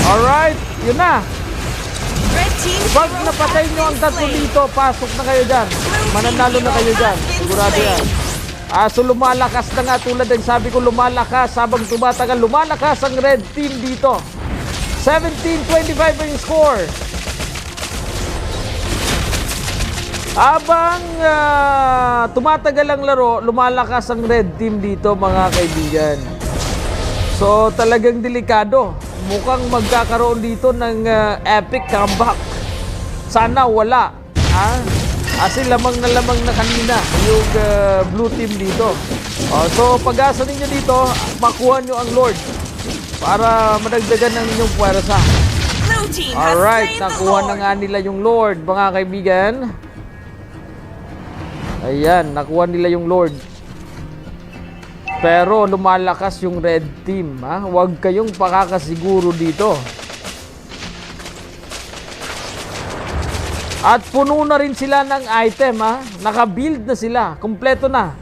Alright, yun na. Red team Pag hero napatay has nyo ang been tatlo slain. dito, pasok na kayo dyan. Blue team Mananalo na hero kayo has dyan. been Sigurado slain. yan. Ah, so lumalakas na nga, tulad ng sabi ko, lumalakas habang tumatagal. Lumalakas ang red team dito. Seventeen twenty-five ang score. Habang, ah, tumatagal ang laro, lumalakas ang red team dito, mga kaibigan. So, talagang delikado. Mukhang magkakaroon dito ng, ah, epic comeback. Sana wala. Ah, kasi lamang na lamang na kanina yung, ah, blue team dito. Oh, so, pag-asa ninyo dito, makuha nyo ang Lord para madagdagan ang inyong puwersa. Blue team has Alright, slain the nakuha na Lord. nga nila yung Lord, mga kaibigan. Ayan, nakuha nila yung Lord. Pero lumalakas yung red team, ha? Huwag kayong pakakasiguro dito. At puno na rin sila ng item, ha? Naka-build na sila. Kompleto na.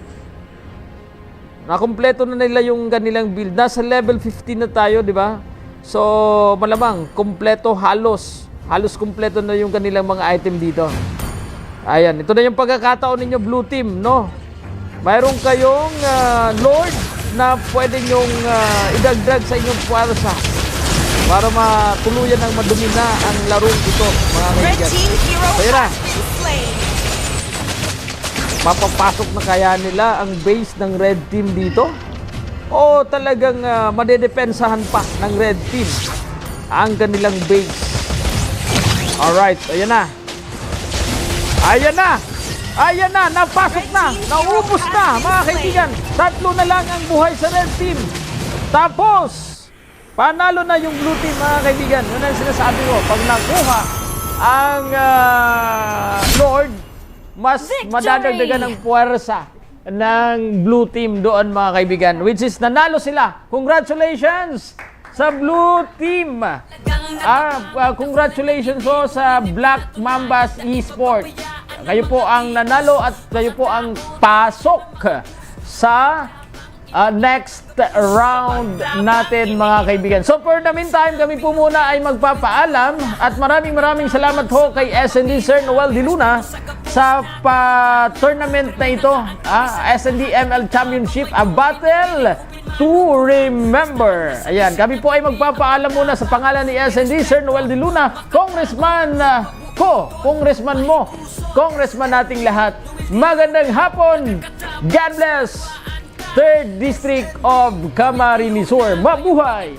Nakompleto na nila yung kanilang build. Nasa level fifteen na tayo, di ba? So, malamang, kompleto halos. Halos kompleto na yung kanilang mga item dito. Ayan, ito na yung pagkakataon ninyo, blue team, no? Mayroon kayong, ah, Lord na pwede nyong, ah, idagdag sa inyong puwersa para matuluyan ng madomina ang larong ito, mga Red kaibigan. team hero Kaya na. has been slain. Mapapasok na kaya nila ang base ng red team dito? O talagang, ah, madedepensahan pa ng red team ang kanilang base? Alright, ayan na. Ayan na! Ayan na! Napasok na! Naubos na, mga kaibigan! Tatlo na lang ang buhay sa red team. Tapos, panalo na yung blue team, mga kaibigan. Yun ang sinasabi ko. Pag nakuha ang, ah, Lord, mas Victory! madadagdagan ang puwersa ng blue team doon, mga kaibigan. Which is, nanalo sila. Congratulations sa blue team. Ah, ah, congratulations po sa Black Mambas Esport. Kayo po ang nanalo at kayo po ang pasok sa, ah, next round natin, mga kaibigan. So, for the meantime, kami po muna ay magpapaalam at maraming, maraming salamat ho kay S N D Sir Noel De Luna sa pa-tournament na ito, ah, S N D M L Championship, a battle to remember. Ayan, kami po ay magpapaalam muna sa pangalan ni S N D, Sir Noel De Luna, Congressman, ah, ko, Congressman mo, Congressman nating lahat. Magandang hapon. God bless. Third District of Camarines Sur. Mabuhay!